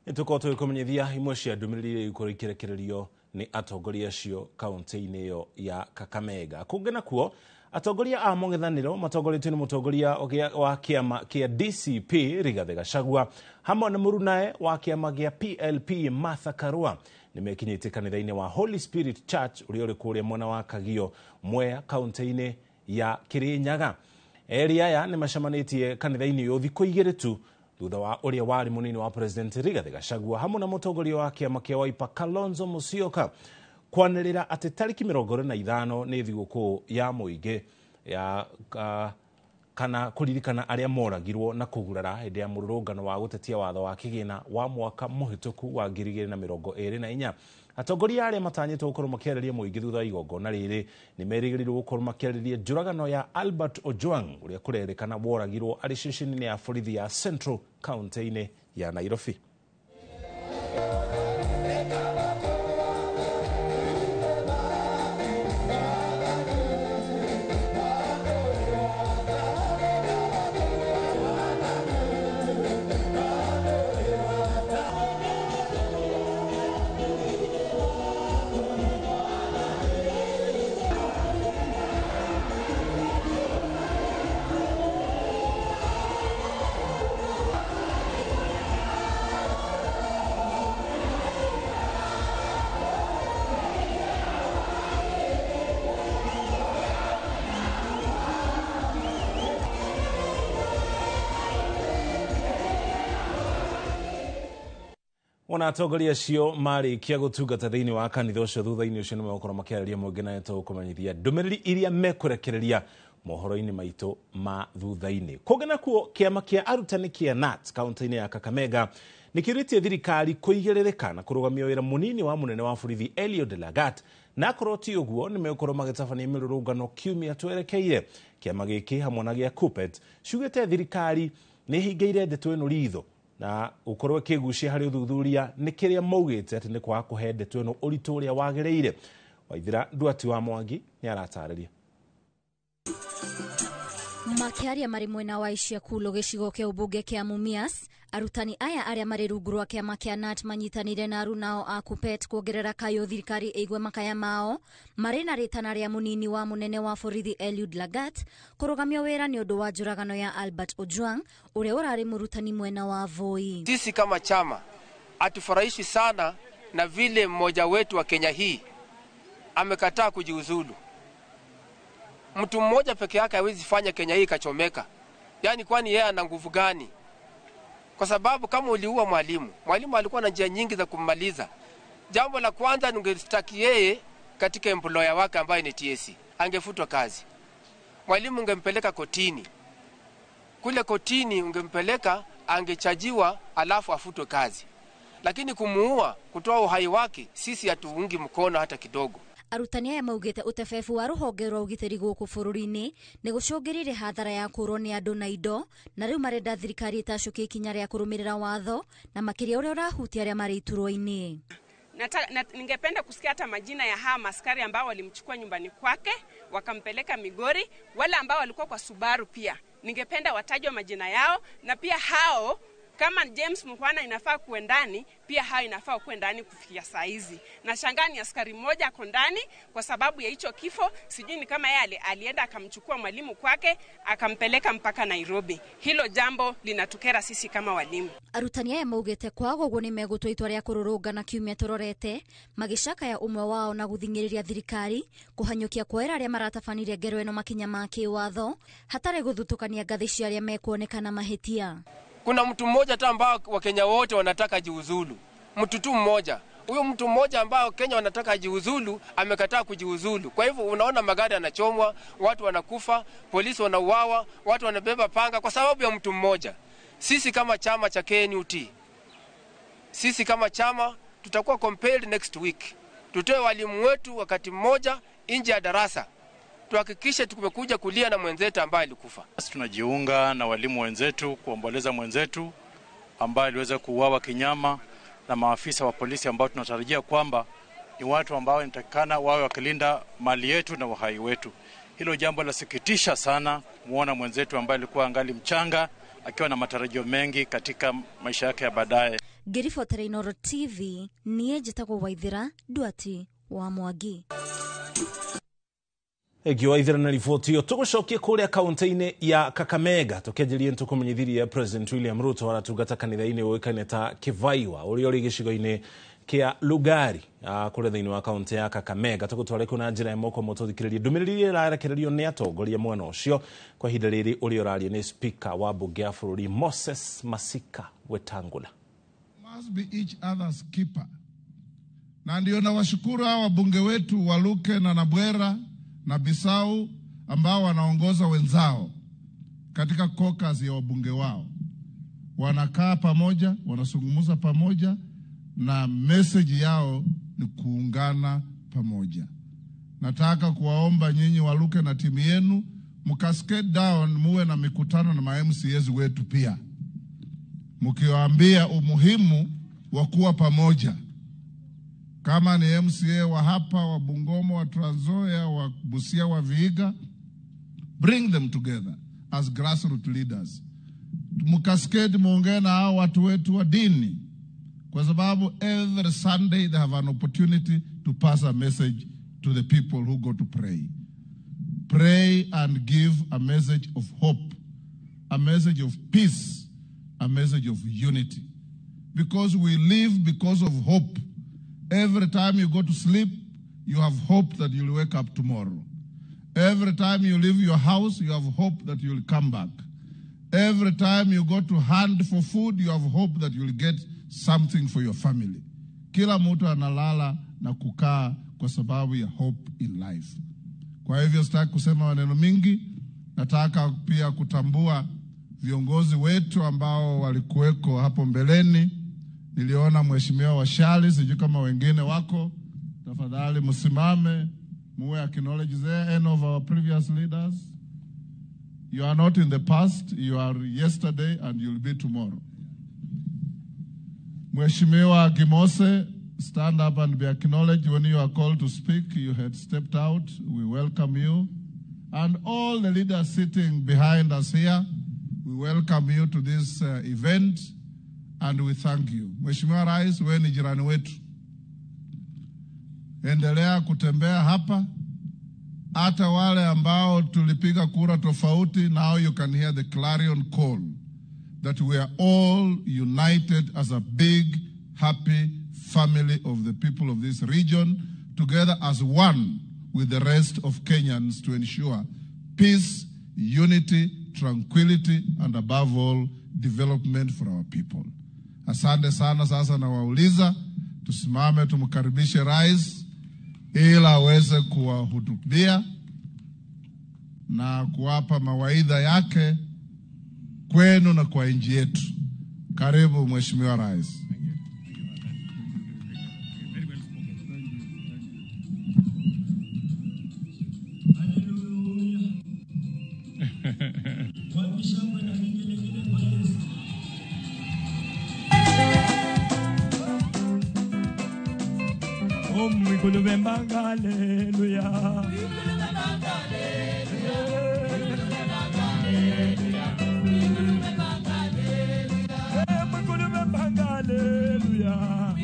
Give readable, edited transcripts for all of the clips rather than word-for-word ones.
Nĩtũkorwo tũgĩkũmenyithia imwe cia ndũmĩrĩri iria igũkorwo ikĩrekererio nĩ atongoria acio kaunti-inĩ ĩyo ya Kakamega. Kũngĩ nakuo, atongoria a mũng'ethanĩro matongoretio nĩ mũtongoria wa kĩama kĩa DCP Rigathĩ Gachagua hamwe na mũrunae wa kĩama gĩa PLP Martha Karua nĩmekinyĩtie kanitha-inĩ wa Holy Spirit Church ũrĩa ũrĩ kũrĩa mwena wa Kagio Mwea kaunti-inĩ ya Kirinyaga. Erĩ aya nĩmacemanĩtie kanitha-inĩ ũyũ thikũ igĩrĩ tu thutha wa ũrĩa warĩ mũnini wa President Rigathĩ Gachagua hamwe na mũtongoria wa kĩama kĩa Wiper Kalonzo Musyoka kwanĩrĩra atĩ tarĩki 25 nĩ thigũkũ ya mũingĩ ya kana kũririkana arĩa moragirwo na kũgurara hĩndĩ ya mũrũrũngano wa gũtetia watho wa kĩgĩna wa mwaka mũhĩtũku wa 2024. Atongoria arĩa matanyĩtwo gũkorwo makĩarĩria mũingĩ thutha wa igongona rĩrĩ nĩ merĩgĩrĩirwo gũkorwo makĩarĩria njũragano ya Albert Ojwang ũrĩa kũrerĩkana woragirwo arĩ ceceni-inĩ ya borithi ya Central kaunti-inĩ ya Nairobi. Ona atongoria acio marĩkia gũtungata thĩinĩ wa kanitha ũcio thutha-inĩ ũcio nĩmegũkorwo makĩarĩria mũingĩ na nĩtũgũkũmenyithia ndũmĩrĩri iria mekũrekereria mohoro-inĩ maitũ ma thutha-inĩ. Kũngĩ nakuo, kĩama kĩa arutani kĩa KNUT kaunti-inĩ ya Kakamega nĩkĩũrĩtie thirikari kũigĩrĩrĩka na kũrũgamia wĩra mũnini wa mũnene wa borithi Eliud Lagat, na akorwo ti ũguo nĩmegũkorwo magĩtabania mĩrũrũngano kiumia twerekeire. Kĩama gĩkĩ hamwe na gĩa KUPPET ciugĩte thirikari nĩĩhingĩire ndeto ĩno ritho na gũkorwo ĩkĩgucia harĩ ũthuthuria nĩ kĩrĩa maugĩte atĩ nĩ kwaga kũhe ndeto ĩno ũritũ ũrĩa wagĩrĩire. Waithira Nduati wa Mwangi nĩ aratarĩria. Makĩaria marĩ mwena wa Ishiakulo gĩcigo kĩa ũmbunge kĩa Mumias, arutani aya arĩa marĩ rungu rwa kĩama kĩa KNUT manyitanĩire na arunao a KUPPET kuongerera kayũ thirikari ĩigue makaya mao marĩ na rĩtana rĩa mũnini wa mũnene wa borithi Eliud Lagat kũrũgamio wĩra nĩ ũndũ wa njũragano ya Albert Ojwang ũrĩa ũrarĩ mũrutani mwena wa Voi. Sisi kama chama hatufurahishi sana na vile mmoja wetu wa Kenya hii amekataa kujiuzulu. Mtu mmoja peke yake hawezi fanya Kenya hii ikachomeka. Yaani kwani yeye ana nguvu gani? Kwa sababu kama uliua mwalimu, mwalimu alikuwa na njia nyingi za kummaliza. Jambo la kwanza ningestaki yeye katika employer wake ambaye ni TSC, angefutwa kazi. Mwalimu ungempeleka kotini. Kule kotini ungempeleka, angechajiwa alafu afutwe kazi. Lakini kumuua, kutoa uhai wake, sisi hatuungi mkono hata kidogo. Arutani aya maugĩte ũtebebu wa rũhonge rwa ũgitĩri gũkũ bũrũri-inĩ nĩ gũcũngĩrĩire hathara ya kũũrwo nĩ andũ na indo, na rĩu marenda thirikari ĩtacũkie ikinya rĩa kũrũmĩrĩra watho na makĩria ũrĩa ũrahutia arĩa marĩ iturwa-inĩ. Ningependa kusikia hata majina ya hawa maskari ambao walimchukua nyumbani kwake wakampeleka Migori, wale ambao walikuwa kwa Subaru pia ningependa watajwe majina yao, na pia hao kama James Mukhwana inafaa kuwe ndani, pia hao inafaa kuwe ndani kufikia saa hizi. Na shangaa ni askari mmoja ako ndani kwa sababu ya hicho kifo, sijui ni kama yeye alienda akamchukua mwalimu kwake akampeleka mpaka Nairobi. Hilo jambo linatukera sisi kama walimu. Arutani aya maugĩte kwaga ũguo nĩ megũtua itua rĩa kũrũrũngana kiumia tũrorete, magĩcakaya ũmwe wao na gũthing'ĩrĩria thirikari kũhanyũkia kuoera arĩa maratabanirie ngero ĩno makinya ma kĩwatho hatarĩ gũthutũkania ngathĩ cia arĩa mekuonekana mahĩtia. Kuna mtu mmoja tu ambao Wakenya wote wanataka jiuzulu. Mtu tu mmoja. Huyo mtu mmoja ambao Kenya wanataka jiuzulu amekataa kujiuzulu. Kwa hivyo unaona magari yanachomwa, watu wanakufa, polisi wanauawa, watu wanabeba panga kwa sababu ya mtu mmoja. Sisi kama chama cha KNUT, sisi kama chama tutakuwa compelled next week. Tutoe walimu wetu wakati mmoja nje ya darasa. Tuhakikishe tumekuja kulia na mwenzetu ambaye alikufa. Tunajiunga na walimu wenzetu kuomboleza mwenzetu ambaye aliweza kuuawa kinyama na maafisa wa polisi ambao tunatarajia kwamba ni watu ambao inatakikana wawe wakilinda mali yetu na uhai wetu. Hilo jambo lasikitisha sana muona mwenzetu ambaye alikuwa angali mchanga akiwa na matarajio mengi katika maisha yake ya baadaye. Ngĩribotera Inooro TV, niĩ njĩtagwo Waithĩra Nduati wa Mwangi. Ĩngĩ Waithĩra na riboti ĩyo. Tũgũcokie kũrĩa kaunti-inĩ ya Kakamega, tũkĩanjĩrĩria nĩtũkũmenyithirie President William Ruto aratungata kanitha-inĩ ũĩkaine ta Kivaiwa ũrĩa ũrĩ gĩcigo-inĩ kĩa Lugari kũrĩa thĩinĩ wa kaunti ya Kakamega. Tũgũtware kũu na njĩra ĩmwe kwa ĩmwe tũthikĩrĩrie ndũmĩrĩri iria ĩrarekererio nĩ atongoria mwena ũcio. Kwa ihinda rĩrĩ ũrĩa ũraria nĩ Speaker wa mbunge ya bũrũri Moses Masika Wetangula. Must be each other's keeper. Na ndio nawashukuru hawa wabunge wetu Waluke na Nabwera na Bisau ambao wanaongoza wenzao katika caucus ya wabunge wao. Wanakaa pamoja, wanazungumza pamoja, na message yao ni kuungana pamoja. Nataka kuwaomba nyinyi Waluke na timu yenu mkascade down, muwe na mikutano na ma MCAs wetu pia, mkiwaambia umuhimu wa kuwa pamoja. Kama ni MCA wa hapa, wa Bungoma, wa Trans Nzoia, wa Busia, wa Vihiga, bring them together as grassroots leaders. Mkaskade muongee na hao watu wetu wa dini, kwa sababu every Sunday they have an opportunity to pass a message to the people who go to pray. Pray and give a message of hope, a message of peace, a message of unity. Because we live because of hope. Every time you go to sleep, you have hope that you'll wake up tomorrow. Every time you leave your house, you have hope that you'll come back. Every time you go to hunt for food, you have hope that you'll get something for your family. Kila mtu analala na kukaa kwa sababu ya hope in life. Kwa hivyo sitaki kusema maneno mingi, nataka pia kutambua viongozi wetu ambao walikuweko hapo mbeleni. Niliona Mheshimiwa Washali, sijui kama wengine wako. Tafadhali msimame, muwe acknowledge there any of our previous leaders. You are not in the past, you are yesterday and you'll be tomorrow. Mheshimiwa Gimose, stand up and be acknowledged when you are called to speak. You had stepped out. We welcome you. And all the leaders sitting behind us here, we welcome you to this event and we thank you. Mheshimiwa Rais, wewe ni jirani wetu. Endelea kutembea hapa. Hata wale ambao tulipiga kura tofauti, now you can hear the clarion call that we are all united as a big, happy family of the people of this region, together as one with the rest of Kenyans to ensure peace, unity, tranquility, and above all, development for our people. Asante sana. Sasa nawauliza tusimame tumkaribishe Rais ili aweze kuwahutubia na kuwapa mawaidha yake kwenu na kwa nchi yetu. Karibu Mheshimiwa Rais. Hallelujah. Hallelujah.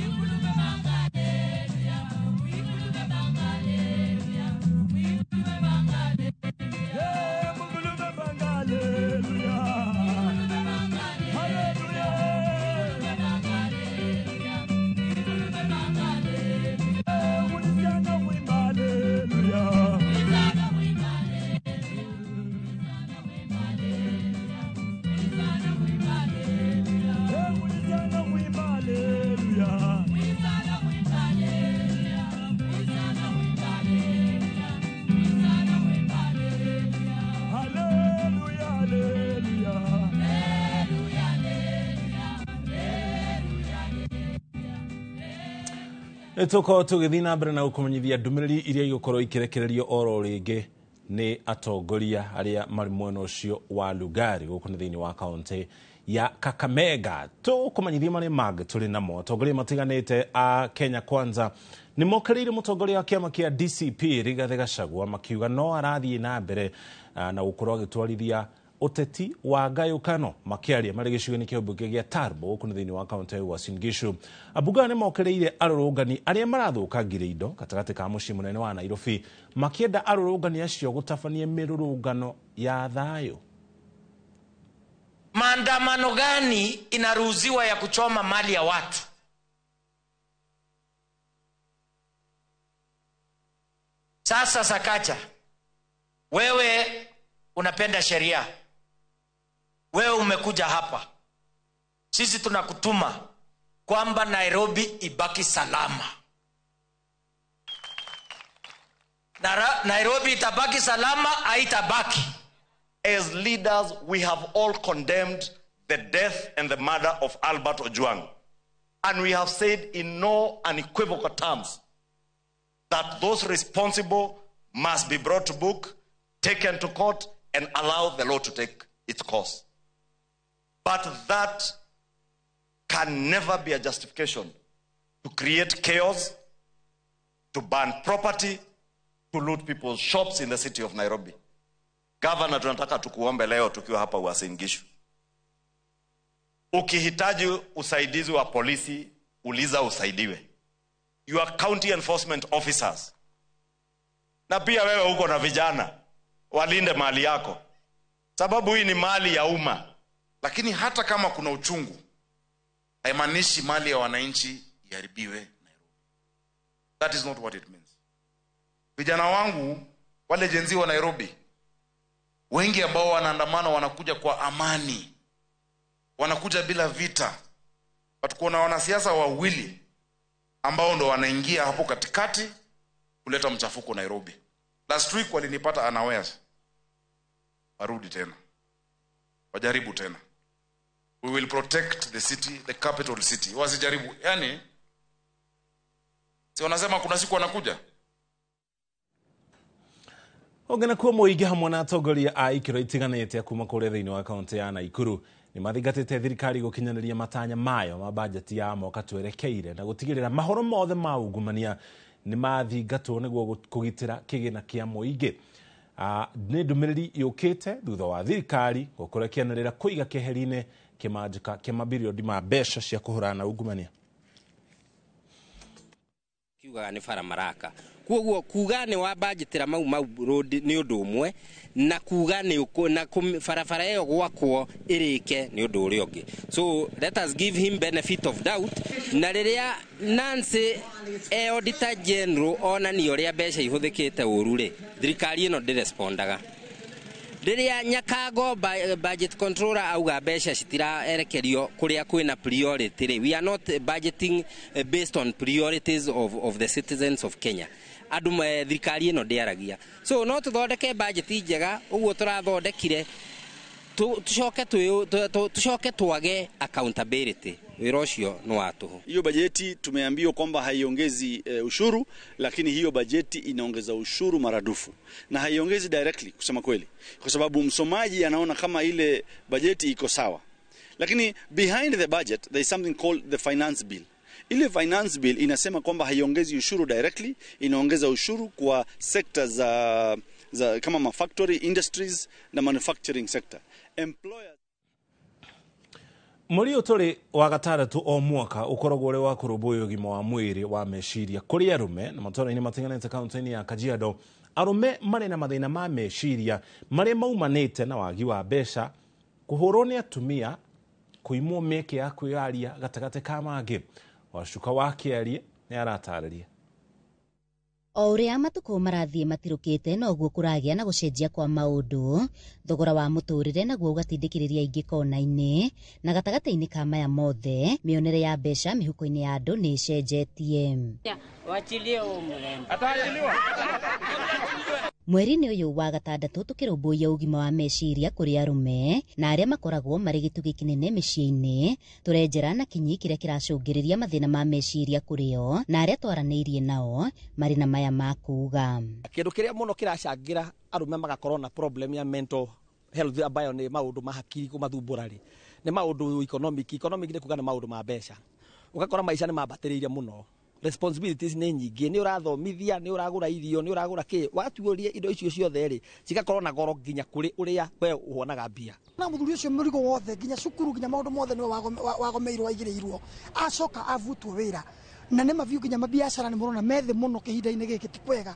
Nĩtũkorwo tũgĩthiĩ na mbere na gũkũmenyithia ndũmĩrĩri iria igũkorwo ikĩrekererio oro rĩngĩ nĩ atongoria arĩa marĩ mwena ũcio wa Lugari gũkũ nĩ thĩinĩ wa kaũntĩ ya Kakamega. Tũkũmenyithia marĩa mangĩ tũrĩ namo. Atongoria matiganĩte a Kenya Kwanza nĩ mokĩrĩire mũtongoria wa kĩama kĩa DCP Rigathĩ Gachagua makiuga no arathiĩ na mbere na gũkorwo agĩtwarithia Ũteti wa ngayũkano. Makĩaria marĩ gĩcigo-inĩ kĩa mbunge gĩa Turbo gũkũ nĩ thĩinĩ wa kaunti ya Uasin Gishu, ambunge aya nĩ mokereire arũrũngani arĩa marathũkangirie indo gatagatĩ ka mũciĩ mũnene wa Nairobi, makĩenda arũrũngani acio gũtabania mĩrũrũngano ya thayũ. Maandamano gani inaruhusiwa ya kuchoma mali ya watu? Sasa Sakaja, wewe unapenda sheria, wewe umekuja hapa, sisi tunakutuma kwamba Nairobi ibaki salama. Nairobi itabaki salama, haitabaki. As leaders, we have all condemned the death and the murder of Albert Ojwang. And we have said in no unequivocal terms that those responsible must be brought to book, taken to court, and allow the law to take its course. But that can never be a justification to create chaos, to burn property, to loot people's shops in the city of Nairobi. Governor, tunataka tukuombe leo tukiwa hapa Uasin Gishu. Ukihitaji usaidizi wa polisi, uliza usaidiwe. Your county enforcement officers. Na pia wewe uko na vijana, walinde mali yako. Sababu hii ni mali ya umma. Lakini hata kama kuna uchungu, haimaanishi mali ya wananchi iharibiwe Nairobi. That is not what it means. Vijana wangu, wale Gen Z wa Nairobi, wengi ambao wanaandamana wanakuja kwa amani, wanakuja bila vita. But kuna wanasiasa wawili ambao ndo wanaingia hapo katikati kuleta mchafuko Nairobi. Last week walinipata unawares. Warudi tena, wajaribu tena. We will protect the city, the capital city. Wasijaribu. Yani, si wanasema kuna siku wanakuja. Ogena kuo mũingĩ hamwe na atongoria a ikĩro itiganĩte kuma kũrĩa thĩinĩ wa kaunti ya Naikuru nĩ mathingatĩte thirikari gũkinyanĩria matanya mayo ma bajeti ya mwaka twerekeire na gũtigĩrĩra mahoro mothe ma ungumania nĩ mathingatwo nĩguo kũgitĩra kĩgĩna kĩa mũingĩ. Nĩ ndũmĩrĩri yũkĩte thutha wa thirikari gũkorwo ĩkĩanĩrĩra kũiga keheri-inĩ kĩmanjĩka kĩa mabirioni ma mbeca cia kũhũrana na ungumania. Kiugaga nĩ bara maraka, koguo kuga nĩ wa budgetira Mau Mau Road nĩ ũndũ ũmwe na kuga nĩ na barabara ĩyo gwakwo ĩrĩke nĩ ũndũ ũrĩa ũngĩ. So let us give him benefit of doubt. Na rĩrĩa Nancy e Auditor General onania ũrĩa mbeca ihũthĩkĩte ũru rĩ, thirikari ĩno ndĩrespondaga. Rĩrĩa Nyakago budget controller auga mbeca citiraerekerio kũrĩa kwĩna priority rĩ, we are not budgeting based on priorities of the citizens of Kenya. Andũ thirikari ĩno ndĩaragia. So no tũthondeke budget njega ũguo tũrathondekire, tucoke twage accountability. Wĩra ũcio nĩ wa tũhũ. Hiyo bajeti tumeambiwa kwamba haiongezi ushuru, lakini hiyo bajeti inaongeza ushuru maradufu. Na haiongezi directly kusema kweli, kwa sababu msomaji anaona kama ile bajeti iko sawa. Lakini behind the budget there is something called the finance bill. Ile finance bill inasema kwamba haiongezi ushuru directly, inaongeza ushuru kwa sectors za kama factory industries na manufacturing sector. Employers. Mweri ũyũ tũrĩ wa gatandatũ o mwaka ũkoragwo ũrĩ wa kũrũmbũiya ũgima wa mwĩrĩ wa meciria kũrĩ arũme na matũũra-inĩ matiganĩte kaunti-inĩ ya Kajiado. Arũme marĩ na mathĩna ma meciria marĩa maumanĩte na wagi wa mbeca, kũhũrwo nĩ atumia, kũimwo mĩeke ya kwĩyaria gatagatĩ ka mangĩ. Wacuka wa Kĩarie nĩ aratarĩria. O ũrĩa matukũ marathiĩ matirũkĩte noguo kũragĩa na gũcenjia kwa maũndũ, thogora wa mũtũrĩre naguo ũgatindĩkĩrĩria aingĩ kona-inĩ, na gatagatĩ-inĩ ka maya mothe mĩonere ya mbeca mĩhuko-inĩ ya andũ nĩ ĩcenjetie. Mweri-inĩ ũyũ wa gatandatũ tũkĩrũmbũiya ũgima wa meciria kũrĩ arũme na arĩa makoragwo marĩ gĩtugĩ kĩnene mĩciĩ-inĩ, tũrenjera na kinyi kĩrĩa kĩracũngĩrĩria mathĩna ma meciria kũrĩ o na arĩa twaranĩirie nao marĩ na maya ma kuuga. Kĩndũ kĩrĩa mũno kĩracangĩra arũme magakorwo na problem ya mental health ambayo nĩ maũndũ ma hakiri kũmathumbũra rĩ, nĩ maũndũ economic. Economic nĩ kuga nĩ maũndũ ma mbeca. Ũgakora maica nĩ mambatĩrĩire mũno. Responsibilities nĩ nyingĩ, nĩ ũrathomithia, nĩ ũragũra irio, nĩ ũragũra kĩ, watuũria indo icio ciothe rĩ, cigakorwo na goro nginya kũrĩ ũrĩa we ũhonaga mbia. Na mũthuri ũcio mũrigo wothe nginya cukuru nginya maũndũ mothe nĩwe wagomeirwo aigĩrĩirwo, acoka avutwo wĩra na nĩ mabiũ nginya mabiacara nĩ mũrona methĩ mũno kĩhinda-inĩ gĩkĩ ti kwega,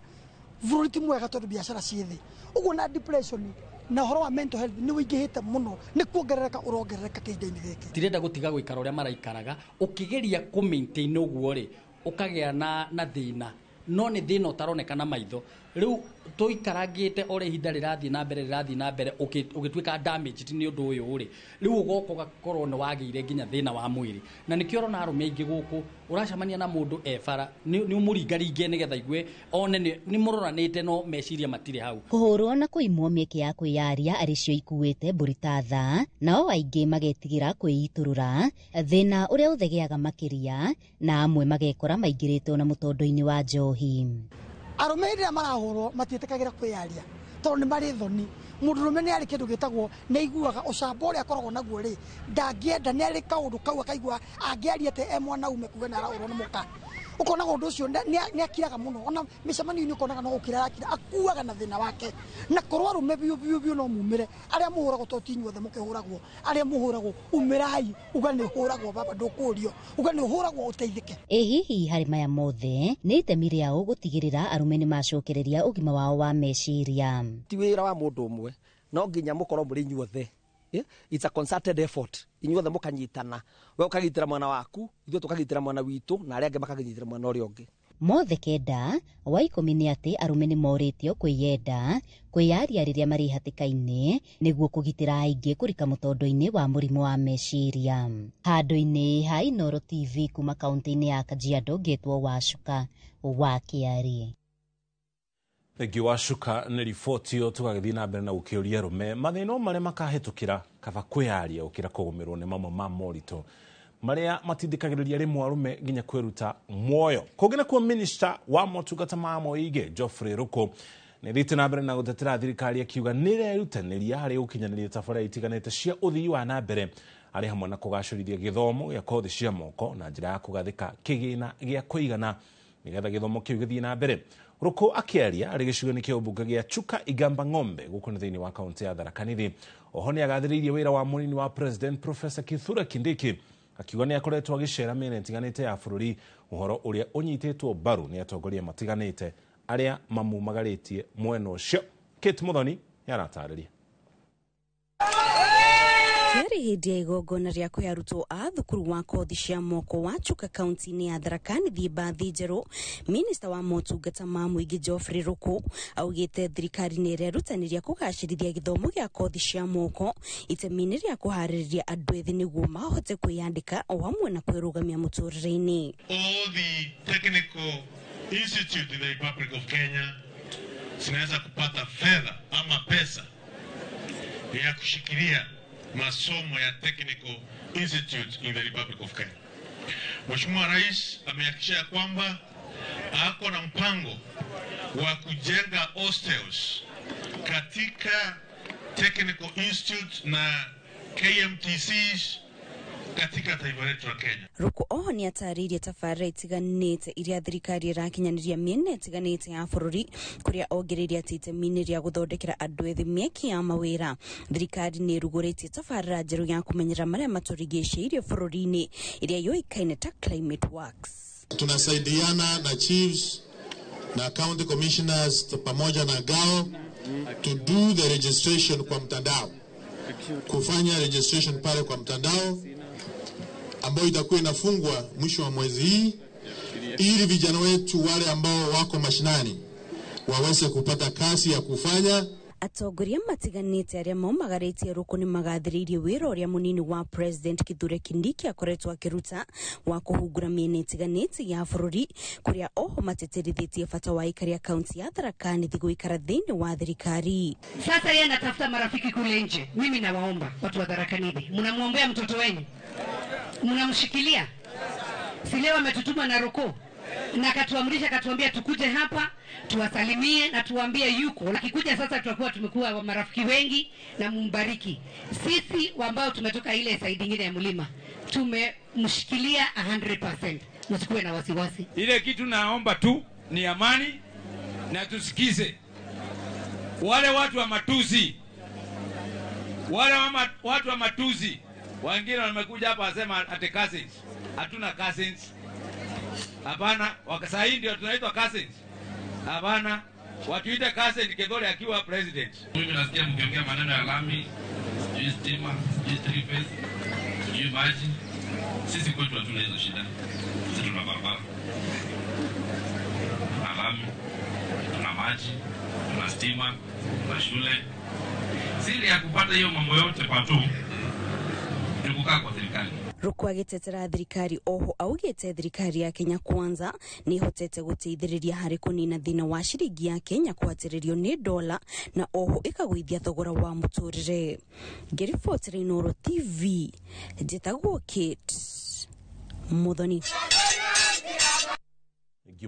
bũrũri ti mwega tondũ biacara ciĩ thĩ, ũguo na depression na ũhoro wa mental health nĩ ũingĩhĩte mũno, nĩ kuongerereka ũrongerereka kĩhinda-inĩ gĩkĩ. Tirenda gũtiga gũikara ũrĩa maraikaraga, ũkĩgeria kũ maintain ũguo rĩ, ũkagĩa na thĩna, no nĩ thĩna ũtaroneka na maitho. Rĩu tũikarangĩte o ũrĩa ihinda rĩrathiĩ na mbere rĩrathiĩ na mbere, ũgĩtuĩka damaged nĩ ũndũ ũyũ rĩ, rĩu ũgoka ũgakorwo nĩ wagĩire nginya thĩna wa mwĩrĩ. Na nĩkĩo ũrona arũme aingĩ gũkũ ũracemania na mũndũ e bara, nĩ ũmũringaringe nĩgetha aigue one nĩ mũroranĩte no meciria matirĩ hau. Kũhũrwo na kũimwo mĩeke ya kwĩyaria arĩ cio ikuĩte mbũri ta tha, nao aingĩ magetigĩra kwĩitũrũra, thĩna ũrĩa ũthegeaga makĩria, na amwe magekora maingĩrĩtwo na mũtondo-inĩ wa njohi. Arũme hĩndĩ ĩrĩa marahũrwo matiĩtĩkagĩra kwĩyaria tondũ nĩ marĩ thoni. Mũndũrũme nĩ arĩ kĩndũ gĩtagwo nĩ aiguaga ũcamba ũrĩa akoragwo naguo rĩ, ndangĩenda, nĩ arĩ kaũndũ kau akaigua angĩaria atĩ e mwanaume kuga nĩ arahũrwo nĩ mũka, ũkonaga ũndũ ũcio nĩ akiraga mũno, ona mĩcemanio-inĩ ũkonaga no gũkira arakira, akuaga na thĩna wake. Na korwo arũme biũ biũ biũ no mumĩre, arĩa mũhũragwo to ti inyuothe mũkĩhũragwo, arĩa mũhũragwo umĩrai, uga nĩ ũhũragwo baba, ndũkũrio, uga nĩ ũhũragwo ũteithĩke. Ĩ hihi harĩ maya mothe nĩ itemi rĩao gũtigĩrĩra arũme nĩ macokereria ũgima wao wa meciria? Ti wĩra wa mũndũ ũmwe, no nginya mũkorwo mũrĩ inyuothe. It's a concerted effort, inyuothe mũkanyitana, we ũkagitĩra mwana waku, ithuĩ tũkagitĩra mwana witũ, na arĩa angĩ makagitĩra mwana ũrĩa ũngĩ. Mothe kenda wa 10 nĩ atĩ arũme nĩ morĩtio kwĩyenda, kwĩyaria rĩrĩa marĩ hatĩka-inĩ nĩguo kũgitĩra aingĩ kũrika mũtondo-inĩ wa mũrimũ wa meciria. Handũ-inĩ ha Inooro TV kuma kaunti-inĩ ya Kajiado, ngetwo Wacuka wa Kĩarĩ. Thengiũ Wacuka nĩ riboti ĩyo. Tũgagĩthiĩ na mbere na gũkĩũria arũme mathĩna marĩa makahĩtũkĩra kaba kwĩyaria gũkĩra kũgũmĩrwo nĩ mamwe ma moritũ marĩa matindĩkagĩrĩria rĩmwe arũme nginya kwĩruta muoyo. Kũngĩ nakuo minista wa motungata ma mũingĩ Geoffrey Ruku nĩ thiĩte na mbere na gũtetera thirikari akiuga nĩ ĩrerutanĩria harĩ gũkinyanĩria tabarĩra itiganĩte cia ũthii wa na mbere arĩ hamwe na kũgacĩrithia gĩthomo gĩa kothi cia moko na njĩra ya kũgathĩka kĩgĩna gĩa kũigana nĩgetha gĩthomo kĩu gĩthiĩ na mbere. Ruku akĩaria arĩ gĩcigo-inĩ kĩa ũmbunge gĩa Chuka Igamba Ng'ombe gũkũ nĩ thĩinĩ wa kaunti ya Tharaka Nithi. Oho nĩ agathĩrĩirie wĩra wa mũnini wa President Professor Kithure Kindiki akiuga nĩ akoretwo agĩcera mĩena ĩtiganĩte ya bũrũri, ũhoro ũrĩa ũnyitĩtwo mbaru nĩ atongoria matiganĩte arĩa mamumagarĩtie mwena ũcio. Kate Muthoni nĩaratarĩria. Kĩarĩ hĩndĩ ya igongona rĩa kũhe arutwo a thukuru wa kothi cia moko wa Chuka kaunti-inĩ ya Tharaka Nithi mbathi njerũ, minista wa motungata ma mũingĩ Geoffrey Ruku augĩte thirikari nĩ ĩrerutanĩria kũgacĩrithia gĩthomo gĩa kothi cia moko itemi-inĩ rĩa kũharĩrĩria andũ ethĩ nĩguo mahote kwĩyandĩka o hamwe na kwĩrũgamia mũtũrĩre-inĩ. All the technical institute in the Republic of Kenya zinaweza kupata fedha ama pesa ya kushikilia masomo ya Technical Institute in the Republic of Kenya. Mheshimiwa Rais amehakikisha kwamba ako na mpango wa kujenga hostels katika Technical Institute na KMTCs katika taifa letu la Kenya. Ruku oho nĩ atarĩirie tabarĩra itiganĩte iria thirikari ĩrakinyanĩria mĩena ĩtiganĩte ya bũrũri, kũrĩa ongereire atĩ itemi-inĩ rĩa gũthondekera andũ ethĩ mĩeke ya mawĩra, thirikari nĩ ĩrugũrĩtie tabarĩra njerũ ya kũmenyera marĩa matũrigicĩirie bũrũri-inĩ ĩrĩa yũĩkaine ta Climate Works. Tunasaidiana na chiefs na county commissioners pamoja na GAO to do the registration kwa mtandao, kufanya registration pale kwa mtandao ambayo itakuwa inafungwa mwisho wa mwezi hii, ili vijana wetu wale ambao wako mashinani waweze kupata kasi ya kufanya. Atongoria matiganĩte arĩa maumagarĩtie Ruku nĩ magathĩrĩirie wĩra ũrĩa mũnini wa President Kithure Kindiki akoretwo akĩruta wa kũhungura mĩena ĩtiganĩte ya bũrũri, kũrĩa oho matĩtĩrithĩtie bata wa aikari a kaunti ya Tharaka Nithi gũikara thĩinĩ wa thirikari. Sasa yeye anatafuta marafiki kule nje. Mimi nawaomba watu wa Tharaka Nithi, mnamwombea mtoto wenu, mnamshikilia. Si leo ametutuma na Ruku na akatuamrisha, akatuambia tukuje hapa tuwasalimie na tuwaambie yuko. Akikuja sasa tutakuwa tumekuwa marafiki wengi na mumbariki. Sisi ambao tumetoka ile side nyingine ya mlima tumemshikilia 100%. Msikuwe na wasiwasi. Ile kitu naomba tu ni amani na tusikize wale watu wa matusi, wale watu wa matusi. Wengine wamekuja hapa wasema ati cousins. Hatuna cousins. Hapana, sasa hii ndio tunaitwa cousins. Hapana, watuite cousin Kegole akiwa president. Mimi nasikia mkiongea maneno ya lami, sijui stima, sijui three phase, sijui maji. Sisi kwetu hatuna hizo shida. Sisi tuna barabara, tuna lami, tuna maji, tuna stima, tuna shule. Siri ya kupata hiyo mambo yote patu ni kukaa kwa serikali. Ruku agitetera thirikari oho augite thirikari ya Kenya Kwanza ni ihotete guteithiriria hari kunina thina wa shiringi ya Kenya kwatiririo ni dola na oho ikagwithia thogora wa muturire. Ngiribotera Inooro TV njitagwo Kate Muthoni.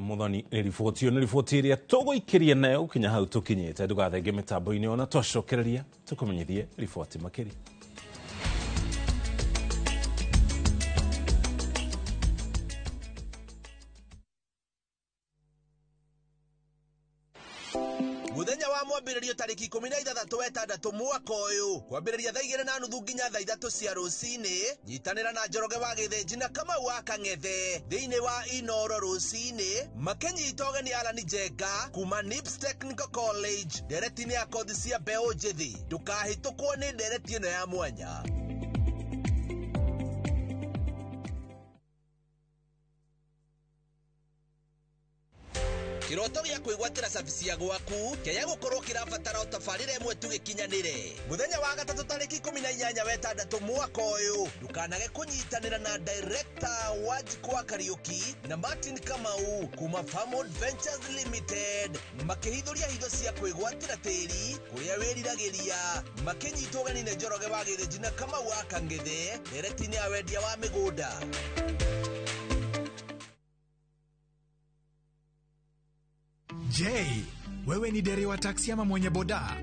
Muthoni nä riboti ä yo nä riboti ä rä a tå gå ikä ria nayo gå kinya hau tå kinyä te ndågathenge mä tambo-inä ona twacokereria tå kå menyithie riboti makä ria. Muthenya wa mwambĩrĩrio tarĩki 16 wetandatũ mwaka ũyũ kwambĩrĩria thaa 2:30 nginya thaa 3 cia rũcinĩ nyitanĩra na Njoroge wa Gĩthĩnji na Kamau wa Kang'ethe thĩinĩ wa Inooro rũcinĩ makĩnyita ũgeni Alan Njenga kuma NIPS Technical College ndereti-inĩ ya kothi cia mbeũ njĩthĩ. Ndũkahĩtũkwo nĩ ndereti ĩno ya mwanya. Kiroto gĩa kwĩgwatĩra cabici ya gwaku kĩaya gũkorwo kĩrabatara ũtabarĩre ĩmwe tu gĩkinyanĩre. Mũthenya wa gatatũ tarĩki 18 wetandatũ mwaka ũyũ ndũkanage kũnyitanĩra na director Wanjikũ Kariũki na Martin Kamau kuma Farmwood Ventures Limited makĩhithũria hitho cia kwĩgwatĩra tĩri kũrĩa wĩriragĩria makĩnyitwo ũgeni nĩ Njoroge wa Gĩthĩnji na Kamau wa Kang'ethe ndereti-inĩ ya wendia wa mĩgũnda. Je, wewe ni dereva taksi ama mwenye boda?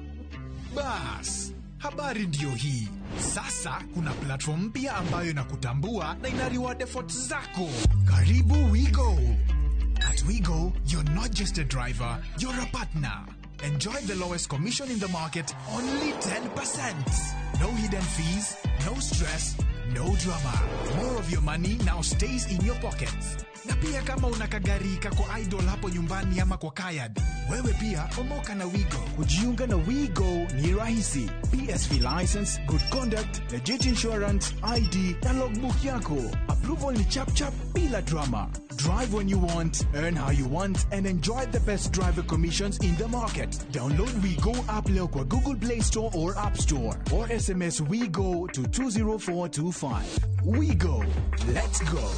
Bas, habari ndiyo hii. Sasa kuna platform mpya ambayo inakutambua na ina reward efforts zako. Karibu WeGo. At WeGo, you're not just a driver, you're a partner. Enjoy the lowest commission in the market, only 10%. No hidden fees, no stress, no drama. More of your money now stays in your pockets. Na pia kama una kagari kako idol hapo nyumbani ama kwa kayad, wewe pia omoka na WeGo. Kujiunga na WeGo ni rahisi. PSV license, good conduct, legit insurance, ID na logbook yako. Approval ni chap chap bila drama. Drive when you want, earn how you want, and enjoy the best driver commissions in the market. Download WeGo app leo kwa Google Play Store or App Store, or SMS WeGo to 20425. WeGo. Let's go.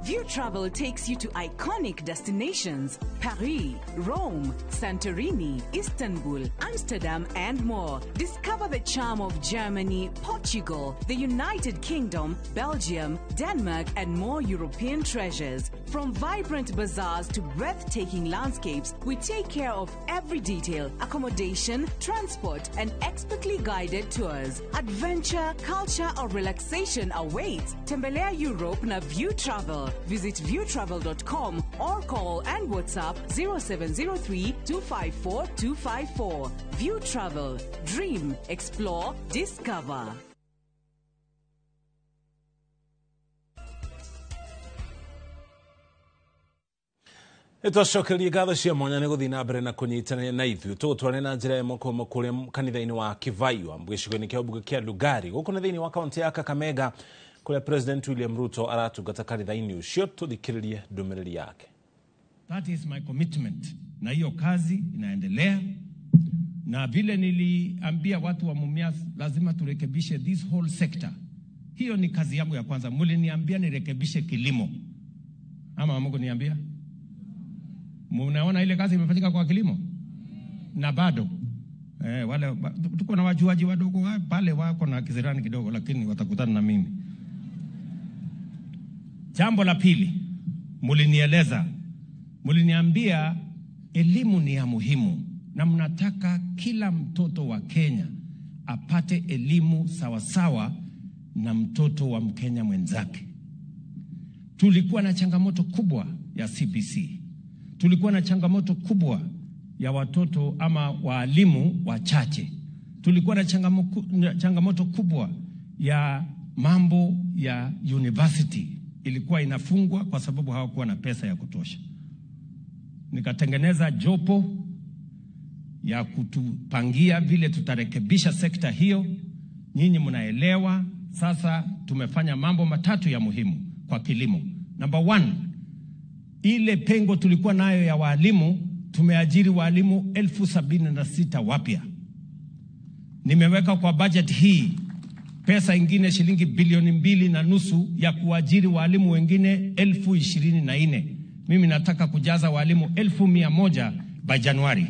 View Travel takes you to iconic destinations: Paris, Rome, Santorini, Istanbul, Amsterdam, and more. Discover the charm of Germany, Portugal, the United Kingdom, Belgium, Denmark, and more European treasures. From vibrant bazaars to breathtaking landscapes, we take care of every detail: accommodation, transport, and expertly guided tours. Adventure, culture, or relaxation awaits. Tembelea Europe na View Travel. Visit viewtravel.com or call and WhatsApp 0703 254 254. View Travel. Dream, explore, discover. Nĩtwacokeria ngatho cia mwanya nĩ gũthiĩ na mbere na kũnyitanĩra na ithuĩ tũgũtware na njĩra ĩmwe kwa ĩmwe kũrĩa kanitha-inĩ wa Kivaiwa gĩcigo-inĩ kĩa mbunge kĩa Lugari gũkũ nĩ thĩinĩ wa kaunti ya Kakamega kũrĩa President William Ruto aratungata kanitha-inĩ ũcio. Tũthikĩrĩrie ndũmĩrĩri yake. That is my commitment, na hiyo kazi inaendelea, na vile niliambia watu wa Mumias lazima turekebishe this whole sector. Hiyo ni kazi yangu ya kwanza. Mliniambia nirekebishe kilimo, ama hamkuniambia? Munaona ile kazi imefanyika kwa kilimo na bado wale tuko na wajuaji wadogo pale wako na kizirani kidogo, lakini watakutana na mimi. Jambo la pili, mulinieleza, muliniambia elimu ni ya muhimu na mnataka kila mtoto wa Kenya apate elimu sawasawa na mtoto wa Mkenya mwenzake. Tulikuwa na changamoto kubwa ya CBC, tulikuwa na changamoto kubwa ya watoto ama waalimu wachache, tulikuwa na changamoto kubwa ya mambo ya university ilikuwa inafungwa kwa sababu hawakuwa na pesa ya kutosha. Nikatengeneza jopo ya kutupangia vile tutarekebisha sekta hiyo. Nyinyi mnaelewa sasa tumefanya mambo matatu ya muhimu kwa kilimo. Number 1, ile pengo tulikuwa nayo ya walimu, tumeajiri walimu 76,000 wapya. Nimeweka kwa budget hii pesa ingine shilingi bilioni 2.5 ya kuajiri walimu wengine 24,000. Mimi nataka kujaza walimu 100,000 by Januari.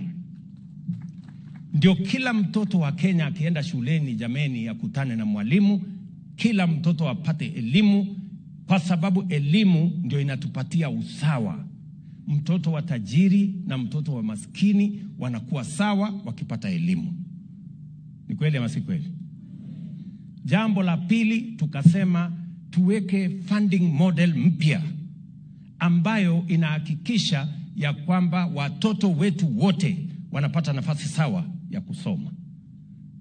Ndio kila mtoto wa Kenya akienda shuleni, jameni, akutane na mwalimu, kila mtoto apate elimu, kwa sababu elimu ndio inatupatia usawa. Mtoto wa tajiri na mtoto wa maskini wanakuwa sawa wakipata elimu. Ni kweli ama si kweli? Jambo la pili, tukasema tuweke funding model mpya ambayo inahakikisha ya kwamba watoto wetu wote wanapata nafasi sawa ya kusoma.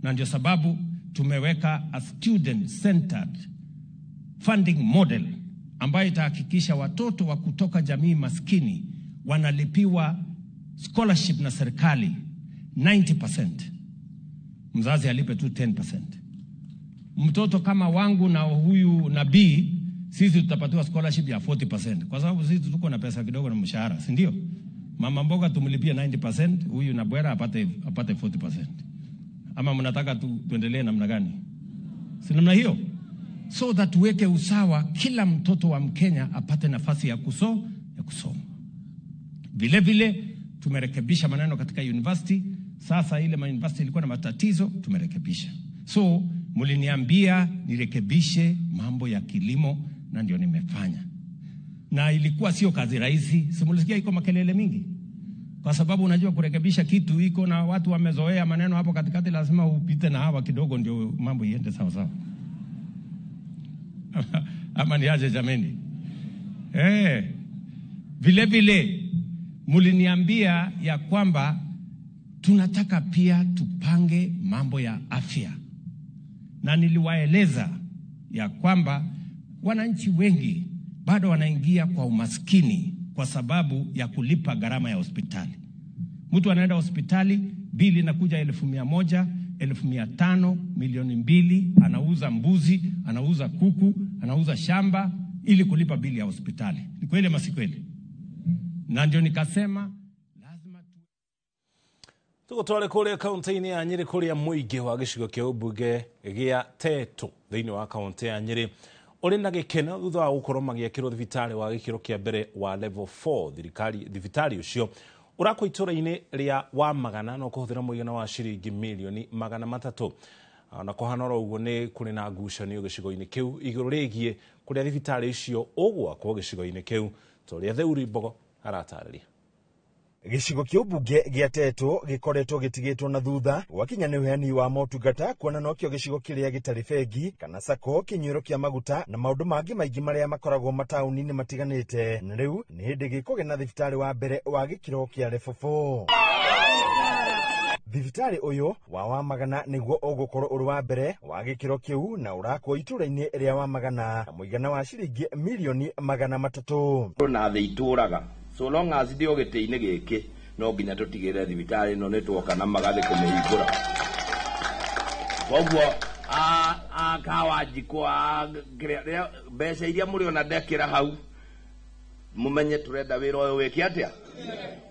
Na ndio sababu tumeweka a student-centered funding model ambayo itahakikisha watoto wa kutoka jamii maskini wanalipiwa scholarship na serikali 90%. Mzazi alipe tu 10%. Mtoto kama wangu na huyu Nabii, sisi tutapatiwa scholarship ya 40% kwa sababu sisi tuko na pesa kidogo na mshahara, si ndio? Mama mboga tumlipie 90%, huyu Nabwera apate 40%. Ama mnataka tuendelee namna gani? Si namna hiyo? So that tuweke usawa, kila mtoto wa Mkenya apate nafasi ya kusoma. Vile vile tumerekebisha maneno katika university. Sasa ile university ilikuwa na matatizo, tumerekebisha. So mliniambia nirekebishe mambo ya kilimo na ndio nimefanya. Na ilikuwa sio kazi rahisi. Simulisikia iko makelele mingi. Kwa sababu unajua kurekebisha kitu iko na watu wamezoea maneno hapo katikati, lazima upite na hawa kidogo ndio mambo iende sawa sawa. Ama ni aje jameni? Vile vile muliniambia ya kwamba tunataka pia tupange mambo ya afya. Na niliwaeleza ya kwamba wananchi wengi bado wanaingia kwa umaskini kwa sababu ya kulipa gharama ya hospitali. Mtu anaenda hospitali, bili inakuja 100,000, 500,000, 2,000,000, anauza mbuzi, anauza kuku, anauza shamba ili kulipa bili ya hospitali. Ni kweli ama si kweli? Na ndio nikasema tugutware kuria kaunti-inĩ ya Nyĩrĩ kũrĩa mũingĩ wa gĩcigo kĩa ũmbunge gĩa Tetu thĩinĩ wa kaunti ya Nyĩrĩ ũrĩ na gĩkeno thutha wa gũkorwo magĩakĩrwo thibitarĩ wa gĩkĩro kĩa mbere wa level 4. Thirikari thibitarĩ ũcio ũrakwo itũra-inĩ rĩa Wamagana na ũkũhũthĩra mũigana wa ciringi mirioni 300. Na kũhana oro ũguo nĩ kũrĩ na ngucanio gĩcigo-inĩ kĩu igũrũ rĩgiĩ kũrĩa thibitarĩ ũcio ũgwakwo gĩcigo-inĩ kĩu ta ũrĩa Theuri Mbogo aratarĩria. Gĩcigo kĩa ũmbunge gĩa Tetu gĩkoretwo gĩtigĩtwo na thutha gwakinya nĩ ũheani wa motungata, kuona nokĩo gĩcigo kĩrĩa gĩtarĩ bengi kana sako, kĩnyuĩro kĩa maguta na maũndũ mangĩ maingĩ marĩa makoragwo mataũni-inĩ matiganĩte. Na rĩu nĩ hĩndĩ gĩkũgĩa na thibitarĩ wa mbere wa gĩkĩro kĩa level 4. Thibitarĩ ũyũ wa Wamagana nĩguo ũgũkorwo ũrĩ wa mbere wa gĩkĩro kĩu na ũrakwo itũra-inĩ rĩa Wamagana na mũigana wa ciringi mirioni 300. Na thĩ itũraga so long as ndĩ o gĩtĩ-inĩ gĩkĩ no nginya tũtigĩrĩre thibitarĩ ĩno nĩ twoka na magathĩ kũmĩhingũra. Koguo Kawanjikũ mbeca iria mũrĩona ndekĩra hau mũmenye tũrenda wĩra ũyũ wĩke atĩa,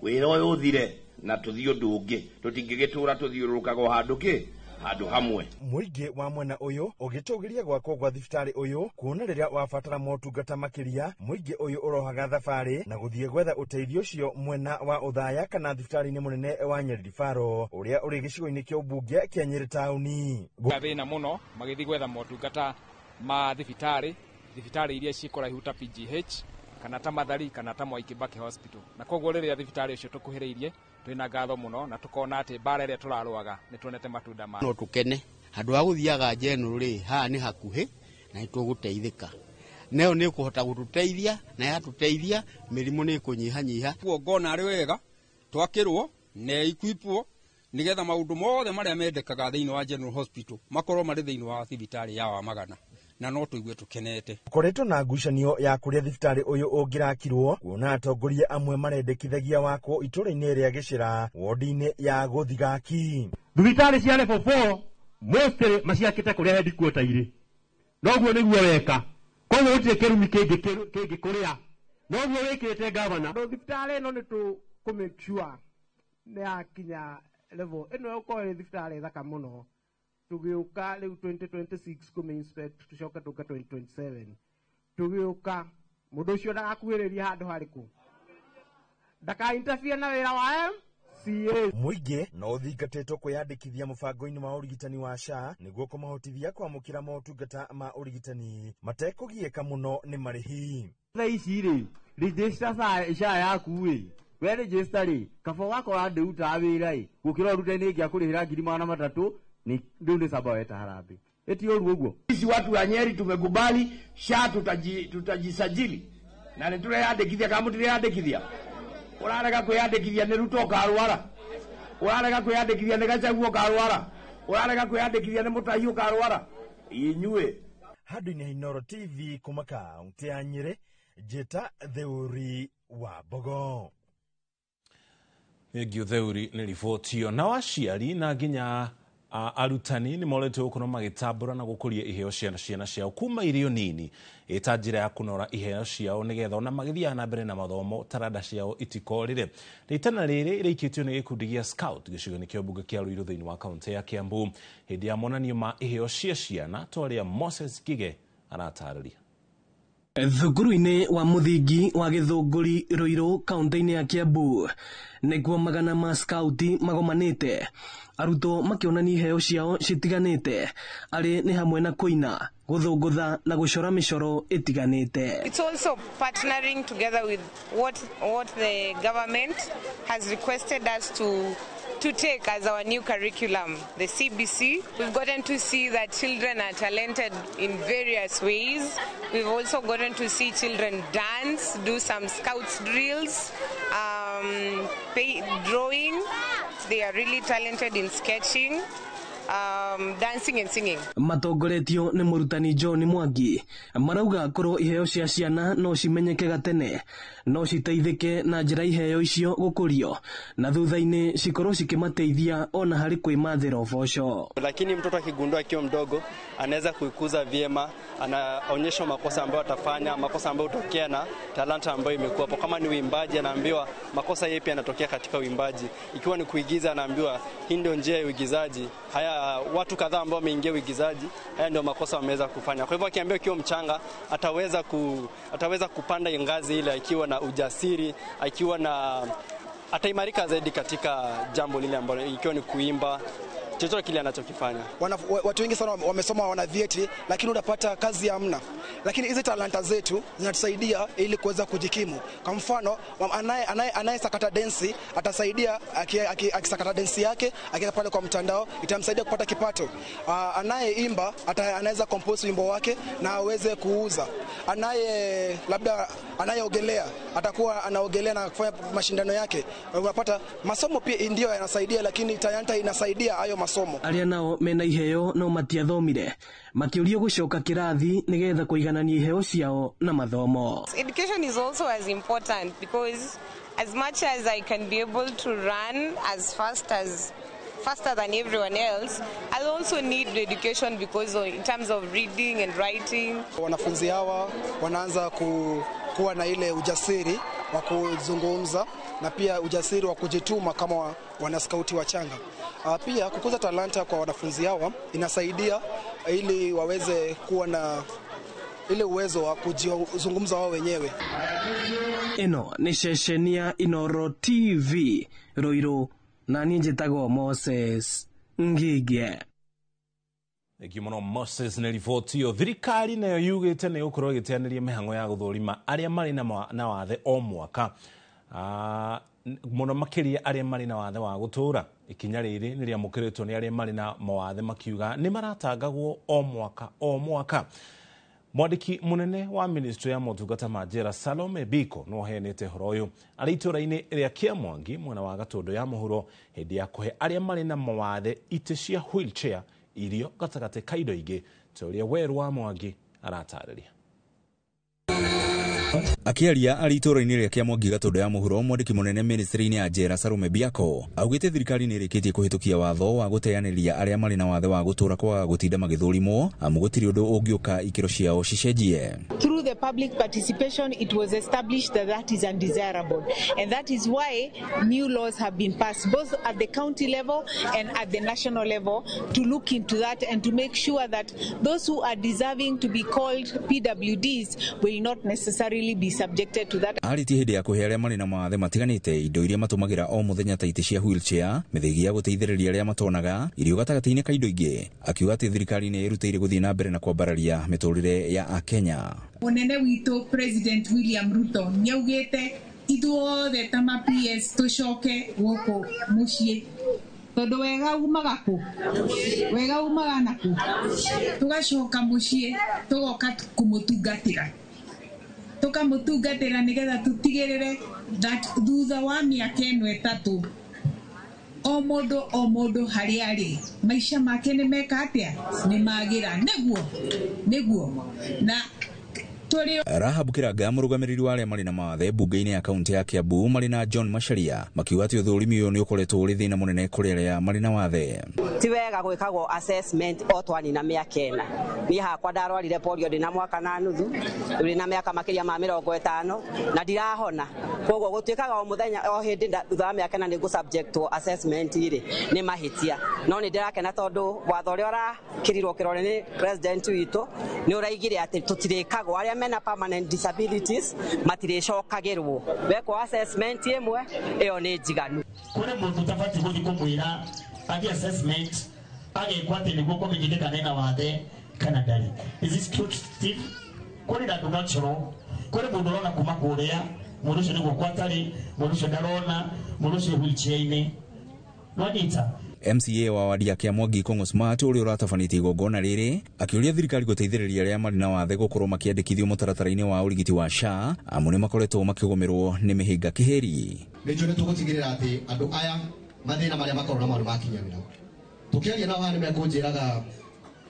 wĩra ũyũ ũthire na tũthiĩ ũndũ ũngĩ, tũtingĩgĩtũra tũthiũrũrũkaga o handũ kĩ handũ hamwe. Mũingĩ wa mwena ũyũ ũgĩtũgĩria gwakwo gwa thibitarĩ ũyũ, kuona rĩrĩa wabatara motungata makĩria, mũingĩ ũyũ ũrohaga thabarĩ na gũthiĩ gwetha ũteithio ũcio mwena wa Othaya kana thibitarĩ-inĩ mũnene wa Nyeri Referral ũrĩa ũrĩ gĩcigo-inĩ kĩa ũmbunge kĩa Nyeri taũni. Thĩna mũno magĩthiĩ gwetha motungata ma thibitarĩ iria ciĩ kũraihu ta PGH kana ta Mathari kana ta Mwai Kibaki Hospital. Na koguo rĩrĩa thibitarĩ ũcio tũkuhĩrĩirie twĩna ngatho mũno na tũkona atĩ mbara ĩrĩa tũrarũaga nĩ tuonete matunda ma no tũkene handũ ha gũthiaga General rĩ, haha nĩ hakuhĩ na nĩ tũgũteithĩka, nayo nĩ ĩkũhota gũtũteithia na yatũteithia mĩrimũ nĩ ĩkũnyihanyiha. Kuo ngona arĩ wega twakĩrwo na equipwo nigetha maũndũ mothe marĩa mendekaga thĩinĩ wa General Hospital makorwo marĩ thĩinĩ wa thibitarĩ ya Wamagana, na no tũigue tũkenete. Koretwo na ngucanio ya kũrĩa thibitarĩ ũyũ ũngĩrakirwo, kuona atongoria amwe marendekithagia wakwo itũũra-inĩ rĩa Gĩcĩra, wodi-inĩ ya Gũthigaki. Thibitarĩ cia level 4 mostly maciakĩte kũrĩa headquarter irĩ, noguo nĩguo weka, koguo gũtirĩ kĩrumi kĩngĩ kũrĩa, noguo wĩkĩte gavana. Thibitarĩ ĩno nĩ tũkũ make sure nĩ yakinya level ĩno, ĩgũkorwo ĩrĩ thibitarĩ thaka mũno. Tũgĩũka rĩu 2026 kũmĩ inspect, tũcoke tũke 2027 tũgĩũka, mũndũ ũcio ndagakuhĩrĩria handũ harĩkũ, ndaka interfere na wĩra wa MCA. Mũingĩ no ũthingatĩtwo kwĩyandĩkithia mũbango-inĩ wa ũrigitani wa SHA nĩguo kũmahotithia kwamũkĩra motungata ma ũrigitani matekũgiĩka mũno nĩ marĩhi. Thaa ici rĩ, register SHA yaku ĩ, we register rĩ, kaba ũgakora ndĩrutaga wĩra ĩ, gũkĩra ũrute nĩ ĩngĩakũrĩhĩra 300,000 ni rĩu nĩ camba weta harambĩ. Ĩti ũru ũguo. Sisi watu wa Nyeri tumekubali SHA, tutajisajili na nĩ tũreyandĩkithia. Kana mũtireyandĩkithia? Ũrarega kwĩyandĩkithia nĩ Ruto ũkarwara, ũrarega kwĩyandĩkithia nĩ Gachagua ũkarwara, ũrarega kwĩyandĩkithia nĩ Mũtahi ũkarwara, inyuĩ. Handũ-inĩ ha Inooro TV kuma kaũntĩ ya Nyĩrĩ, njĩta Theuri wa Mbogo. Thengiũ Theuri nĩ riboti ĩyo. Nao aciari na nginya arutani nĩ moretwo gũkorwo magĩtambũra na gũkũria iheo cia ciana ciao kuma irĩ o nini, ĩta njĩra ya kũnora iheo ciao nĩgetha ona magĩthiaga na mbere na mathomo taranda ciao itikorĩre. Rĩtana rĩrĩ rĩikĩtio nĩ gĩkundi gĩa Scout gĩcigo-inĩ kĩa mbunge kĩa Ruiru thĩinĩ wa kaũntĩ ya Kiambu hĩndĩ ya monanio ma iheo cia ciana ta ũrĩa Moses Ngige aratarĩria. Thukuru-inĩ wa mũthingi wa Gĩthũngũri Ruiru kaũntĩ-inĩ ya Kiambu nĩkuo magana ma skauti magomanĩte, arutwo makĩonania iheo ciao citiganĩte, arĩ nĩ hamwe na kũina, gũthũngũtha na gũcora mĩcoro ĩtiganĩte. It's also partnering together with what the government has requested us to take as our new curriculum, the CBC. We've gotten to see that children are talented in various ways. We've also gotten to see children dance, do some scouts drills, drawing. They are really talented in sketching, dancing and singing. Matongoretio nĩ mũrutani John Mwangi marauga korwo iheo cia ciana no cimenyeke gatene, no citeithĩke na njĩra iheo icio gũkũrio na thutha-inĩ cikorwo cikĩmateithia ona harĩ kwĩmathĩra ũboco. Lakini mtoto akigundua akiwa mdogo anaweza kuikuza vyema, anaonyeshwa makosa ambayo atafanya, makosa ambayo hutokea na talanta ambayo imekuwa hapo. Kama ni uimbaji, anaambiwa makosa yepi yanatokea katika uimbaji. Ikiwa ni kuigiza, anaambiwa hii ndio njia ya uigizaji. Haya watu kadhaa ambao wameingia uigizaji, haya ndio makosa wameweza kufanya. Kwa hivyo akiambiwa akiwa mchanga ataweza kupanda ngazi ile akiwa na ujasiri, akiwa na ataimarika zaidi katika jambo lile ambalo, ikiwa ni kuimba, chochote kile anachokifanya. Watu wengi sana wamesoma, wana vyeti, lakini unapata kazi hamna. Lakini hizi talanta zetu zinatusaidia ili kuweza kujikimu. Kwa mfano, anayesakata densi atasaidia akisakata densi yake, akiweka pale kwa mtandao, itamsaidia kupata kipato. Anayeimba anaweza compose wimbo wake na aweze kuuza. Anaye labda anayeogelea atakuwa anaogelea na kufanya mashindano yake. Unapata masomo pia ndio yanasaidia, lakini talanta inasaidia hayo masomo. Arĩa nao mena iheo no matiathomire makĩũrio gũcoka kĩrathi nĩgetha kũiganania iheo ciao na mathomo. Education is also as important because as much as I can be able to run as fast as faster than everyone else, I also need education because in terms of reading and writing. Wanafunzi hawa wanaanza kuwa na ile ujasiri wa kuzungumza na pia ujasiri wa kujituma kama wanaskauti wachanga. Pia kukuza talanta kwa wanafunzi hawa inasaidia ili waweze kuwa na ile uwezo wa kujizungumza wao wenyewe. Ĩno nĩ ceceni ya Inooro TV Ruiru, na niĩ njĩtagwo Moses Ngige. Thengiũ mũno Moses nĩ riboti ĩyo. Thirikari nayo yugĩte nĩ ĩgũkorwo ĩgĩteanĩria mĩhang'o ya gũthũrima arĩa marĩ na wathe o mwaka, mũno makĩria arĩa marĩ na wathe wa gũtũũra. Ikinya rĩrĩ nĩ rĩamũkĩrĩtwo nĩ arĩa marĩ na mawathe makiuga nĩ maratangagwo o mwaka o mwaka. Mwandĩki mũnene wa ministry ya motungata ma njera Salome Biko no aheanĩte ũhoro ũyũ arĩ itũũra-inĩ rĩa Kĩamwangi mwena wa Gatũndũ ya mũhuro hĩndĩ ya kũhe arĩa marĩ na mawathe itĩ cia wheelchair irio gatagatĩ ka indo ingĩ ta ũrĩa Werũ wa Mwangi aratarĩria. Akĩaria arĩ itũũra-inĩ rĩa Kĩamwangi Gatũndũ ya mũhuro, mwandĩki mũnene ministry-inĩ ya njera Salome Biako augĩte thirikari nĩ ĩrĩkĩtie kũhĩtũkia watho wa gũteanĩria arĩa marĩ na wathe wa gũtũũra kwaga gũtinda magĩthũrimwo, amu gũtirĩ ũndũ ũngĩũka ikĩro ciao cicenjie. Through the public participation, it was established that that is undesirable, and that is why new laws have been passed both at the county level and at the national level to look into that and to make sure that those who are deserving to be called PWDs will not necessarily be subjected to that. Arĩtie hĩndĩ ya kũhe arĩa marĩ na mawathe matiganĩte indo iria matũmagĩra o mũthenya ta itĩ cia wheelchair, mĩthĩgi ya gũteithĩrĩria arĩa matonaga, irio gatagatĩ-inĩ ka indo ingĩ. Akiuga atĩ thirikari nĩ ĩrutĩire gũthiĩ na mbere na kwambararia mĩtũrĩre ya Akenya. Mũnene witũ President William Ruto nĩaugĩte ithuothe ta ma PS tũcoke gũkũ mũciĩ tondũ wega umaga kũ, wega umaga na kũ, tũgacoka mũciĩ tũgoka kũmũtungatĩra, tũkamũtungatĩra nĩgetha tũtigĩrĩre that thutha wa mĩaka ĩno 3 o mũndũ harĩa arĩ maica make nĩ meka atĩa, nĩ magĩra, nĩguo na Rahab Kiraga mũrũgamĩrĩri wa arĩa marĩ na mawathe mbunge-inĩ ya kaunti ya Kiambu marĩ na John Macharia makiuga atĩ ũthũrimi ũyũ nĩ ũkoretwo ũrĩ thĩna mũnene kũrĩ arĩa marĩ na wathe. Ti wega gwĩkagwo assessment o twanina mĩaka 4. Niĩ hakwa ndarwarire polio ndĩna mwaka na nuthu, rĩu ndĩna mĩaka makĩria ma 50 na ndirahona. Koguo gũtuĩkaga o mũthenya o hĩndĩ thutha wa mĩaka 4 nĩ ngũ subject assessment rĩ nĩ mahĩtia. No nĩ ndĩrakena tondũ watho ũrĩa ũrakĩrirwo kĩrore nĩ president witũ nĩ ũraigire atĩ tũtirĩkagwo arĩa mena permanent disabilities matirĩcokagĩrwo. Wekwo assessment ĩmwe ĩyo nĩ njiganu. Kũrĩ mũndũ ũtabatiĩ gũthiĩ kũmwĩra athiĩ assessment agĩkwo atĩ nĩguo kũmenyithie kana ena wathe kana ndarĩ. Is this true, Steve? Kũrĩ na andũ natural, kũrĩ mũndũ ũrona kuma kũrĩa, mũndũ ũcio nĩ guoko atarĩ, mũndũ ũcio ndarona, mũndũ ũcio wheelchair-inĩ. Nĩwanyita? MCA wa wadi ya Kĩamwangi Kong'o Smart ũrĩa ũratabanĩtie igongona rĩrĩ akĩũria thirikari gũteithĩrĩria arĩa marĩ na wathe gũkorwo makĩandĩkithio mũtaratara-inĩ wa ũrigiti wa SHA amu nĩ makoretwo makĩgũmĩrwo nĩ mĩhĩnga kĩhĩri. Nĩnjũĩ nĩ tũgũtigĩrĩra atĩ andũ aya mathĩna marĩa makorwo namo nĩ makinyanĩra. Tũkĩaria nao haha nĩ mekũnjĩraga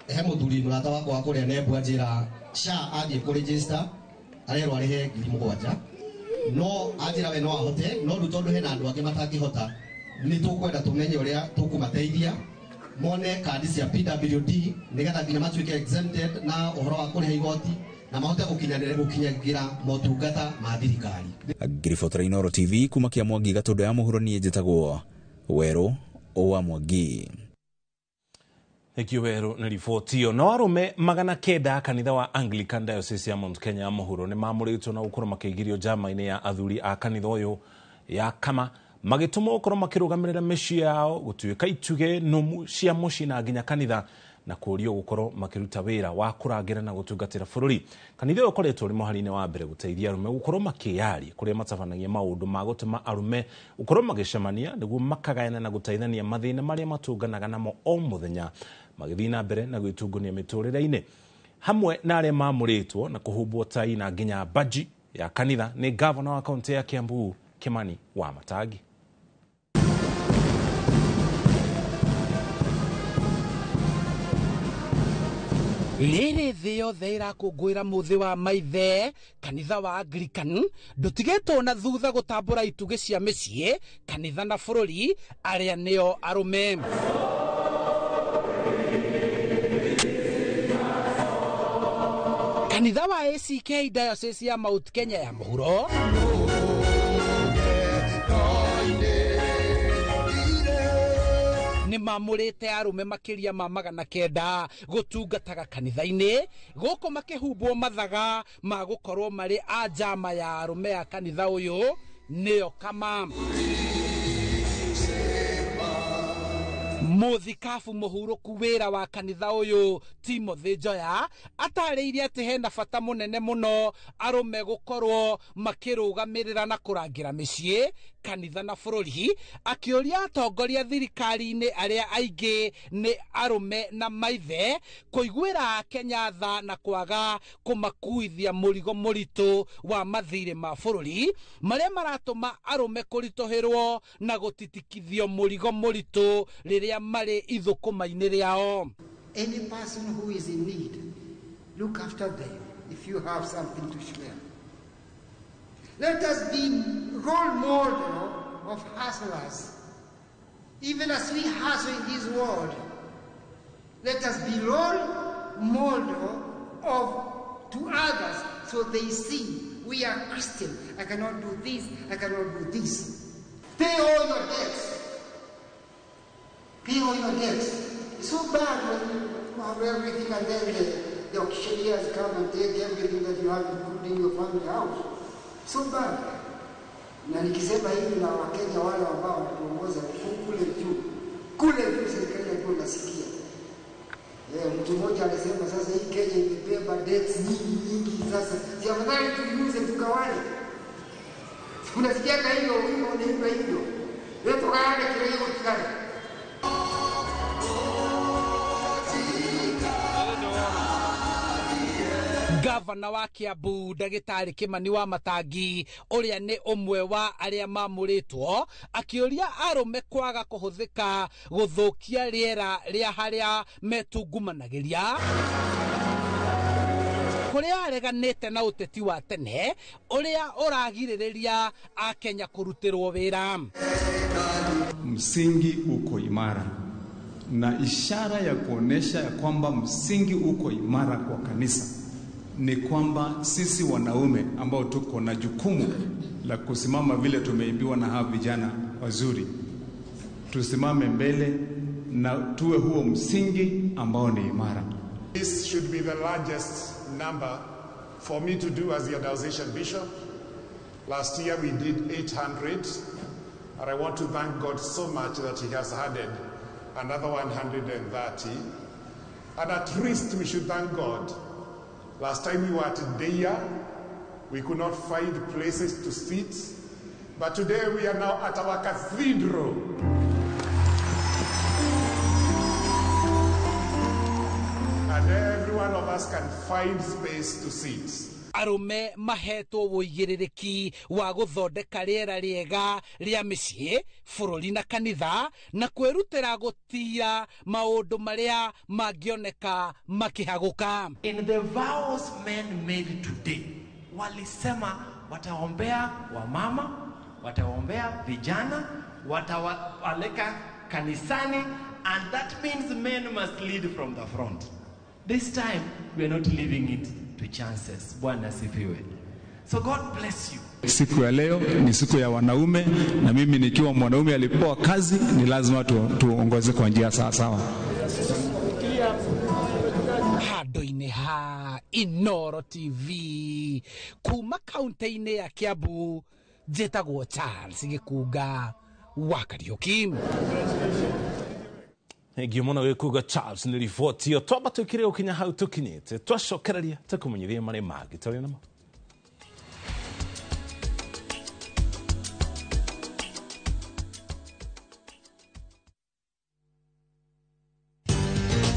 he mũthuri mũrata wakwa wa kũrĩa Nembu anjĩra SHA athiĩ kũregister arerwo arĩhe 7,000 no anjĩra we no ahote, no rĩu tondũ hena andũ angĩ matangĩhota nĩ tũkwenda tũmenye ũrĩa tũkũmateithia mone kandi cia PWD nĩgetha nginya matuĩke exempted na ũhoro wa kũrĩha igoti na mahote gũkinyanĩra motungata ma thirikari. Ngĩribotera Inooro TV kuma Kĩamwangi Gatũndũ ya mũhuro, niĩ njĩtagwo Werũ wa Mwangi. Thengiũ Werũ nĩ riboti ĩyo. Nao arũme 900 kanitha wa Anglican Diocese ya Mount Kenya ya mũhuro nĩ mamũrĩtwo na gũkorwo makĩingĩrio njama-inĩ ya athuri a kanitha ũyũ ya Kama magĩtũmwo gũkorwo makĩrũgamĩrĩra mĩciĩ yao gũtuĩka itugĩ nũmu cia mũciĩ na nginya kanitha na kũũrio gũkorwo makĩruta wĩra wa kũrangĩra na gũtungatĩra bũrũri. Kanitha ũyũ ũkoretwo ũrĩ mũhari-inĩ wa mbere gũteithia arũme gũkorwo makĩyaria kũrĩa matabanagia maũndũ ma gũtũma arũme gũkorwo magĩcemania nĩguo makagayana na gũteithania mathĩna marĩa matũnganaga namo o mũthenya magĩthiĩ na mbere na gwĩtungũnia mĩtũrĩre-inĩ. Hamwe na arĩa mamũrĩtwo na kũhumbwo tai na nginya baji ya kanitha nĩ gavana wa kaunti ya Kiambu Kimani Wamatangi. Rĩrĩ thĩ yothe ĩrakũngũĩra mũthĩ wa maithe, kanitha wa Anglican ndũtigĩtwo na thutha gũtambũra itugĩ cia mĩciĩ, kanitha na bũrũri arĩa nĩo arũme. Kanitha wa ACK Diocese ya Mount Kenya ya mũhuro nĩ mamũrĩte arũme makĩria ma 900 gũtungataga kanitha-inĩ gũkũ makĩhumbwo mathaga ma gũkorwo marĩ a njama ya arũme a kanitha ũyũ nĩyo Kama. Muthikabu muhuruku wira wa kanitha uyu Timothy Njoya atarĩirie atĩ hena bata mũnene mũno arũme gũkorwo makĩrũgamĩrĩra na kũrangĩra mĩciĩ, kanitha na bũrũri, akĩũria atongoria thirikari-inĩ arĩa aingĩ nĩ arũme na maithe kũiguĩra Kenya tha na kwaga kũmakuithia mũrigo mũritũ wa mathirĩ ma bũrũri marĩa maratũma arũme kũritũhĩrwo na gũtitikithio mũrigo mũritũ rĩrĩa marĩ ithũkũma-inĩ rĩao. Any person who is in need, look after them if you have something to share. Let us be role model of hustlers. Even as we hustle in this world, let us be role model of to others so they see we are Christian. I cannot do this, I cannot do this. Pay all your debts. Pay all your debts. It's so bad when you have everything and then the auctioneers come and take everything that you have, including your family house. So bad. Na nikisema hivi na Wakenya wale ambao wanatuongoza kule juu, serikali ya juu nasikia. Mtu mmoja alisema sasa hii Kenya imebeba debts nyingi nyingi, sasa si afadhali tuiuze tugawane. Unasikia hiyo wimbo unaimba hivyo. Wewe tugawane kile hiyo tugawane. Gavana wa Kiambu Ndagĩtarĩ Kĩmani wa Matangi ũrĩa nĩ ũmwe wa arĩa mamũrĩtwo akĩũria arũme kwaga kũhũthĩka gũthũkia rĩera rĩa harĩa metungumanagĩria kũrĩa areganĩte na ũteti wa tene ũrĩa ũragirĩrĩria Akenya kũrutĩrwo wĩra. Msingi uko imara, na ishara ya kuonesha ya kwamba msingi uko imara kwa kanisa ni kwamba sisi wanaume ambao tuko na jukumu la kusimama vile tumeimbiwa na hawa vijana wazuri, tusimame mbele na tuwe huo msingi ambao ni imara. This should be the largest number for me to do as the Diocesan Bishop. Last year we did 800, and I want to thank God so much that he has added another 130. And at least we should thank God. Last time we were at Deya, we could not find places to sit, but today we are now at our cathedral. And every one of us can find space to sit. Arũme mahetwo wũigĩrĩrĩki wa gũthondeka rĩera rĩega rĩa mĩciĩ, bũrũri na kanitha, na kwĩrutĩra gũtira maũndũ marĩa mangĩoneka makĩhagũka. In the vows men made today, walisema wataombea wamama, wataombea vijana, watawaleka kanisani, and that means men must lead from the front. This time we are not leaving it to chances. Bwana asifiwe. So God bless you. Siku ya leo ni siku ya wanaume, na mimi nikiwa mwanaume alipewa kazi ni lazima tuongoze kwa njia sawa sawa. Handũ-inĩ ha Inooro TV kuma kaunti-inĩ ya Kiambu, njĩtagwo Charles Gĩkunga wa Kariũki. Thengiũ mũno Gĩkunga Charles nĩ riboti ĩyo. Twamba twĩkire gũkinya hau tũkinyĩte, twacokereria tũkũmenyithie marĩa mangĩ tũrĩ namo.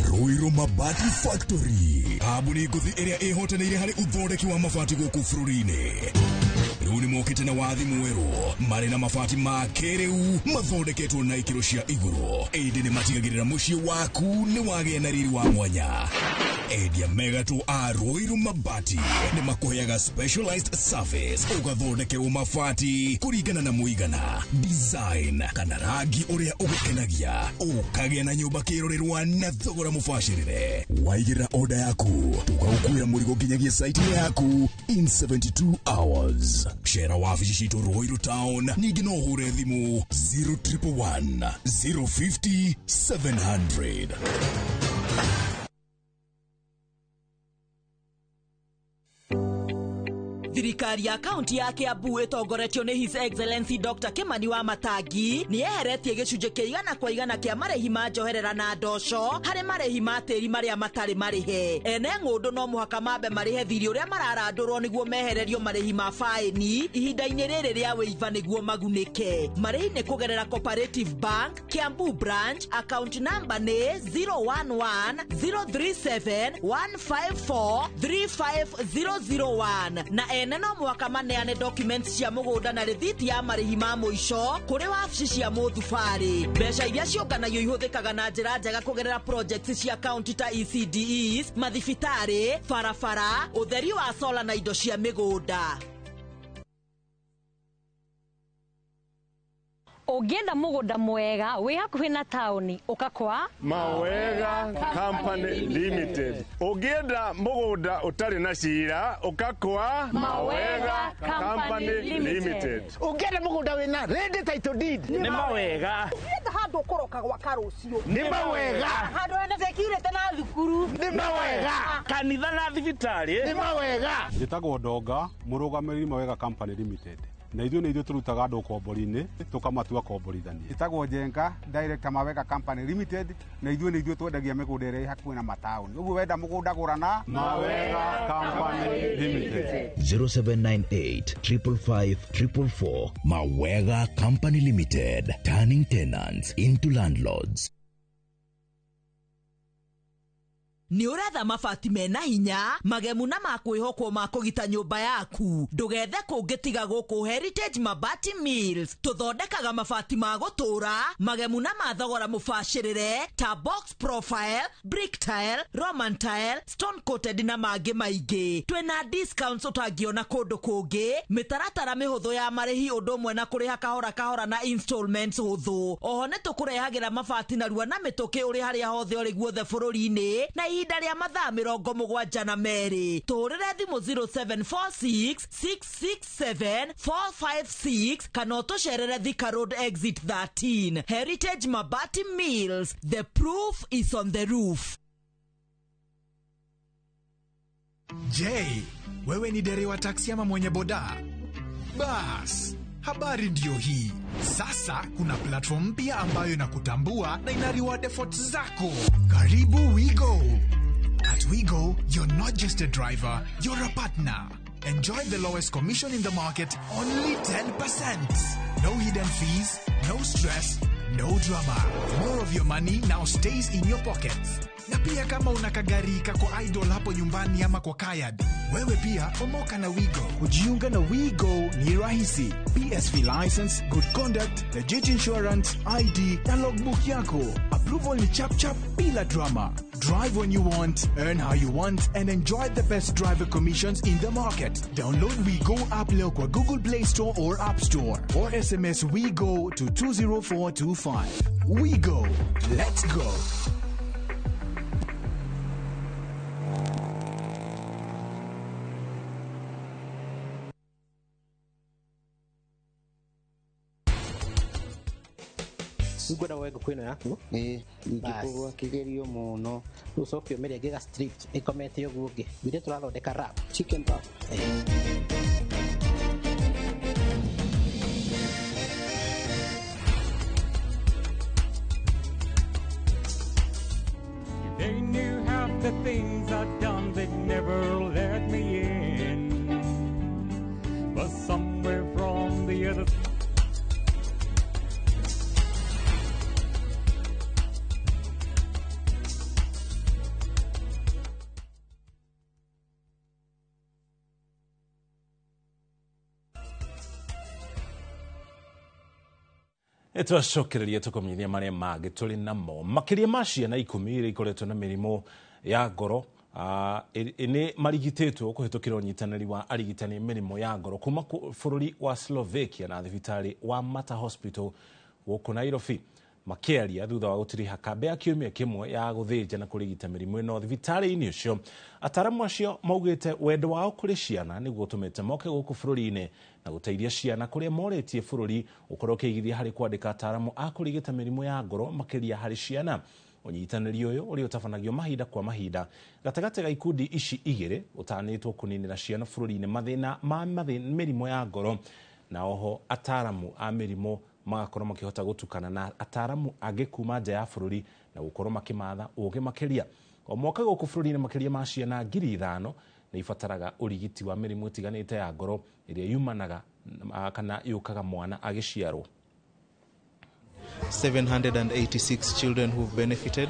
Ruiru Mabati Factory, kambuni ngũthi ĩrĩa ĩhotanĩire harĩ ũthondeki wa mabati gũkũ bũrũri-inĩ. Rĩu nĩ mokĩte na wathi mwerũ, marĩ na mabati ma kĩrĩu mathondeketwo na ikĩro cia igũrũ, ĩndĩ nĩ matigagĩrĩra mũciĩ waku nĩ wagĩa na riri wa mwanya. Endia megatũ a Ruiru Mabati nĩ makũheaga specialized service, ũgathondekerwo mabati kũringana na mũigana, design kana rangi ũrĩa ũgũkenagia, ũkagĩa na nyũmba kĩrorerwa na thogora mũbacĩrĩre. Waigĩrĩra order yaku, tũgagũkuĩra mũrigo nginyagia site yaku in 72 hours. Cera wabici citũ Ruiru Town, ningĩ no ũhũre thimũ 0111 050 700. Thirikari Thirikari ya kaunti ya Kiambu ĩtongoretio nĩ His Excellency Dr. Kimani wa Matangi nĩ yeheretie gĩcunjĩ kĩa 100% kĩa marĩhi ma njoherera na ndoco harĩ marĩhi ma tĩri marĩa matarĩ marĩhe. Ene ng'ũndũ no mũhaka mambe marĩhe thirĩ ũrĩa mararandũrwo nĩguo mehererio marĩhi ma faĩni ihinda-inĩ rĩrĩ rĩa wĩiva nĩguo magunĩke. Marĩhi nĩ kũgerera Cooperative Bank, Kiambu Branch, account number nĩ 011 037 154 35001 na ene no mũhaka maneane documents cia mũgũnda na rĩthiti ya marĩhi ma mũico kũrĩ wabici cia mũthubarĩ. Mbeca iria ciũnganagio ihũthĩkaga na njĩra njega kũgerera projects cia county ta ECDEs, mathibitarĩ, barabara, ũtheri wa sola na indo cia mĩgũnda. Ũngĩenda mũgũnda mwega wĩ hakuhĩ na taũni ũka kwa Mawega Company Limited. Ũngĩenda mũgũnda ũtarĩ na cira ũka kwa Mawega Company Limited. Ũngĩenda mũgũnda wĩna ready title deed Nĩ Mawega. Ũngĩenda handũ ũkũroka gwaka rũciũ Nĩ Mawega. Handũ hena security na thukuru Nĩ Mawega. Kanitha na thibitarĩ Nĩ Mawega. Njĩtagwo Ndonga, mũrũgamĩrĩri Mawega Company Limited. Na ithuĩ nĩ ithuĩ tũrutaga andũ ũkombori-inĩ tũkamatua komborithania. Ĩtagwo Njenga, director Mawega Company Limited, na ithuĩ nĩ ithuĩ twendagia mĩgũnda ĩrĩa ĩ hakuhĩ na mataũni. Ũguo wenda mũgũnda gũra na Mawega Company Limited. 0798 555 444. Mawega Company Limited, turning tenants into landlords. Nĩ ũretha mabati mena hinya magemu na ma kwĩhokwo ma kũgita nyũmba yaku. Ndũgethe kũngĩ tiga gũkũ Heritage Mabati Mills. Tũthondekaga mabati ma gũtũũra magemu na ma thogora mũbacĩrĩre ta box profile, brick tile, roman tile, stone coated na mangĩ maingĩ. Twĩna discounts ũtangĩona kũndũ kũngĩ, mĩtaratara mĩhũthũ ya marĩhi ũndũ ũmwe na kũrĩha kahora kahora na installments hũthũ. Oho nĩ tũkũrehagĩra mabati narua na mĩtũkĩ ũrĩ harĩa hothe ũrĩ guothe bũrũri-inĩ na ihinda rĩa mathaa 72. Tũhũrĩre thimũ 0746 667 456 kana ũtũcerere Thika Road exit 13. Heritage Mabati Mills, the proof is on the roof. Je, wewe ni dereva taksi ama mwenye boda? Bas, habari ndiyo hii. Sasa kuna platform mpya ambayo inakutambua na ina reward efforts zako. Karibu WeGo. At WeGo, you're not just a driver, you're a partner. Enjoy the lowest commission in the market, only 10%. No hidden fees, no stress, no drama. More of your money now stays in your pockets. Na pia kama una kagari kako idle hapo nyumbani ama kwa kayad, wewe pia omoka na WeGo. Kujiunga na WeGo ni rahisi. PSV license, good conduct, legit insurance, ID na logbook yako. Approval ni chap chap bila drama. Drive when you want, earn how you want, and enjoy the best driver commissions in the market. Download WeGo app leo kwa Google Play Store or App Store, or SMS WeGo to 20425. WeGo. Let's go. Ngwenda woe ngũkũ ĩno yaku ingĩkũgwa kĩgerio mũno rĩu ũcoke ũmĩrenge ga strip ĩkomete ũguo ũngĩ ithuĩ tũrathondeka wrap, chicken wrap. They knew half the things I'd done, they'd never let me in. But somewhere from the other Twacokereria tũkũmenyithia marĩa mangĩ tũrĩ namo. Makĩria ma ciana 10 iria ikoretwo na mĩrimũ ya ngoro nĩ marigitĩtwo kũhĩtũkĩra ũnyitanĩri wa arigitani mĩrimũ ya ngoro kuma bũrũri wa Slovakia na thibitarĩ wa Mater Hospital gũkũ Nairobi. Makĩaria thutha wa gũtiriha kambĩ ya kiumia kĩmwe ya gũthĩnja na kũrigita mĩrimũ ĩno thibitarĩ-inĩ ũcio, ataramu acio maugĩte wendo wao kũrĩ ciana nĩguo ũtũmĩte moke gũkũ bũrũri-inĩ na gũteithia ciana kũrĩa morĩtie bũrũri ũkorwo ũkĩigithia harĩ kwandĩka ataramu a kũrigita mĩrimũ ya ngoro makĩria harĩ ciana. Ũnyitanĩri ũyũ ũrĩa ũtabanagio mahinda kwa mahinda gatagatĩ ga ikundi ici igĩrĩ ũtanĩtwo kũninĩra ciana bũrũri-inĩ mathĩna ma mĩrimũ ya ngoro, na oho ataramu a mĩrimũ magakorwo makĩhota gũtukana na ataramu angĩ kuma nja ya bũrũri na gũkorwo makĩmatha ũgĩ makĩria. O mwaka gũkũ bũrũri-inĩ makĩria ma ciana 5,000 nĩ ibataraga ũrigiti wa mĩrimũ ĩtiganĩte ya ngoro ĩrĩa yumanaga kana yũkaga mwana agĩciarwo. 786 children who've benefited.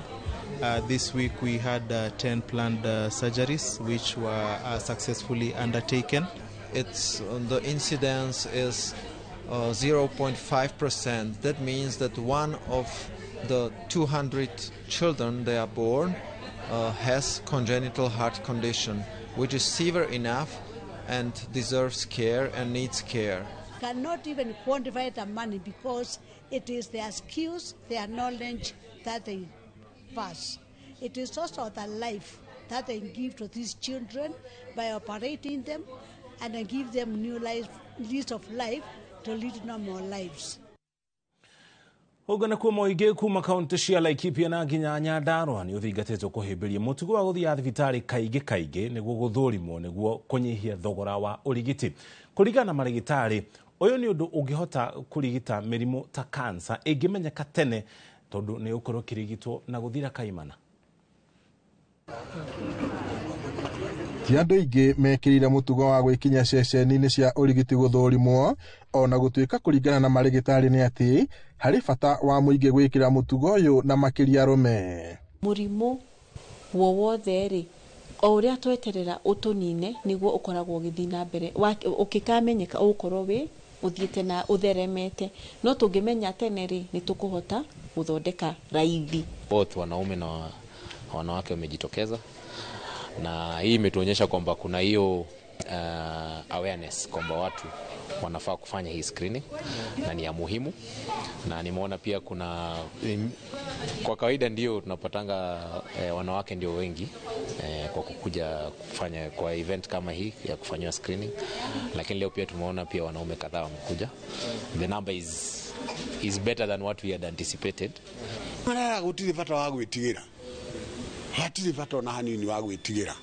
This week we had 10 planned surgeries which were successfully undertaken. The incidence is 0.5%. That means that one of the 200 children they are born has congenital heart condition, which is severe enough and deserves care and needs care. Cannot even quantify the money because it is their skills, their knowledge that they pass. It is also the life that they give to these children by operating them and then give them new life, lease of life to lead normal lives. Ũguo nakuo mũingĩ kuma kaunti cia Laikipia na nginya Nyandarua nĩ ũthingatĩtwo kũhĩmbĩria mũtugo wa gũthiaga thibitarĩ kaingĩ kaingĩ nĩguo gũthũrimwo nĩguo kũnyihia thogora wa ũrigiti. Kũringana na marĩgĩtarĩ, ũyũ nĩ ũndũ ũngĩhota kũrigita mĩrimũ ta kansa ĩngĩmenyeka tene tondũ nĩ ũkorwo ũkĩrigitwo na gũthira kaimana. Ti andũ aingĩ mekĩrĩire mũtugo wa gwĩkinya ceceni-inĩ cia ũrigiti gũthũrimwo, ona gũtuĩka kũringana na marĩgĩtarĩ nĩ atĩ harĩ bata wa mũingĩ gwĩkĩra mũtugo ũyũ na makĩria arũme. Mũrimũ wowothe rĩ, o ũrĩa tweterera ũtũnine nĩguo ũkoragwo ũgĩthiĩ na mbere, ũkĩkamenyeka ũgũkorwo wĩ ũthiĩte na ũtheremete, no tũngĩmenya tene rĩ nĩ tũkũhota gũthondeka raithi. Both wanaume na wanawake wamejitokeza, na hii imetuonyesha kwamba kuna hiyo awareness kwamba watu wanafaa kufanya hii screening na ni ya muhimu. Na nimeona pia kuna kwa kawaida ndio tunapatanga wanawake ndio wengi kwa kukuja kufanya kwa event kama hii ya kufanywa screening, lakini leo pia tumeona pia wanaume kadhaa wamekuja. The number is better than what we had anticipated. Mara gutiri bata wa gwitigira, hatiri bata ona hanini wa gwitigira,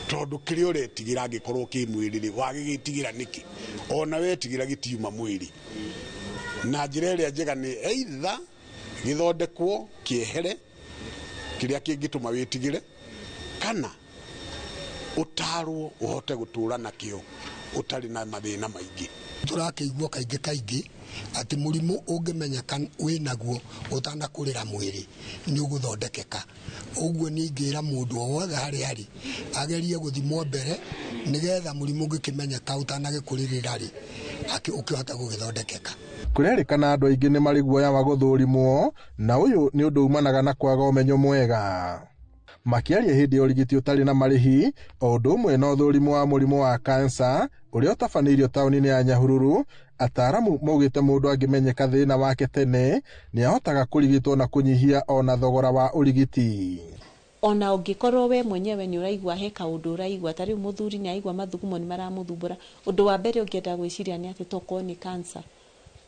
tondu kiria uretigira angikorwo ki mwiri ri wagigitigira niki ona wetigira gitiuma mwiri. Na njira ĩrĩa njega nĩ either gĩthondekwo kĩehere kĩrĩa kĩngĩtũma wĩtigĩre, kana ũtarwo ũhote gũtũra nakĩo ũtarĩ na mathĩna maingĩ. Tũrakĩigua kaingĩ kaingĩ atĩ mũrimũ ũngĩmenyeka wĩnaguo ũtanakũrĩra mwĩrĩ nĩ ũgũthondekeka. Ũguo niĩ ingĩra mũndũ o wothe harĩa arĩ agerie gũthimwo mbere nĩgetha mũrimũ ũngĩkĩmenyeka ũtanagĩkũrĩrĩra rĩ ũkĩhota gũgĩthondekeka. Kũrerĩkana andũ aingĩ nĩ marĩ guoya wa gũthũrimwo, na ũyũ nĩ ũndũ umanaga na kwaga ũmenyo mwega. Makĩaria hĩndĩ ya ũrigiti ũtarĩ na marĩhi o ũndũ ũmwe na ũthũrimo wa mũrimũ wa kansa ũrĩa ũtabanĩirio taũni-inĩ ya Nyahururu, ataramu maugĩte mũndũ angĩmenyeka thĩna wake tene nĩ ahotaga kũrigitwo na kũnyihia ona thogora wa ũrigiti. Ona ũngĩkorwo we mwenyewe nĩ ũraigua he kaũndũ ũraigua, ta rĩu mũthuri nĩ aigua mathugumo nĩ maramũthumbũra, ũndũ wa mbere ũngĩenda gwĩciria nĩ atĩ tokorwo nĩ kansa.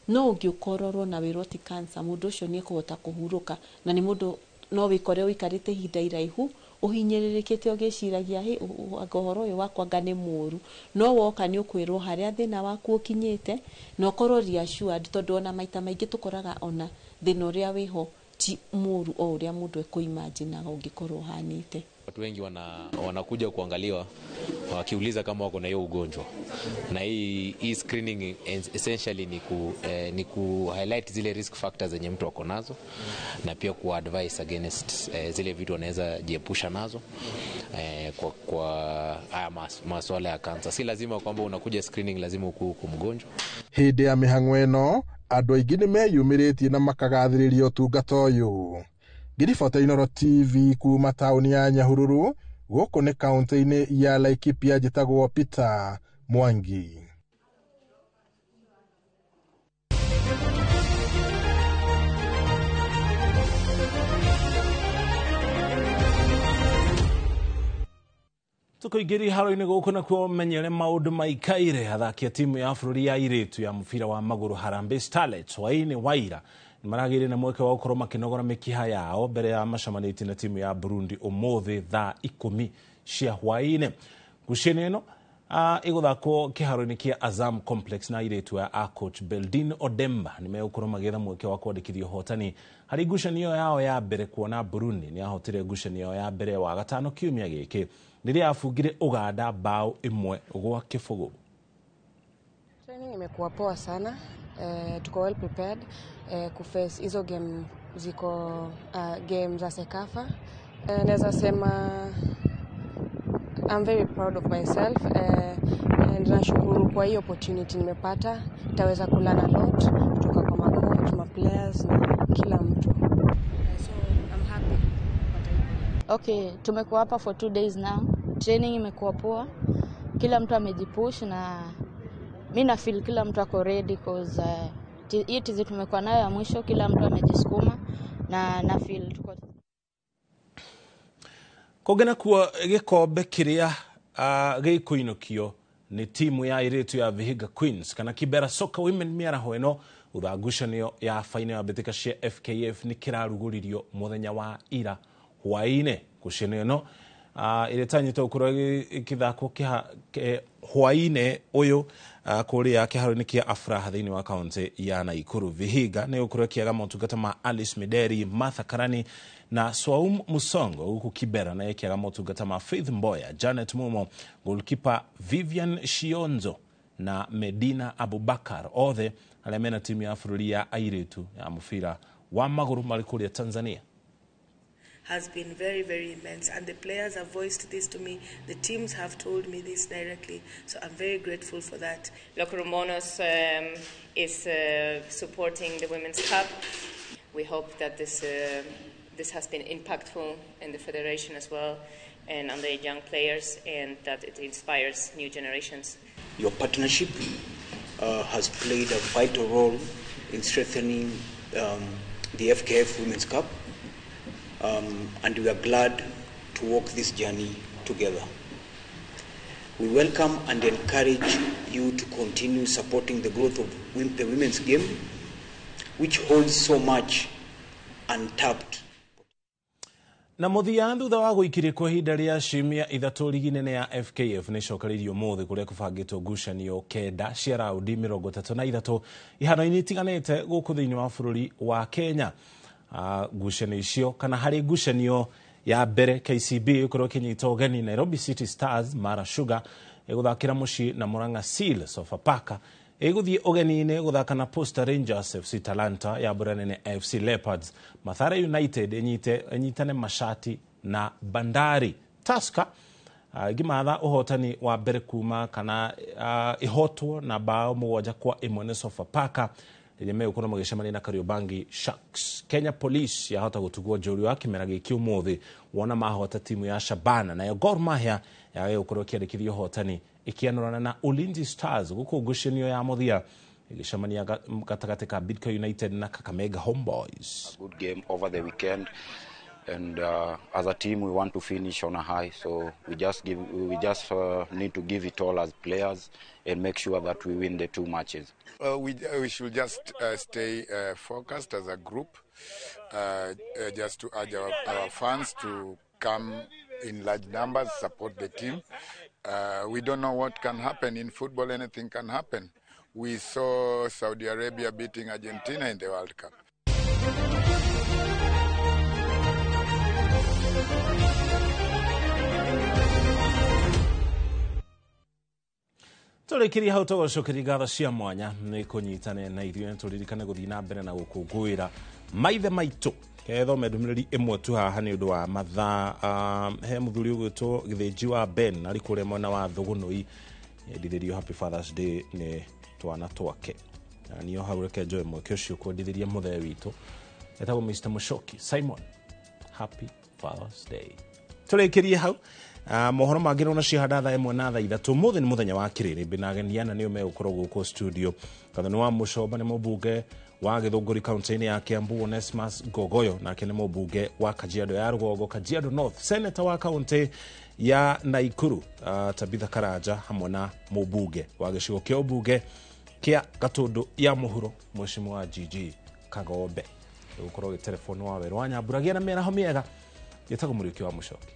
No ũngĩũkororwo na wĩrwo ti kansa, mũndũ ũcio nĩ ekũhota kũhurũka, na nĩ mũndũ no wĩkore ũikarĩte ihinda iraihu ũhinyĩrĩrĩkĩte ũgĩciragia hĩ anga ũhoro ũyũ wakwa anga nĩ mũũru, no woka nĩ ũkwĩrwo harĩa thĩna waku ũkinyĩte na ũkorwo reassured, tondũ ona maita maingĩ tũkoraga ona thĩna ũrĩa wĩho ti mũũru o ũrĩa mũndũ ekũimaginaga ũngĩkorwo ũhanĩte. Watu wengi wanakuja kuangaliwa wakiuliza kama wako na hiyo ugonjwa, na hii screening essentially ni ku highlight zile risk factors zenye mtu ako nazo, na pia ku advise against zile vitu wanaweza jiepusha nazo kwa haya masuala ya cancer. Si lazima kwamba unakuja screening lazima ukuwe mgonjwa. Hĩndĩ ya mĩhang'o ĩno andũ aingĩ nĩ meyumĩrĩtie na makagathĩrĩria ũtungata ũyũ. Ngĩribota Inooro TV kuma taũni ya Nyahururu, gũkũ nĩ kaunti-inĩ ya Laikipia, njĩtagwo Peter Mwangi. Tukuingĩria haro-inĩ gũkũ nakuo menyere maũndũ maikaire. Athaki a timu ya bũrũri ya airĩtu ya mũbira wa magũrũ Harambee Starlets hwaĩ-inĩ wa ira Maragĩire na mweke wa gũkorwo makĩnogora mĩkiha yao mbere ya macemanĩtie na timu ya Burundi ũmũthĩ thaa 10 cia hwaĩ-inĩ. Ngucanio ĩno ĩgũthakwo kĩharo-inĩ kĩa Azam Complex na airĩtu a coach Beldin Odemba nĩ megũkorwo magĩetha mweke wa kwandĩkithia ũhotani harĩ ngucanio yao ya mbere kuona Burundi nĩ yahotire ngucanio ya mbere wa gatano kiumia gĩkĩ rĩrĩa yabungire Uganda bao 1-0. Training imekuwa poa sana. Tuko well prepared kuface hizo game ziko game za Sekafa. Naweza sema I'm very proud of myself and nashukuru kwa hii opportunity nimepata. Nitaweza kulearn a lot kutoka kwa macoach, ma players na kila mtu. So I'm happy. Okay, tumekuwa hapa for 2 days now. Training imekuwa poa. Kila mtu amejipush na mimi na feel kila mtu ako ready cause hii tizi tumekuwa nayo ya mwisho, kila mtu amejisukuma na feel tuko kogena kuwa gĩkombe kĩrĩa gĩkũinũkio nĩ timu ya airĩtu ya Vihiga Queens kana Kibera Soccer Women mĩaraho ĩno thutha ngucanio ya faino ya mbĩtĩka cia FKF nĩ kĩrarugũririo mũthenya wa ira hwaĩ-inĩ. Ngucanio ĩno ĩrĩa ĩtanyĩtwo gũkorwo ĩgĩthakwo hwaĩ-inĩ ũyũ kũrĩa kĩharo-inĩ kĩa Afraha thĩinĩ wa kaunti ya Nakuru. Vihiga nĩ gũkorwo ĩkĩaga motungata ma Alice Mideri, Martha Karani na Swaum Musongo, huku Kibera naye ĩkĩaga motungata ma Faith Mboya, Janet Mumo, goalkeeper Vivian Shionzo na Medina Abubakar, othe arĩa mena timu ya bũrũri ya airĩtu ya mũbira wa magũrũ marĩ kũrĩa Tanzania. Has been very, very immense, and the players have voiced this to me, the teams have told me this directly, so I'm very grateful for that. Locker Room Bonus is supporting the Women's Cup. We hope that this has been impactful in the federation as well and on the young players, and that it inspires new generations. Your partnership has played a vital role in strengthening the FKF Women's Cup. And we are glad to walk this journey together. We welcome and encourage you to continue supporting the growth of the women's game, which holds so much untapped. Na mũthia thutha wa gũikiria kwa ihinda rĩa ciumia 3 ligi nene ya FKF nĩ icokereirio ũmũthĩ kũrĩa kũbangĩtwo ngucanio 9 cia raundi 33 iharo-inĩ itiganĩte gũkũ thĩinĩ wa bũrũri wa Kenya. Ngucanio icio kana harĩ ngucanio ya mbere KCB ĩkorwo ĩkĩnyita ũgeni Nairobi City Stars, Mara Sugar ĩgũthakĩra mũciĩ na Murang'a Seal, Sofapaka ĩgũthiĩ ũgeni-inĩ gũthaka na Posta Rangers, FC Talanta ya mbura nene FC Leopards, Mathare United ĩnyitane mashati na Bandari. Tusker ĩngĩmatha ũhotani wa mbere kuma kana ĩhotwo na bao 7-1 nĩ Sofapaka rĩrĩa megũkorwo magĩcemania na Kariobangi Sharks. Kenya Police yahota gũtugwo njorua wa kĩmera gĩkĩ ũmũthĩ wona mahota timu ya Shabana, nayo Gor Mahia yagĩgũkorwo ĩkĩandĩkithia ũhotani ĩkĩanũrana na Ulinzi Stars gũkũ ngucanio ya mũthia ĩgĩcemania gatagatĩ ka Bidco United na Kakamega Homeboys. A good game over the weekend, and as a team we want to finish on a high, so we just need to give it all as players and make sure that we win the 2 matches. We should just stay focused as a group, just to urge our fans to come in large numbers, support the team. We don't know what can happen in football. Anything can happen. We saw Saudi Arabia beating Argentina in the World Cup. Tũrĩkĩria hau tũgũcokeria ngatho cia mwanya nĩ kũnyitane na ithuĩ, tũririkane gũthiĩ na mbere na gũkũngũĩra maithe maitũ. Kethome ndũmĩrĩri ĩmwe tu haha nĩ ũndũ wa mathaa. He mũthuri ũgwĩtwo Gĩthĩnji wa Ben arĩ kũrĩa mwena wa Thũgũnũi, endithĩrio Happy Father's Day nĩ twana twake. Na niĩ hau reke njoe mweke ũcio kwendithĩria mũthee witũ etagwo Mr. Mushoki Simon, Happy Father's Day. Tũrĩkĩrie hau. Mohoro mangĩ nona cihanda thaa 1 na thaa 3 mũthĩ nĩ mũthenya wa kĩrĩrĩmbĩ na ageni ana nĩo megũkorwo gũkũ studio. Gathoni wa Mũcomba nĩ mũmbunge wa Gĩthũngũri kaunti-inĩ ya Kiambu, Onesmus Gogoyo nake nĩ mũmbunge wa Kajiado ya Rũgongo, Kajiado North, senator wa kaunti ya Nakuru Tabitha Karanja hamwe na mũmbunge wa gĩcigo kĩa ũmbunge kĩa Gatundu ya Mũhuro Mheshimiwa GG Kagombe gukorwo gĩtelefoni wa werũ wa Nyambura na mĩaraho mĩega gĩtagwo Mũriũki wa Mũcoki.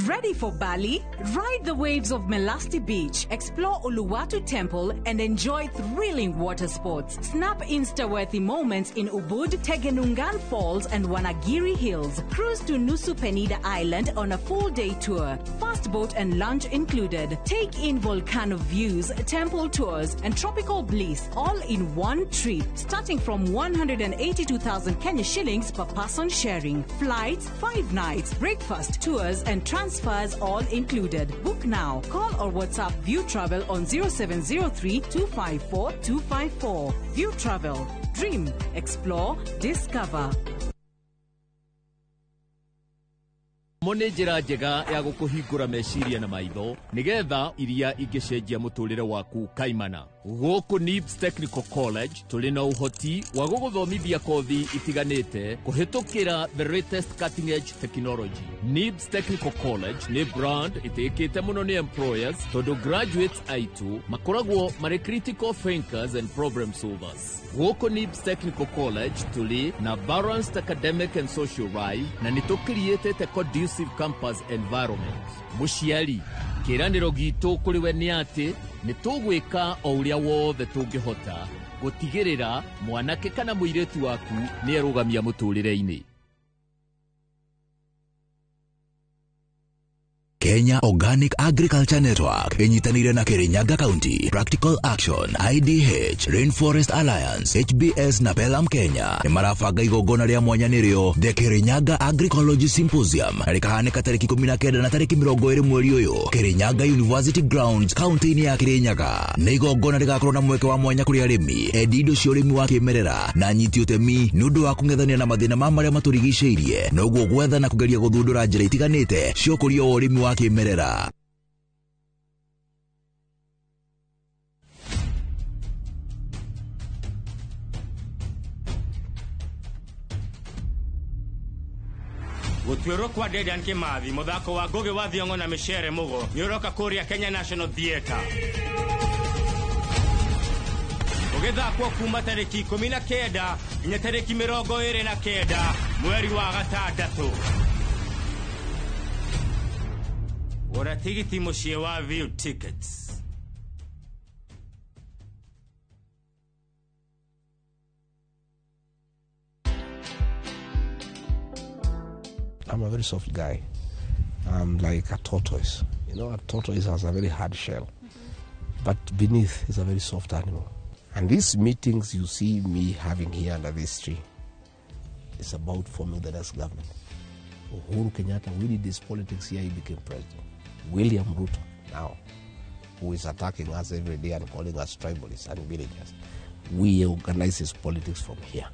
Ready for Bali? Ride the waves of Melasti Beach, explore Uluwatu Temple, and enjoy thrilling water sports. Snap Insta-worthy moments in Ubud, Tegenungan Falls, and Wanagiri Hills. Cruise to Nusa Penida Island on a full-day tour. Fast boat and lunch included. Take in volcano views, temple tours, and tropical bliss all in one trip, starting from 182,000 Kenya shillings per person sharing. Flights, 5 nights, breakfast, tours, and transfers all included. Book now. Call or WhatsApp View Travel on 0703 254 254. View Travel. Dream, explore, discover. Mo nĩ njĩra njega ya gũkũhingũra meciria na maitho nĩgetha iria ingĩcenjia mũtũrĩre waku kaimana. Gũkũ NIBS Technical College tũrĩ na ũhoti wa gũgũthomithia kothi itiganĩte kũhĩtũkĩra the latest cutting edge technology. NIBS Technical College nĩ brand ĩtĩkĩte mũno nĩ employers tondũ graduates aitũ makoragwo marĩ critical thinkers and problem solvers. Gũkũ NIBS Technical College tũrĩ na balanced academic and social life na nĩ tũkiriĩtĩte conducive campus environment. Mũciari, kĩĩranĩro gitũ kũrĩ we nĩ atĩ nĩ tũgwĩka o ũrĩa wothe tũngĩhota gũtigĩrĩra mwanake kana mũirĩtu waku nĩ erũgamia mũtũrĩre-inĩ. Kenya Organic Agriculture Network inyitanire na Kirinyaga County, Practical Action, IDH, Rainforest Alliance, HBS na Pelham Kenya nĩ marabanga igongona rĩa mwanya nĩrĩo The Kirinyaga Agricology Symposium na rĩkahanĩka tarĩki 19 na tarĩki 20 mweri ũyũ Kirinyaga University Grounds kaunti-inĩ ya Kirinyaga. Nĩ igongona rĩgakorwo na mweke wa mwanya kũrĩ arĩmi, endi indo cia ũrĩmi wa kĩmerera na anyiti ũtemi nĩ ũndũ wa kũng'ethania na mathĩna ma marĩa matũrigicĩirie noguo gwetha na kũgeria gũthundũra njĩra itiganĩte cia ũkũria wa ũrĩmi wa kĩmerera. Gũtuĩrwo kwa Dedan Kimathi mũthako wa Ngũgĩ wa Thiong'o na Micere Mũgo nĩ ũroka kũrĩa Kenya National Theatre ũgĩthakwo kuma tarĩki 19 nginya tarĩki 29 mweri wa gatandatũ. Gũra tigiti mũciĩ wa View Tickets. I'm a very soft guy. I'm like a tortoise. You know, a tortoise has a very hard shell, but beneath is a very soft animal. And these meetings you see me having here under this tree is about forming the next government. Uhuru Kenyatta, we did this politics here, he became president. William Ruto, now, who is attacking us every day and calling us tribalists and villagers, we organize his politics from here.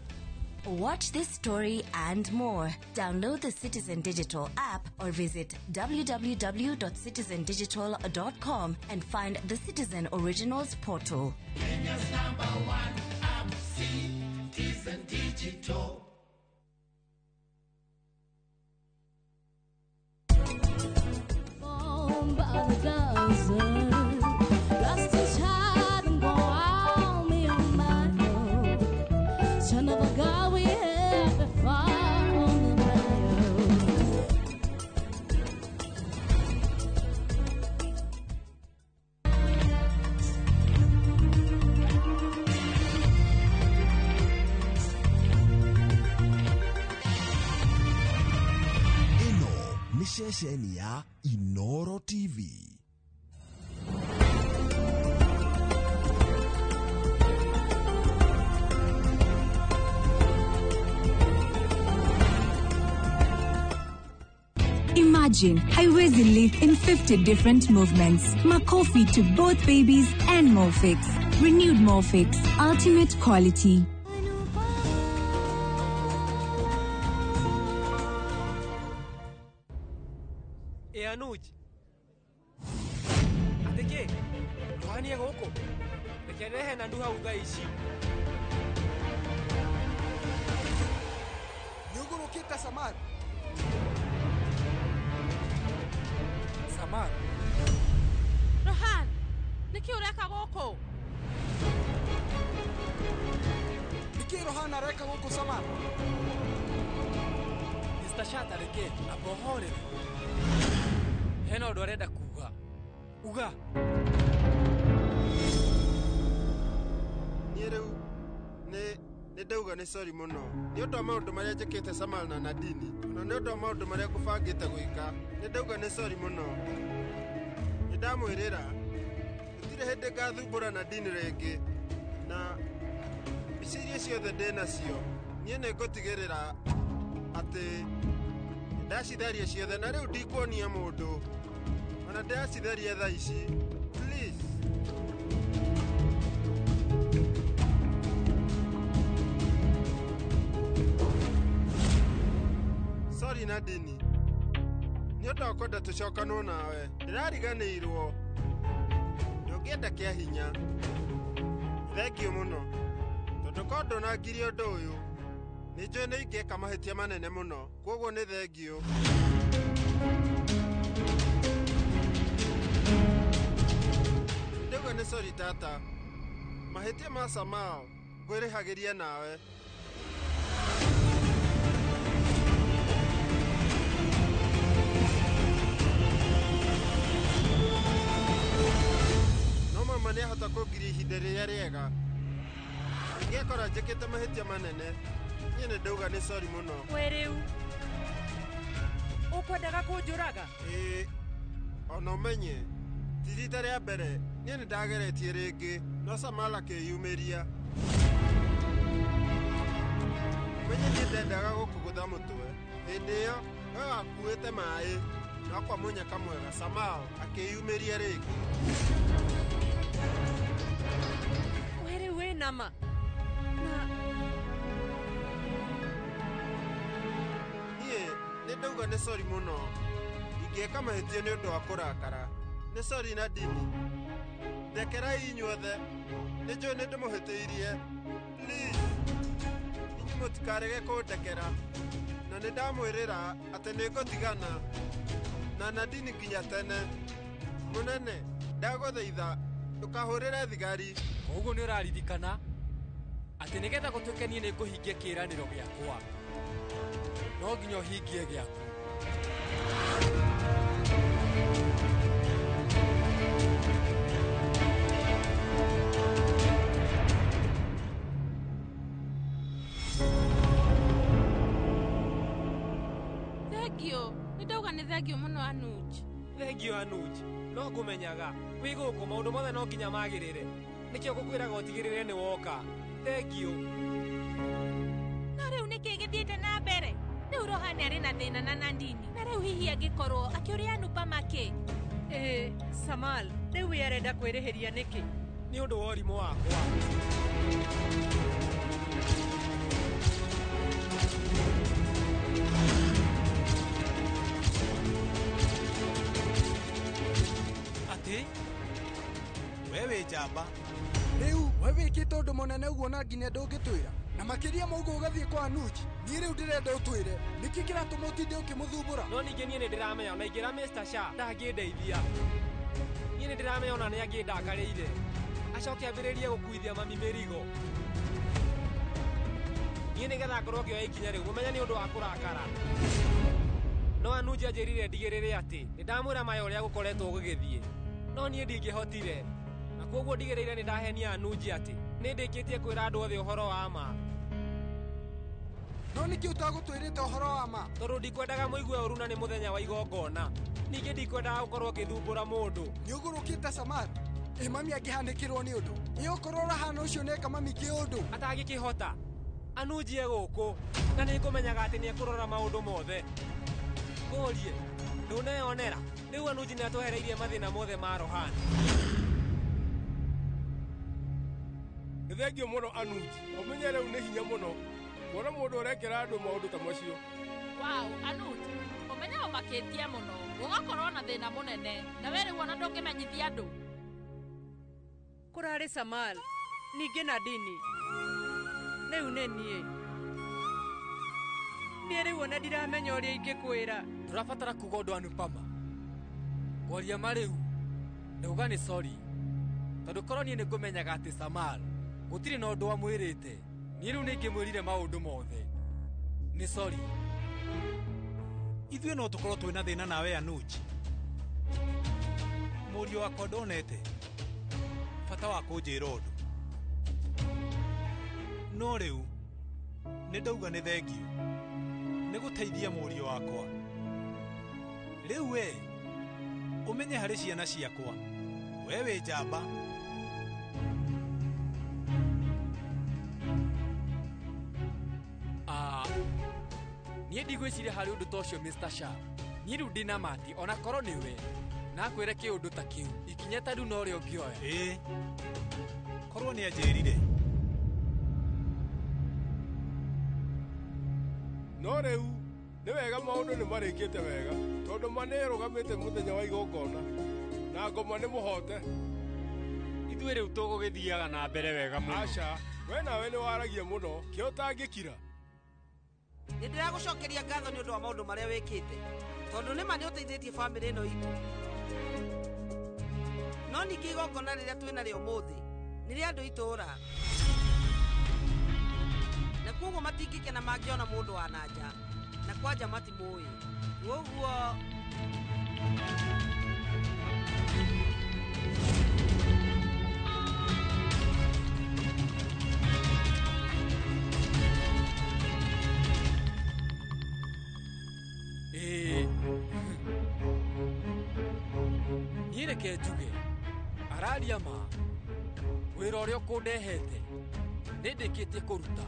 Watch this story and more. Download the Citizen Digital app or visit www.citizendigital.com and find the Citizen Originals portal. Kenya's #1 app, Citizen Digital. By the dozen, lost his heart and go on me on my own. Son of a God, we have before on the road. Ĩno nĩ ceceni ya Inoro TV. Imagine Haiwezi live in 50 different movements. Makofi to both babies and Molfix. Renewed Morphix, ultimate quality. Ĩ Anuj, atĩ kĩ rohanie gũkũ reke rehe na ndu hau thaa ici. Nĩ ũgũrũkĩte Samar. Samar. Rohan, nĩkĩ ũreka gũkũ? Nĩkĩ Rohan areka gũkũ Samar? Mr. Shata reke amba ũhorere. Hena ũndũ arenda kuga. Uga. Niĩ rĩu nĩ ndauga nĩ sorry mũno nĩ ũndũ wa maũndũ marĩa njĩkĩte Samal na Nadini, ona nĩ ũndũ wa maũndũ marĩa ngũbangĩte gwĩka. Nĩ ndauga nĩ sorry mũno. Nĩ ndamwĩrĩra gũtirĩ hĩndĩ ngathumbũra Nadini rĩngĩ, na mbica iria ciothe ndĩ nacio niĩ nĩ ngũtigĩrĩra atĩ ndacitharia ciothe, na rĩu ndikuonia mũndũ ona ndĩracitharia thaa ici. Please. Sorry Nadini, nĩ ũndũ wa kwenda tũcokanwo nawe ndĩrariganĩirwo. Ndũngĩenda kĩa hinya. Thengiũ mũno tondũ korwo ndũnangirie ũndũ ũyũ nĩ njũĩ nĩ ingĩka mahĩtia manene mũno, kwoguo nĩ thengiũ. Ndauga nĩ sorry tata, mahĩtia ma Samal ngwĩrĩhagĩria nawe. No mama nĩ ahota kũngiria ihinda rĩrĩa rĩega. Ingĩakora njĩkĩte mahĩtia manene, niĩ nĩ ndauga nĩ sorry mũno. We rĩu ũkwendaga kũnjũraga? Ĩĩ, ona ũmenye ti rita rĩa mbere niĩ nĩ ndageretie rĩngĩ, no Samal akĩyumĩria. Ũmenye niĩ ndendaga gũkũgũtha mũtwe. Hĩndĩ ĩyo we wakuĩte maĩ no kwa mũnyaka mwega Samal akĩyumĩria rĩngĩ. We rĩu wĩ nama na niĩ nĩ ndauga nĩ sorry mũno. Ingĩka mahĩtia nĩ ũndũ wa kũrakara. Nĩ sorry Nadini, ndekerai inyuothe, nĩ njũĩ nĩ ndĩmũhĩtĩirie. Please, inyuĩ mũtikarege kũndekera, na nĩ ndamwĩrĩra atĩ nĩ ngũtigana na Nadini nginya tene. Mũnene, ndagũthaitha ndũkahũrĩre thigari. Koguo nĩ ũraririkana atĩ nĩgetha gũtuĩke niĩ nĩ ngũhingia kĩĩranĩro gĩakwa no nginya ũhingie gĩaku. Thengiũ, nĩ ndauga nĩ thengiũ mũno Anuj. Thengiũ Anuj, no ngũmenyaga wĩ gũkũ maũndũ mothe no nginya magĩrĩre. Nĩkĩo ngũkwĩraga ũtigĩrĩre nĩ woka. Thengiũ. No rĩu nĩkĩ gĩthiĩte na mbere? Rĩu Rohan arĩ na thĩna na Nandini, na rĩu hihi angĩkorwo akĩũria Anupama kĩ? Ĩĩ, Samal, rĩu we arenda kwĩrĩhĩria nĩkĩ? Nĩ ũndũ wa ũrimũ wakwa. Atĩ we wĩ njamba. Rĩu we wĩkĩte ũndũ mũnene ũguo na nginya ndũngĩtwĩra, na makĩria ma ũguo ũgathiĩ kwa Anuj. Niĩ rĩu ndĩrenda ũtwĩre nĩkĩ kĩratũma ũtinde ũkĩmũthumbũra. No ningĩ niĩ nĩ ndĩramenya ona ingĩra Mr. Shah ndangĩndeithia. Niĩ nĩ ndĩramenya ona nĩ angĩndakarĩire acoke ambĩrĩrie gũkuithia mami mĩrigo. Niĩ nĩgetha ngorwo ngĩoya ikinya rĩu mũmenye nĩ ũndũ wa kũrakara. No Anuj anjĩrire ndigĩrĩre atĩ nĩ ndamwĩra maya ũrĩa gũkoretwo gũgĩthiĩ, no niĩ ndingĩhotire, na kwoguo ndigĩrĩire nĩ ndahenia Anuj atĩ nĩ ndĩkĩtie kwĩra andũ othe ũhoro wa ma. No nĩkĩ ũtagũtwĩrĩte ũhoro wa ma? Tondũ ndikwendaga mũigue ũru na nĩ mũthenya wa igongona. Ningĩ ndikwendaga gũkorwo ngĩthumbũra mũndũ. Nĩ ũgũrũkĩte Samar. Ĩ mami angĩhanĩkĩrwo nĩ ũndũ, ĩ okorwo Rohan ũcio nĩeka mami kĩũndũ. Atangĩkĩhota Anuj e gũkũ na nĩ ngũmenyaga atĩ nĩ ekũrora maũndũ mothe. Ngũrie ndũneyonera rĩu Anuj nĩ atwehereirie mathĩna mothe ma Rohan. Nĩ thengio mũno Anuj. Ũmenye rĩu nĩ hinya mũno kuona mũndũ ũrekera andũ maũndũ ta macio. Wow, Anuj, ũmenye ũmakĩtie mũno. Gũgakorwo na thĩna mũnene. Na we rĩu ona ndũngĩmenyithia andũ. Kũrarĩ Samal, ningĩ Nadini. Rĩu nĩ niĩ. Niĩ rĩu ona ndiramenya ũrĩa ingĩkwĩra. Tũrabatara kuga ũndũ Anupama. Kwaria ma rĩu, ndauga nĩ sorry. Tondũ korwo niĩ nĩngũmenyaga atĩ Samal gũtirĩ na ũndũ amwĩrĩte. Niĩ rĩu nĩingĩmwĩrire maũndũ mothe. Nĩ sorry. Ithuĩ no tũkorwo twĩna thĩna nawe Anuj. Mũriũ wakwa ndonete bata wa kũnjĩra ũndũ. No rĩu nĩ ndauga nĩ thengio nĩ gũteithia mũriũ wakwa. Rĩu we ũmenye harĩ ciana ciakwa we wĩ njamba. Niĩ ndigwĩciria harĩ ũndũ ta ũcio Mr. Shah. Niĩ rĩu ndĩna mati ona korwo nĩwe na akwĩre kĩũndũ ta kĩu ikinya ta rĩu no rĩo ũngĩoya. Ĩĩ, korwo nĩ anjĩrire. No rĩu nĩ wega maũndũ nĩ marĩkĩte wega tondũ ma nĩ ĩrũgamĩte mũthenya wa igongona na ngoma nĩ mũhote. Ithuĩ rĩu tũgũgĩthiaga na mbere wega mũno. Aca, we nawe nĩ waragia mũno kĩo ũtangĩkira. Nĩ ndĩragũcokeria ngatho nĩ ũndũ wa maũndũ marĩa wĩkĩte tondũ nĩ ma nĩ ũteithĩtie bamĩrĩ ĩno itũ. No ningĩ igongona rĩrĩa twĩ narĩo ũmũthĩ nĩ rĩa andũ itũũra, na kwoguo matingĩkena mangĩona mũndũ wa na nja, na kwanja matimũĩ. Kwoguo Niĩ reke njuge araria ma wĩra ũrĩa ũkũndehete nĩ ndĩkĩtie kũruta.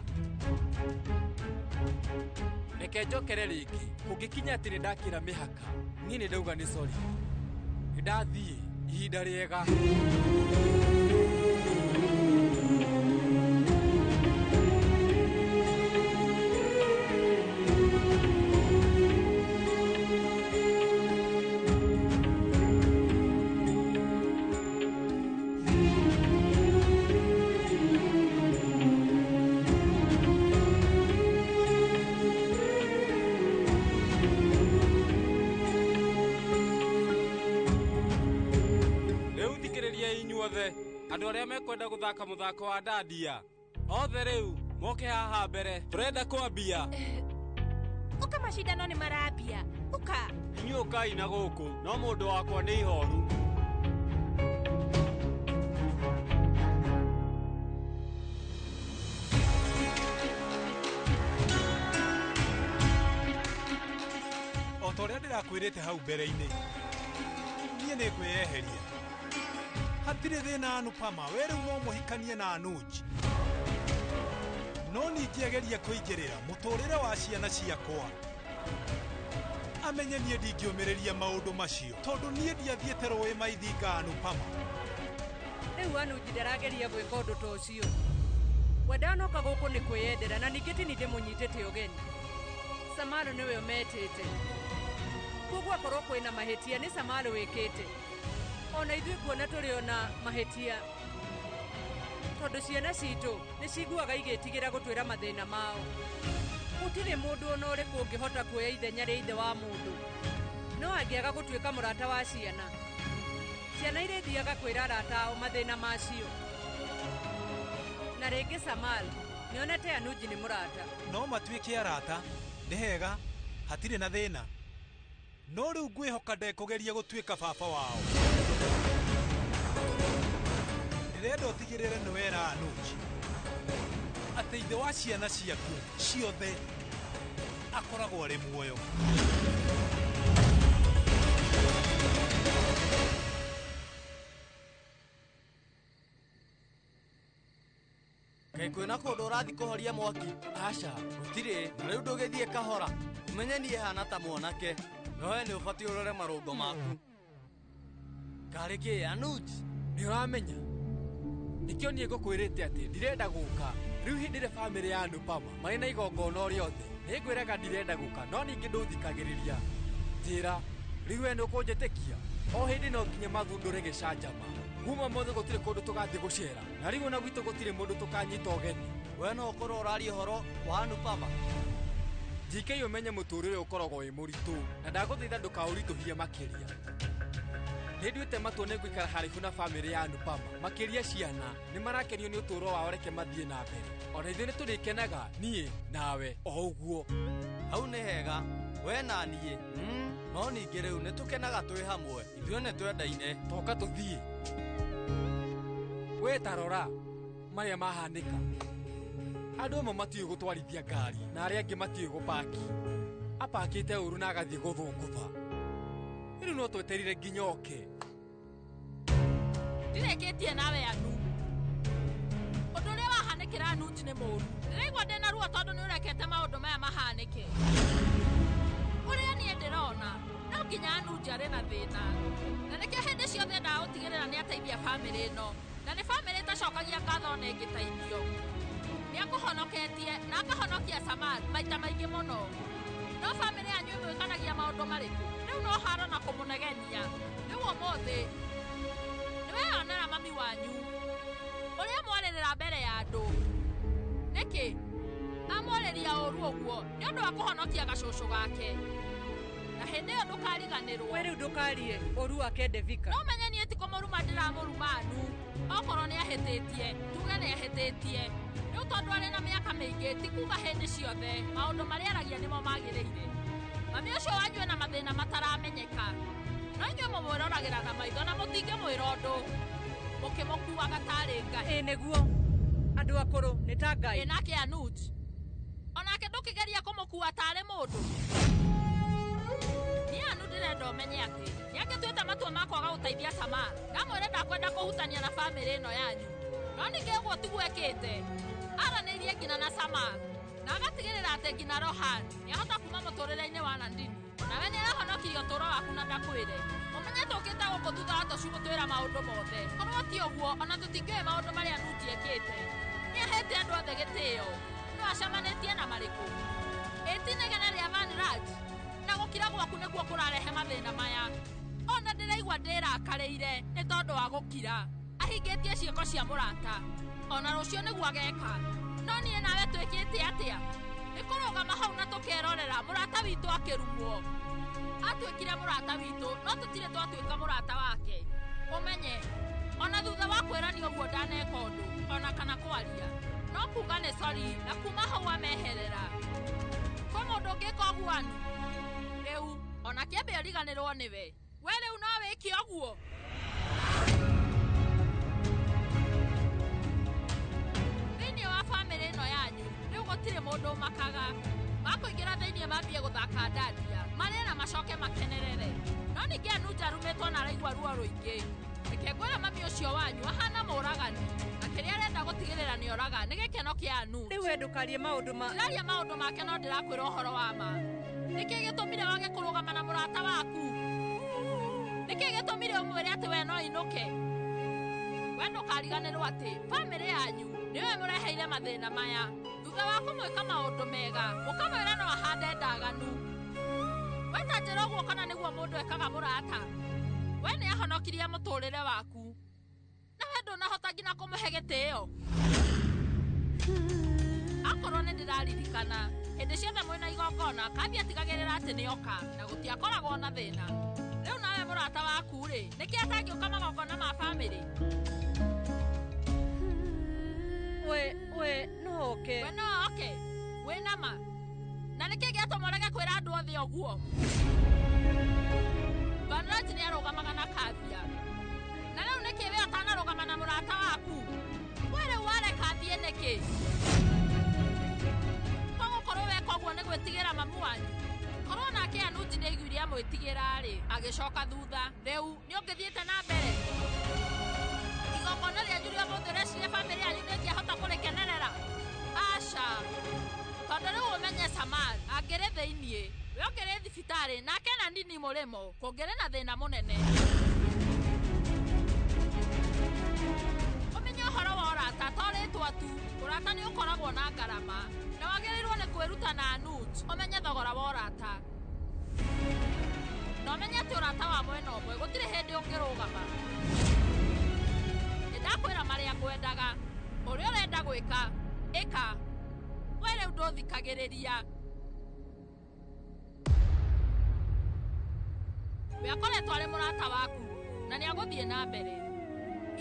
Reke njokere rĩngĩ kũngĩkinya atĩ nĩ ndakĩra mĩhaka niĩ nĩ ndauga nĩ sorry. Nĩ ndathiĩ ihinda rĩega. Andũ arĩa mekwenda gũthaka mũthako wa ndadia othe rĩu moke haha mbere tũrenda kwambia. Ũka macindano nĩ marambia. Ũka. Inyuĩ ũkai na gũkũ no mũndũ wakwa nĩ ihoru. O ta ũrĩa ndĩrakwĩrĩte hau mbere-inĩ, niĩ nĩ ngwĩyeheria. Hatirĩ thĩna Anupama, we rĩu no mũhikanie na Anuj. No ningĩ ageria kũingĩrĩra mũtũrĩre wa ciana ciakwa. Amenye niĩ ndingĩũmĩrĩria maũndũ macio tondũ niĩ ndiathiĩte rũĩ maithinga Anupama. Rĩu Anuj ndarageria gwĩka ũndũ ta ũcio. We ndanoka gũkũ nĩ kwĩyendera na ningĩ ti niĩ ndĩmũnyitĩte ũgeni. Samalu nĩwe ũmetĩte. Kwoguo akorwo kwĩna mahĩtia nĩ Samalu wĩkĩte. Ona ithuĩ kuona tũrĩ ona mahĩtia tondũ ciana citũ nĩ ciguaga igĩtigĩra gũtwĩra mathĩna mao. Gũtirĩ mũndũ ona ũrĩkũ ũngĩhota kuoya ithenya rĩa ithe wa mũndũ. No angĩaga gũtuĩka mũrata wa ciana, ciana irĩthiaga kwĩra arata ao mathĩna macio. Na rĩngĩ Samal nĩonete Anuj nĩ mũrata. No matuĩke arata nĩ hega, hatirĩ na thĩna. No rĩu ngwĩhoka ndekũgeria gũtuĩka baba wao. Ndĩrenda ũtigĩrĩre nĩ wera Anuj atĩ ithe wa ciana ciaku ciothe akoragwo arĩ muoyo. Kaĩ kwĩna kũndũ ũrathiĩ kũhoria mwaki? Aca, gũtirĩ. Na rĩu ndũgĩthiĩ kahora. Ũmenye niĩ hana ta mwanake. No we nĩ ũbatiĩ ũrore marũngo maku. Karĩ kĩ, Anuj? Nĩ ũramenya Nikĩo niĩ ngũkwĩrĩte atĩ ndirenda gũka. Rĩu hĩndĩ ĩrĩa bamĩrĩ ya Anupama marĩ na igongona rĩothe, nĩngwĩraga ndirenda gũka, no ningĩ ndũthikagĩrĩria. Njĩra, rĩu we nĩũkũnjĩtĩkia? O hĩndĩ no nginya mathundũre gĩcanjama. Kuma ũmũthĩ gũtirĩ kũndũ tũgathiĩ gũcera, na rĩu ona gwitũ gũtirĩ mũndũ tũkanyita ũgeni. We no ũkorwo ũraria ũhoro wa Anupama. JK ũmenye mũtũrĩre ũkoragwo wĩ mũritũ, na ndagũthaitha ndũkaũritũhie makĩria. Nĩnduĩte matua nĩ ngũikara haraihu na bamĩrĩ ya Anupama, makĩria ciana. Nĩ marakenio nĩ ũtũũro wao, reke mathiĩ na mbere. Ona ithuĩ nĩtũrĩkenaga, niĩ nawe o ũguo. Hau nĩ hega, we na niĩ. No ningĩ rĩu nĩtũkenaga twĩ hamwe, ithuĩ nĩtwendaine. Toka tũthiĩ. We ta rora marĩa mahanĩka. Andũ amwe matiũĩ gũtwarithia ngari na arĩa angĩ matiũĩ gũpaki. Apakĩte ũru na agathiĩ gũthũngũtha. Rĩu no tweterire nginya oke. Ndirĩkĩtie nawe Anu. Ũndũ ũrĩa wahanĩkĩra Anuj nĩ mũũru. Ndĩraigua ndĩna ruo tondũ nĩ ũrekete maũndũ maya mahanĩke. Ũrĩa niĩ ndĩrona, no nginya Anuj arĩ na thĩna. Na nĩkĩo hĩndĩ ciothe endaga gũtigĩrĩra nĩ ateithia bamĩrĩ ĩno. Na nĩ bamĩrĩ ĩtacokagia ngatho ona ĩngĩteithio. Nĩ akũhonoketie na akahonokia Samar maita maingĩ mũno. No bamĩrĩ yanyu ĩmwĩkanagia maũndũ marĩkũ? Rĩu no haro na kũmũnegenia. Rĩu ũmũthĩ nĩweyonera mami wanyu ũrĩa mwarĩrĩra mbere ya andũ. Nĩkĩ amwarĩria ũru ũguo nĩ ũndũ wa kũhonokia gacũcũ gake. Na hĩndĩ ĩyo ndũkariganĩrwo. We rĩu ndũkarie ũru wake Devika. No menye niĩ ti kũmũruma ndĩramũruma Anu. Okorwo nĩ ahĩtĩtie, tuge nĩ ahĩtĩtie. Rĩu tondũ arĩ na mĩaka mĩingĩ ti kuga hĩndĩ ciothe maũndũ marĩa aragia nĩmo magĩrĩire. Mami ũcio wanyu ena mathĩna mataramenyeka. No inyuĩ mũmwĩroragĩra na maitho na mũtingĩmwĩra ũndũ. Mũkĩmũkuaga tarĩ Ngai. Ĩ nĩguo. Andũ akũrũ nĩ ta Ngai. Ĩ nake Anuj. Onake ndũkĩgeria kũmũkua tarĩ mũndũ. Niĩ Anu ndĩrenda ũmenye atĩ nĩangĩtuĩte matua ma kwaga gũteithia Samar. Ndamwĩre ndakwenda kũhutania na bamĩrĩ ĩno yanyu. No ningĩ ũguo tiguo ekĩte. Aranĩirie nginya na Samar na agatigĩrĩra atĩ nginya Rohan nĩahota kuma mũtũrĩre-inĩ wa Nandini. Nawe nĩarahonokirie ũtũũro waku na ndakwĩre. Ũmenye tũkĩte gũkũ thutha wa tũcu gũtwĩra maũndũ mothe. Korwo ti ũguo ona tũtingĩũĩ maũndũ marĩa Anuj ekĩte. Nĩahete andũ othe gĩtĩo. No acemanĩtie na marĩkũ? Ĩ ti inegene rĩa Vanraj? Na gũkira gwaku nĩkuo kũrarehe mathĩna maya. Ona ndĩraigua ndĩrakarĩire nĩ tondũ wa gũkira. Ahingĩtie ciĩko cia mũrata. Ona rũciũ nĩguo ageka. No niĩ nawe twĩkĩte atĩa? Nĩ kũrũgama hau na tũkerorera mũrata witũ akĩrumwo. Atuĩkire mũrata witũ, no tũtirĩ twatuĩka mũrata wake. Ũmenye, ona thutha wa kwĩranio ũguo ndaneka ũndũ, ona kana kwaria. No kuga nĩ sorry na kuma hau ameherera. Kwĩ mũndũ ũngĩka ũguo Anu? Rĩu, ona kĩambe ũriganĩrwo nĩwe. We rĩu no wĩke ũguo? Thĩinĩ wa bamĩrĩ ĩno yanyu, rĩu gũtirĩ mũndũ ũmakaga. Makũingĩra thĩinĩ mambie gũthaka ndadia, marĩe na macoke makenerere. No ningĩ Anuj arumĩtwo na araigua ruo rũingĩ. Reke ngwĩre mami ũcio wanyu ahana mũũragani, na kĩrĩa arenda gũtigĩrĩra nĩ oraga nĩ gĩkeno kĩa Anuj. Rĩu we ndũkarie maũndũ ma. Ndĩraria maũndũ make no ndĩrakwĩra ũhoro wa ma. Nĩkĩ gĩtũmire wage kũrũgama na mũrata waku? Nĩkĩ gĩtũmire ũmwĩre atĩ we no ainũke? We ndũkariganĩrwo atĩ bamĩrĩ yanyu nĩwe mũreheire mathĩna maya. Thutha wa kũmwĩka maũndũ mega, ũkamwĩra no ahande ndaganu. We ta njĩra ũguo kana nĩguo mũndũ ekaga mũrata. We nĩ ahonokirie mũtũrĩre waku. Na we ndũnahota nginya kũmũhe gĩtĩo. Akorwo nĩ ndĩraririkana, hĩndĩ ciothe mwĩna igongona, Kathia atigagĩrĩra atĩ nĩoka na gũtiakoragwo na thĩna. Rĩu nawe mũrata waku rĩ, nĩkĩ atangĩũka magongona ma bamĩrĩ? We no oke. We no oke. Wĩna ma? Na nĩkĩ gĩatũma ũrege kwĩra andũ othe ũguo? Vanraj nĩ arũgamaga na Kathia. Na rĩu nĩkĩ we ũtanarũgama na mũrata waku? We rĩu wareka athiĩ nĩkĩ? Kwa gũkorwo weka ũguo nĩ gwĩtigĩra mamu wanyu. Korwo nake Anuj nĩ aiguire amwĩtigĩra rĩ, agĩcoka thutha. Rĩu nĩ ũngĩthiĩte na mbere. Igongona rĩanyu rĩa ũmũthĩ ũreciria bamĩrĩ yanyu nĩ ĩngĩahota kũrĩkenerera? Aca. Tondũ rĩu ũmenye Samar angĩrĩ thĩiniĩ, we ũngĩrĩ thibitarĩ nake Nandini mũrĩmo, kũngĩrĩ na thĩna mũnene. Ũmenye ũhoro wa Ũrata nĩ ũkoragwo na ngarama na wagĩrĩirwo nĩ kwĩruta na Anuj ũmenye thogora wa ũrata na ũmenye atĩ ũrata wa mwena ũmwe gũtirĩ hĩndĩ ũngĩrũgama. Nĩ ndakwĩra marĩa ngwendaga, ũrĩa ũrenda gwĩka ĩka, we rĩu ndũthikagĩrĩria. We akoretwo arĩ mũrata waku na nĩ agũthiĩ na mbere.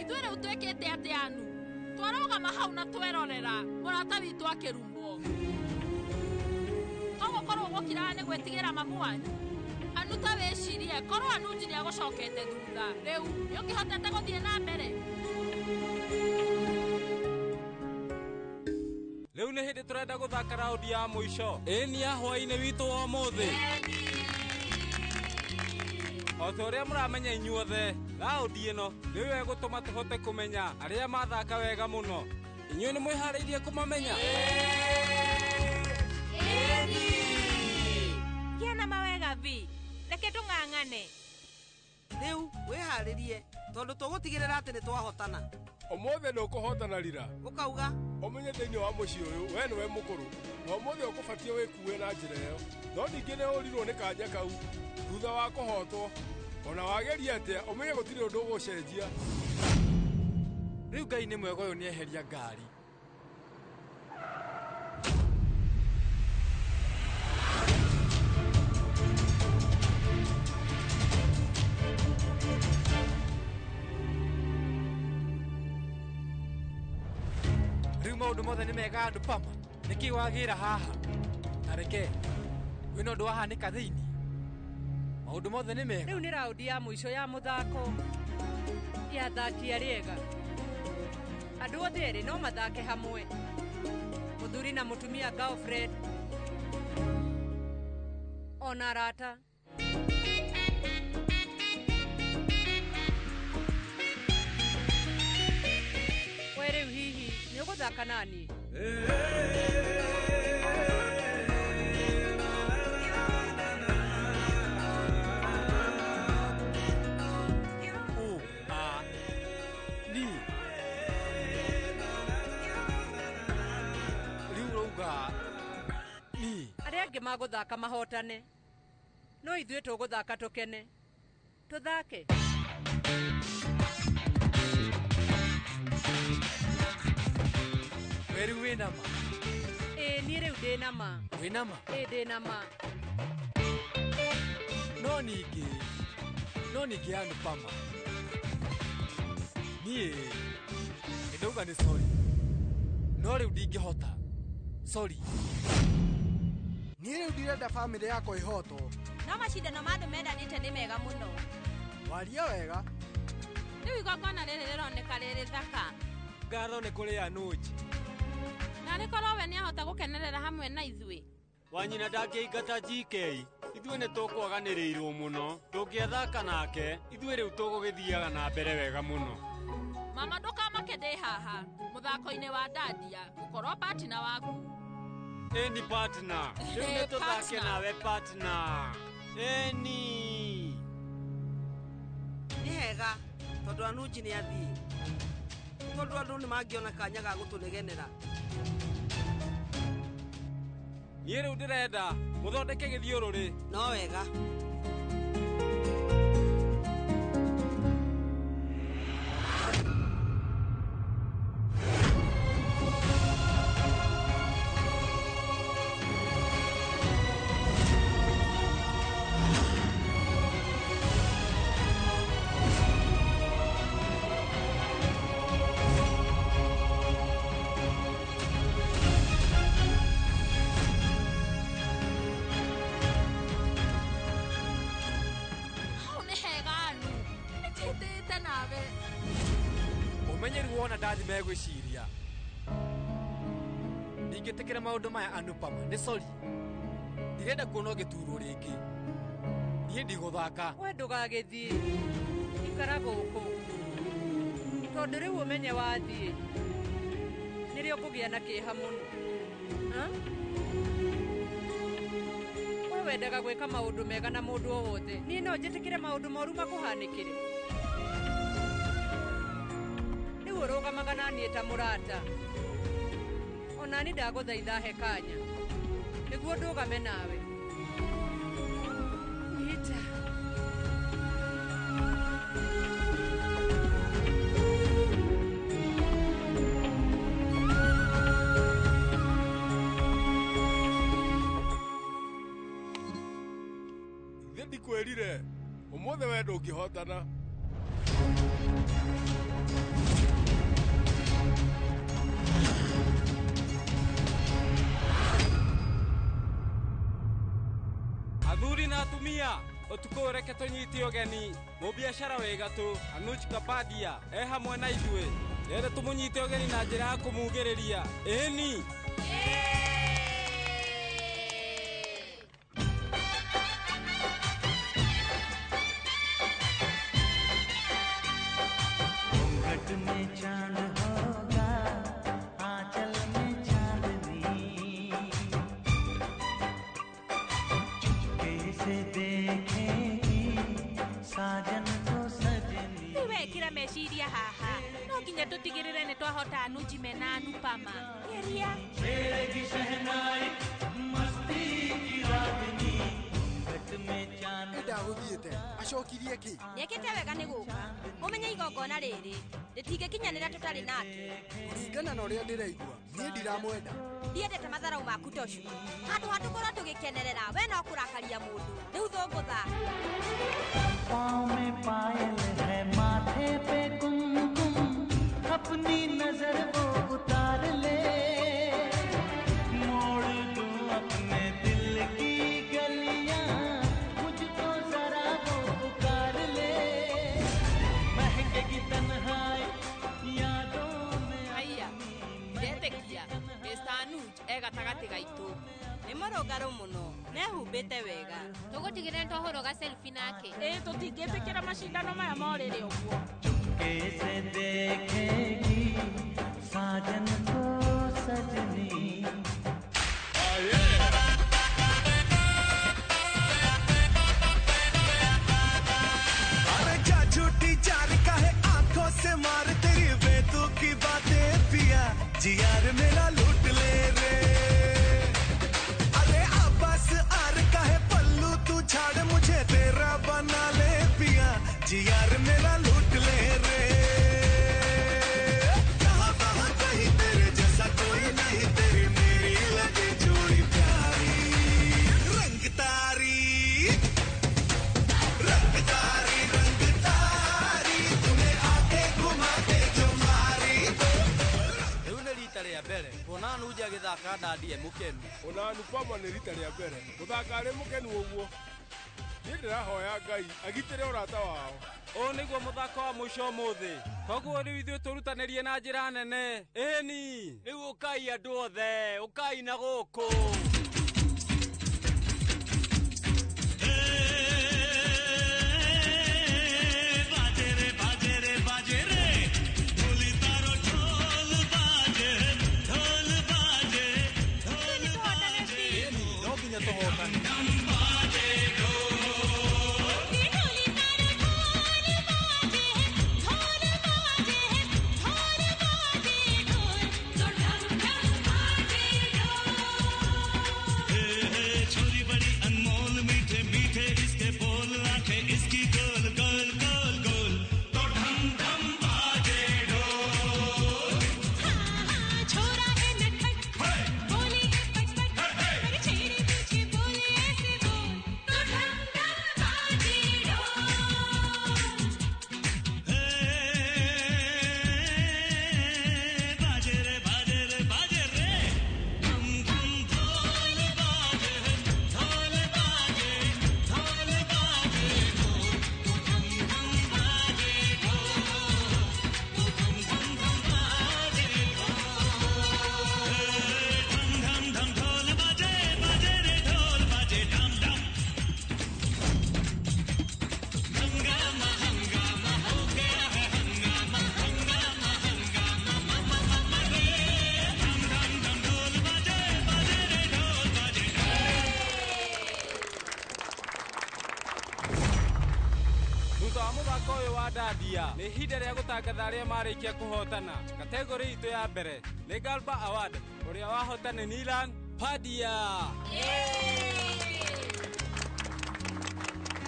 Ithuĩ rĩu twĩkĩte atĩa Anu? Twarũgama hau na twerorera mũrata witũ akĩrumwo. Tũgũkorwo gũkiraga nĩ gwĩtigĩra mamu wanyu. Anu ta wĩcirie korwo Anuji nĩ agũcokete thutha rĩu nĩ ũngĩhotete gũthiĩ na mbere. Rĩu nĩ hĩndĩ tũrenda gũthaka raundi ya mũico. Ĩni ya hwaĩ-inĩ witũ wa ũmũthĩ. O ta ũrĩa mũramenya inyuothe, raundi ĩno nĩyo ĩgũtũma tũhote kũmenya arĩa mathaka wega mũno. Inyuĩ nĩ mwĩharĩirie kũmamenya? Gĩa na mawega vi, reke tũng'ang'ane. Rĩu wĩharĩrie tondũ tũgũtigĩrĩra atĩ nĩ twahotana. Ũmũthĩ ndũkũhotana rira. Ũkauga ũmenye thĩinĩ wa mũciĩ ũyũ we nĩwe mũkũrũ na ũmũthĩ ũkũbatiĩ wĩkue na njĩra ĩyo, no ningĩ nĩ ũrirwo nĩ kanya kau thutha wa kũhotwo. Ona wageria atĩa ũmenye gũtirĩ ũndũ ũgũcenjia. Rĩu Ngai nĩ mwega ũyũ nĩeheria ngari. Rĩu maũndũ mothe nĩ mega andũ pama. Nĩkĩ wagĩra haha? Ta reke kwĩna ũndũ wahanĩka thĩinĩ. Maũndũ mothe nĩ mega. Rĩu nĩ raundi ya mũico ya mũthako ya athaki arĩa ega. Andũ othe erĩ no mathake hamwe, mũthuri na mũtumia, girlfriend ona arata. We rĩu hihi nĩ ũgũthaka nani? U A ni. Rĩu ũrauga ni. Arĩa angĩ magũthaka mahotane, no ithuĩ tũgũthaka tũkene. Tũthake. We rĩu wĩna ma? Ĩĩ niĩ rĩu ndĩ na ma. Wĩna ma? Ĩĩ ndĩ na ma. No ningĩ andũ pama. Niĩ nĩ ndauga nĩ sorry, no rĩu ndingĩhota. Sorry. Niĩ rĩu ndirenda bamĩrĩ yakwa ĩhotwo. No macindano ma andũ mendanĩte nĩ mega mũno. Waria wega. Rĩu igongona rĩrĩ rĩroneka rĩrĩ thaka. Ngatho nĩ kũrĩ Anuj. Na nĩ korwo we nĩahota gũkenerera hamwe na ithuĩ. Wanyina ndangĩingata GK. Ithuĩ nĩ tũkwaganĩrĩirwo mũno. Tũngĩathaka nake, ithuĩ rĩu tũgũgĩthiaga na mbere wega mũno. Mama ndũkamake ndĩ haha mũthako-inĩ wa ndadia gũkorwo partner waku. Ĩni partner. Rĩu nĩ tũthake nawe partner. Ĩni. Nĩ hega tondũ Anuji nĩ athiĩ, tondũ andũ nĩ mangĩona kanya ga gũtũnegenera. Niĩ rĩu ndĩrenda mũthondeke gĩthiũrũrĩ. No wega. Hau nĩ hega Anu, nĩtĩtĩte nawe. Ũmenye rĩu wona ndathi megwĩciria. Ndingĩtĩkĩra maũndũ maya Anupama, nĩ sorry. Ndirenda kuona ũgĩturwo rĩngĩ. Niĩ ndigũthaka. We ndũgagĩthiĩ, ikara gũkũ tondũ rĩu ũmenye wathiĩ nĩrĩo ũkũgĩa na kĩeha mũno. Ha? We wendaga gwĩka maũndũ mega na mũndũ o wothe. Niĩ no njĩtĩkĩre maũndũ moru makũhanĩkĩre. Rĩu ũrũgamaga na niĩ ta mũrata. Onani ndagũthaitha he kanya nĩguo ndũgame nawe. Nyita. Ithe ndikwĩrire ũmũthĩ we ndũngĩhotana. Athuri na atumia ũtukũ ũyũ reke tũnyite ũgeni mũbiacara wĩ gatũ Anuj Kapadia e hamwe na ithuĩ. Rere tũmũnyite ũgeni na njĩra ya kũmugĩrĩria. Ĩni. घूंघट में चांद होगा, आंचल में चांदनी, चुपके से देखेगी साजन को सजनी। Rĩu wekĩra meciria haha no nginya tũtigĩrĩre nĩ twahota Anuji mena Anupama. Geria. छेड़ेगी शहनाई मस्ती की रागनी, घूंघट में चांद। Ndagũthiĩte acokirie kĩ? Nĩekĩte wega nĩ gũka. Ũmenye igongona rĩrĩ rĩtingĩkinyanĩra tũtarĩ nake. Kũringana na ũrĩa ndĩraigua niĩ ndiramwenda. Ndiendete matharau maku Toshu. Handũ ha tũkorwo tũgĩkenerera we no kũrakaria mũndũ. Rĩu thũngũtha. पाँव में पायल है, माथे पे कुमकुम, अपनी नजर वो उतार ले, मोड़ दूं अपने दिल की गलियां, मुझको जरा वो पुकार ले, महकेगी तन्हाई यादों में। Haiya, ndetĩkia Mr. Anuj e gatagatĩ gaitũ. Nĩ mũrũngarũ mũno, nehumbĩte wega. Tũgũtigĩrĩra nĩtwahũra selfie nake. Ĩĩ tũtingĩtĩkĩra macindano maya morĩre ũguo. चुपके से देखेगी साजन को सजनी। अरे जा झूठी चार का है आंखों से मार तेरी बेतु की बातें पिया जियार मेरा लूट ले रे। अरे अब्बास are का है पल्लू तू छाड़ मुझे तेरा बना ले पिया जियार मेरा लूट ले रे। कहाँ वहाँ कहीं तेरे जैसा कोई नहीं, तेरी मेरी लगे जोड़ी प्यारी। रंग तारी रंग तारी रंग तारी तुम्हें आके घुमा दे जो मारी। Rĩu nĩ rita rĩa mbere kuona Anuj agĩthaka ndandi e mũkenu. Ona Anupama nĩ rita rĩa mbere gũthaka arĩ mũkenu ũguo. Niĩ ndĩrahoya Ngai agitĩre ũrata wao. Ũyũ nĩguo mũthako wa mũico ũmũthĩ, koguo rĩu ithuĩ tũrutanĩrie na njĩra nene. Ĩni. Rĩu ũkai andũ othe, ũkai na gũkũ. बाजे रे बाजे रे बाजे रे ढोली तारो ढोल बाजे ढोल बाजे ढोल बाजे। No nginya tũhotane. बाजे ढोल। ढोल बाजे ढोल बाजे ढोल। Ndadia nĩ ihinda rĩa gũtangatha arĩa marĩkia kũhotana. Kategori itũ ya mbere nĩ Galba Award, ũrĩa wahota nĩ Nilan Padia.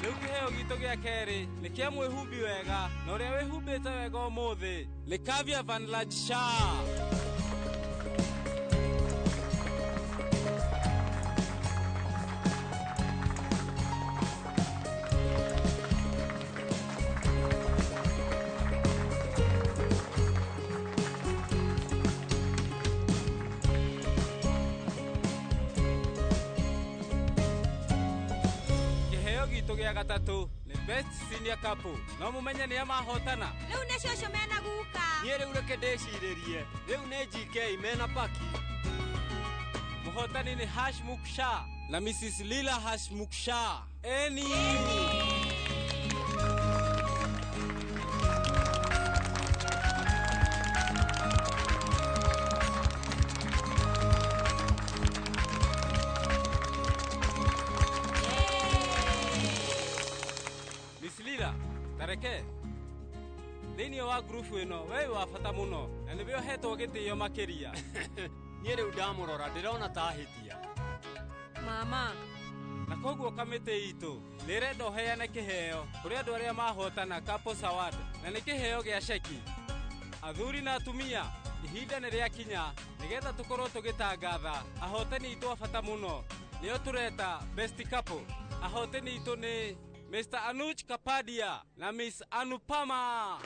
Rĩu kĩheo gitũ gĩa kerĩ nĩ kĩa mwĩhumbi wega, na ũrĩa wĩhumbĩte wega ũmũthĩ nĩ Kavya Vanlaj Shah. Kĩheo gitũ gĩa gatatũ nĩ Best Senior Couple. No mũmenye nĩa mahotana. Rĩu nĩ cũcũ mena guka. Niĩ rĩu reke ndĩcirĩrie. Rĩu nĩ GK mena paki. Mũhotani nĩ Hashmukh Shah na Mrs. Lila Hashmukh Shah. Eni. Miss Lila, tareke thĩinĩ wa ngurubu ĩno we wĩ wa bata mũno na nĩwe ũhetwo gĩtĩo makĩria. Niĩ rĩu ndamũrora ndĩrona ta ahĩtia. Mama. Na koguo kamĩtĩ itũ nĩ ĩrenda ũheane kĩheo kũrĩ andũ arĩa mahotana Couples Award, na nĩ kĩheo gĩa ceki. Athuri na atumia, ihinda nĩ rĩakinya nĩgetha tũkorwo tũgĩtangatha ahotani aitũ a bata mũno, nĩo tũreta Best Couple. Ahotani aitũ nĩ Mr. Anuj Kapadia na Miss Anupama.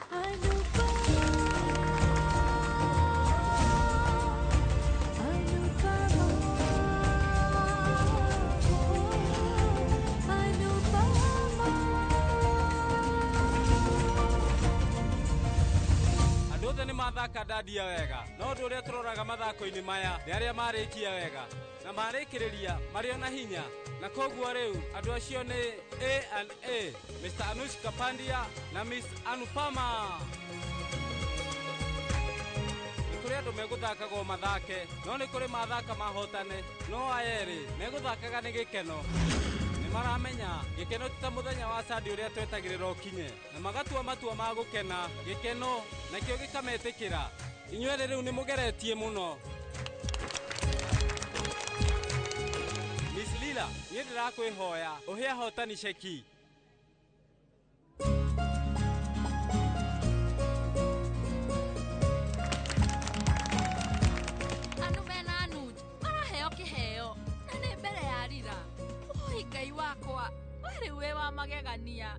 Andũ othe nĩ mathaka ndadia wega, no ũndũ ũrĩa tũroraga mathako-inĩ maya nĩ arĩa marĩkia wega na marĩkĩrĩria marĩ ona hinya, na koguo rĩu andũ acio nĩ A and A, Mr. Anuj Kapadia na Miss Anupama. Nĩ kũrĩ andũ megũthakagwo mathake, no nĩ kũrĩ mathaka mahotane, no aya erĩ megũthakaga nĩ gĩkeno. Nĩ maramenya gĩkeno ti ta mũthenya wa Sunday ũrĩa twetagĩrĩra ũkinye, na magatua matua ma gũkena gĩkeno nakĩo gĩkametĩkĩra. Inyuerĩ rĩu nĩ mũgeretie mũno. Miss Lila, niĩ ndĩrakwĩhoya ũhe ahotani ceki. Anu mena Anuj maraheo kĩheo na nĩ mbere ya Rira. Oi Ngai wakwa, we rĩu wĩ wa magegania.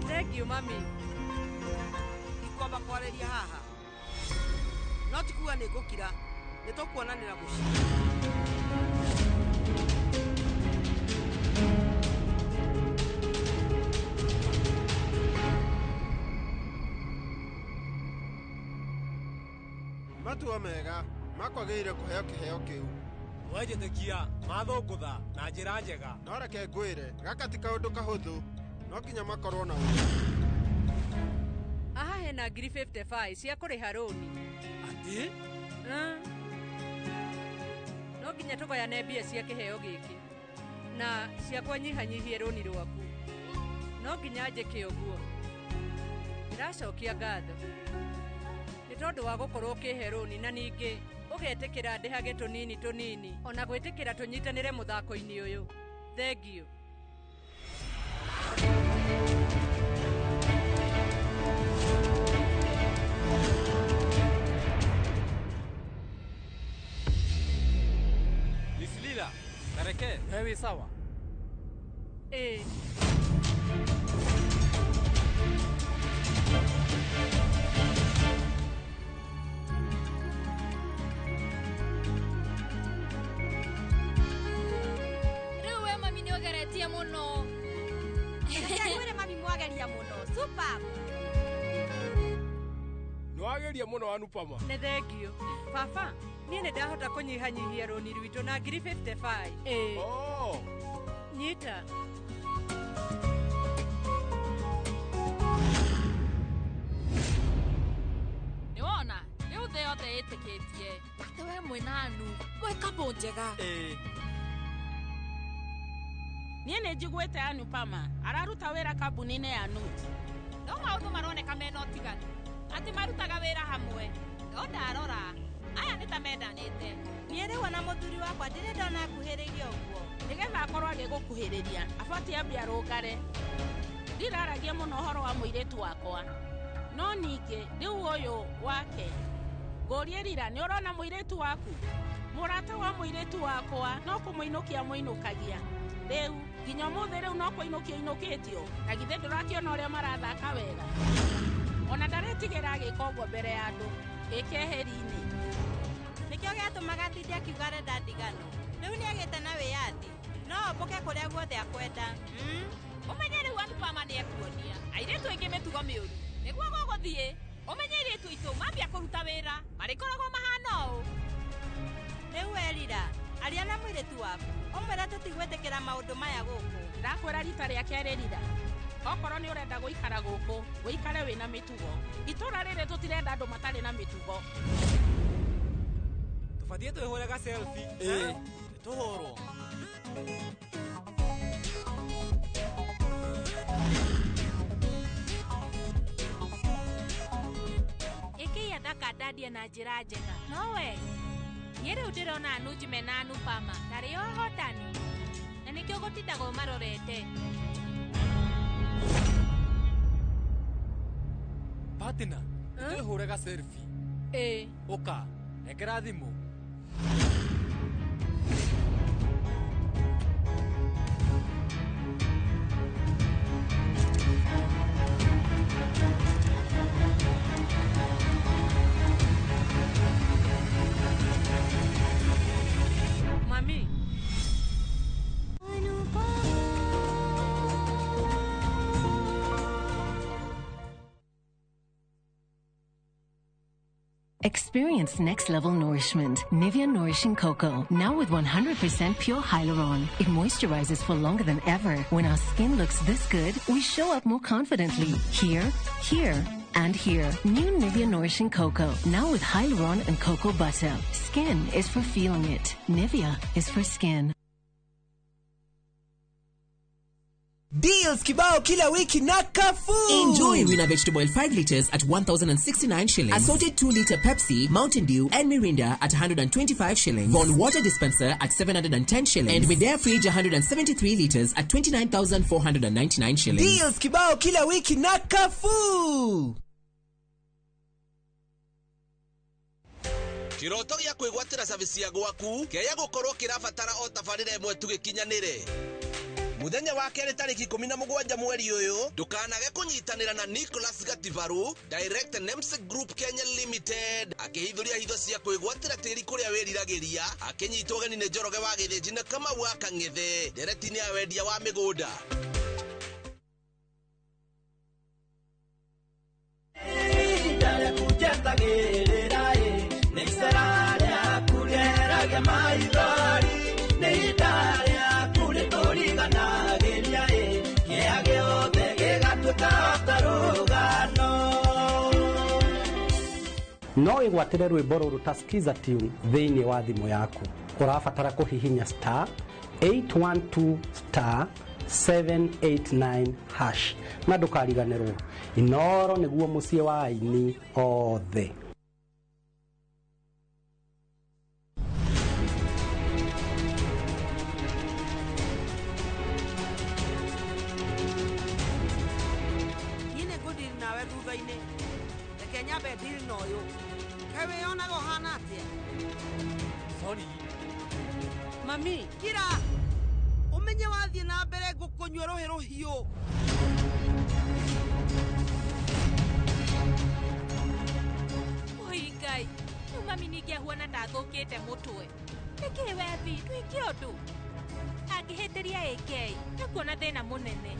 Thank you, mami. Ndikwamba kwarĩria haha. No ti kuga nĩ ngũkira, nĩ tũkuonanĩra mũciĩ. Matua mega makwagĩrĩire kũheo kĩheo kĩu. Wenjĩtĩkia mathũngũtha na njĩra njega. No reke ngwĩre, gaka ti kaũndũ kahũthũ, no nginya makorwo na ũũgĩ. Haha hena ngiri 55 cia kũrĩha rũni. Atĩ? No nginya tũgayane mbia cia kĩheo gĩkĩ na ciakwa nyihanyihie rũni rwaku. No nginya njĩke ũguo. Ndĩracokia ngatho nĩ tondũ wa gũkorwo ũkĩhe rũni, na ningĩ ũgetĩkĩra ndĩhage tũnini tũnini, ona gwĩtĩkĩra tũnyitanĩre mũthako-inĩ ũyũ. Thengiũ. Reke, we wĩ sawa? Ĩĩ. Rĩu we mami nĩ ũgeretie mũno. Reke ngwĩre mami mwageria mũno. Superb. Nĩwageria mũno Anupama. Nĩ thengio. Baba, niĩ nĩ ndahota kũnyihanyihia rũni rwitũ na ngiri 55. Ĩĩ. Oh. Nyita. Nĩ wona rĩu thĩ yothe ĩtĩkĩtie atĩ we mwĩna Anu mwĩ couple njega. Ĩĩ. Niĩ nĩ njiguĩte Anupama araruta wĩra kambuni-inĩ ya Anuj. No maũndũ maroneka mena ũtiganu atĩ marutaga wĩra hamwe, no ndarora aya nĩ ta mendanĩte. Niĩ rĩu ona mũthuri wakwa ndirĩ ndona akuhĩrĩirie ũguo. Nĩgetha akorwo agĩgũkuhĩrĩria abatiĩ ambe arũngare. Ndiraragia mũno ũhoro wa mũirĩtu wakwa, no ningĩ rĩu ũyũ wake ngũrie Rira, nĩ ũrona mũirĩtu waku? Mũrata wa mũirĩtu wakwa no kũmũinũkia mũinũkagia. Rĩu nginya ũmũthĩ rĩu no kũinũkio inũkĩtio, na githĩ ndũrakĩona ũrĩa marathaka wega? Ona ndaretigĩra agĩka ũguo mbere ya andũ ĩ keheri-inĩ. Nĩkĩo gĩatũmaga tinde akiuga arenda ndigano. Rĩu nĩagĩte na wĩyathi, no ombũke kũrĩa guothe akwenda. Ũmenye rĩu Anupama nĩ ekuonia airĩtu aingĩ mĩtugo mĩũru. Nĩguo gũgũthiĩ ũmenye airĩtu aitũ mambia kũruta wĩra marĩkoragwo mahana ũũ. Rĩu we Rira, aria na mũirĩtu waku ũmwĩre tũtigwĩtĩkĩra maũndũ maya gũkũ. Ndakwĩra rita rĩa kerĩ Rira, okorwo nĩ ũrenda gũikara gũkũ ũikare wĩna mĩtugo. Itũra rĩrĩ tũtirenda andũ matarĩ na mĩtugo. Tũbatiĩ twĩhũre ga selfie. Ĩĩ, tũhũrwo. Ĩkĩi athaka ndadia na njĩra njega. No we niĩ rĩu ndĩrona Anuj mena Anupama tarĩ o ahotani, na nĩkĩo gũtindaga ũmarorete. Partner, twĩhũre ga selfie. Ĩĩ. Ũka, nengera thimũ. Mami. Experience next level nourishment. Nivea Nourishing Cocoa, now with 100% pure hyaluron. It moisturizes for longer than ever. When our skin looks this good, we show up more confidently. Here, here, and here. New Nivea Nourishing Cocoa, now with hyaluron and cocoa butter. Skin is for feeling it. Nivea is for skin. Deals kibao kila wiki na Carrefour. Enjoy Rina Vegetable Oil 5 liters at 1,069 shillings. Assorted 2 liter Pepsi, Mountain Dew, and Mirinda at 125 shillings. Von Water Dispenser at 710 shillings. And Midea Fridge 173 liters at 29,499 shillings. Deals kibao kila wiki na Carrefour. Kiroto gĩa kwĩgwatĩra service ya gwaku kĩrĩa gũkorwo kĩrabatara o tabarĩra ĩmwe tu gĩkinyanĩre. Muthenya wa kerĩ tarĩki 17 mweri ũyũ ndũkanage kũnyitanĩra na Nicholas Gatibaru, Director Nemsec Group Kenya Limited, akĩhithũria hitho cia kwĩgwatĩra tĩri kũrĩa wĩriragĩria, akĩnyitwo ũgeni nĩ Njoroge wa Gĩthĩnji na Kamau wa Kang'ethe ndereti-inĩ ya wendia wa mĩgũnda. No wĩgwatĩre rwĩmbo rũrũ ta Skiza Tune thĩinĩ wa thimũ yaku. Ũrabatara kũhihinya star 812 star 789 hash na ndũkariganĩrwo, Inooro nĩguo mũciĩ wa aini othe. Niĩ nĩ ngũndiri nawe thutha-inĩ. Reke nyambe ndiri na ũyũ. Kaĩ wĩyonaga ũhana atĩa? Sorry. Mami. Kira. Ũmenye wathiĩ na mbere ngũkũnyua rũhĩ rũhiũ. Oi Ngai, rĩu mami ningĩ ahuana ta athũkĩte mũtwe. Nĩkĩ wethi ndwĩke ũndũ? Angĩhĩtĩria AK, nĩkuona thĩna mũnene.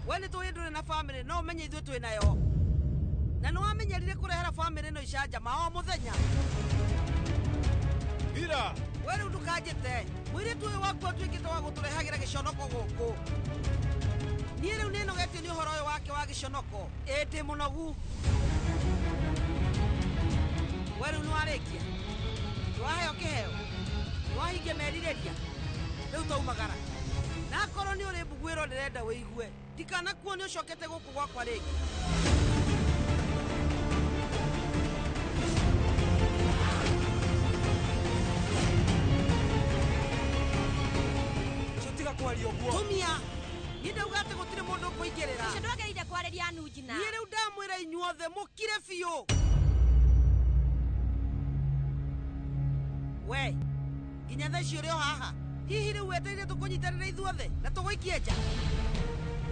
We nĩ tũĩ ndũrĩ na bamĩrĩ no ũmenye ithuĩ twĩ nayo. Na nĩ wamenyerire kũrehera bamĩrĩ ĩno icanjama o mũthenya. Ira! We rĩu ndũkanjĩte. Mũirĩtu ũyũ waku atuĩkĩte wa gũtũrehagĩra gĩconoko gũkũ. Niĩ rĩu nĩnogetio nĩ ũhoro ũyũ wake wa gĩconoko. Ĩ ndĩ mũnogu. We rĩu nĩwarĩkia? Nĩwaheo kĩheo? Nĩwahingia merirĩria? Rĩu taumagara. Na akorwo nĩ ũrĩ mbuguĩro ndĩrenda wĩigue. Ndikanakuone ũcokete gũkũ gwakwa rĩngĩ. Tiga kwaria ũguo. Tumia! Niĩ ndauga atĩ gũtirĩ mũndũ ũkũingĩrĩra. Ũcio ndwagĩrĩire kwarĩria Anuji na. Niĩ rĩu ndamwĩra inyuothe mũkire biũ. We, nginya thaa ici ũrĩ o haha. Hihi rĩu wetereire tũkũnyitanĩre ithuothe na tũgũikie nja?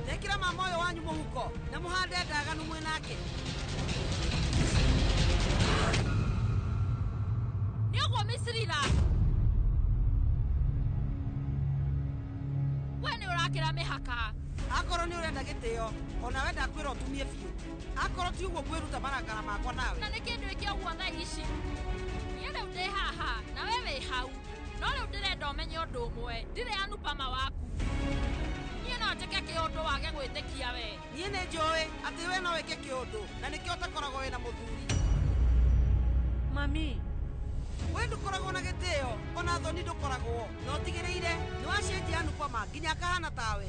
Tekĩra mama ũyũ wanyu mũhuko na mũhande ndaganu mwĩ nake. Nĩ ũguo Misrira. We nĩ ũrakĩra mĩhaka. Akorwo nĩ ũrenda gĩtĩo, ona we ndakwĩra ũtumie biũ. Akorwo ti ũguo ngwĩruta marakara makwa nawe. Na nĩkĩ ndwĩke ũguo thaa ici? Niĩ rĩu ndĩ haha na we wĩ hau. No rĩu ndĩrenda ũmenye ũndũ ũmwe, ndirĩ Anupama waku. Niĩ no njĩke kĩũndũ wage gwĩtĩkia we. Niĩ nĩ njũĩ atĩ we no wĩke kĩũndũ na nĩkĩo ũtakoragwo wĩna mũthuri. Mami. We ndũkoragwo na gĩtĩo ona thoni ndũkoragwo na ũtigĩrĩire nĩ wacenjia Anupama nginya akahana tawe.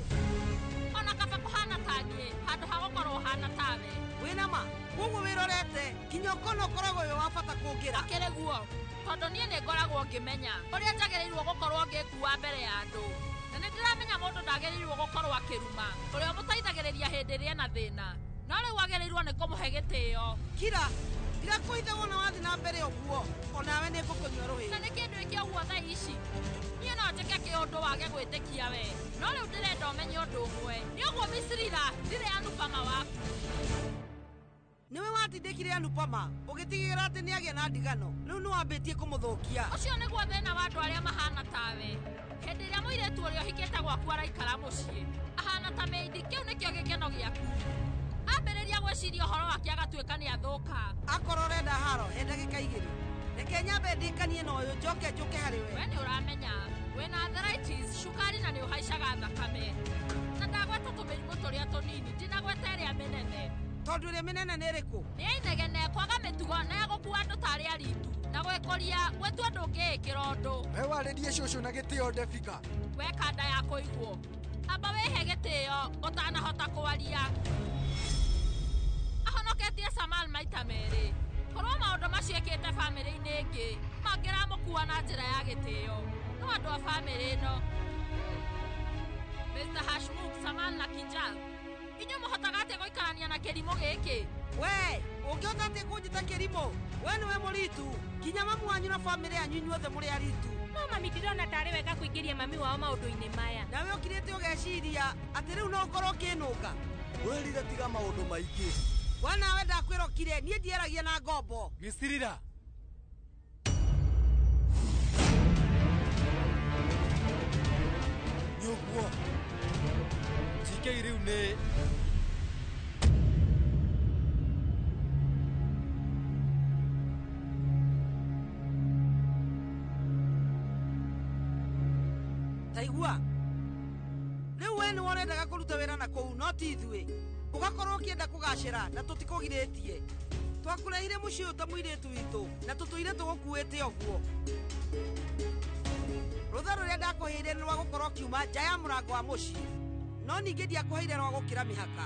Ona kaba kũhana ta niĩ handũ ha gũkorwo ũhana tawe. Wĩna ma koguo wĩrorete nginya ũkona ũkoragwo wĩ wa bata kũngĩra. Akĩrĩ guo tondũ niĩ nĩ ngoragwo ngĩmenya ũrĩa njagĩrĩirwo gũkorwo ngĩkua mbere ya andũ. Na nĩ ndĩramenya mũndũ ndagĩrĩirwo gũkorwo akĩruma ũrĩa ũmũteithagĩrĩria hĩndĩ ĩrĩa ena thĩna. No rĩu wagĩrĩirwo nĩ kũmũhe gĩtĩo. Kira, ndirakũhitha wona wathiĩ na mbere ũguo onawe nĩ ngũkũnyua rũhĩ. Na nĩkĩ ndwĩke ũguo thaa ici? Niĩ no njĩke kĩũndũ wage gwĩtĩkia we. No rĩu ndĩrenda ũmenye ũndũ ũmwe. Nĩ ũguo Misrira, ndirĩ Anupama waku. Nĩwe watindĩkire Anupama ũgĩtigĩrĩra atĩ nĩagĩa na ndigano. Rĩu nĩwambĩtie kũmũthũkia. Ũcio nĩguo thĩna wa andũ arĩa mahana tawe. Hĩndĩ ĩrĩa mũirĩtu ũrĩa ũhikĩte gwaku araikara mũciĩ, ahana ta meidi, kĩu nĩkĩo gĩkeno gĩaku. Ambĩrĩria gwĩciria ũhoro wake agatuĩka nĩ athũka. Akorwo ũrenda haro, he ndagĩka igĩrĩ. Reke nyambe ndĩkanie na ũyũ njoke njũke harĩ we. We nĩ ũramenya, wĩna arthritis, cukari na nĩ ũhaicaga thakame. Na ndagweta tũmĩrimũ tũrĩa tũnini, ndinagweta ĩrĩa mĩnene. Tondũ ĩrĩa mĩnene nĩ ĩrĩkũ? Nĩ ya inegene, kwaga mĩtugo na ya gũkua andũ tarĩ aritu. Na gwĩkũria, gwĩtua ndũngĩĩkĩra ũndũ. We warĩrie cũcũ na gĩtĩo Ndebika. We kanda ya kũigwo. Amba wĩhe gĩtĩo ũtanahota kwaria. Ahonoketie Samal maita merĩ. Korwo maũndũ macio ekĩte bamĩrĩ-inĩ ĩngĩ, mangĩramũkua na njĩra ya gĩtĩo. No andũ a bamĩrĩ ĩno. Mr. Hashmukh, Samal na Kinjal, inyuĩ mũhotaga atĩa gũikarania na kĩrimũ gĩkĩ? We, ũngĩhota atĩa kũnjĩta kĩrimũ? We nĩwe mũritu. Nginya mamu wanyu na bamĩrĩ yanyu inyuothe mũrĩ aritu. No mami ndirona tarĩ wega kũingĩria mami wao maũndũ-inĩ maya. Nawe ũkirĩte ũgeciria atĩ rĩu no ũkorwo ũkĩnũnga. Wĩrire tiga maũndũ maingĩ. We nawe ndakwĩra ũkire, niĩ ndiaragia na ngombo. Misirira. Nĩ ũguo. GK rĩu nĩ Taigua. Rĩu we nĩwe ũrendaga kũruta wĩra na kũu no ti ithuĩ. Ũgakorwo ũkĩenda kũgacĩra na tũtikũgirĩtie. Twakũrehire mũciĩ ũyũ ta mũirĩtu witũ na tũtũire tũgũkuĩte ũguo. Rũtha rũrĩa ndakũheire nĩ rwa gũkorwo ũkiuma nja ya mũrango wa mũciĩ. No ningĩ ndiakũheire rwa gũkĩra mĩhaka.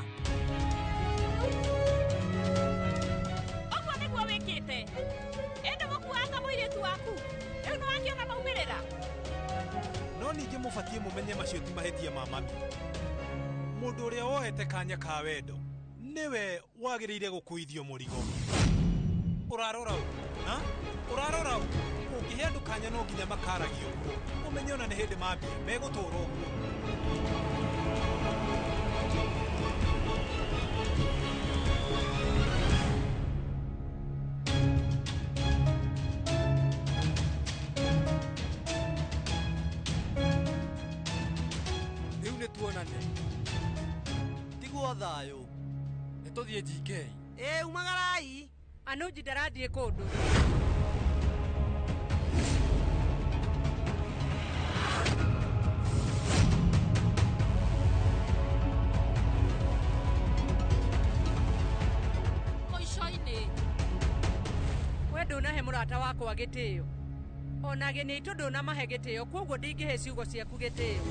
Ũguo nĩguo wĩkĩte. Ĩndĩ mũkuaga ta mũirĩtu waku. Rĩu nĩwakĩona maumĩrĩra. No ningĩ mũbatiĩ mũmenye macio ti mahĩtia ma mami. Mũndũ ũrĩa woete kanya ka wendo nĩwe wagĩrĩire gũkuithio mũrigo. Ũrarora ũ? Ha? Ũrarora ũ? Ũngĩhe andũ kanya no nginya makaragia ũguo. Ũmenye ona nĩ hĩndĩ mambia megũtũra ũguo. Rĩu nĩ tuonane. Tigwo thayũ. Nĩ tũthiĩ GK. Ĩ umagarai. Anuji ndarathiĩ kũndũ. Mũico-inĩ. We ndũnahe mũrata wakwa gĩtĩo. Ona ageni aitũ ndũnamahe gĩtĩo, kwoguo ndingĩhe ciugo ciaku gĩtĩo.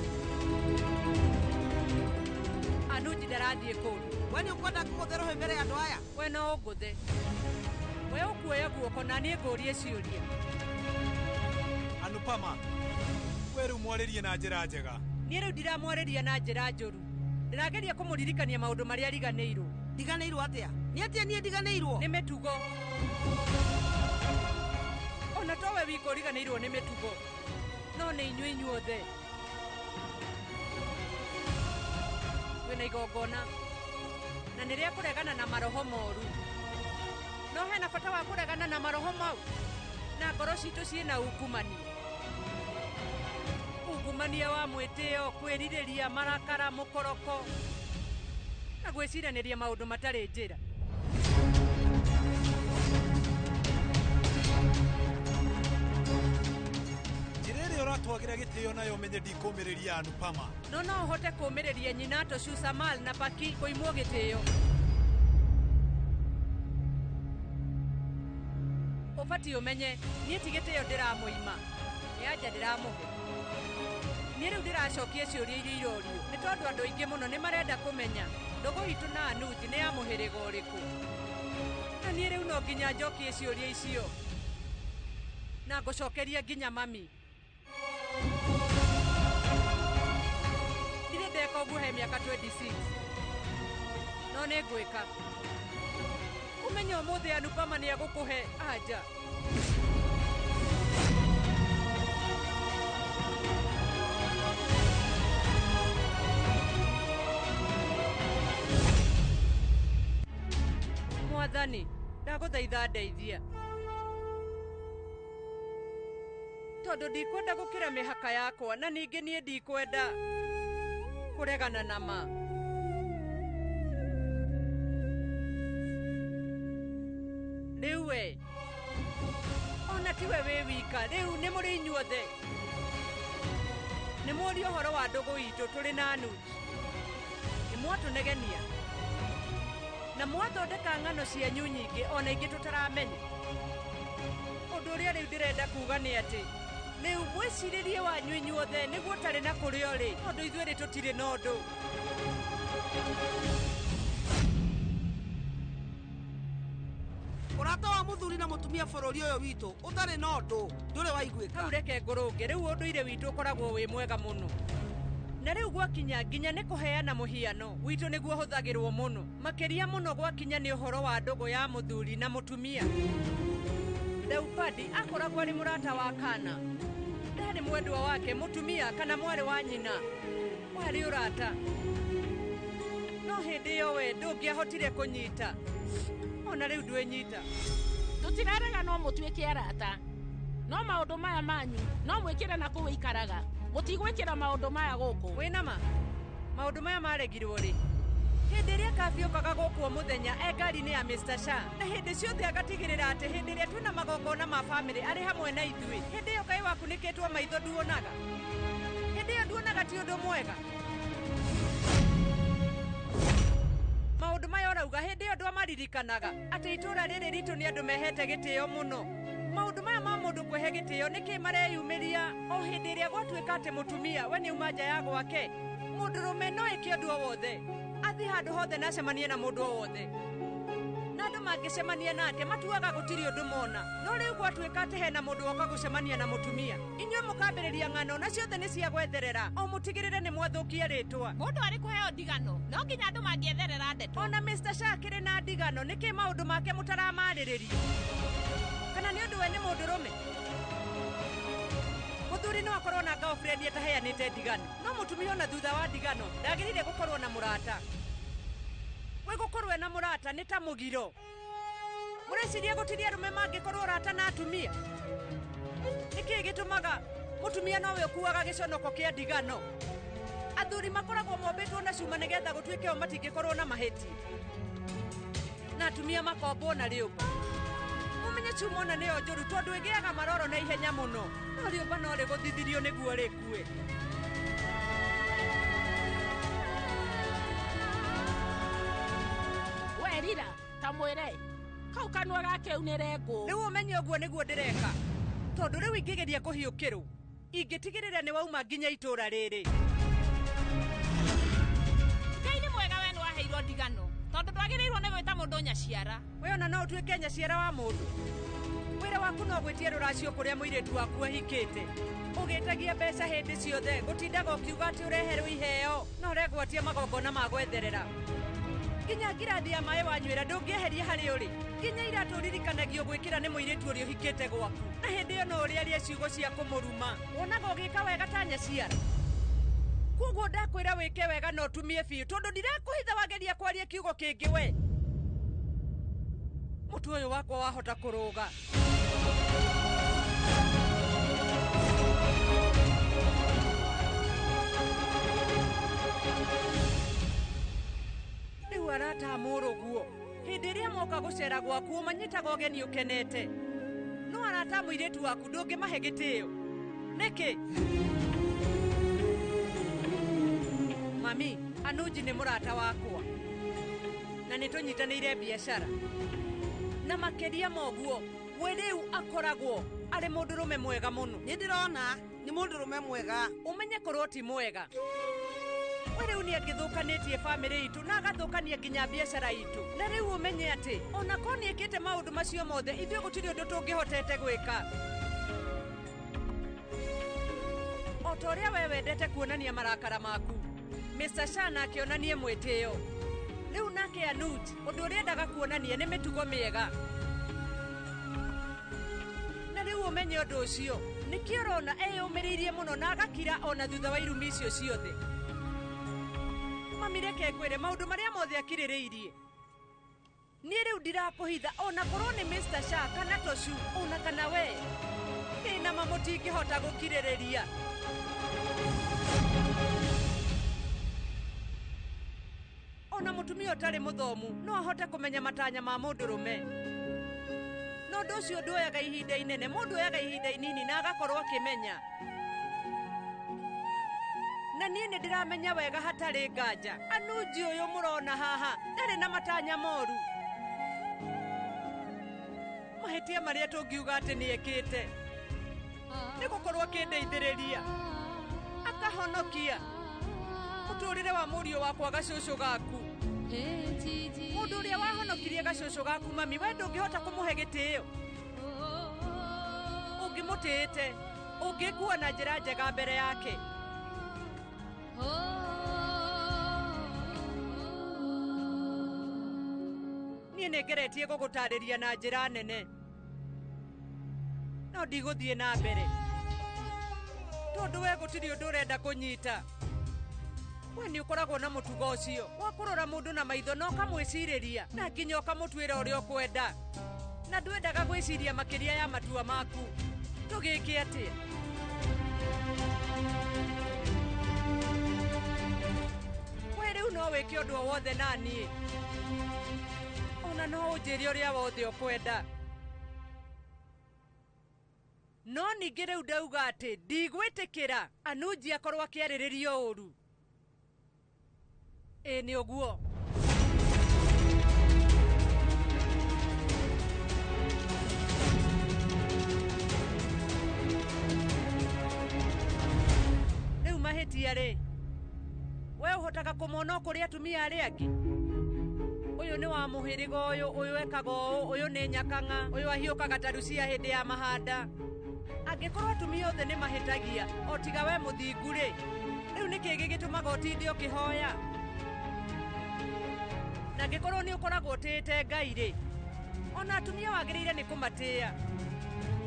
Anuji ndarathiĩ kũndũ. We nĩ ũkwenda ngũgũthe rũhĩ mbere ya andũ aya? We no ũngũthe. We ũkuoya guoko na niĩ ngũrie ciũria. Anupama, we rĩu mwarĩrie na njĩra njega. Niĩ rĩu ndiramwarĩria na njĩra njũru. Ndĩrageria kũmũririkania maũndũ marĩa ariganĩirwo. Ndiganĩirwo atĩa? Nĩ atĩa niĩ ndiganĩirwo? Nĩ mĩtugo. Ona towe wika ũriganĩirwo nĩ mĩtugo. No nĩ inyuĩ inyuothe. Twĩna igongona na nĩ rĩa kũregana na maroho moru. No hena bata wa kũregana na maroho mau na ngoro citũ ciĩna ungumania. Ungumania wa mwĩtĩo, kwĩrirĩria, marakara, mũkoroko na gwĩciranĩria maũndũ matarĩ njĩra. Njĩra ĩrĩa ũratwagĩra gĩtĩo nayo ũmenye ndikũmĩrĩria Anupama. No no ũhote kũũmĩrĩria nyina Toshu Samal na Paki kũimwo gĩtĩo. Ũbatiĩ ũmenye niĩ ti gĩtĩo ndĩramũima, nĩ anja ndĩramũhe. Niĩ rĩu ndĩracokia ciũria iria irorio nĩ tondũ andũ aingĩ mũno nĩ marenda kũmenya ndũgũ itũ na Anuji nĩ ya mũhĩrĩga ũrĩkũ. Na niĩ rĩu no nginya njokie ciũria icio na ngũcokeria nginya mami. Ndirĩ ndeka ũguo he mĩaka 26 no nĩ ngwĩka. Ũmenye ũmũthĩ Anupama nĩ egũkũhe anja. Mwathani, ndagũthaitha ndeithia. Tondũ ndikwenda gũkĩra mĩhaka yakwa na ningĩ niĩ ndikwenda kũregana na ma. Rĩu we, ona tiwe wĩ wika, rĩu nĩ mũrĩ inyuothe. Nĩ mũrie ũhoro wa ndũgũ itũ tũrĩ na Anuji. Nĩ mwatũnegenia na mwathondeka ng'ano cianyu nyingĩ ona ingĩ tũtaramenya. Ũndũ ũrĩa rĩu ndĩrenda kuga nĩ atĩ rĩu mwĩcirĩrie wanyu inyuothe nĩguo ũtarĩ na kũrĩa ũrĩ, tondũ ithuĩ tũtirĩ na ũndũ. Ũrata wa mũthuri na mũtumia bũrũri ũyũ witũ ũtarĩ na ũndũ ndũrĩ waiguĩka. Hau reke ngũrũnge, rĩu ũndũire witũ ũkoragwo wĩ mwega mũno. Na rĩu gwakinya nginya nĩ kũheana mũhiano witũ nĩguo ũhũthagĩrwo mũno, makĩria mũno gwakinya nĩ ũhoro wa ndũgũ ya mũthuri na mũtumia. Draupadi akoragwo arĩ mũrata wa Kana. Ndarĩ mwendwa wake, mũtumia kana mwarĩ wa nyina. Warĩ ũrata. No hĩndĩ ĩyo we ndũngĩahotire kũnyita. Ona rĩu ndwĩnyita. Tũtirarega no mũtuĩke arata. No maũndũ maya manyu no mwĩkĩre na kũu ikaraga. Mũtigwĩkĩra maũndũ maya gũkũ. Wĩna ma? Maũndũ maya maregirwo rĩ? Hĩndĩ ĩrĩa Kabi okaga gũkũ o mũthenya e ngari-inĩ ya Mr. Shah, na hĩndĩ ciothe agatigĩrĩra atĩ hĩndĩ ĩrĩa twĩna magongona ma bamĩrĩ arĩ hamwe na ithuĩ. Hĩndĩ ĩyo kaĩ wakunĩkĩtwo maitho nduonaga. Hĩndĩ ĩyo nduonaga ti ũndũ mwega. Maũndũ maya ũrauga hĩndĩ ĩyo ndwamaririkanaga atĩ itũũra rĩrĩ ritũ nĩ andũ mehete gĩtĩo mũno. Maũndũ maya ma mũndũ kwĩhe gĩtĩo nĩkĩ mareyumĩria o hĩndĩ ĩrĩa gwatuĩka atĩ mũtumia we nĩ auma nja ya gwake. Mũndũrũme no ĩke ũndũ o wothe, athiĩ handũ hothe na acemanie na mũndũ o wothe. Na andũ mangĩcemania nake matuaga gũtirĩ ũndũ mona. No rĩu gwatuĩka atĩ hena mũndũ woka gũcemania na mũtumia, inyuĩ mũkambĩrĩria ng'ano na ciothe nĩ cia gwetherera, o mũtigĩrĩre nĩ mwathũkia rĩtwa. Mũndũ arĩ kũheo ndigano no nginya andũ mangĩetherera ndeto. Ona Mr. Shah akĩrĩ na ndigano, nĩkĩ maũndũ make mũtaramarĩrĩria? Kana nĩ ũndũ we nĩ mũndũrũme akorwo na girlfriend ataheanĩte ndigano. No mũtumia ona thutha wa ndigano ndagĩrĩire gũkorwo na mũrata. We gũkorwo ena mũrata nĩ ta mũgiro. Mũreciria gũtirĩ arũme mangĩkorwo ũrata na atumia? Nĩkĩĩ gĩtũmaga mũtumia nowe ũkuaga gĩconoko kĩa ndigano? Athuri makoragwo mombĩtwo na cuma nĩgetha gũtuĩke o matingĩkorwo na mahĩtia, na atumia makombwo na rĩũmba. Mũmenye cuma ona nĩyo njũru tondũ ĩgĩaga maroro na ihenya mũno, no rĩũmba no rĩgũthithirio nĩguo rĩkue. We Rira, ta mwĩre kau kanua gake unĩre ngũ. Rĩu ũmenye ũguo nĩguo ndĩreka, tondũ rĩu ingĩgeria kũhiũkĩrwo ingĩtigĩrĩra nĩ wauma nginya itũra rĩrĩ. Ngai nĩ mwega, we nĩwaheirwo ndigano tondũ ndwagĩrĩirwo nĩ gwĩta mũndũ nyaciara. We ona no ũtuĩke nyaciara wa mũndũ. Wĩra waku no gwĩtia rũracio kũrĩa mũirĩtu waku ahikĩte, ũgĩtagia mbeca hĩndĩ ciothe, gũtindaga ũkiuga atĩ ũreherwo iheo, no ũregwatia magongona ma gwetherera. Nginya ngirathi ya maĩ wanywĩra ndũngĩeheria harĩ ũrĩ. Nginya iratũ ũririkanagio gwĩkĩra nĩ mũirĩtu ũrĩa ũhikĩte gwaku, na hĩndĩ ĩyo no ũrĩarie ciugo cia kũmũruma. Wonaga ũgĩka wega ta nyaciara. Koguo ndakwĩra wĩke wega na ũtumie biũ, tondũ ndirakũhitha wageria kwaria kiugo kĩngĩ we. Mũtwe ũyũ wakwa wahota kũrũga. Rĩu arata a mũrũguo hĩndĩ ĩrĩa moka gũcera gwaku ũmanyitaga ũgeni ũkenete, no arata a mũirĩtu waku ndũngĩmahe gĩtĩo. Nĩkĩ? Mami, Anuji nĩ mũrata wakwa na nĩ tũnyitanĩire biacara, na makĩria ma ũguo we rĩu akoragwo arĩ mũndũrũme mwega mũno. Nĩ ndĩrona nĩ mũndũrũme mwega. Ũmenye korwo ti mwega, we rĩu nĩ angĩthũkanĩtie bamĩrĩ itũ na agathũkania nginya biacara itũ. Na rĩu ũmenye atĩ ona korwo nĩ ĩkĩte maũndũ macio mothe, ithuĩ gũtirĩ ũndũ tũngĩhotete gwĩka. O ta ũrĩa we wendete kuonania marakara maku, Mr. Shah akĩonanie mwĩtĩo. Rĩu nake Anuj ũndũ ũrĩa endaga kuonania nĩ mĩtugo mĩega. Na rĩu ũmenye ũndũ ũcio nĩkĩo ũrona eyũmĩrĩirie mũno na agakira ona thutha wa irumi icio ciothe. Mami, reke ngwĩre maũndũ marĩa mothe akirĩrĩirie. Niĩ rĩu ndirakũhitha ona korwo nĩ Mr. Shah kana Toshu ona kana we, ndĩna ma mũtingĩhota gũkirĩrĩria. Ona mũtumia ũtarĩ mũthomu no ahote kũmenya matanya ma mũndũrũme. No ũndũ ũcio ndwoyaga ihinda inene, mũndũ oyaga ihinda inini na agakorwo akĩmenya. Na niĩ nĩ ndĩramenya wega hatarĩ nganja, Anuji ũyũ mũrona haha ndarĩ na matanya moru. Mahĩtia marĩa tũngiuga atĩ nĩ ekĩte nĩ gũkorwo akĩndeithĩrĩria, akahonokia mũtũrĩre wa mũriũ wakwa gacũcũ gaku. Mũndũ ũrĩa wahonokirie gacũcũ gaku, mami, we ndũngĩhota kũmũhe gĩtĩo. Ũngĩmũtĩĩte, ũngĩkua na njĩra njega mbere yake. Niĩ nĩ ngeretie gũgũtarĩria na njĩra nene, no ndigũthiĩ na mbere tondũ we gũtirĩ ũndũ ũrenda kũnyita. We nĩ ũkoragwo na mũtugo ũcio wa kũrora mũndũ na maitho na ũkamwĩcirĩria na nginya ũkamũtuĩra ũrĩa ũkwenda, na ndwendaga gwĩciria makĩria ya matua maku. Tũgĩke atĩa? We rĩu no wĩke ũndũ o wothe na niĩ, ona no ũnjĩre ũrĩa wothe ũkwenda. No ningĩ rĩu ndauga atĩ ndigwĩtĩkĩra Anuji akorwo akĩarĩrĩrio ũru. Ĩĩ nĩ ũguo. Rĩu mahĩtia rĩ, we ũhotaga kũmona o kũrĩ atumia arĩa angĩ? Ũyũ nĩ wa mũhĩrĩga ũyũ, ũyũ ekaga ũũ, ũyũ nĩ nyakang'a, ũyũ ahiũkaga ta rucia hĩndĩ ya mahanda. Angĩkorwo atumia othe nĩ mahĩtagia o tiga we mũthingu rĩ, rĩu nĩkĩ gĩgĩtũmaga ũtinde ũkĩhoya? Na angĩkorwo nĩ ũkoragwo ũtĩĩte Ngai rĩ, ona atumia wagĩrĩire nĩ kũmatĩĩa,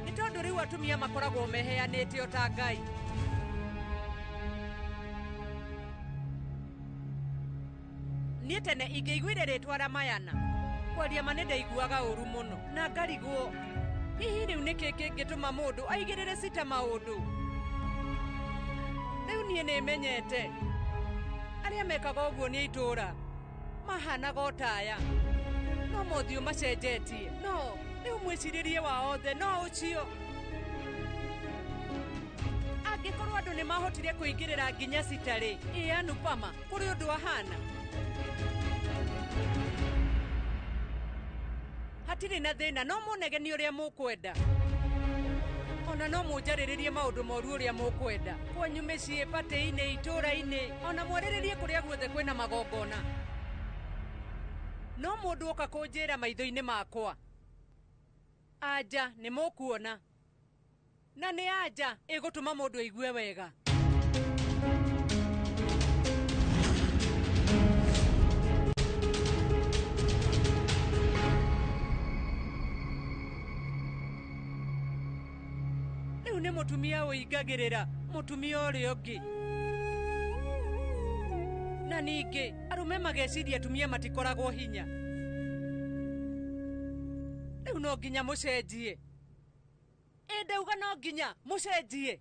nĩ tondũ rĩu atumia makoragwo meheanĩte o ta Ngai. Niĩ tene ingĩiguire rĩtwa Ramayana kwaria ma nĩ ndaiguaga ũru mũno na ngarigwo hihi rĩu nĩkĩ kĩngĩtũma mũndũ aigĩrĩre Sita maũndũ. Rĩu niĩ nĩmenyete arĩa mekaga ũguo nĩ itũũra mahanaga o ta aya no mothiũ macenjetie no rĩu mwĩcirĩrie wa othe no ũcio. Angĩkorwo andũ nĩ mahotire kũingĩrĩra nginya Sita rĩ, ĩ Anupama kũrĩ ũndũ ahana? Hatirĩ na thĩna no mũnegenie ũrĩa mũkwenda ona no mũnjarĩrĩrie maũndũ moru ũrĩa mũkwenda kwanyu mĩciĩ batĩ-inĩ itũũra-inĩ ona mwarĩrĩrie kũrĩa guothe kwĩna magongona no mũndũ oka kũnjĩra maitho-inĩ makwa anja nĩ mũkuona na nĩ anja ĩgũtũma mũndũ aigue wega. Rĩu nĩ mũtumia ũingagĩrĩra mũtumia ũrĩa ũngĩ na ningĩ arũme mageciria atumia matikoragwo hinya. Rĩu no nginya mũcenjie. Ĩ ndauga no nginya mũcenjie.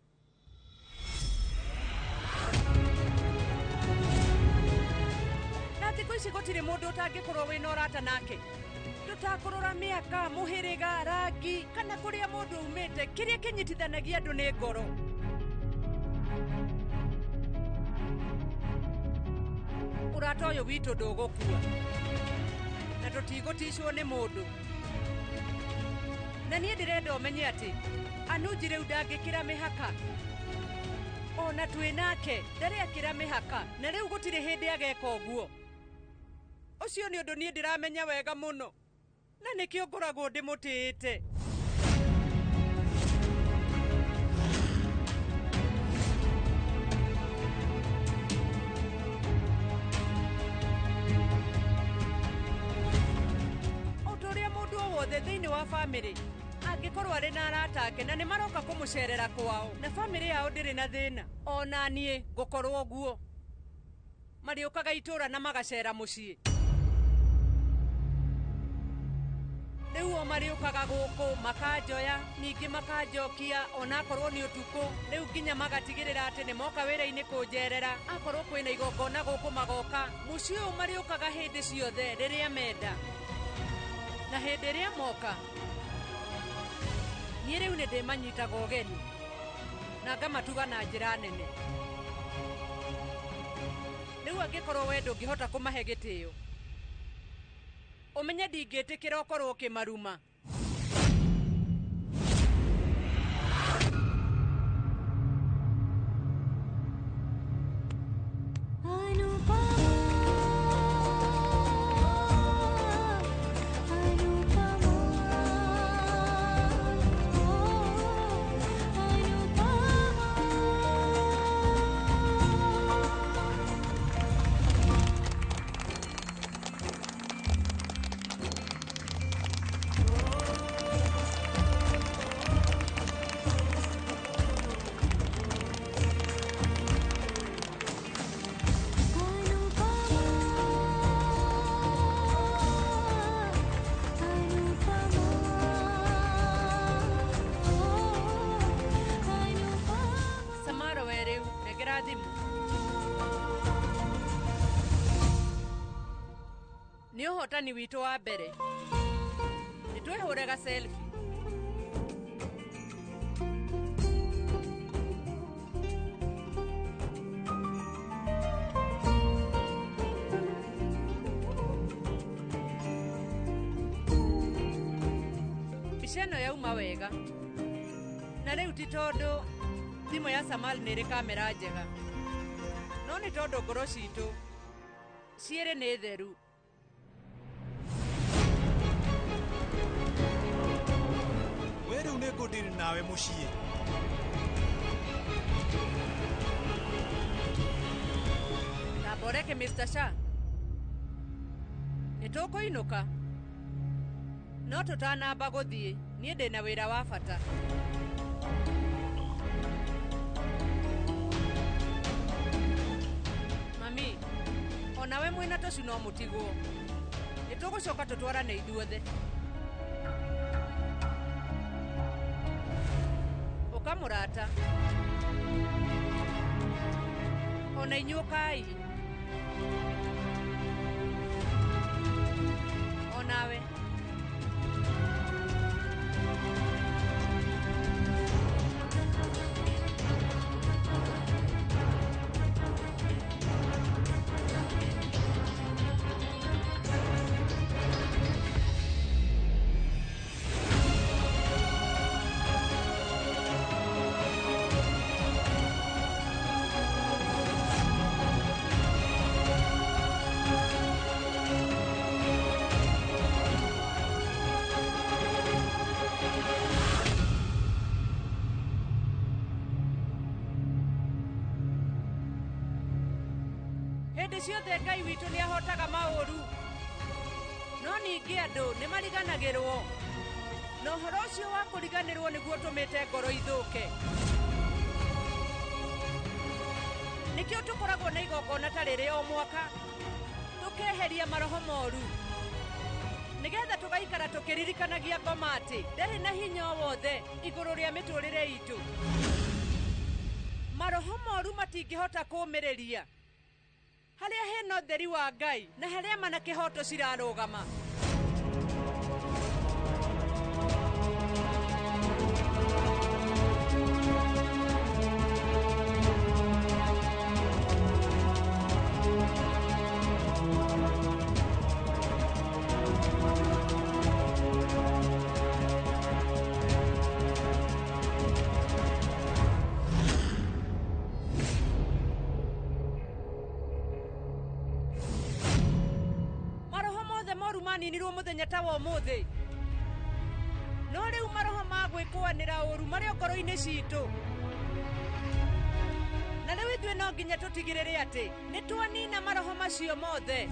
Na thikũ ici gũtirĩ mũndũ ũtangĩkorwo wĩna ũrata nake tũtakũrora mĩaka mũhĩrĩga rangi kana kũrĩa mũndũ umĩte kĩrĩa kĩnyitithanagia andũ nĩ ngoro. Ũrata ũyũ witũ ndũgũkua na tũtigũticwo nĩ mũndũ na niĩ ndĩrenda ũmenye atĩ Anuji rĩu ndangĩkĩra mĩhaka ona twĩ nake ndarĩ akĩra mĩhaka na rĩu gũtirĩ hĩndĩ ageka ũguo. Ũcio nĩ ũndũ niĩ ndĩramenya wega mũno na nĩkĩo ngoragwo ndĩmũtĩĩte. O ta ũrĩa mũndũ o wothe thĩinĩ wa bamĩrĩ angĩkorwo arĩ na arata ake na nĩ maroka kũmũcerera kwao na bamĩrĩ yao ndĩrĩ na thĩna ona niĩ ngũkorwo ũguo. Marĩũkaga itũũra na magacera mũciĩ. Rĩu o marĩũkaga gũkũ makanjoya ningĩ makanjokia onakorwo nĩ ũtukũ rĩu nginya magatigĩrĩra atĩ nĩ moka wĩra-inĩ kũnjerera akorwo kwĩna igongona gũkũ magoka mũciĩ ũyũ marĩũkaga hĩndĩ ciothe rĩrĩa menda na hĩndĩ ĩrĩa moka niĩ rĩu nĩ ndĩmanyitaga ũgeni na ngamatuga na njĩra nene. Rĩu angĩkorwo we ndũngĩhota kũmahe gĩtĩo ũmenye ndingĩtĩkĩra ũkorwo ũkĩmaruma. Nĩ ũhotani witũ wa mbere nĩ twĩhũre selfie. Mbica ĩno yauma wega na rĩu ti tondũ thimũ ya Samal nĩ ĩrĩ kamera njega no nĩ tondũ ngoro citũ cierĩ nĩ theru. We rĩu nĩ ngũndiri nawe mũciĩ. Tamboreke Mr. Shah nĩ tũkũinũka no tũtanamba gũthiĩ niĩ ndĩna wĩra wa bata. Mami Onawe mwĩna tũcu no mũtigwo. Nĩtũgũcoka tũtwarane ithuothe. Ũka mũrata. Ona inyuĩ ũkai. Onawe. Hĩndĩ ciothe Ngai witũ nĩ ahotaga maũru. No ningĩ andũ nĩ mariganagĩrwo. Na ũhoro ũcio wa kũriganĩrwo nĩguo ũtũmĩte ngoro ithũke. Nĩkĩo tũkoragwo na igongona ta rĩrĩ o mwaka, tũkeheria maroho moru, nĩgetha tũgaikara tũkĩririkanagia ngoma atĩ ndarĩ na hinya o wothe igũrũ rĩa mĩtũrĩre itũ. Maroho moru matingĩhota kũũmĩrĩria harĩa hena ũtheri wa Ngai na harĩa ma na kĩhoto cirarũgama. Maninirwo muthenya ta wa umuthi. No riu maroho ma gwikwanira uru mari ngoro-inĩ citũ. Na riu ithuĩ no nginya tũtigĩrĩre atĩ nĩ twanina maroho macio mothe.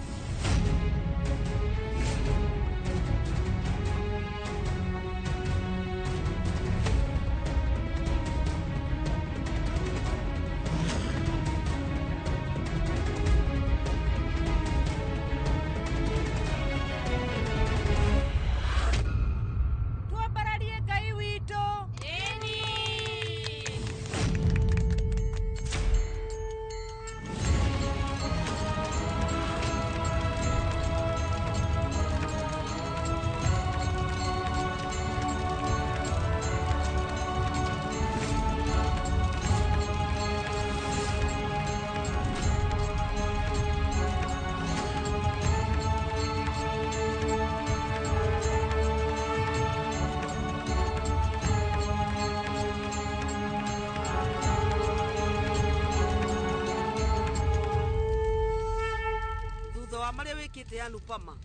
Wikite Anupama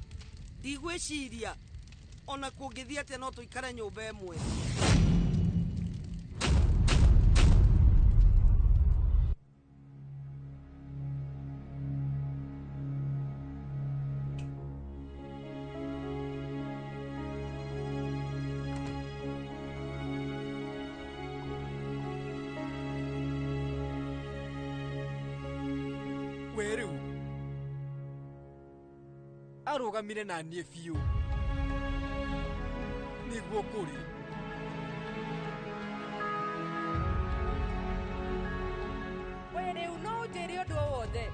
ndigwiciria ona kũngĩthiĩ atĩa no tũikare nyũmba ĩmwe. We rĩu arũgamire na niĩ biũ nĩguo kũrĩ. We rĩu no ũnjĩre ũndũ o wothe,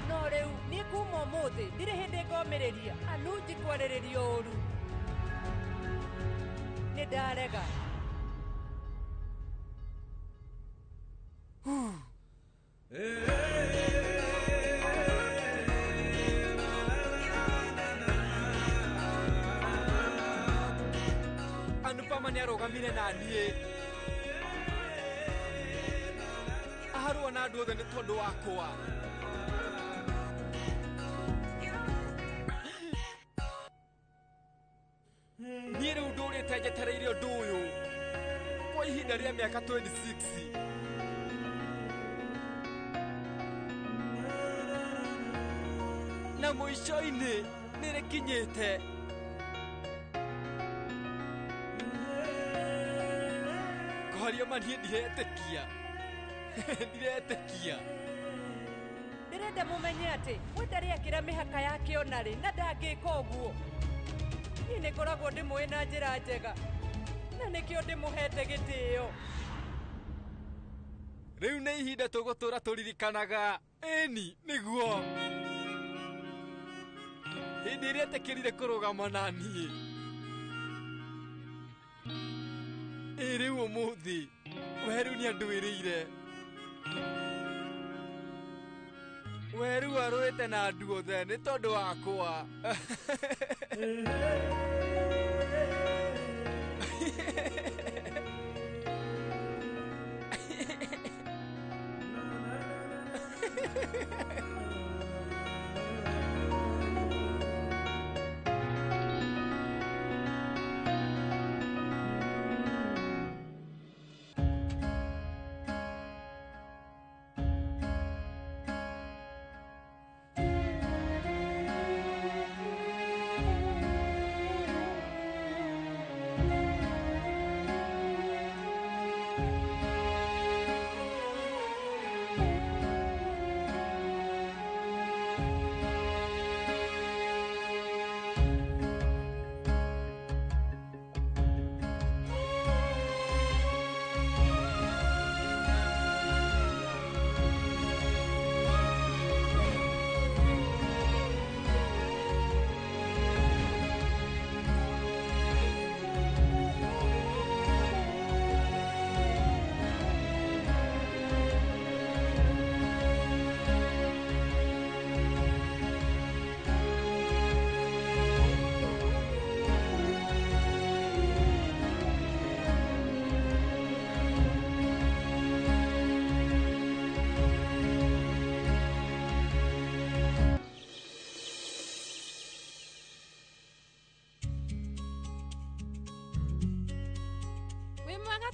no rĩu niĩ kuma ũmũthĩ ndirĩ hĩndĩ ngomĩrĩria Anuji kwarĩrĩrio ũru. Nĩ ndarega. Anupama nĩ arũgamire na niĩ aharũa na andũ othe nĩ tondũ wakwa. Niĩ rĩu ndũrĩte njetereire ũndũ ũyũ kwa ihinda rĩa mĩaka 26. Na mũico-inĩ nĩrĩkinyĩte. Kwaria ma niĩ ndiretĩkia. Ndiretĩkia. Ndĩrenda mũmenye atĩ we ndarĩ akĩra mĩhaka yake ona rĩ na ndangĩka ũguo. Niĩ nĩ ngoragwo ndĩmũĩ na njĩra njega na nĩkĩo ndĩmũhete gĩtĩo. Rĩu nĩ ihinda tũgũtũra tũririkanaga. Ĩni nĩguo. Hĩndĩ ĩrĩa etĩkĩrire kũrũgama na niĩ. Ĩ rĩu ũmũthĩ we rĩu nĩandũĩrĩire. We rĩu arũĩte na andũ othe nĩ tondũ wakwa.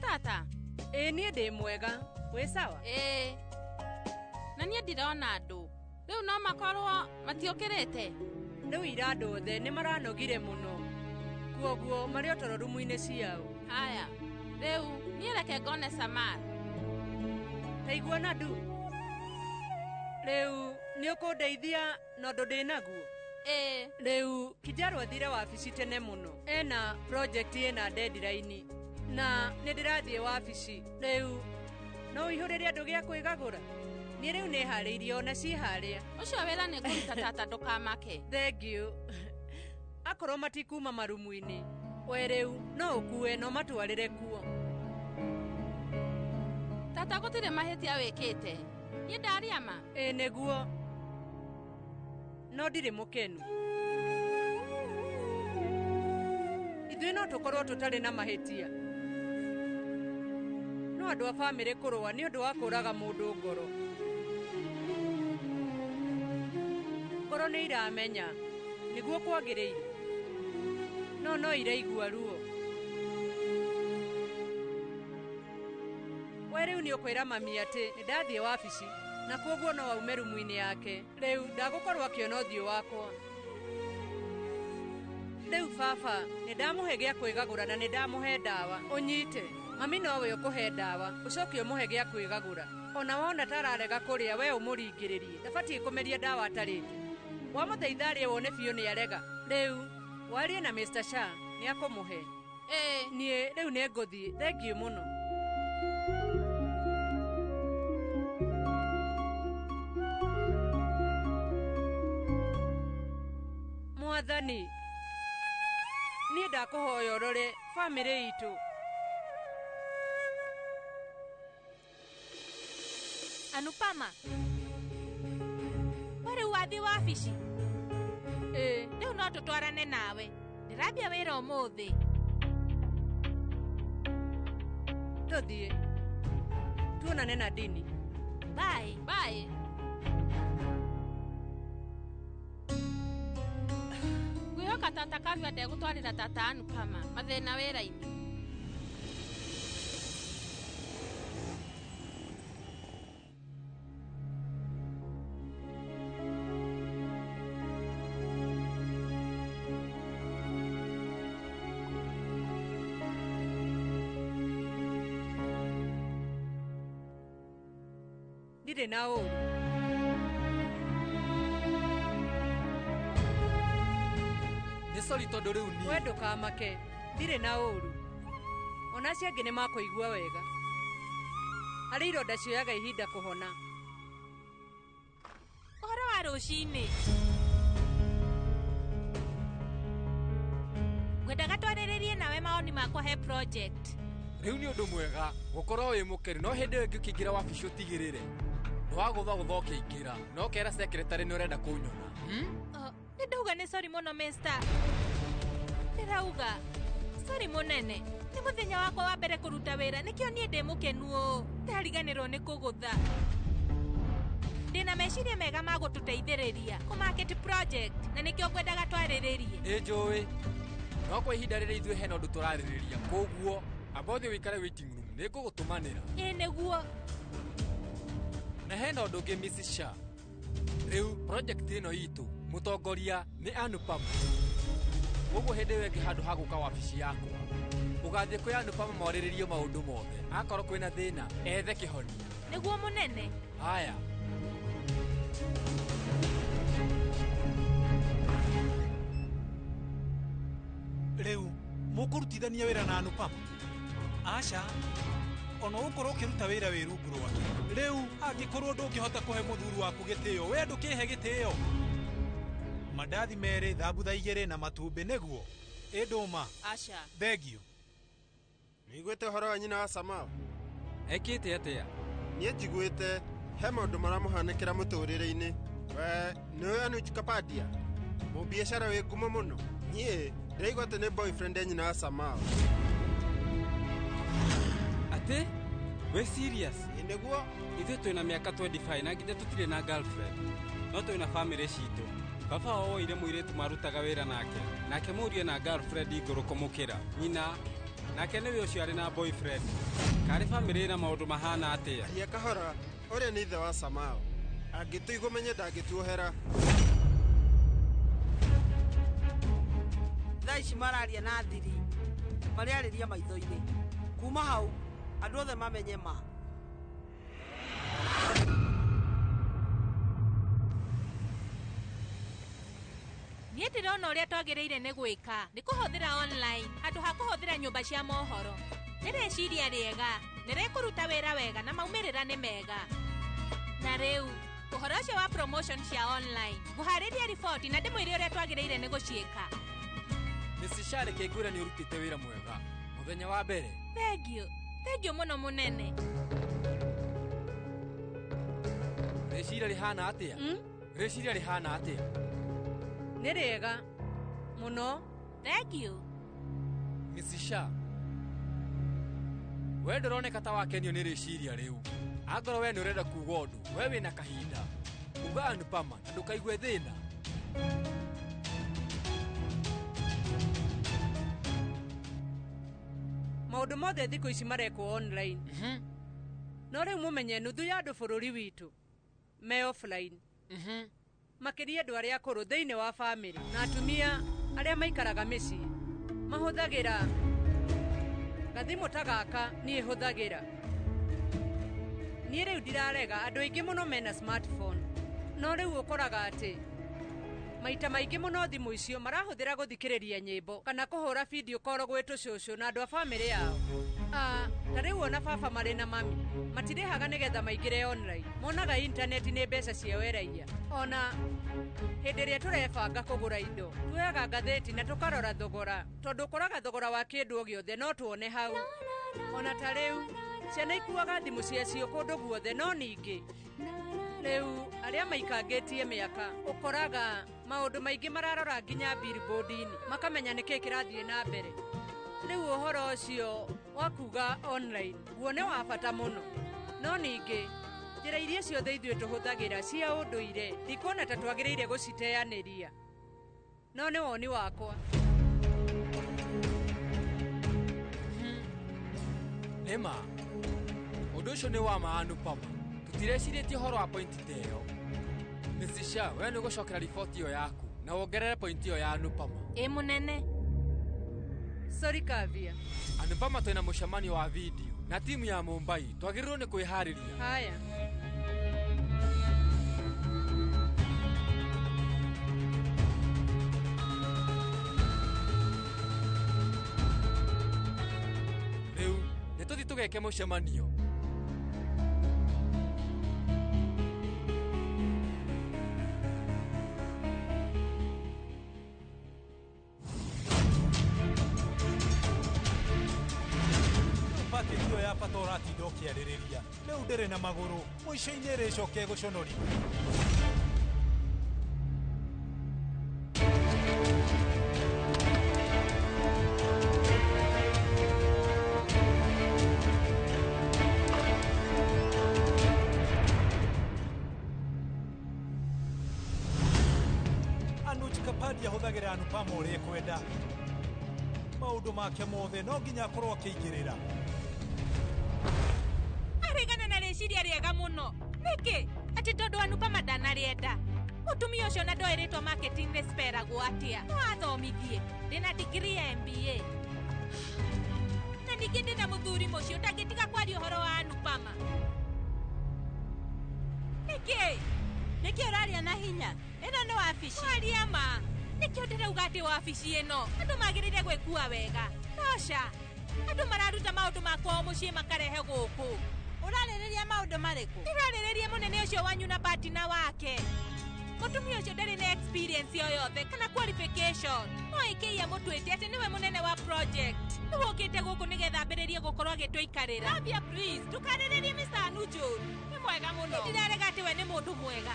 Tata? Ĩĩ niĩ ndĩ mwega. Wĩ sawa? Ĩĩ. Na niĩ ndirona andũ. Rĩu no makorwo matiũkĩrĩte. Rĩu ira andũ othe nĩ maranogire mũno. Kuoguo marĩ o toro rumu-inĩ ciao. Haya. Rĩu niĩ reke ngone Samar. Ta igua Nadu. Rĩu nĩ ũkũndeithia na ũndũ ndĩ naguo? Ĩĩ. Rĩu Kijaro athire wabici tene mũno. Ena project ĩna deadline. Na nĩ ndĩrathiĩ wabici. Rĩu no ũihũrĩre andũ gĩa kwĩgagũra. Niĩ rĩu nĩharĩirie ona ciĩ harĩa. Ũcio wĩra nĩ ngũruta tata ndũkamake. Thank you. Akorwo matikuma marumu-inĩ, we rĩu no ũkue no matwarĩre kuo. Tata gũtirĩ mahĩtia wĩkĩte. Niĩ ndaria ma? Ĩĩ nĩguo. No ndirĩ mũkenu. Ithuĩ no tũkorwo tũtarĩ na mahĩtia. No andũ a bamĩrĩ kũrũa nĩ ũndũ wa kũraga mũndũ ngoro. Ngoro nĩ iramenya nĩguo kwagĩrĩire. No no iraigua ruo. We rĩu nĩ ũkwĩra mami atĩ nĩ ndathiĩ wabici na kwoguo no aume rumu-inĩ yake. Rĩu ndagũkorwo akĩona ũthiũ wakwa. Rĩu baba nĩ ndamũhe gĩa kwĩgagũra na nĩ ndamũhe ndawa. Ũnyite. Mami nowe ũkũhe ndawa, ũcoke ũmũhe gĩa kwĩgagũra. Ona wona ta ararega kũrĩa we ũmũringĩrĩrie. Ndabatiĩ kũmeria ndawa atarĩte. Wamũthaitha arĩe wone biũ nĩ arega. Rĩu warie na Mr. Shah nĩ akũmũhe. Ĩĩ. Niĩ rĩu nĩ ngũthiĩ. Thengiũ mũno. Mwathani, niĩ ndakũhoya ũrore bamĩrĩ itũ. Anupama. We rĩu wathiĩ wabici? Ĩĩ. Rĩu no tũtwarane nawe. Ndĩrambia wĩra ũmũthĩ. Tũthiĩ. Tuonane na Dini. Bye. Bye. Ngwĩhoka tata Kavya ndegũtwarĩra tata Anupama mathĩna wĩra-inĩ. Ndirĩ na ũũru. Nĩ sorry tondũ rĩu niĩ. We ndũkamake, ndirĩ na ũru. Ona acio angĩ nĩ makũigua wega. Harĩ ironda cioyaga ihinda kũhona. Ũhoro wa rũcinĩ. Ngwendaga twarĩrĩrie nawe maoni makwa he project. Rĩu nĩ ũndũ mwega gũkorwo wĩ mũkenu, no hĩndĩ ĩyo ĩngĩ ũkĩingĩra wabici ũtigĩrĩre nĩwagũtha gũtha ũkĩingĩra na ũkera secretary nĩ ũrenda kũnyona. Oh, nĩ ndauga nĩ sorry mũno mister. Ndĩrauga sorry mũnene. Nĩ mũthenya wakwa wa mbere kũruta wĩra nĩkĩo niĩ ndĩ mũkenu ũũ. Ndariganĩrwo nĩ kũgũtha. Ndĩna meciria mega ma gũtũteithĩrĩria kũ market project na nĩkĩo ngwendaga twarĩrĩrie. Nĩ njũĩ no kwa ihinda rĩrĩ ithuĩ hena ũndũ tũrarĩrĩria, koguo amba ũthiĩ ũikare waiting room, nĩ ngũgũtũmanĩra. Ĩ nĩguo. Na hena ũndũ ũngĩ Mrs. Shah. Rĩu project ĩno itũ mũtongoria nĩ Anupam. Koguo hĩndĩ ĩyo ĩngĩ handũ ha gũka wabici yakwa ũgathiĩ kwĩ Anupam mwarĩrĩrie maũndũ mothe, akorwo kwĩna thĩna ethe kĩhonia. Nĩguo mũnene. Haya. Rĩu mũkũrutithania wĩra na Anupam? Aca, ona ũgũkorwo ũkĩruta wĩra wĩ rungu rwake. Rĩu angĩkorwo ndũngĩhota kũhe mũthuri waku gĩtĩo, we ndũkĩhe gĩtĩo. Mandathi merĩ, thambutha igĩrĩ na matumbĩ nĩguo. Ĩ ndũma. Aca. Thengio. Nĩiguĩte ũhoro wa nyina wa Samau? Ekĩte atĩa? Niĩ njiguĩte he maũndũ maramũhanĩkĩra mũtũrĩre-inĩ. We nĩũĩ Anuj Kapadia, mũbiacara wĩ ngumo mũno? Niĩ ndĩraigua atĩ nĩ boyfriend ya nyina wa Samau. Atĩ? Wĩ serious? Ĩ nĩguo. Ithuĩ twĩna mĩaka 25 na nginya tũtirĩ na girlfriend. No twĩna famĩlĩ citũ. Baba wao oire mũirĩtu marutaga wĩra nake. Nake mũriũ na girlfriend ngũrũ kũmũkĩra. Nyina nake nĩwe ũcio arĩ na boyfriend. Karĩ famĩlĩ ĩna maũndũ mahana atĩa? Aria kahora, ũrĩa nĩ ithe wa Samau. Angĩtũigua menye ndangĩtuohera. Thaa ici mararia na thiri, marĩarĩria maitho-inĩ. Kuma hau andũ othe mamenye ma. Niĩ ndĩrona ũrĩa twagĩrĩire nĩ gwĩka nĩ kũhũthĩra online handũ ha kũhũthĩra nyũmba cia mohoro. Nĩ rĩciria rĩega, nĩ rĩkũruta wĩra wega na maumĩrĩra nĩ mega. Na rĩu ũhoro ũcio wa promotion cia online, ngũharĩria riboti na ndĩmwĩre ũrĩa twagĩrĩire nĩ gũciĩka. Mrs. Shah, reke ngwĩre nĩ ũrutĩte wĩra mwega mũthenya wa mbere. Thengio, thengio mũno mũnene. Rĩciria rĩhana atĩa? Rĩciria rĩhana atĩa? Nĩ rĩega mũno. Thengio. Mrs. Shah, we ndũroneka ta wakenio nĩ rĩciria rĩu. Angorwo we nĩ ũrenda kuuga ũndũ, we wĩna kahinda. Uga Anupama na ndũkaigue thĩna. Maũndũ mothe thikũ ici marekwo online. No rĩu mũmenye nuthu ya andũ bũrũri witũ me offline. Makĩria andũ arĩa akũrũ thĩinĩ wa famĩlĩ na atumia arĩa maikaraga mĩciĩ mahũthagĩra gathimũ ta gaka niĩ hũthagĩra. Niĩ rĩu ndirarega andũ aingĩ mũno mena smartphone, no rĩu ũkoraga atĩ maita maingĩ mũno thimũ icio marahũthĩra gũthikĩrĩria nyĩmbo kana kũhũra video call gwĩ tũcũcũ na andũ a famĩlĩ yao. Ta rĩu ona baba marĩ na mami matirĩhaga nĩgetha maingĩre online, monaga intaneti nĩ mbeca cia weraia. Ona hĩndĩ ĩrĩa tũrebanga kũgũra indo tuoyaga ngathĩti na tũkarora thogora, tondũ ũkoraga thogora wa kĩndũ o gĩothe no tuone hau. Ona ta rĩu ciana ikuaga thimũ ciacio kũndũ guothe, no ningĩ rĩu arĩa maikangĩtie mĩaka ũkoraga maũndũ maingĩ mararora nginya billboard-inĩ makamenya nĩkĩĩ kĩrathiĩ na mbere. Rĩu ũhoro ũcio wa kuga online guo nĩ wa bata mũno, no ningĩ njĩra iria ciothe ithuĩ tũhũthagĩra cia ũndũire ndikuona ta twagĩrĩire gũciteanĩria, no nĩ woni wakwa. Nĩma ũndũ ũcio nĩ wa ma Anupama, tũtirecirĩtie ũhoro wa pointi ta ĩyo. Mrs. Shah, we nĩ ũgũcokera riboti ĩyo yaku na wongerere pointi ĩyo ya Anupama. Ĩ mũnene. Sorry Kavya. Anupama twĩna mũcemanio wa video na timu ya Mumbai, twagĩrĩirwo nĩ kwĩharĩria. Haya. Tũgeke mũcemanio. Package ĩyo ya bata ũratinda ũkĩarĩrĩria rĩu ndĩrĩ na magũrũ mũico-inĩ ĩrĩcoke gũconorithia. Anuj Kapadia ahũthagĩra Anupama ũrĩa ekwenda. Maũndũ make mothe no nginya akorwo akĩingĩrĩra. Aregana na rĩciria rĩega mũno. Nĩkĩ? Atĩ tondũ Anupama ndanarĩenda. Mũtumia ũcio na ndoĩ rĩtwa marketing nĩ speragwo atĩa. No athomithie. Ndĩna degree ya MBA. Na ningĩ ndĩna mũthuri mũciĩ ũtangĩtiga kwaria ũhoro wa Anupama. Nĩkĩ? Nĩkĩ ũraria na hinya? Ĩno nĩ wabici. Kwaria ma. Nĩkĩo ndĩrauga atĩ wabici ĩno andũ magĩrĩire gwĩkua wega. Tosha. Andũ mararuta maũndũ ma kwao mũciĩ makarehe gũkũ. Ũrarĩrĩria maũndũ marĩkũ? Ndĩrarĩrĩria mũnene ũcio wanyu na partner wake. Mũtumia ũcio ndarĩ na experience yoyothe kana qualification. No ĩkĩia mũtuĩte atĩ nĩwe mũnene wa project. Nĩwe ũkĩte gũkũ nĩgetha ambĩrĩrie gũkorwo agĩtũikarĩra. Rabia, please, ndũkarĩrĩrie Mr. Anuj ũru. Nĩ mwega mũno. Ndirarega atĩ we nĩ mũndũ mwega.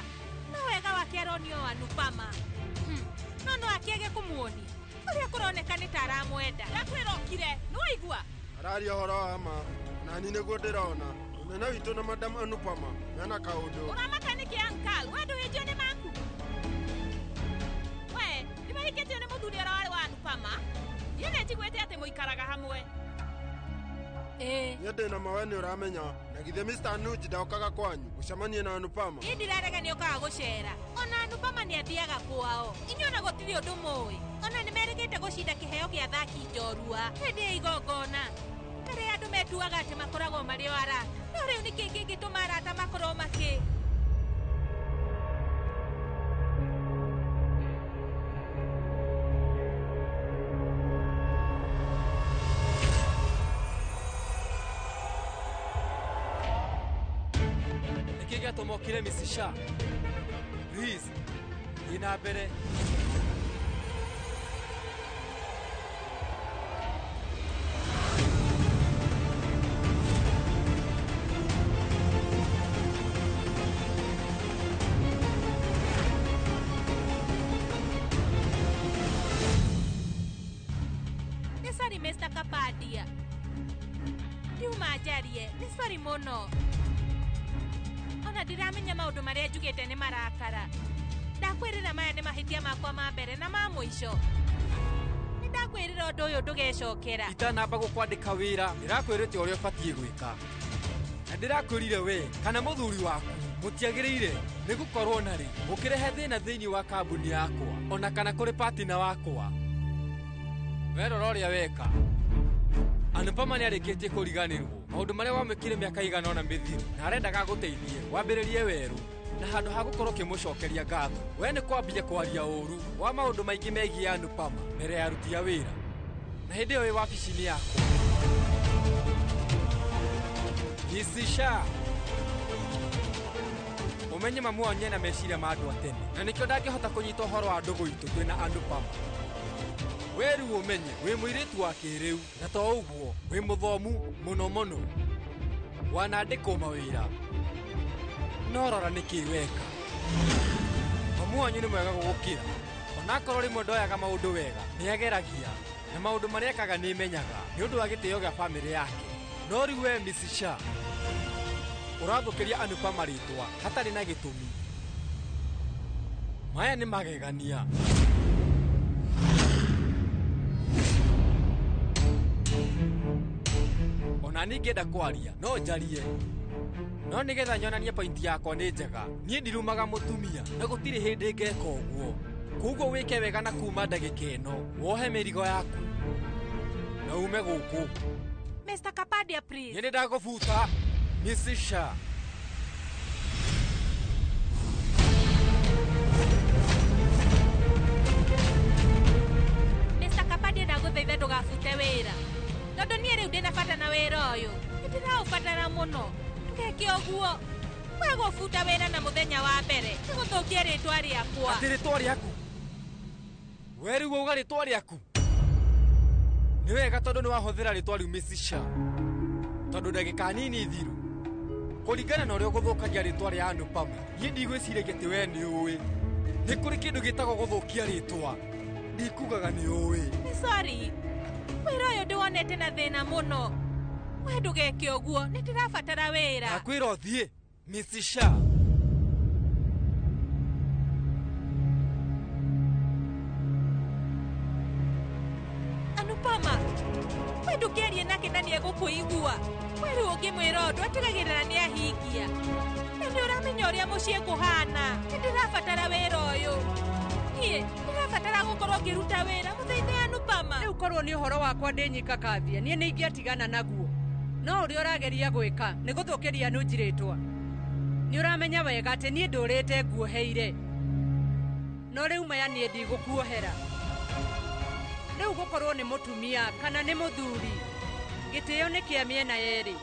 No wega wake aronio Anupama. No no akĩage kũmuonia. Ũrĩa kũroneka nĩ ta aramwenda. Ndakwĩra ũkire, nĩwaigua? Araria ũhoro wa ma na niĩ nĩguo ndĩrona. Mũnene witũ na Madam Anupama mena kaũndũ. Ũramaka nĩkĩ uncle? We ndũhĩtio nĩ maku? We, nĩmahikĩtio nĩ mũthuri ũrĩa warĩ wa Anupama? Niĩ nĩnjiguĩte atĩ mũikaraga hamwe. Ĩĩ. Niĩ ndĩna ma we nĩ ũramenya. Na githĩ Mr. Anuj ndokaga kwanyu gũcemania na Anupama? Niĩ ndirarega nĩũkaga gũcera. Ona Anupama nĩathiaga kwao. Inyuĩ ona gũtirĩ ũndũ mũĩ. Ona nĩmerĩgĩte gũcinda kĩheo kĩa athaki njorua hĩndĩ ya igongona. Mbere andũ metuaga atĩ makoragwo marĩ o arata. No rĩu nĩkĩ kĩngĩtũma arata makorwo makĩ? Nĩkĩ gĩatũma ũkire Mrs. Shah? Please, thiĩ na mbere. Nĩ sorry Mr. Kapadia. Ndiuma njarie, nĩ sorry mũno. Ona ndiramenya maũndũ marĩa njugĩte nĩ marakara. Ndakwĩrĩra maya nĩ mahĩtia makwa ma mbere na ma mũico. Nĩ ndakwĩrĩra ũndũ ũyũ ndũgecokera. Itanamba gũkwandĩka wĩra, ndĩrakwĩrĩte ũrĩa ũbatiĩ gwĩka. Na ndĩrakwĩrire we kana mũthuri waku mũtiagĩrĩire nĩ gũkorwo na rĩ mũkĩrehe thĩna thĩinĩ wa kambuni yakwa ona kana kũrĩ partner wakwa. We rora ũrĩa weka. Anupama nĩarĩkĩtie kũriganĩrwo maũndũ marĩa wamwĩkire mĩaka igana ũna mĩthiru na arendaga agũteithie wambĩrĩrie werũ na handũ ha gũkorwo ũkĩmũcokeria ngatho we nĩ kwambia kwaria ũru wa maũndũ maingĩ megiĩ Anupama mbere ya aruti a wĩra na hĩndĩ ĩyo wĩ wabici-inĩ yakwa. Mrs. Shah, ũmenye mamu wanyu ena meciria ma andũ a tene na nĩkĩo ndangĩhota kũnyita ũhoro wa ndũgũ itũ twĩna Anupama. We rĩu ũmenye wĩ mũirĩtu wa kĩrĩu na to ũguo wĩ mũthomu mũno mũno wanandĩkwo mawĩra no rora nĩkĩ weka. Mamu wanyu nĩ mwega gũgũkĩra onakorwo rĩmwe ndoyaga maũndũ wega nĩageragia na maũndũ marĩa ekaga nĩmenyaga nĩ ũndũ wa gĩtĩo gĩa bamĩrĩ yake. No rĩu we Mrs. Shah ũrathũkĩria Anupama rĩtwa hatarĩ na gĩtũmi. Maya nĩ magegania. Ona niĩ ngĩenda kwaria no njarie no nĩgetha nyonanie pointi yakwa nĩ njega. Niĩ ndirumaga mũtumia na gũtirĩ hĩndĩ ngeka ũguo. Koguo wĩke wega na kuma ndagĩka ĩno wohe mĩrigo yaku na ume gũkũ. Mr. Kapadia, please. Niĩ nĩndagũbuta Mrs. Shah. Mr. Kapadia, ndagũthaitha ndũgabute wĩra. Tondũ niĩ rĩu ndĩna bata na wĩra ũyũ. Nĩndĩraũbatara mũno. Ndũgeke ũguo. We gũbuta wĩra na mũthenya wa mbere. Nĩ gũthũkia rĩtwa rĩakwa. Atĩ rĩtwa rĩaku? We rĩu wauga rĩtwa rĩaku? Nĩ wega tondũ nĩ wahũthĩra rĩtwa rĩu Mrs. Shah. Tondũ ndagĩka nini thiru kũringana na ũrĩa ũgũthũkagia rĩtwa rĩa Anupama, niĩ ndigwĩciragia atĩ we nĩ ũĩ. Nĩ kũrĩ kĩndũ gĩtagwo gũthũkia rĩtwa. Ndikugaga nĩ ũĩ. Nĩ sorry. Wĩra ũyũ ndĩwonete na thĩna mũno. We ndũgeke ũguo, nĩ ndĩrabatara wĩra. Ndakwĩra ũthiĩ, Mrs. Shah. Anupama, we ndũkĩarie nake na nĩegũkũigua. We rĩu ũngĩmwĩra ũndũ atigagĩrĩra nĩ ahingia. Na nĩ ũramenya ũrĩa mũciĩ kũhana. Nĩ ndĩrabatara wĩra ũyũ. Niĩ ndĩrabatara gũkorwo ngĩruta wĩra mũthaithe Anupama. Rĩu korwo nĩ ũhoro wakwa ndĩ nyika Kavya, niĩ nĩ ingĩatigana naguo. No ũrĩa ũrageria gwĩka nĩ gũthũkĩria Anuj rĩtwa. Nĩ ũramenya wega atĩ niĩ ndũrĩte nguoheire. No rĩu maya niĩ ndigũkuohera. Rĩu gũkorwo nĩ mũtumia kana nĩ mũthuri, gĩtĩo nĩ kĩa mĩena yerĩ.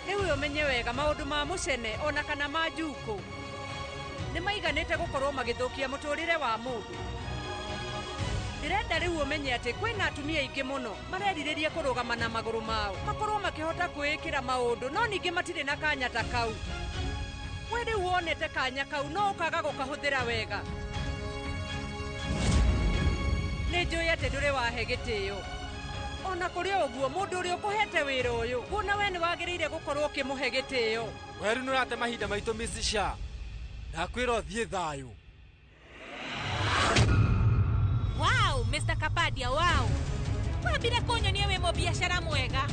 Rĩu ũmenye wega maũndũ ma mũcene ona kana ma njukũ nĩ maiganĩte gũkorwo magĩthũkia mũtũrĩre wa mũndũ. Ndĩrenda rĩu ũmenye atĩ kwĩna atumia aingĩ mũno marerirĩria kũrũgama na magũrũ mao, makorwo makĩhota kwĩĩkĩra maũndũ, no ningĩ matirĩ na kanya ta kau. We rĩu wonete kanya kau no ũkaga gũkahũthĩra wega. Nĩ njũĩ atĩ ndũrĩ wahe gĩtĩo. Ona kũrĩ ũguo mũndũ ũrĩa ũkũhete wĩra ũyũ, kuona we nĩ wagĩrĩire gũkorwo ũkĩmũhe gĩtĩo. We rĩu nĩ ũrate mahinda maitũ Mrs. Shah. Ndakwĩra ũthiĩ thayũ. Wow, Mr. Kapadia, wow. Wambire kũnyonia wĩ mũbiacara mwega.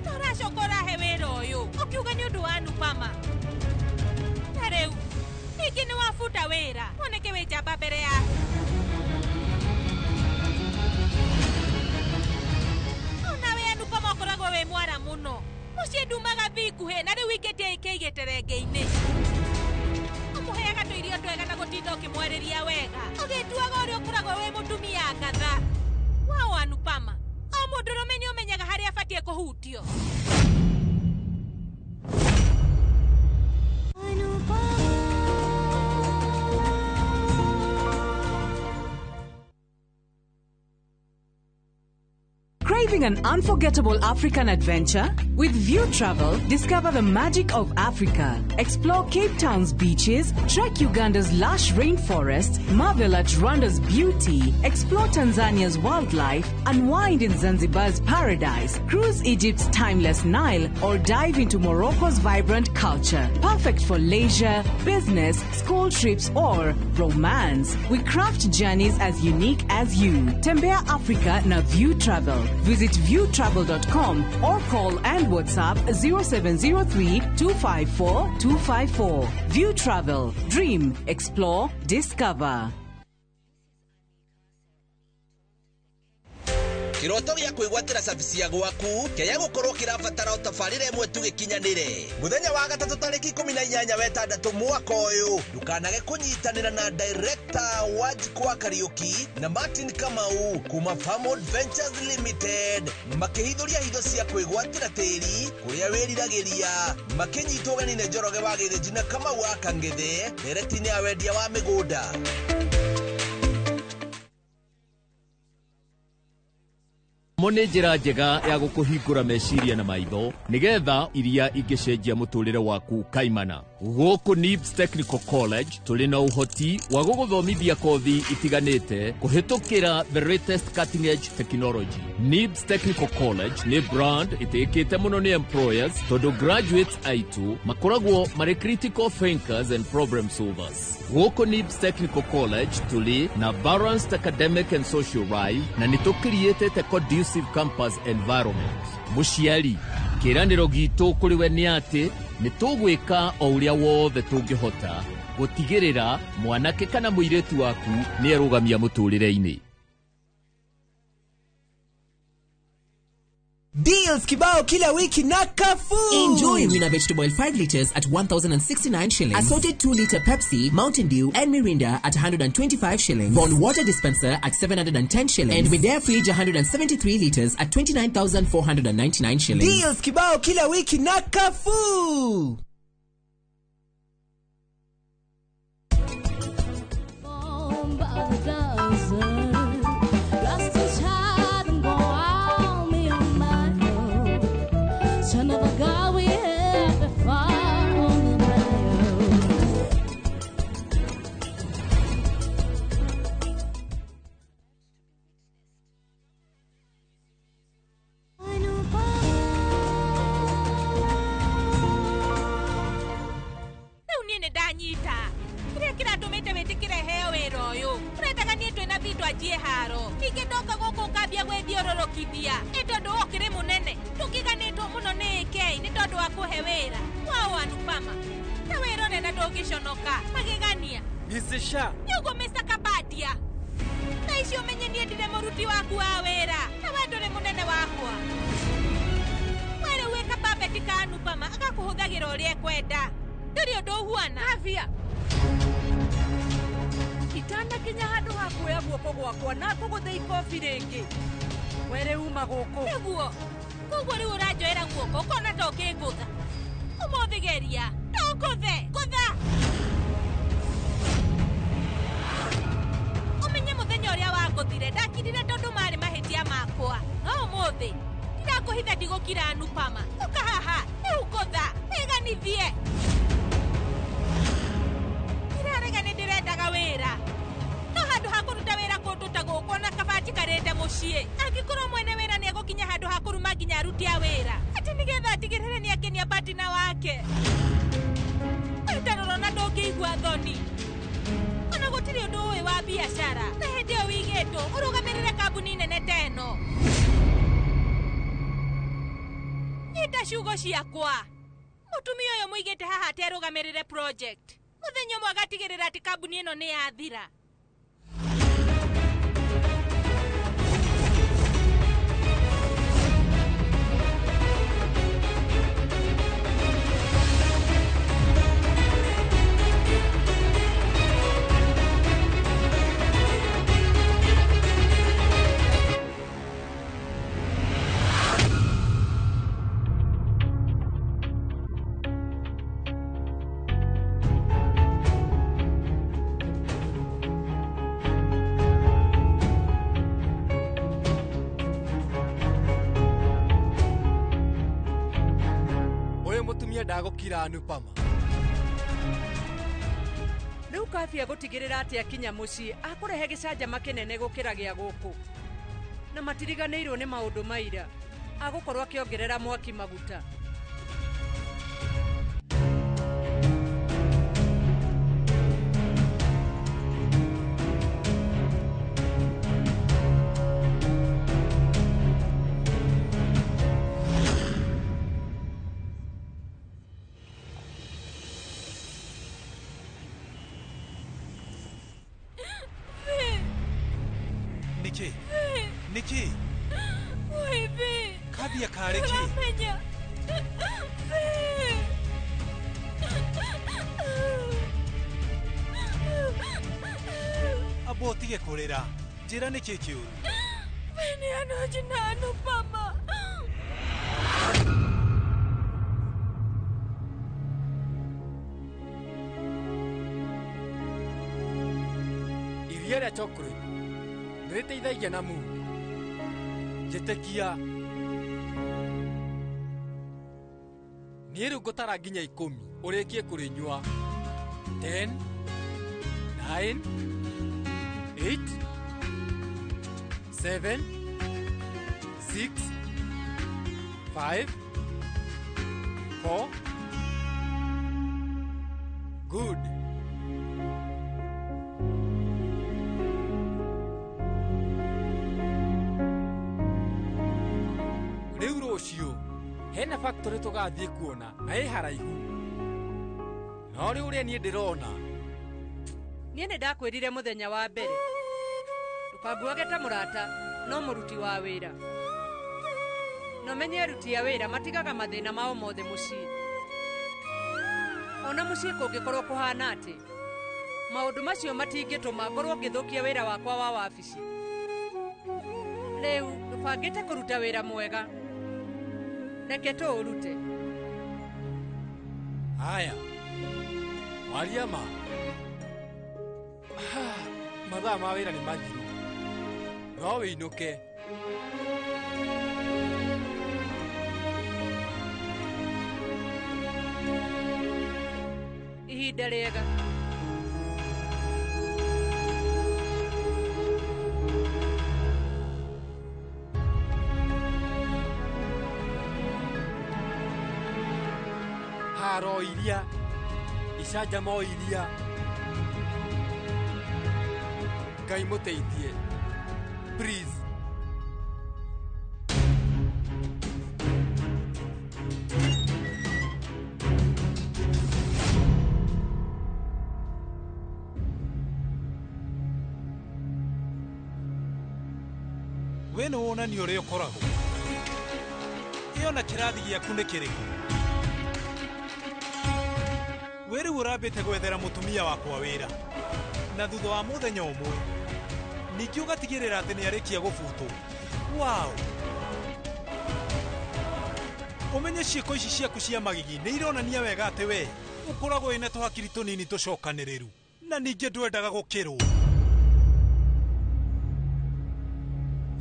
Na ũracoka ũrahe wĩra ũyũ ũkiuga nĩ ũndũ wa Anupama. Na rĩu ningĩ nĩ wabuta wĩra woneke wĩ njamba mbere yaku. Onawe Anupama ũkoragwo wĩ mwara mũno. Mũciĩ ndumaga thikuhĩ na rĩu ingĩtie ĩkĩigĩte renge-inĩ. Ũmũheaga tũirio twega na gũtinda ũkĩmwarĩria wega. Ũgĩtuaga ũrĩa ũkoragwo wĩ mũtumia ngatha. Wow, Anupama, o mũndũrũme nĩ ũmenyaga harĩa abatiĩ kũhutio. Craving an unforgettable African adventure? With View Travel, discover the magic of Africa. Explore Cape Town's beaches, trek Uganda's lush rainforests, marvel at Rwanda's beauty, explore Tanzania's wildlife, unwind in Zanzibar's paradise, cruise Egypt's timeless Nile, or dive into Morocco's vibrant culture. Perfect for leisure, business, school trips, or romance. We craft journeys as unique as you. Tembea Africa na View Travel. Visit viewtravel.com or call and WhatsApp 0703 254 254. View Travel. Dream, explore, discover. Kiroto gĩa kwĩgwatĩra cabici ya gwaku kĩrĩa gũkorwo kĩrabatara tabarĩra ĩmwe tu gĩkinyanĩre. Mũthenya wa gatatũ tarĩki 18 wetandatũ mwaka ũyũ, ndũkanage kũnyitanĩra na director Wanjikũ Kariũki na Martin Kamau kuma Farmwood Ventures Limited makĩhithũria hitho cia kwĩgwatĩra tĩri kũrĩa wĩriragĩria, makĩnyitwo ũgeni nĩ Njoroge wa Gĩthĩnji na Kamau wa Kang'ethe ndereti-inĩ ya wendia wa mĩgũnda. Mo nĩ njĩra njega ya gũkũhingũra meciria na maitho nĩgetha iria ingĩcenjia mũtũrĩre waku kaimana. Gũkũ NIBS Technical College tũrĩ na ũhoti wa gũgũthomithia kothi itiganĩte kũhĩtũkĩra the latest cutting edge technology. NIBS Technical College nĩ brand ĩtĩkĩte mũno nĩ employers tondũ graduates aitũ makoragwo marĩ critical thinkers and problem solvers. Gũkũ NIBS Technical College tũrĩ na balanced academic and social life na nĩ tũkiriĩtĩte conducive campus environment. Mũciari, kĩĩranĩro gitũ kũrĩ we nĩ atĩ nĩ tũgwĩka o ũrĩa wothe tũngĩhota gũtigĩrĩra mwanake kana mũirĩtu waku nĩ erũgamia mũtũrĩre-inĩ. Deals kibao kila wiki na Carrefour. Enjoy Winner Vegetable Oil 5 liters at 1,069 shillings. Assorted 2 liter Pepsi, Mountain Dew, and Mirinda at 125 shillings. Bon Water Dispenser at 710 shillings. And Midea Fridge 173 liters at 29,499 shillings. Deals kibao kila wiki na Carrefour. Rĩu niĩ nĩ ndanyita kĩrĩa kĩratũmĩte wĩtĩkĩre heo wĩra ũyũ ũrendaga niĩ twĩna bindo anjie haro ningĩ ndoka gũkũ ũkambia gwĩthiũrũrũkithia ĩ tondũ ũkĩrĩ mũnene tũkiganĩtwo mũno nĩ AK nĩ tondũ wa kũhe wĩra wao Anupama ta wĩra ũrĩa na ndũngĩconoka magegania Mrs. Shah nĩ ũguo Mr. Kabadia thaa ici ũmenye niĩ ndirĩ mũruti waku wa wĩra na we ndũrĩ mũnene wakwa we rĩu wĩ kababeti ka Anupama agakũhũthagĩra ũrĩa ekwenda ndũrĩ ũndũ ũhuana Kavia itanakinya handũ ha kuoya guoko gwakwa na ngũgũthe ikobi rĩngĩ we rĩu uma gũkũ nĩguo koguo rĩu ũranjoera guoko ũkona ta ũkĩngũtha ũmũthĩ geria no ngũthe ngũtha ũmenye mũthenya ũrĩa wangũthire ndakirire tondũ marĩ mahĩtia makwa no ũmũthĩ ndirakũhitha ndigũkira Anupama ũka haha rĩu ngũtha wĩganithie ndirarega nĩ ndĩrendaga wĩra no handũ ha kũruta wĩra kũndũ ta gũkũ na kaba njikarĩte mũciĩ angĩkorwo mwene wĩra nĩ egũkinya handũ ha kũruma nginya aruti a wĩra atĩ nĩgetha atigĩrĩre nĩ akenia patina wake ũtarora na ndũngĩigua thoni ona gũtirĩ ũndũ ũĩ wa biacara na hĩndĩ ĩyo wĩigĩtwo ũrũgamĩrĩre kambuni nene ta ĩno nyita ciugo ciakwa mũtumia ũyũ mũigĩte haha atĩ arũgamĩrĩre project mũthenya ũmwe agatigĩrĩra atĩ kambuni ĩno nĩ yathira Ũyũ mũtumia ndagũkira Anupama rĩu Kavia gũtigĩrĩra atĩ akinya mũciĩ akũrehe gĩcanjama kĩnene gũkĩra gĩa gũkũ na matiriganĩirwo nĩ maũndũ maira agũkorwo akĩongerera mwaki maguta Nĩkĩ? Nĩkĩ? Wĩthĩ Kavia karĩ kĩ? ũramenya Amba ũtige kũrĩra. Njĩra nĩkĩ kĩũru. Bene Anuj na Anupama iria rĩa chocolate nĩ rĩteithagia na mood njĩtĩkia niĩ rĩu ngũtara nginya 10 ũrĩkie kũrĩnyua 10 9 8 7 6 5 4 good rĩu rũciũ hena factory tũgathiĩ kuona na ĩ haraihu no rĩu ũrĩa niĩ ndĩrona niĩ nĩ ndakwĩrire mũthenya wa mbere ndũkanguage ta mũrata no mũruti wa wĩra na Na ũmenye aruti a wĩra matigaga mathĩna mao mothe mũciĩ. Ona mũciĩ kũngĩkorwo kũhana atĩ, maũndũ macio matingĩtũma ngorwo ngĩthũkia wĩra wakwa wa wabici. Rĩu tũbangĩte kũruta wĩra mwega. Reke tũũrute. Haya. Waria ma. Mathaa ma wĩra nĩ mathiru. No wĩinũke. Ihinda rĩega. Haro iria, icanjama o iria. Ngai mũteithie. Please. We nĩ wonania ũrĩa ũkoragwo. Ĩyo na kĩrathi gĩaku nĩ kĩrĩkũ? We rĩu ũrambĩte gwethera mũtumia wakwa wĩra. Na thutha wa mũthenya ũmwe, ningĩ ũgatigĩrĩra atĩ nĩ arĩkia gũbutwo. Wow! Ũmenye ciĩko ici ciaku cia magigi nĩ ironania wega atĩ we ũkoragwo wĩna tũhakiri tũnini tũcokanĩrĩru na ningĩ ndwendaga gũkĩrwo.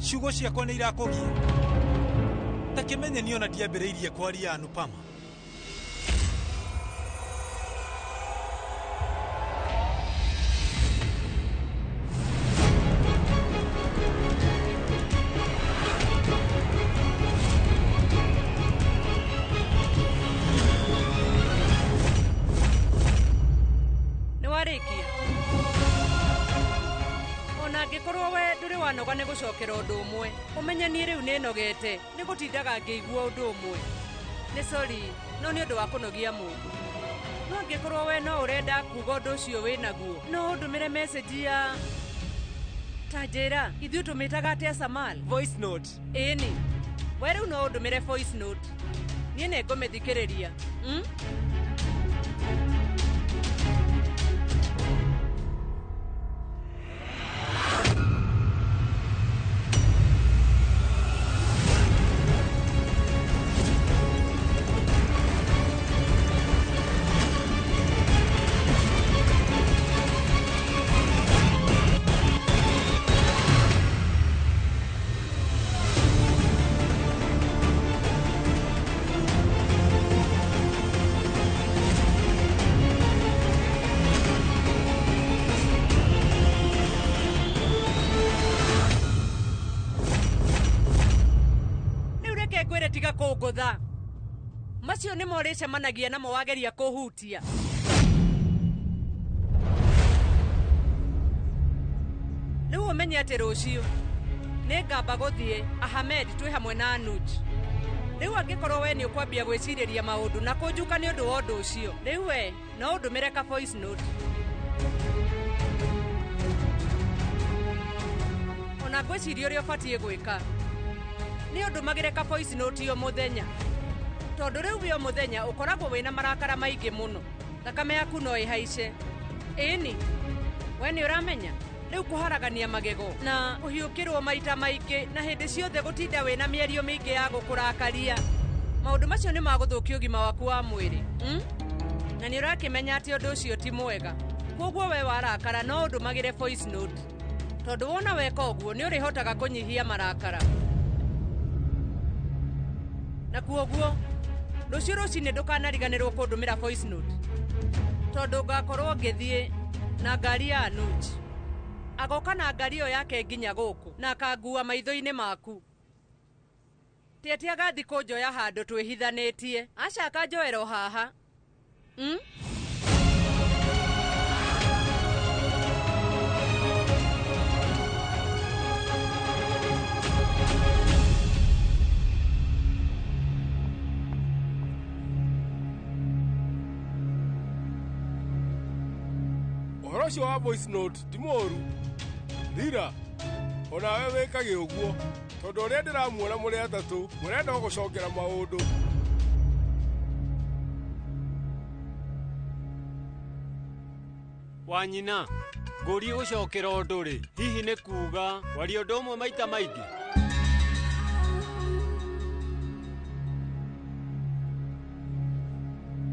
Ciugo ciakwa nĩ irakũgia. Ta kĩmenye niĩ ona ndiambĩrĩirie kwaria Anupama. Nĩ warĩkia? Ona angĩkorwo we ndũrĩ wanoga nĩ gũcokera ũndũ ũmwe, ũmenye niĩ rĩu nĩ nogete nĩ gũtindaga ngĩigua ũndũ ũmwe. Nĩ sorry, no nĩ ũndũ wa kũnogia mũndũ. No angĩkorwo we no ũrenda kuga ũndũ ũcio wĩnaguo, no ũndũmĩre message ya ta njĩra, ithuĩ tũmĩtaga atĩa Samal? Voice note. Ĩni. We rĩu no ũndũmĩre voice note. Niĩ nĩ ngũmĩthikĩrĩria. Rĩu reke ngwĩre tiga kũngũtha. Macio nĩmo ũrĩcemanagia namo wageria kũhutia. Rĩu ũmenye atĩ rũciũ nĩ ngamba gũthiĩ Ahmed twĩ hamwe na Anuj. Rĩu angĩkorwo we nĩ ũkwambia gwĩcirĩria maũndũ na kũnjuka nĩ ũndũ wa ũndũ ũcio, rĩu we no ũndũmĩre ka voice note. Ona ngwĩciria ũrĩa ũbatiĩ gwĩka nĩ ũndũmagĩre ka voice note o mũthenya, tondũ rĩu we o mũthenya ũkoragwo wĩna marakara maingĩ mũno, thakame yaku no ĩhaice. Ĩni, we nĩ ũramenya rĩu kũharagania magego na kũhiũkĩrwo maita maingĩ na hĩndĩ ciothe gũtinda wĩna mĩario mĩingĩ ya gũkũrakaria, maũndũ macio nĩ magũthũkia ũgima waku wa mwĩrĩ. Na nĩ ũrakĩmenya atĩ ũndũ ũcio ti mwega. Koguo we warakara no ũndũmagĩre voice note, tondũ wona weka ũguo nĩ ũrĩhotaga kũnyihia marakara. Na kuoguo rũciũ rũcinĩ ndũkanariganĩrwo kũndũmĩra voice note, tondũ ngakorwo ngĩthiĩ na ngari ya Anuj. Agoka na ngari ĩyo yake nginya gũkũ na akangua maitho-inĩ maku. Ti atĩ agathi kũnjoya handũ twĩhithanĩtie, aca akanjoera o haha. Ũhoro ũcio wa voice note ti mũũru. Rira, onawe wĩkage ũguo. Tondũ ũrĩa ndĩramuona mũrĩ atatũ mũrenda gũcokera maũndũ. Wanyina, ngũrie gũcokera ũndũ rĩ, hihi nĩ kuuga waria ũndũ ũmwe maita maingĩ?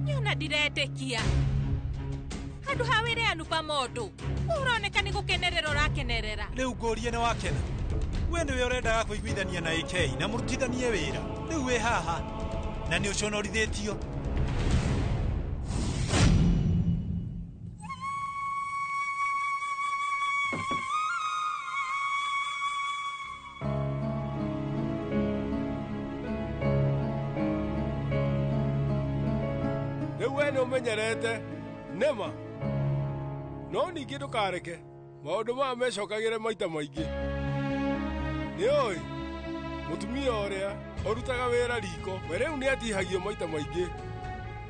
Nyona ndiretĩkia. Handũ ha wĩre Anupama ũndũ, ũroneka nĩ gũkenerera ũrakenerera. Rĩu ngũrie nĩ wakena. We nĩwe ũrendaga kũiguithania na AK na mũrutithanie wĩra. Rĩu wĩ haha na nĩ ũconorithĩtio. Rĩu we nĩ ũmenyerete nĩma, no ningĩ ndũkareke maũndũ maya mecokagĩre maita maingĩ. Nĩ ũĩ mũtumia ũrĩa ũrutaga wĩra riko we rĩu nĩ atihagio maita maingĩ.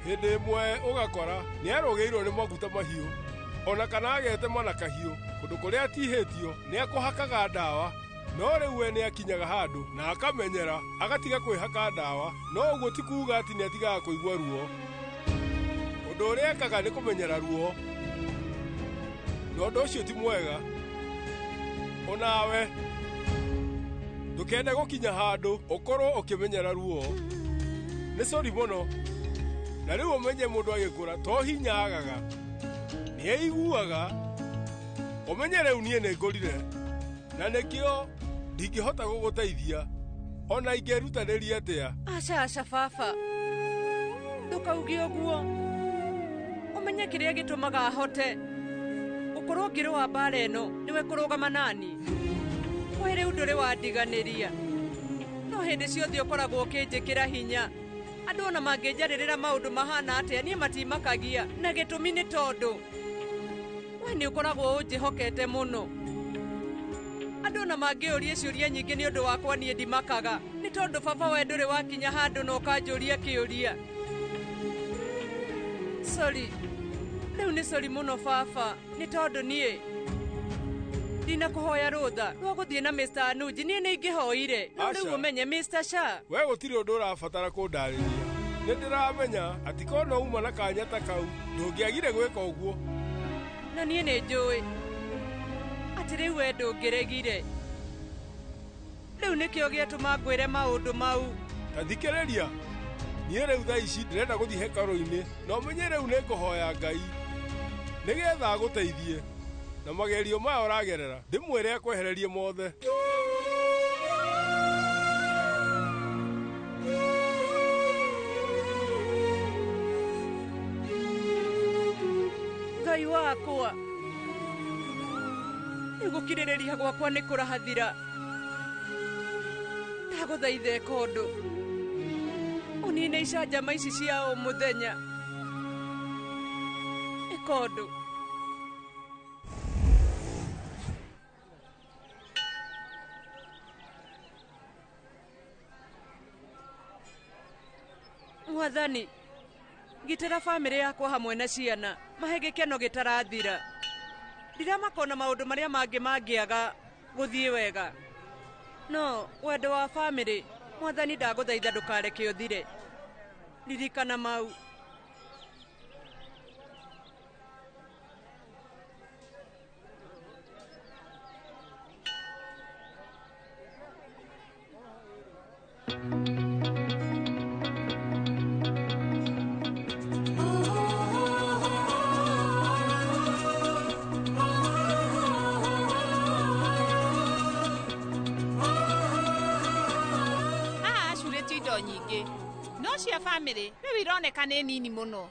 Hĩndĩ ĩmwe ũgakora nĩ arũgĩirwo nĩ maguta mahiũ ona kana agetema na kahiũ. Kũndũ kũrĩa atihĩtio nĩ akũhakaga ndawa, no rĩu we nĩ akinyaga handũ na akamenyera agatiga kwĩhaka ndawa, no ũguo ti kuuga atĩ nĩ atigaga kũigua ruo. Ũndũ ũrĩa ekaga nĩ kũmenyera ruo, na ũndũ ũcio ti mwega. Onawe ndũkende gũkinya handũ ũkorwo ũkĩmenyera ruo. Nĩ sori mũno. Na rĩu ũmenye mũndũ agĩkũra to hinya agaga, nĩ aiguaga. Ũmenye rĩu niĩ nĩ ngũrire, na nĩkĩo ndingĩhota gũgũteithia ona ingĩrutanĩria atĩa. Aca aca baba, ndũkauge ũguo. Ũmenye kĩrĩa gĩtũmaga ahote gũkorwo ngĩrũa mbara ĩno nĩwe kũrũgama nani. We rĩu ndũrĩ wandiganĩria, no hĩndĩ ciothe ũkoragwo ũkĩnjĩkĩra hinya. Andũ ona mangĩnjarĩrĩra maũndũ mahana atĩa niĩ matimakagia, na gĩtũmi nĩ tondũ we nĩ ũkoragwo ũnjĩhokete mũno. Andũ ona mangĩũria ciũria nyingĩ nĩ ũndũ wakwa niĩ ndimakaga, nĩ tondũ baba we ndũrĩ wakinya handũ na ũkanjũria kĩũria. Sorry, rĩu nĩ sorry mũno baba, nĩ tondũ niĩ ndinakũhoya rũtha rwa gũthiĩ na Mr. Anuji, niĩ nĩ ingĩhoire. No rĩu ũmenye Mr. Shah, we gũtirĩ ũndũ ũrabatara kũndarĩria. Nĩ ndĩramenya atĩ korwo no uma na kanya ta kau ndũngĩagire gwĩka ũguo. Na niĩ nĩ njũĩ atĩ rĩu we ndũngĩregire. Rĩu nĩkĩo gĩatũma ngwĩre maũndũ mau. Ta thikĩrĩria, niĩ rĩu thaa ici ndĩrenda gũthiĩ hekarũ-inĩ, na ũmenye rĩu nĩ ngũhoya Ngai nĩgetha agũteithie na magerio maya ũragerera, ndĩmwĩre akwehererie mothe. Ngai wakwa, rĩu gũkirĩrĩria gwakwa nĩ kũrahathira. Ndagũthaitha ĩka ũndũ ũnine icanjama ici cia o mũthenya. Ĩka ũndũ. Mwathani, gitĩra bamĩrĩ yakwa hamwe na ciana, mahe gĩkeno gĩtarathira. Ndiramakona maũndũ marĩa mangĩ mangĩaga gũthiĩ wega, no wendo wa bamĩrĩ, Mwathani ndagũthaitha ndũkareke ũthire. Ririkana mau. Haha acurĩtio indo nyingĩ, no cia bamĩrĩ rĩu ironeka nĩ nini mũno.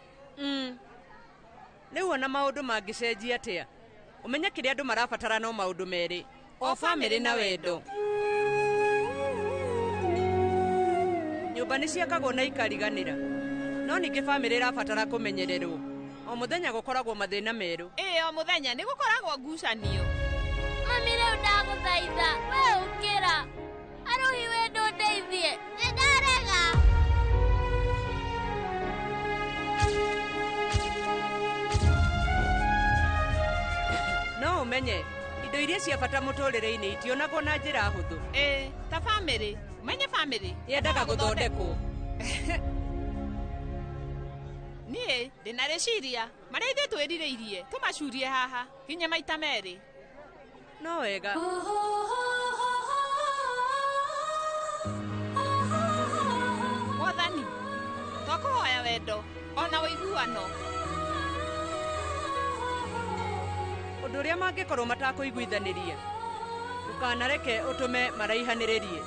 Rĩu ona maũndũ mangĩcenjia atĩa, ũmenye kĩrĩa andũ marabatara no maũndũ merĩ, o bamĩrĩ na wendo. Nyũmba nĩ ciakagwo na ikariganĩra, no ningĩ bamĩrĩ ĩrabatara kũmenyererwo. O mũthenya gũkoragwo mathĩna merũ. Ĩĩ, o mũthenya nĩ gũkoragwo ngucanio. Mami rĩu ndagũthaitha, we ũkĩra. Arũhi we ndũndeithie, nĩ ndarega. No ũmenye indo Indo iria cia bata mũtũrĩre-inĩ itionagwo na njĩra hũthũ. Ĩĩ, ta bamĩrĩ. Ũmenye bamĩrĩ yendaga gũthondekwo. Niĩ ndĩna rĩciria marĩa ithuĩ twĩrirĩirie tũmacurie haha nginya maita merĩ. No wega. Mwathani, twakũhoya wendo ona ũiguano. Ũndũ ũrĩa mangĩkorwo matakũiguithanĩria ndũkanareke ũtũme maraihanĩrĩrie.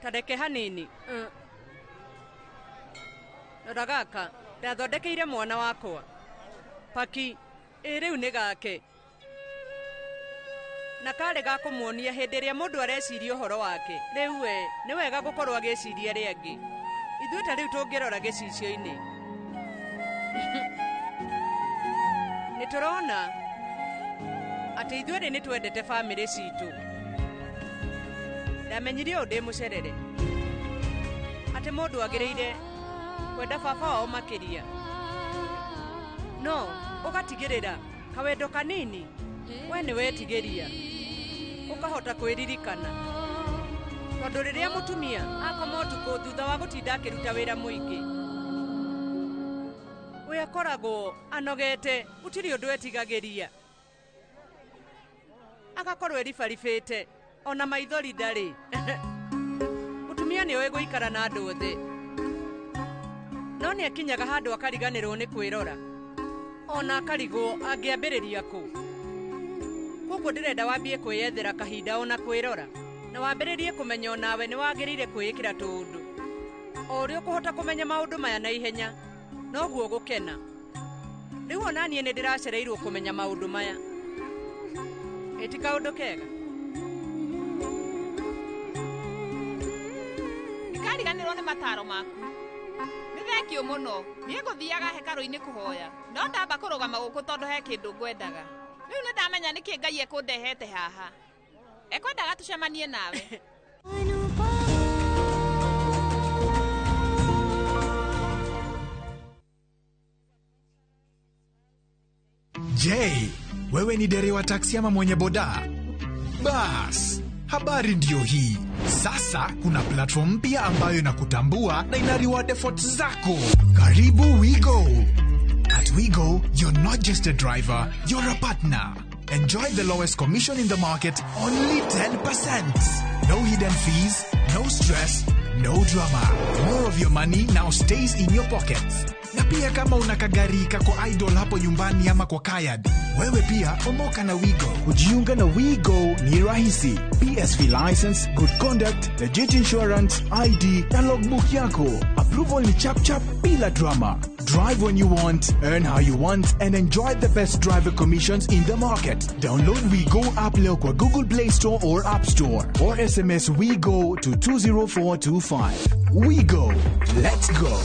Ta reke hanini. Rora gaka ndathondekeire mwana wakwa paki ĩ rĩu nĩ gake na karĩ ga kũmuonia hĩndĩ ĩrĩa mũndũ areciria ũhoro wake. Rĩu we nĩ wega gũkorwo agĩciria arĩa angĩ. Ithuĩ ta rĩu tũngĩrora gĩcicio-inĩ nĩ tũrona atĩ ithuerĩ nĩ twendete bamĩrĩ citũ. Ndamenyire ũũ ndĩ mũcerere atĩ mũndũ agĩrĩire kwenda baba wao makĩria, no ũgatigĩrĩra kawendo kanini we nĩ wetigĩria ũkahota kwĩririkana, tondũ rĩrĩa mũtumia akoma ũtukũ thutha wa gũtinda akĩruta wĩra mũingĩ, we akoragwo anogete, gũtirĩ ũndũ etigagĩria, agakorwo eribaribĩte ona maithori ndarĩ. Mũtumia nĩ oĩ gũikara na andũ othe, no nĩ akinyaga handũ akariganĩrwo nĩ kwĩrora, ona akarigwo angĩambĩrĩria kũ. Koguo ndĩrenda wambie kwĩyethera kahinda ona kwĩrora, na wambĩrĩrie kũmenya onawe nĩ wagĩrĩire kwĩĩkĩra tũũndũ. O ũrĩa ũkũhota kũmenya maũndũ maya na ihenya, noguo ũgũkena. Rĩu ona niĩ nĩ ndĩracereirwo kũmenya maũndũ maya. Ĩ ti kaũndũ kega? Ndikariganĩrwo nĩ mataro maku. Nĩ thengiũ mũno. Niĩ ngũthiaga hekarũ-inĩ kũhoya, no ndamba kũrũgama gũkũ tondũ he kĩndũ ngwendaga. Rĩu nĩ ndamenya nĩkĩ Ngai ekũndehete haha. Ekwendaga tũcemanie nawe. Je, wewe ni dereva taksi ama mwenye boda? Bas, habari ndiyo hii. Sasa kuna platform mpya ambayo inakutambua na ina reward efforts zako. Karibu WeGo. At WeGo, you're not just a driver, you're a partner. Enjoy the lowest commission in the market, only 10%. No hidden fees, no stress, no drama. More of your money now stays in your pockets. Na pia kama una kagari kako idle hapo nyumbani ama kwa kayad, wewe pia omoka na WeGo. Kujiunga na WeGo ni rahisi. PSV license, good conduct, legit insurance, ID na logbook yako. Approval ni chap chap bila drama. Drive when you want, earn how you want, and enjoy the best driver commissions in the market. Download WeGo app leo kwa Google Play Store or App Store, or SMS WeGo to 20425. WeGo. Let's go.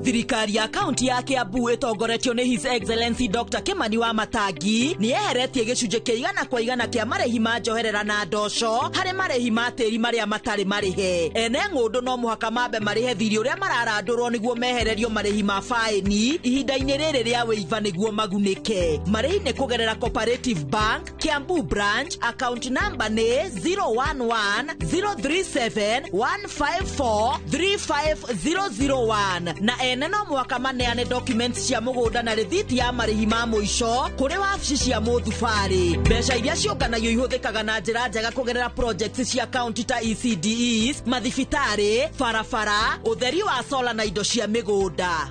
Thirikari ya kaunti ya Kiambu ĩtongoretio nĩ His Excellency Dr. Kimani wa Matangi nĩ yeheretie gĩcunjĩ kĩa 100% kĩa marĩhi ma njoherera na ndoco harĩ marĩhi ma tĩri marĩa matarĩ marĩhe. Ene ng'ũndũ no mũhaka mambe marĩhe thirĩ ũrĩa mararandũrwo nĩguo mehererio marĩhi ma faĩni ihinda-inĩ rĩrĩ rĩa wĩiva nĩguo magunĩke. Marĩhi nĩ kũgerera Cooperative Bank, Kiambu Branch, account number nĩ 011 037 154 35001 na ene no mwaka maneane documents cia mũgũnda na rĩthiti ya marĩhi ma mũico kũrĩ wabici cia mũthubarĩ. Mbeca iria ciũnganagio ihũthĩkaga na njĩra njega kũgerera projects cia county ta ECDEs, mathibitarĩ, barabara, ũtheri wa sola na indo cia mĩgũnda.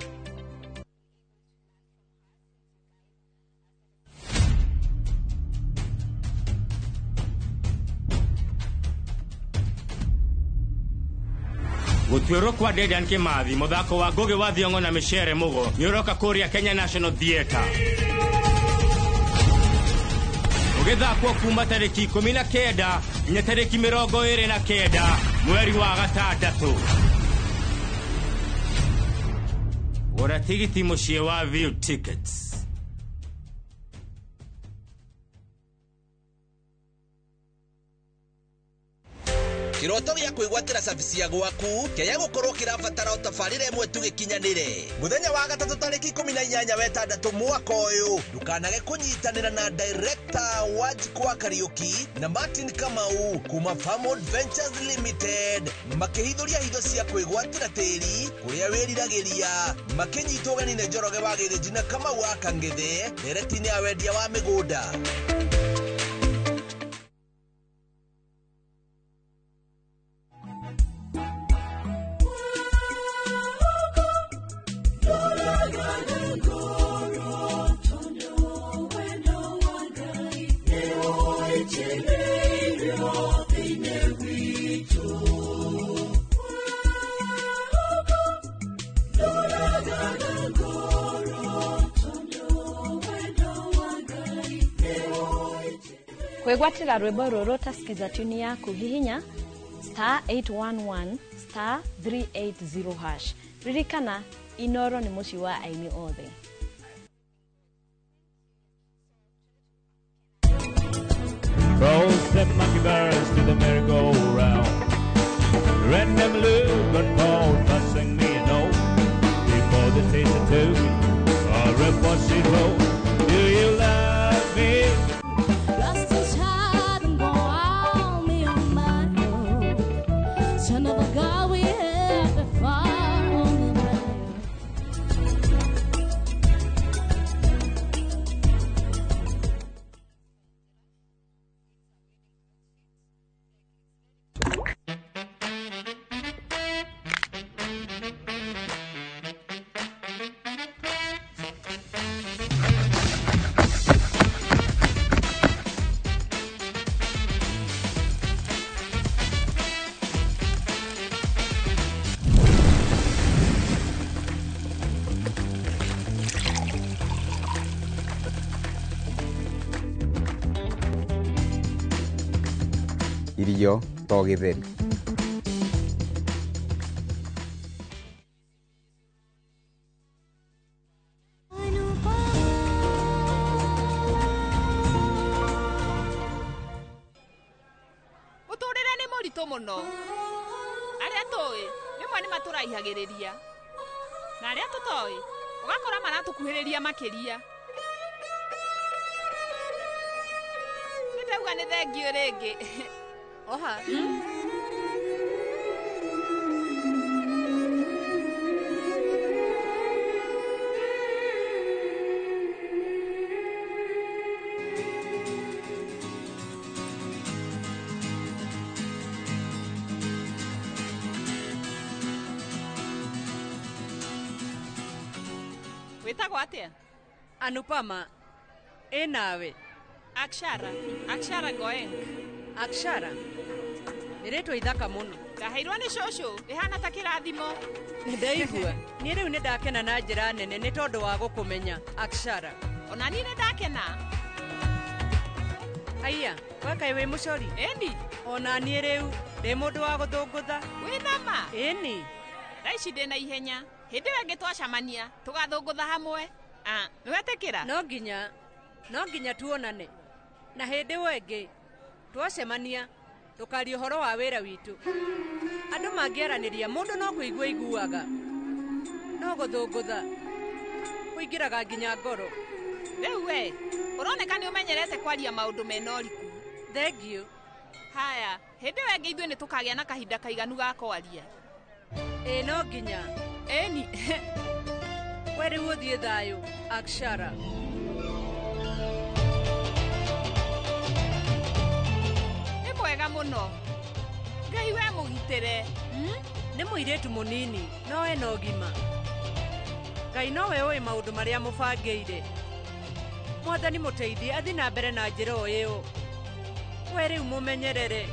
Gũtuĩrwo kwa Dedan Kimathi mũthako wa Ngugi wa Thiong'o na Micere Mugo nĩ ũroka kũrĩa Kenya National Theatre ũgĩthakwo kuma tarĩki 19 nginya tarĩki 29 mweri wa gatandatũ. Gũra tigiti mũciĩ wa View Tickets. Kiroto gĩa kwĩgwatĩra cabici ya gwaku kĩaya gũkorwo kĩrabatara o tabarĩra ĩmwe tu gĩkinyanĩre. Mũthenya wa gatatũ tarĩki 18 wetandatũ mwaka ũyũ, ndũkanage kũnyitanĩra na director Wanjikũ Kariũki na Martin Kamau kuma Farmwood Ventures Limited makĩhithũria hitho cia kwĩgwatĩra tĩri kũrĩa wĩriragĩria, makĩnyitwo ũgeni nĩ Njoroge wa Gĩthĩnji na Kamau wa Kang'ethe ndereti-inĩ ya wendia wa mĩgũnda. Kwĩgwatĩra rwĩmbo rũrũ ũtasikiza tuni yaku hihinya star 811 star 380 hash. Ririkana Inoro nĩ mũciĩ wa aini othe. Roll them monkey birds to the merry-go-round. Red them blue got cold, passing me a note. Before the taste of two, or a bossy roll. Do you love me? Son of a God, we have been far on the way. Irio to gĩtheri. Mũtũrĩre nĩ mũritũ mũno. Arĩa tũĩ rĩmwe nĩ matũraihagĩrĩria, na arĩa tũtoĩ ũgakora maratũkuhĩrĩria makĩria. Nĩ ndauga nĩ thengiũ rĩngĩ. Oha. Wĩtagwo atĩa? Anupama. Ĩ nawe? Akshara. Akshara Goenk. Akshara. Nĩ rĩtwa ithaka mũno. Ndaheirwo nĩ cũcũ, rĩhana ta kĩrathimo. Nĩ ndaigua. Niĩ rĩu nĩ ndakena na njĩra nene nĩ tondũ wa gũkũmenya, Akshara. Ona niĩ nĩ ndakena. Haiya, we kaĩ wĩ mũcori? Ĩni. Ona niĩ rĩu ndĩ mũndũ wa gũthũngũtha. Wĩna ma? Ĩni. Thaa ici ndĩ na ihenya. Hĩndĩ ĩyo ĩngĩ twacemania, tũgathũngũtha hamwe. Ah, nĩwetĩkĩra? No nginya tuonane. Na hĩndĩ ĩyo ĩngĩ twacemania tũkaria ũhoro wa wĩra witũ. Andũ mangĩaranĩria mũndũ no kũigua iguaga. No gũthũngũtha kũingĩraga nginya ngoro. Rĩu we, ũroneka nĩ ũmenyerete kwaria maũndũ mena ũriku. Thengiũ. Haya, hĩndĩ ĩyo ĩngĩ ithuĩ nĩ tũkagĩa na kahinda kaiganu ga kwaria. Ĩ no nginya. Ĩni. We rĩu ũthiĩ thayũ, Akshara. Nĩ mwega mũno. Ngai we mũgitĩre. Nĩ mũirĩtu mũnini, no ena ũgima. Ngai nowe ũĩ maũndũ marĩa mũbangĩire. Mwathani mũteithie athiĩ na mbere na njĩra o ĩyo. We rĩu mũmenyerere.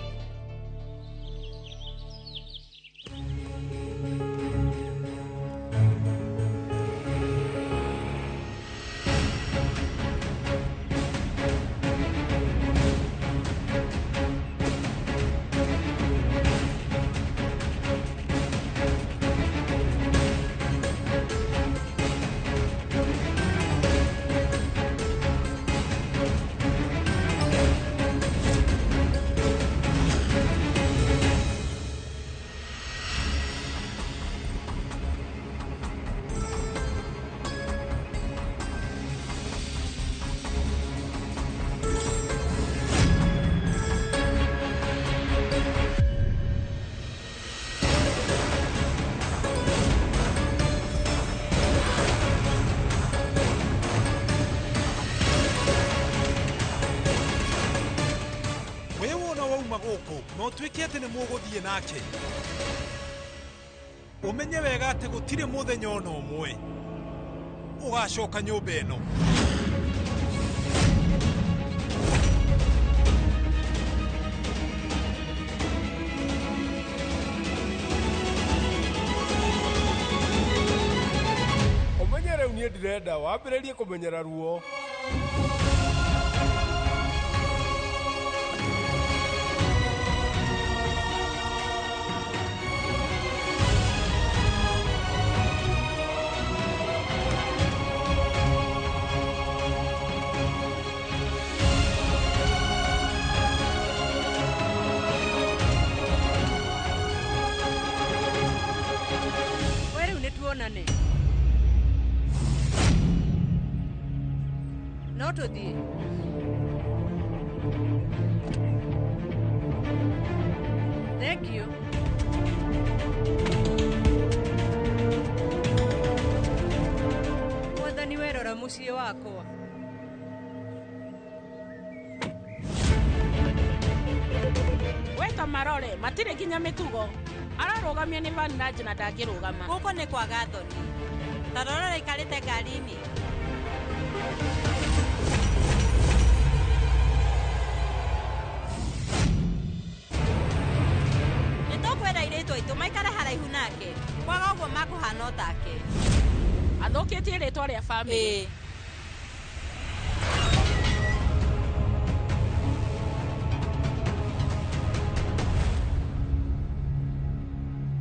Na ũtuĩke atĩ nĩ mũgũthiĩ nake. Ũmenye wega atĩ gũtirĩ mũthenya ona ũmwe ũgacoka nyũmba ĩno. Ũmenye rĩu niĩ ndirenda wambĩrĩrie kũmenyera ruo. We rĩu nĩ tuonane. No tũthiĩ. Thank you. Mwathani werora mũciĩ wakwa. Weta marore matirĩ nginya mĩtugo. Ararũgamio nĩ Vanraj na ndangĩrũgama. Gũkũ nĩ kwaga thoni. Ta rora raikarĩte ngari-inĩ. Nĩ tũkwenda airĩtu aitũ maikare haraihu nake. Kwaga ũguo makũhana o take. Athũkĩtie rĩtwa rĩa bamĩrĩ.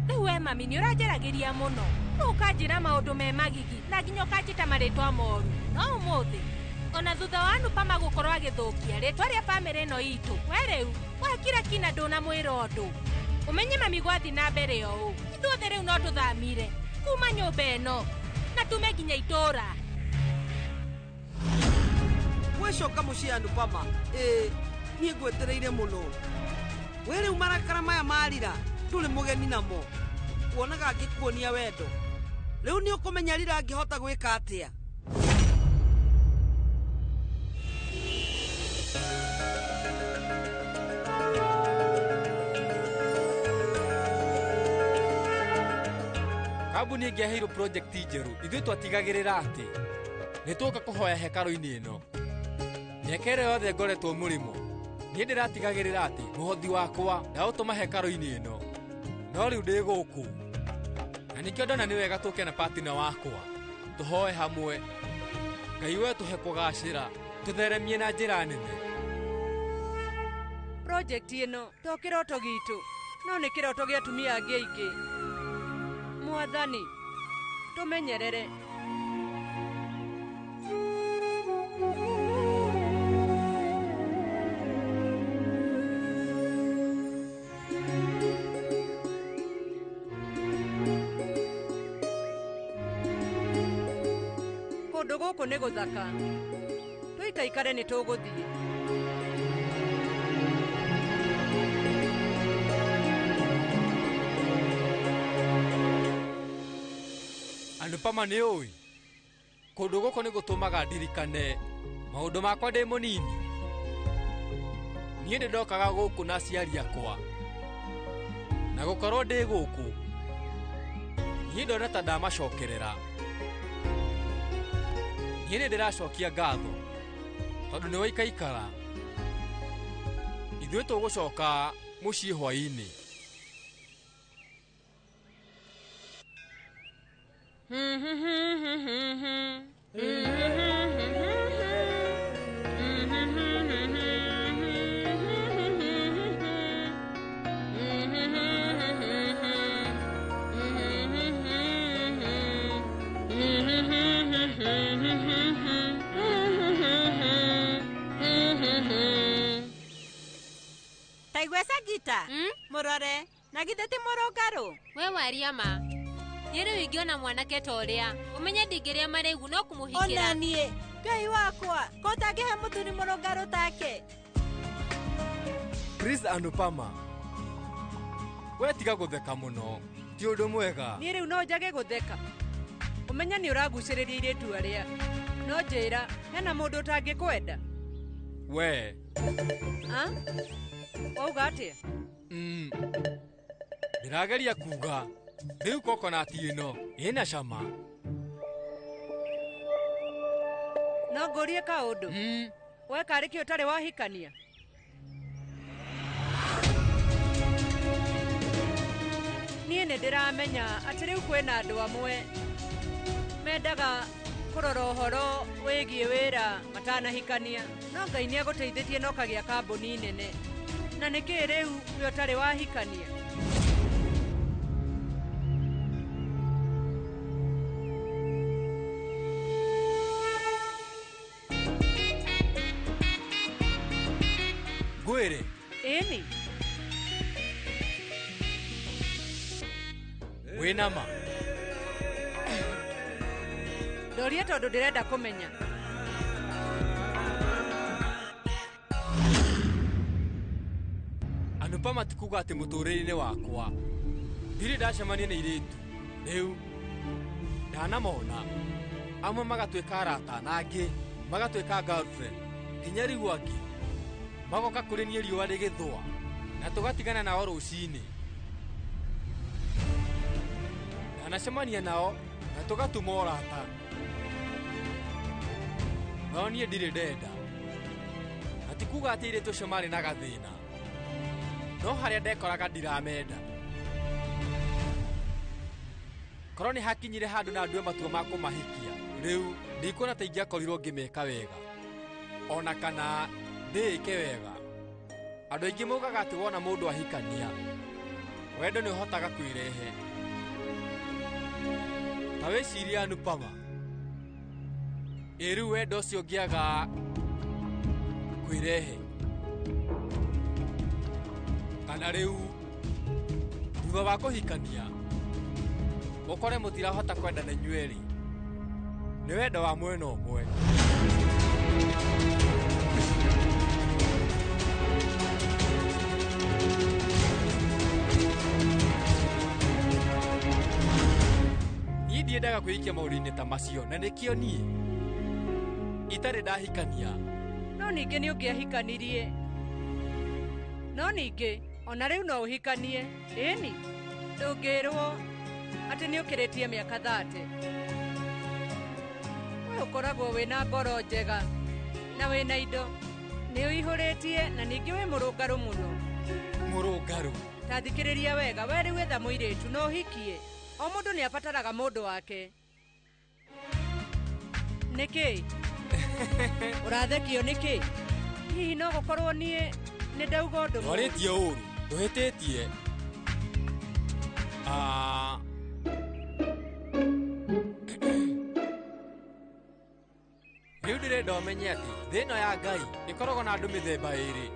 Rĩu we mami nĩ ũranjaragĩria mũno. No ũkanjĩra maũndũ me magigi na nginya ũkanjĩta marĩtwa moru. No ũmũthĩ ona thutha wa Anupama gũkorwo agĩthũkia rĩtwa rĩa bamĩrĩ ĩno itũ, we rĩu wakira kina ndũnamwĩra ũndũ. Ũmenye mami gwathi na mbere ũũ, ithuothe rĩu no tũthamire kuma nyũmba ĩno na tume nginya itũũra. Gwicoka mũciĩ Anupama, ĩĩ niĩ ngwetereire mũno. Wĩ rĩu marakara maya marira ndũrĩ mũgeni namo. Wonaga ngĩkuonia wendo. Rĩu nĩ ũkũmenya rira ngĩhota gwĩka atĩa. Kambuni ĩngĩaheirwo project njerũ, ithuĩ twatigagĩrĩra atĩ nĩ tũka kũhoya hekarũ-inĩ ĩno. Mĩaka ĩrĩa yothe ngoretwo mũrĩmo, niĩ ndĩratigagĩrĩra atĩ mũhothi wakwa ndaũtũma hekarũ-inĩ ĩno. No rĩu ndĩ gũkũ. Na nĩkĩo ndona nĩ wega tũke na partner wakwa, tũhoe hamwe. Ngai we tũhe kũgacĩra, tũtheremie na njĩra nene. Project ĩno to kĩroto gitũ, no nĩ kĩroto gĩa atumia angĩ aingĩ. Mwathani, tũmenyerere. Kũndũ gũkũ nĩ gũthaka. Tũikaikare nĩ tũgũthiĩ. Anupama nĩ ũĩ, kũndũ gũkũ nĩ gũtũmaga ndirikane maũndũ makwa ndĩ mũnini. Niĩ nĩ ndokaga gũkũ na aciari akwa. Na gũkorwo ndĩ gũkũ, niĩ ndona ta ndamacokerera. Niĩ nĩ ndĩracokia ngatho tondũ nĩ waikaikara. Ithuĩ tũgũcoka mũciĩ hwaĩ-inĩ. Taigua Sagita, mũrore na githĩ ti mũrũngarũ? We waria ma. Niĩ rĩu ingĩona mwanake ta ũrĩa, ũmenye ndingĩrĩa marĩgu no kũmũhikĩra. Ona niĩ, Ngai wakwa, ko ũtangĩhe mũthuri mũrũngarũ take? Chris Anupama, we tiga gũtheka mũno, ti ũndũ mwega. Niĩ rĩu no njage gũtheka. Ũmenye nĩ ũragucĩrĩria airĩtu arĩa. No njĩra, hena mũndũ ũtangĩkwenda? We. A? Wauga atĩa? Ndĩrageria kuga rĩu kokonati ĩno ĩna cama. No ngũrie kaũndũ. We karĩ kĩ ũtarĩ wahikania? Niĩ nĩ ndĩramenya atĩ rĩu kwĩna andũ amwe mendaga kũrora ũhoro wĩgiĩ wĩra matanahikania. No Ngai nĩ agũteithĩtie na ũkagĩa kambuni nene. Na nĩkĩ rĩu we ũtarĩ wahikania? Ngwĩre. Ĩni. Wĩna ma? Ndoria tondũ ndĩrenda kũmenya. Anupama ti kuga atĩ mũtũrĩre-inĩ wakwa ndirĩ ndacemania na airĩtu rĩu ndanamona amwe magatuĩka arata na angĩ magatuĩka girlfriend nginya rĩu angĩ magoka kũrĩ niĩ riũa rĩgĩthũa na tũgatigana nao rũcinĩ. Ndanacemania nao na tũgatuma ũrata no niĩ ndirĩ ndenda. Na ti kuga atĩ airĩtu acio marĩ na gathĩna, no harĩa ndekoraga ndiramenda. Korwo nĩ hakinyire handũ na ndue matua ma kũmahikia rĩu ndikuona ta ingĩakorirwo ngĩmeka wega ona kana ndĩĩke wega. Andũ aingĩ maugaga atĩ wona mũndũ ahikania wendo nĩ ũhotaga kwĩrehe. Ta wĩcirie Anupama, ĩ rĩu wendo ũcio ũngĩaga kwĩrehe, kana rĩu thutha wa kũhikania ũkore mũtirahota kwendana inyuerĩ, nĩ wendo wa mwena ũmwe. Niĩ ndiendaga kwĩikia maũndũ-inĩ ta macio na nĩkĩo niĩ itarĩ ndahikania. No ningĩ nĩ ũngĩahikanirie. No ningĩ ona rĩu no ũhikanie. Ĩni ndũngĩrwo atĩ nĩ ũkĩrĩtie mĩaka 30. We ũkoragwo wĩna ngoro njega na wĩna indo, nĩ ũihũrĩtie na ningĩ wĩ mũrũngarũ mũno. Mũrũngarũ? Ta thikĩrĩria wega, we rĩu etha mũirĩtu na ũhikie. O mũndũ nĩ abataraga mũndũ wake. Nĩkĩ? Ũrathekio nĩkĩ? Hihi no gũkorwo niĩ nĩ ndauga ũndũ mũũru? Warĩtie ũũru, ndũhĩtĩtie. Rĩu ndĩrenda ũmenye atĩ thĩ ĩno ya Ngai ĩkoragwo na andũ mĩthemba ĩrĩ.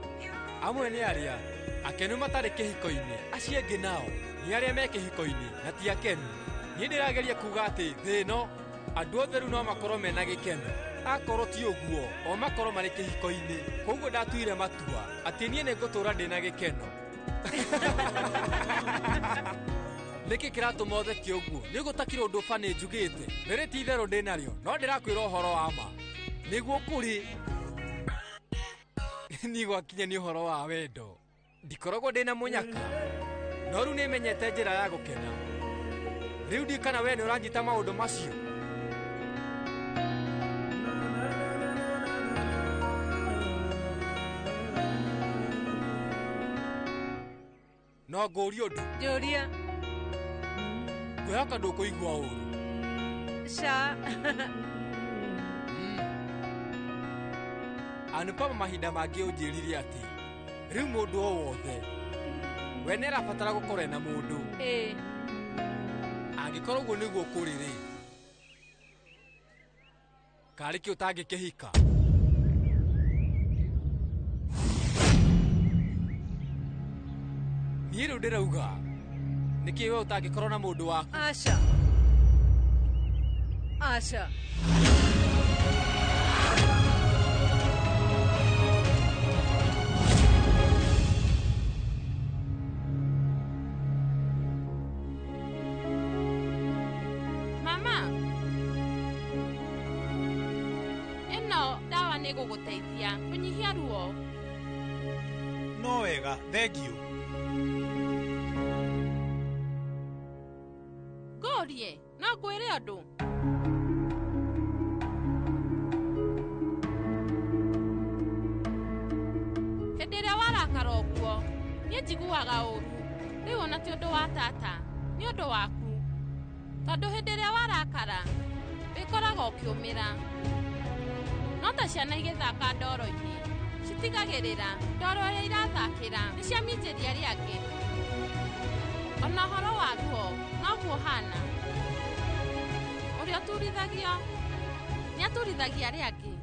Amwe nĩ arĩa akenu matarĩ kĩhiko-inĩ, acio angĩ nao nĩ arĩa me kĩhiko-inĩ na ti akenu. Niĩ ndĩrageria kuga atĩ thĩ ĩno andũ othe rĩu no makorwo mena gĩkeno, akorwo ti ũguo o makorwo marĩ kĩhiko-inĩ. Koguo ndatuire matua atĩ niĩ nĩngũtũra ndĩna gĩkeno. Nĩkĩ kĩratũma ũtheke ũguo? Nĩ gũtakĩrĩ ũndũ bani njugĩte. Rĩrĩ ti itherũ ndĩnarĩo, no ndĩrakwĩra ũhoro wa ma. Nĩguo kũrĩ niĩ gwakinya nĩ ũhoro wa wendo. Ndikoragwo ndĩna mũnyaka, no rĩu nĩmenyete njĩra ya gũkena. Rĩu ndiũĩ kana we nĩ ũranyita maũndũ macio. No ngũrie ũndũ. Njũria. Ngwĩhoka ndũkũigua ũũru. Ca. Anupama mahinda mangĩ ũnjĩrire atĩ rĩu mũndũ o wothe we nĩ arabatara gũkorwo ena mũndũ. Ĩĩ. Angĩkorwo ũguo nĩguo kũrĩ rĩ, karĩ kĩ ũtangĩkĩhika? Niĩ rĩu ndĩrauga nĩkĩ we ũtangĩkorwo na mũndũ waku? Aca. Aca. Mama, ĩno ndawa nĩ ĩgũgũteithia kũnyihia ruo. No wega, thengiũ. Ngũrie, no ngwĩre ũndũ. Hĩndĩ ĩrĩa warakara ũguo, niĩ njiguaga ũru. Rĩu ona ti ũndũ wa tata, nĩ ũndũ waku. Tondũ hĩndĩ ĩrĩa warakara, wĩkoraga ũkĩũmĩra. No ta ciana igĩthaka ndoro-inĩ, citigagĩrĩra ndoro ĩrĩa irathakĩra nĩ ciaminjĩria arĩa angĩ. Ona ũhoro wa ruo noguo ũhana. Ũrĩa ũturithagio nĩ aturithagia arĩa angĩ.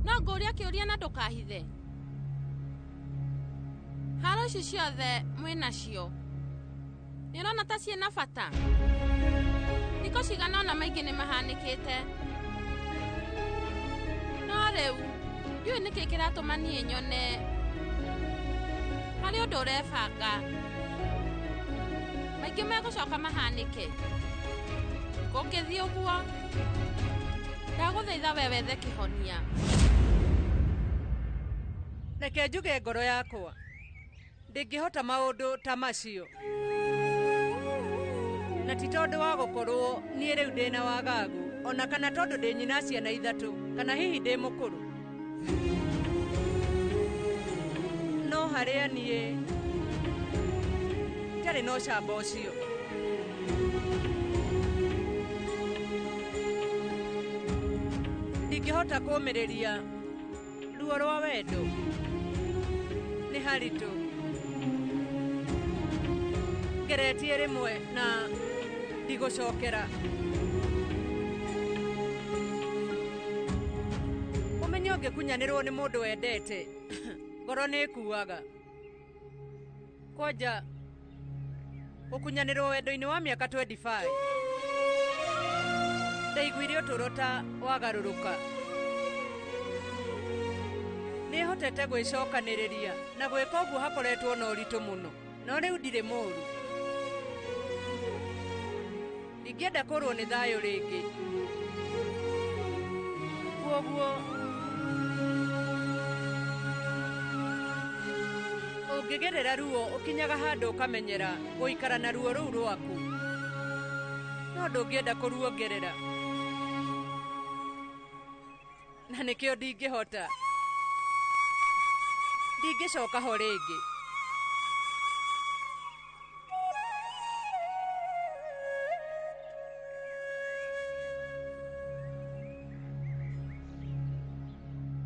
No ngũria kĩũria na ndũkahithe. Haro ici ciothe mwĩnacio, nĩ ũrona ta ciĩna bata? Thikũ cigana ũna maingĩ nĩ mahanĩkĩte. No rĩu ndiũĩ nĩkĩ kĩratũma niĩ nyone harĩ ũndũ ũrebanga. Maingĩ megũcoka mahanĩke. Kũngĩthiĩ ũguo, ndagũthaitha we wethe kĩhonia. Reke njuge ngoro yakwa, ndingĩhota maũndũ ta macio. Na ti tondũ wa gũkorwo niĩ rĩu ndĩna wagagu, ona kana tondũ ndĩ nyina ciana ithatũ, kana hihi ndĩ mũkũrũ. No harĩa niĩ ndarĩ na ũcamba ũcio. Ndingĩhota kũũmĩrĩria ruo rwa wendo. Nĩ haritũ. Ngeretie rĩmwe na ndigũcokera. Ũmenye ũngĩkunyanĩrwo nĩ mũndũ wendete, ngoro nĩ ĩkuaga. Kwanja gũkunyanĩrwo wendo-inĩ wa mĩaka 25, ndaiguire ũtũũro ta wagarũrũka. Nĩhotete gwĩcokanĩrĩria na gwĩka ũguo hakoretwo na ũritũ mũno, no rĩu ndirĩ mũũru. Ndingĩenda kũrwo nĩ thayũ rĩngĩ. Kwoguo ũngĩgerera ruo ũkinyaga handũ ũkamenyera gũikara na ruo rũu rwaku. No ndũngĩenda kũruongerera. Na nĩkĩo ndingĩhota. Ndingĩcoka ho rĩngĩ.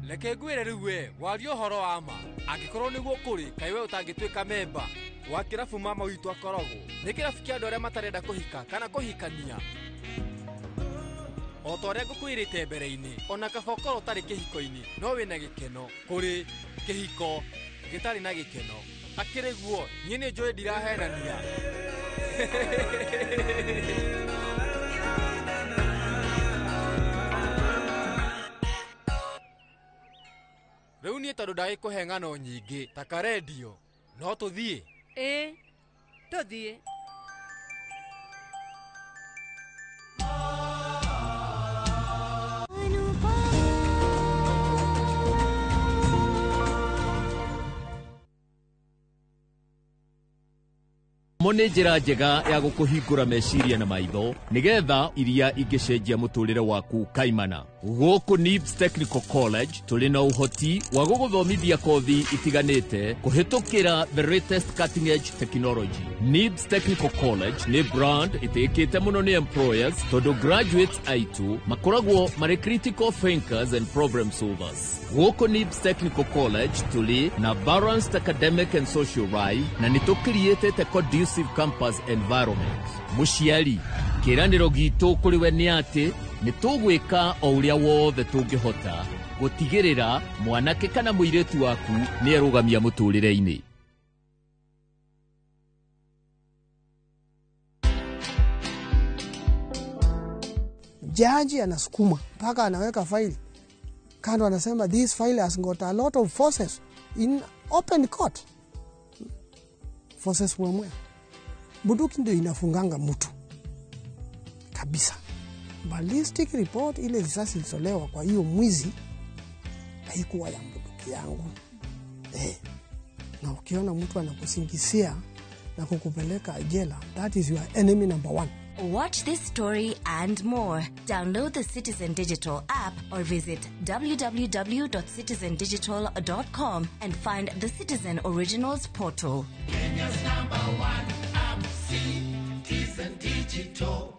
Reke ngwĩre rĩu we, waria ũhoro wa ma. Angĩkorwo nĩguo kũrĩ, kaĩ we ũtangĩtuĩka memba wa kĩrabu mama witũ akoragwo. Nĩ kĩrabu kĩa andũ arĩa matarenda kũhika kana kũhikania. O ta ũrĩa ngũkwĩrĩte mbere-inĩ, ona kaba ũkorwo ũtarĩ kĩhiko-inĩ, no wĩna gĩkeno kũrĩ kĩhiko gĩtarĩ na gĩkeno. Akĩrĩ guo, niĩ nĩ njũĩ ndirahenania. Rĩu niĩ tondũ ndagĩkũhe ng'ano nyingĩ ta karendio, no tũthiĩ? Ĩĩ, tũthiĩ. Mo nĩ njĩra njega ya gũkũhingũra meciria na maitho nĩgetha iria ingĩcenjia mũtũrĩre waku kaimana. Gũkũ NIBS Technical College tũrĩ na ũhoti wa gũgũthomithia kothi itiganĩte kũhĩtũkĩra the latest cutting edge technology. NIBS Technical College nĩ brand ĩtĩkĩte mũno nĩ employers tondũ graduates aitũ makoragwo marĩ critical thinkers and problem solvers. Gũkũ NIBS Technical College tũrĩ na balanced academic and social life na nĩ tũkiriĩtĩte conducive campus environment. Mũciari, kĩĩranĩro gitũ kũrĩ we nĩ atĩ nĩ tũgwĩka o ũrĩa wothe tũngĩhota gũtigĩrĩra mwanake kana mũirĩtu waku nĩ erũgamia mũtũrĩre-inĩ. Jaji anasukuma mpaka anaweka faili kando, anasema this file has got a lot of forces in open court. Forces wemwe. Bunduki ndio inafunganga mtu kabisa. Ballistic report ile risasi ilitolewa kwa hiyo mwizi haikuwa ya bunduki yangu. Na ukiona mtu anakusingizia na kukupeleka jela, that is your enemy number one. Watch this story and more. Download the Citizen Digital app or visit www.citizendigital.com and find the Citizen Originals portal. Kenya's number one app, Citizen Digital.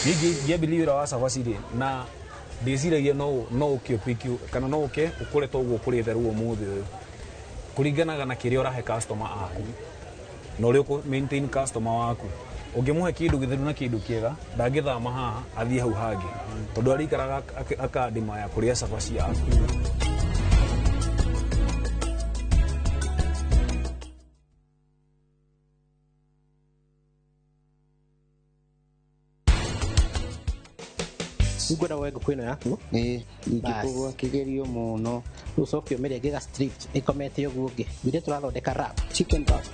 Niĩ ngĩambĩrĩria wĩra wa cabaci rĩ, na ndĩciragia no ũke ũpiki kana no ũke ũkũre toguo ũkũrĩte rĩu ũmũthĩ ũyũ. Kũringanaga na kĩrĩa ũrahe customer aku na ũrĩa ũkũ maintain customer waku. Ũngĩmũhe kĩndũ gĩtheru na kĩndũ kĩega, ndangĩthama haha athiĩ hau hangĩ, tondũ arĩikaraga akandimaya kũrĩa cabaci yaku. Ngwenda woe ngũkũ ĩno yaku. Ingĩkorwo akĩgerio mũno. Rĩu ũcoke ũmĩrenge ga stripped ĩkomete ũguo ũngĩ. Rĩrĩa tũrathondeka wrap. Chicken wrap.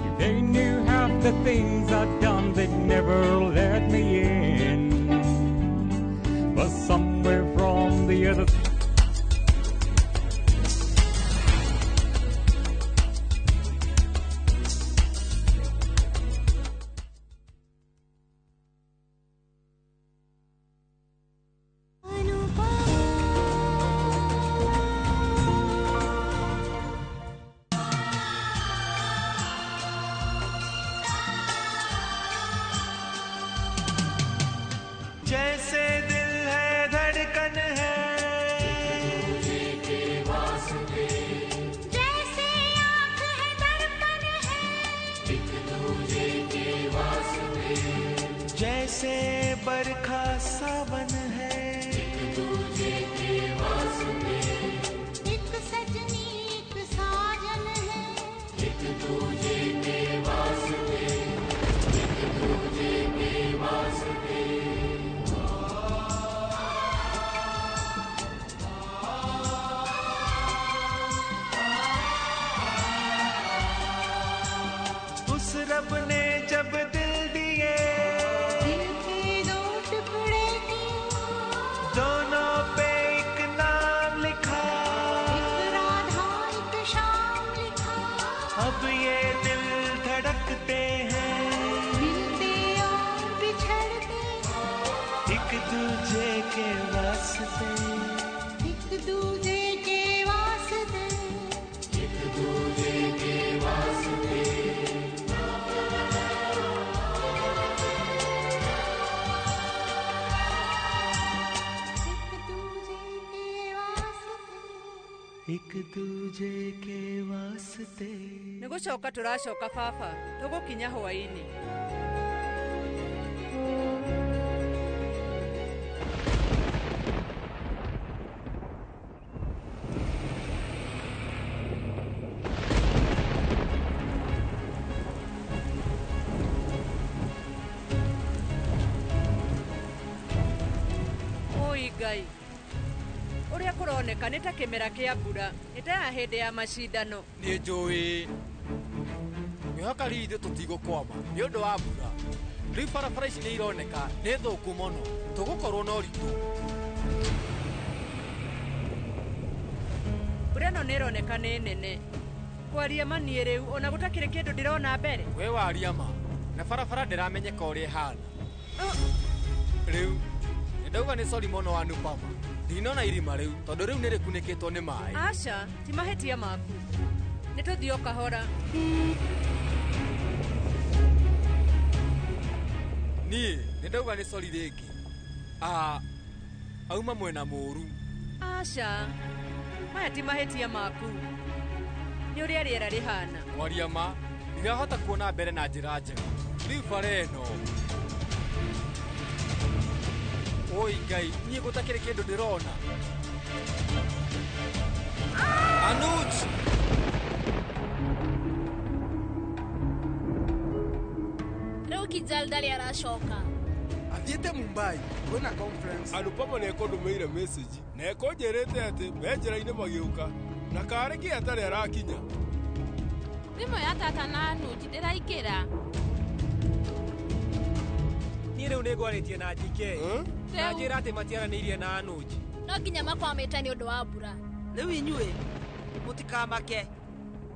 If they knew half the things I'd done, they'd never let me in. But somewhere from the other जैसे दिल है धड़कन है, के वास्ते, जैसे आँख है दर्पण है, एक दूजे के वास्ते, जैसे बरखा सावन है, एक दूजे के वास्ते, एक सजनी एक साजन है, एक दूजे के वास्ते, एक दूजे के वास्ते। रब ने जब दिल दिए, दिल के दो टुकड़े किए, दोनों पे एक नाम लिखा, एक राधा एक श्याम लिखा। अब ये दिल धड़कते हैं, मिलते और बिछड़ते हैं, एक दूजे के वास्ते, एक दूजे के वास्ते, एक दूजे के वास्ते। एक दूजे के वास्ते। Nĩ gũcoka tũracoka baba, tũgũkinya hwaĩ-inĩ. Oi Ngai, ũrĩa kũroneka nĩ ta kĩmera kĩa mbura, nĩ ta ya hĩndĩ ya macindano. Nĩ njũĩ ngwĩhoka rĩu ithuĩ tũtigũkwama nĩ ũndũ wa mbura. Rĩu barabara ici nĩ ironeka nĩ thũku mũno, tũgũkorwo na ũritũ. Mbura ĩno nĩ ĩroneka nĩ nene. Kwaria ma niĩ rĩu ona gũtakĩrĩ kĩndũ ndĩrona mbere. We waria ma, na barabara ndĩramenyeka ũrĩa ĩhana. Rĩu nĩ ndauga nĩ sori mũno Anupama, ndinona irima rĩu tondũ rĩu nĩ rĩkunĩkĩtwo nĩ maĩ. Aca, ti mahĩtia maku. Nĩ tũthiĩ o kahora. Niĩ nĩ ndauga nĩ sori rĩngĩ. Auma mwena mũũru. Aca, maya ti mahĩtia maku. Nĩ ũrĩa rĩera rĩhana. Kwaria ma, ndirahota kuona mbere na njĩra njega. Rĩu bara ĩno. Oi Ngai, niĩ gũtakĩrĩ kĩndũ ndĩrona. Anuj! Rĩu Kijal ndarĩ aracoka. Mathiĩte Mumbai kwĩna conference. Anupama nĩ ekũndũmĩire message na ekũnjĩrĩte atĩ me njĩra-inĩ magĩũka na karĩ kĩ atarĩ arakinya. Thimũ ya tata na Anuji ndĩraingĩra. Niĩ rĩu nĩngwarĩtie na GK. Na njĩra atĩ matiaranĩirie na Anuji. No nginya makwamĩte nĩ ũndũ wa mbura. Rĩu inyuĩ mũtikamake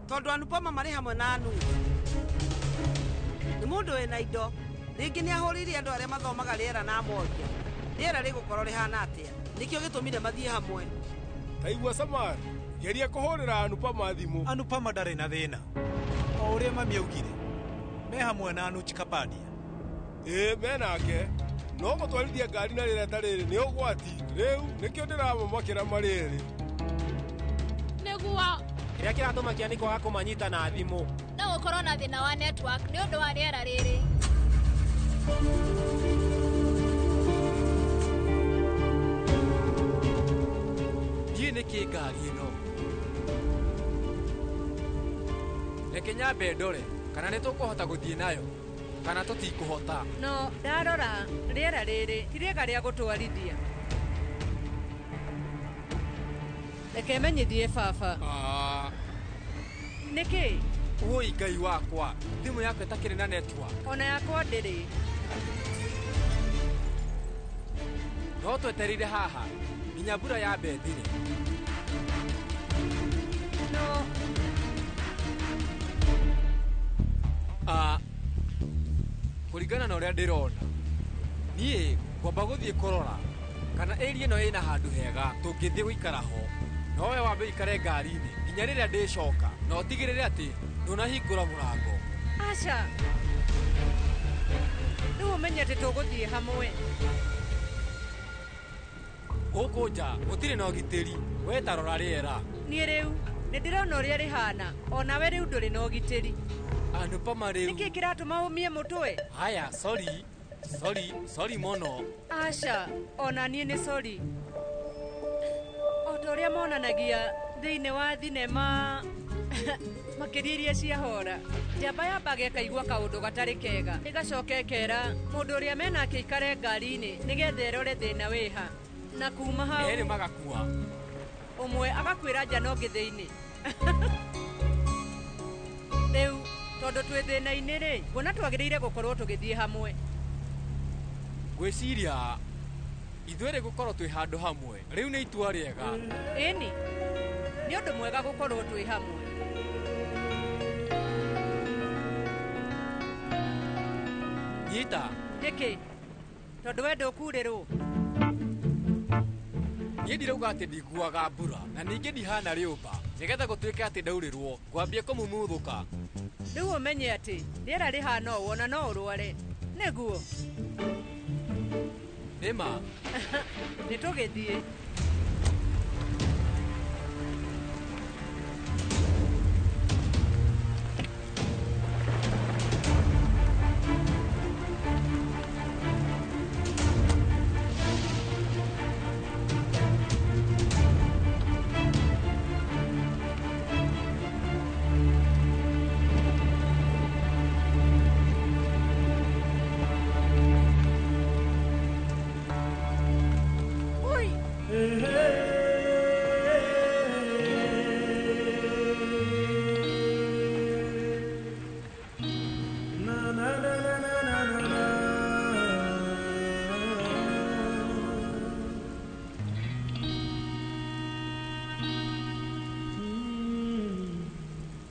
tondũ Anupama marĩ hamwe na Anuji. Nĩ mũndũ wĩna indo. Rĩngĩ nĩ ahũrĩire andũ arĩa mathomaga rĩera na amoria rĩera rĩgũkorwo rĩhana atĩa. Nĩkĩo gĩtũmire mathiĩ hamwe. Taigua Samar, geria kũhũrĩra Anupama thimũ. Anupama ndarĩ na thĩna. O ũrĩa mami augire, me hamwe na Anuj Kapadia. Ĩĩ menake. No gũtwarithia ngari na rĩera ta rĩrĩ nĩ ũgwati. Rĩu nĩkĩo ndĩramamakĩra marĩ erĩ. Nĩguo. Kĩrĩa kĩratũmakia nĩ kwaga kũmanyita na thimũ. No gũkorwo na thĩna wa network nĩ ũndũ wa rĩera rĩrĩ. Ndiĩ nĩkĩ ngari ĩno. Reke nyambe ndore kana nĩ tũkũhota gũthiĩ nayo kana tũtikũhota. No ndarora rĩera rĩrĩ ti rĩega rĩa gũtwarithia. Reke menyithie baba. Nĩkĩ? Woi Ngai wakwa, thimũ yakwa ĩtakĩrĩ na network. Ona yakwa ndĩrĩ. No twetereire haha nginya mbura yambe ĩthire. No. Kũringana na ũrĩa ndĩrona, niĩ ngwamba gũthiĩ kũrora kana area ĩno ĩna handũ hega tũngĩthiĩ gũikara ho. No we wambe ũikare ngari-inĩ nginya rĩrĩa ndĩcoka na ũtigĩrĩre atĩ ndũnahingũra mũrango. Aca. Rĩu ũmenye atĩ tũgũthiĩ hamwe. Gũkũ nja gũtirĩ na ũgitĩri, we ta rora rĩera. Niĩ rĩu nĩ ndĩrona ũrĩa rĩhana, onawe rĩu ndũrĩ na ũgitĩri. Anupama rĩu. Nĩkĩ kĩratũma ũmie mũtwe? Haya, sorry. Sorry, sorry mũno. Aca, ona niĩ nĩ sorry. O ta ũrĩa monanagia thĩinĩ wa thinema makĩria iria cia hora. Njamba yambaga ĩkaigua kaũndũ gatarĩ kega, ĩgacoka ĩkera mũndũ ũrĩa menake aikare ngari-inĩ nĩgetha ĩrore thĩna wĩha. Na kuma hau erĩ magakua. Ũmwe agakuĩra nja na ũngĩ thĩinĩ. Rĩu tondũ twĩ thĩna-inĩ rĩ, nguona twagĩrĩire gũkorwo tũgĩthiĩ hamwe. Ngwĩciria ithuerĩ gũkorwo twĩ handũ hamwe rĩu nĩ itua rĩega. Ĩni, nĩ ũndũ mwega gũkorwo twĩ hamwe. Nyita. Nĩkĩ? Tondũ we ndũkurĩrwo. Niĩ ndirauga atĩ ndiguaga mbura na ningĩ ndihana rĩũmba nĩgetha gũtuĩke atĩ ndaurĩrwo ngwambie kũmumuthũka. Rĩu ũmenye atĩ rĩera rĩhana ũũ ona no ũrware. Nĩguo. Nĩma. Nĩ tũgĩthiĩ.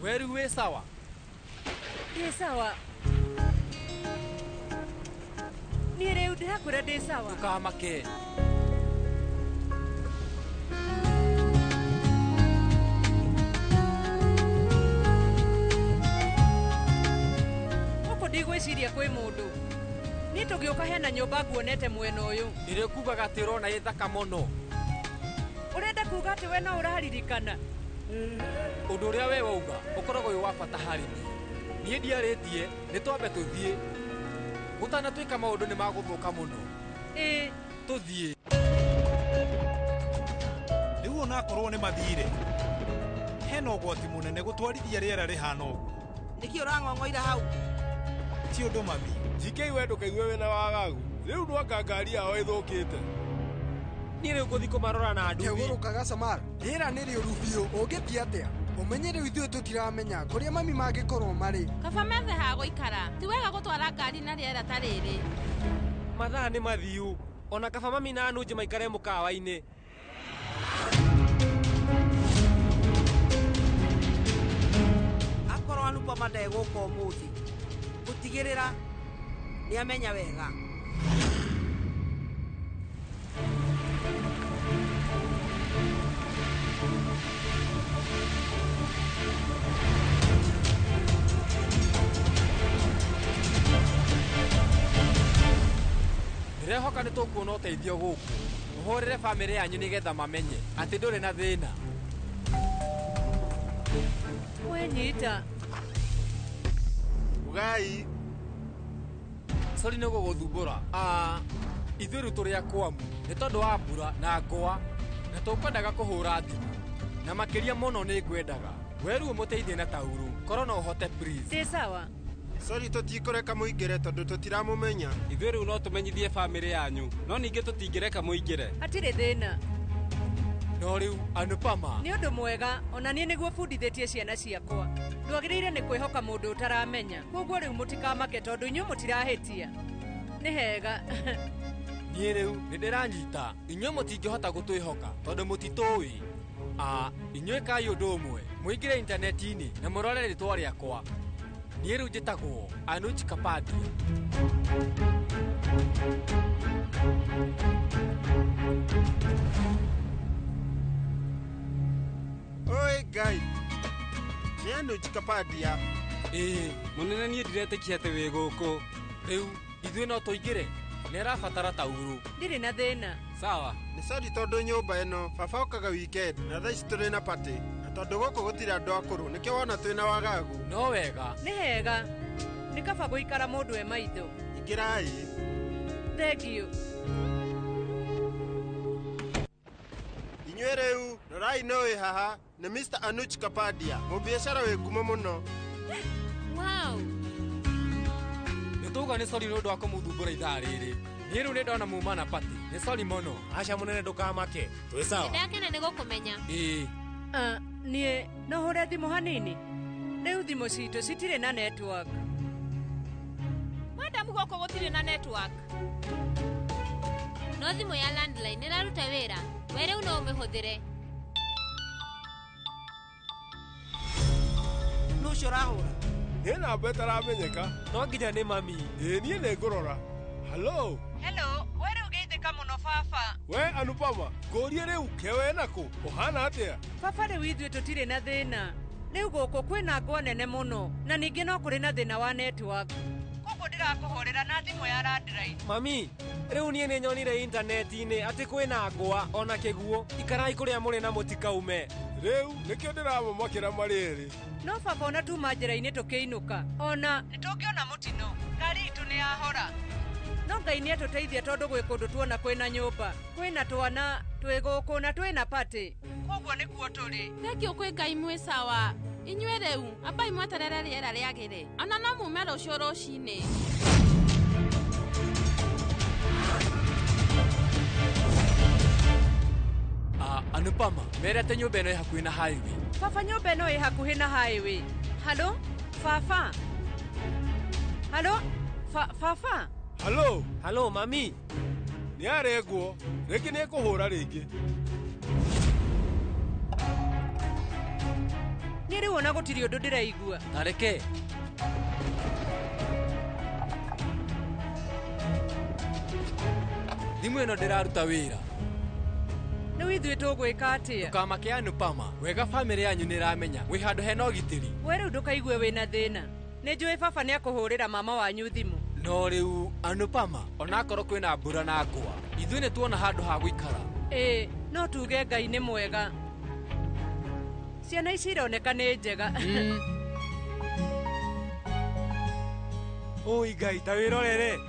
Weru wĩ sawa? Ndĩ sawa. Niĩ rĩu ndĩrakwĩra ndĩ sawa. Ndũkamake. Gũkũ ndigwĩciria kwĩ mũndũ. Niĩ tũgĩũka hena nyũmba nguonete mwena ũyũ. Nĩrĩo kugaga atĩ ũrona ĩ thaka mũno. Ũrenda kuga atĩ we no ũraririkana? Ũndũ ũrĩa we wauga ũkoragwo wĩ wa bata harĩ niĩ. Niĩ ndiarĩtie, nĩ twambe tũthiĩ. Gũtanatuĩka maũndũ nĩ magũthũka mũno. Ĩĩ. Tũthiĩ. Rĩu onakorwo nĩ mathire, hena ũgwati mũnene gũtwarithia rĩera rĩhana ũguo. Nĩkĩ ũrang'ong'oira hau? Ti ũndũ mami. GK we ndũkaigue wĩna wagagu. Rĩu nwanga ngari yao ĩthũkĩte. Niĩ rĩu ngũthiĩ kũmarora na nduthi. Kĩgũrũkaga Samar, rĩera nĩ rĩũru biũ, ũngĩthiĩ atĩa? Ũmenye rĩu ithuĩ tũtiramenya kũrĩa mami mangĩkorwo marĩ. Kaba methe ha gũikara. Ti wega gũtwara ngari na rĩera ta rĩrĩ. Mathaa nĩ mathiu. Ona kaba mami na Anuj maikare mũkawa-inĩ. Akorwo Anupama ndegũka ũmũthĩ, gũtigĩrĩra nĩamenya wega. Ndĩrehoka nĩ tũkuona ũteithio gũkũ. Ũhũrĩre bamĩrĩ yanyu nĩgetha mamenye atĩ ndũrĩ na thĩna. Wenyita. Ugai. Sorry nĩ gũgũthumbũra. Ithuĩ rĩu tũrĩ akwamu nĩ tondũ wa mbura na ngũa na tũkwendaga kũhũra thimũ na makĩria mũno nĩ ngwendaga we rĩu ũmũteithie na taurũ korwo no ũhote please. Ndĩ sawa. Sorry tũtikũreka mũingĩre tondũ tũtiramũmenya. Ithuĩ rĩu no tũmenyithie bamĩrĩ yanyu no ningĩ tũtingĩreka mũingĩre. Hatirĩ thĩna. No rĩu Anupama. Nĩ ũndũ mwega ona niĩ nĩguo bundithĩtie ciana ciakwa. Ndwagĩrĩire nĩ kwĩhoka mũndũ ũtaramenya. Koguo rĩu mũtikamake tondũ inyuĩ mũtirahĩtia. Nĩ hega. Niĩ rĩu nĩ ndĩranyita inyuĩ mũtingĩhota gũtwĩhoka tondũ mũtitũĩ. Inyuĩ kai ũndũ ũmwe mũingĩre intaneti-inĩ na mũrore rĩtwa rĩakwa. Niĩ rĩu njĩtagwo Anuj Kapadia. Oi Ngai, nĩ Anuj Kapadia. Ĩĩ mũnene niĩ ndiretĩkia atĩ wĩ gũkũ. Rĩu ithuĩ no tũingĩre. Nĩ arabatara taurũ. Ndirĩ na thĩna. Sawa. Nĩ sorry tondũ nyũmba ĩno baba okaga weekend na thaa ici tũrĩ na party na tondũ gũkũ gũtirĩ andũ akũrũ nĩkĩo wona twĩna wagagu. No wega. Nĩ hega. Nĩ kaba gũikara mũndũ e maitho. Ingĩrai. Thengiũ. Inyuĩ rĩu rorai no wĩ haha nĩ Mr. Anuj Kapadia, mũbiacara wĩ ngumo mũno. Wow. Nĩtauga nĩ sorry nĩ ũndũ wa kũmũthumbũra ithaa rĩrĩ. Niĩ rĩu nĩ ndona muma na party. Nĩ sorry mũno. Aca mũnene ndũkamake. Twĩ sawa. Nĩndakena nĩ gũkũmenya. Ĩĩ. Niĩ no hũre thimũ hanini. Rĩu thimũ citũ citirĩ na network. Madamu gũkũ gũtirĩ na network. No thimũ ya landline ĩraruta wĩra. We rĩu no ũmĩhũthĩre. Nũ ũcio ũrahũra? Nĩ namba ĩtaramenyeka. No nginya nĩ mami. Ĩĩ niĩ nĩ ngũrora. Hello. Hello, we rĩu geithĩka mũno baba. We Anupama, ngũrie rĩu ke we nakũ? Ũhana atĩa? Baba rĩu ithuĩ tũtirĩ na thĩna. Rĩu gũkũ kwĩna ngwa nene mũno na ningĩ no kũrĩ na thĩna wa network. Koguo ndĩrakũhũrĩra na thimũ ya landline. Mami, rĩu niĩ nĩ nyonire intaneti-inĩ atĩ kwĩna ngwa ona kĩguũ. Ikarai kũrĩa mũrĩ na mũtikaume. Rĩu nĩkĩo ndĩramamakĩra marĩ erĩ. No baba ona tuma njĩra-inĩ tũkĩinũka. Ona nĩtũngĩona mũtino. Ngari itũ nĩ yahora. No Ngai nĩ atũteithia tondũ gwĩ kũndũ tuona kwĩna nyũmba, kwĩna twana, twĩ gũkũ na twĩna party. Koguo nĩkuo tũrĩ. Thengiũ kwĩ Ngai mwĩ sawa. Inyuĩ rĩu ambai mweterere rĩera rĩagĩre. Ona no mume rũciũ rũcinĩ. Anupama, mere atĩ nyũmba ĩno ĩ hakuhĩ na highway. Baba nyũmba ĩno ĩ hakuhĩ na highway. Halo, baba. Halo, baba. Halo. Halo mami. Nĩ arengwo. Rĩngĩ nĩ ekũhũra rĩngĩ. Niĩ rĩu ona gũtirĩ ũndũ ndĩraigua. Tareke. Thimũ ĩno ndĩraruta wĩra. Rĩu ithuĩ tũgwĩka atĩa? Ndũkamake Anupama. Wega bamĩrĩ yanyu nĩ ĩramenya wĩ handũ hena ũgitĩri. We rĩu ndũkaigue wĩna thĩna. Nĩ njũĩ baba nĩ akũhũrĩra mama wanyu thimũ. No rĩu Anupama, onakorwo kwĩna mbura na ngwa, ithuĩ nĩ tuona handũ ha gũikara. Ĩĩ, no tuge Ngai nĩ mwega. Ciana ici ironeka nĩ njega. Oi Ngai, ta wĩrorere.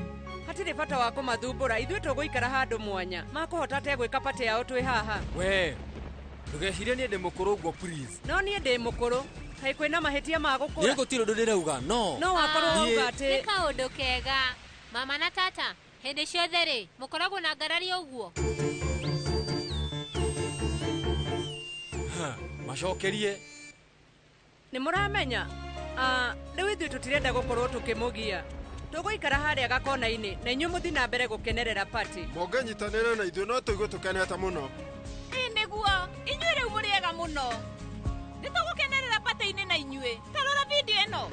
Hatirĩ bata wa kũmathumbũra, ithuĩ tũgũikara handũ mwanya. Makũhota atĩa gwĩka party yao twĩ haha? We, ndũgecirie niĩ ndĩ mũkũrũ ũguo please. No niĩ ndĩ mũkũrũ. Kaĩ kwĩna mahĩtia ma gũkũra? Niĩ gũtirĩ ũndũ ndĩrauga, no. No wakorwo wauga atĩ Nĩ kaũndũ kega. Mama na tata, Hĩndĩ ciothe rĩ, mũkoragwo na ngarari ũguo? Macokerie. Nĩ mũramenya? Rĩu ithuĩ tũtirenda gũkorwo tũkĩmũgia. Tũgũikara harĩa gakona-inĩ na inyuĩ mũthiĩ na mbere gũkenerera party. Mũngĩnyitanĩra na ithuĩ no tũigue tũkenete mũno. Ĩ nĩguo, inyuĩ rĩu mũrĩ ega mũno. Nĩ tũgũkenerera party-inĩ na inyuĩ. Ta rora video ĩno.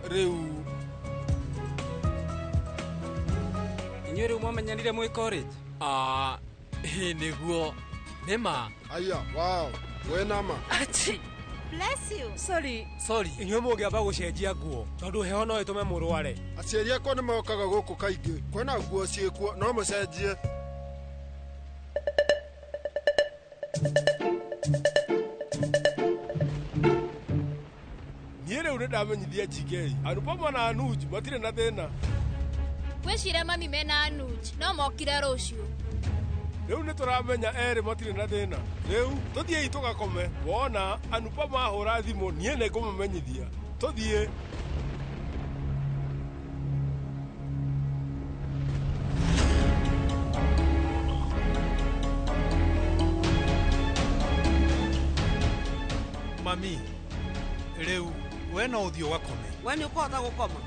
Rĩu inyuĩ rĩu mwamenyanire mwĩ college? Ĩ nĩguo. Nĩ ma. Aya, wow, wĩna ma. Achi. Bless you. Sorry. Sorry. Inyuĩ mũngĩamba gũcenjia nguo tondũ heho no ĩtũme mũrware. Aciari akwa nĩ mokaga gũkũ kaingĩ. Kwĩna nguo ciĩkuo, no mũcenjie. Niĩ rĩu nĩndamenyithia GK. Anupama na Anuj matirĩ na thĩna. Wĩcire mami mena Anuj no mokire rũciũ. Rĩu nĩtũramenya erĩ matirĩ na thĩna. Rĩu tũthiĩi tũgakome. Wona Anupama ahũra thimũ niĩ nĩngũmũmenyithia. Tũthiĩ. Mami, rĩu we no ũthiĩ ũgakome. We nĩ ũkũhota gũkoma?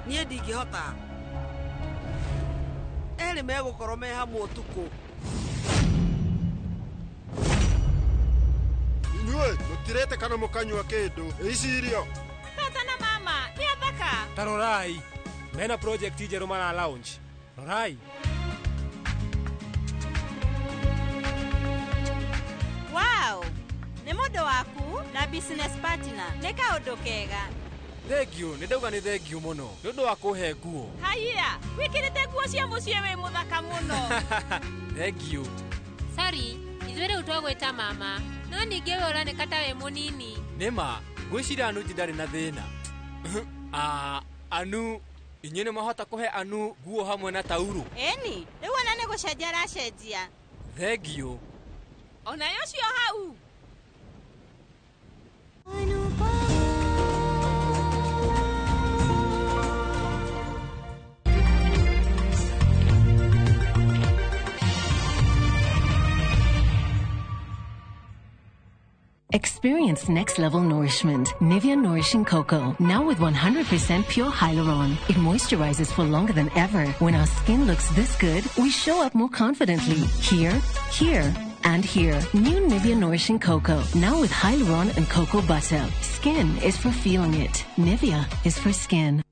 Niĩ ndingĩhota. Erĩ megũkorwo me hamwe ũtukũ. Inyuĩ mũtirĩte kana mũkanyua kĩndũ. Ici irio. Tata na mama nĩ athaka. Ta rorai, mena project njerũ mara launch. Rorai. Wow. Nĩ mũndũ waku na business partner. Nĩ kaũndũ kega. Thank you, nĩ ndauga nĩ thank you mũno nĩ ũndũ wa kũhe nguo. Haiya, wĩkĩrĩte nguo cia mũciĩ wĩ mũthaka mũno. Thank you. Sorry, ithuĩ rĩu twagwĩta mama. No ningĩ we ũroneka ta wĩ mũnini. Nĩ ma, ngwĩciria Anuj ndarĩ na thĩna. Anu, inyuĩ nĩ mwahota kũhe Anu nguo hamwe na tauro? Ĩni, rĩu ona nĩ gũcenjia aracenjia. Thank you. Onayo ũcio hau. Experience next level nourishment. Nivea Nourishing Cocoa, now with 100% pure hyaluron. It moisturizes for longer than ever. When our skin looks this good, we show up more confidently. Here, here, and here. New Nivea Nourishing Cocoa, now with hyaluron and cocoa butter. Skin is for feeling it. Nivea is for skin.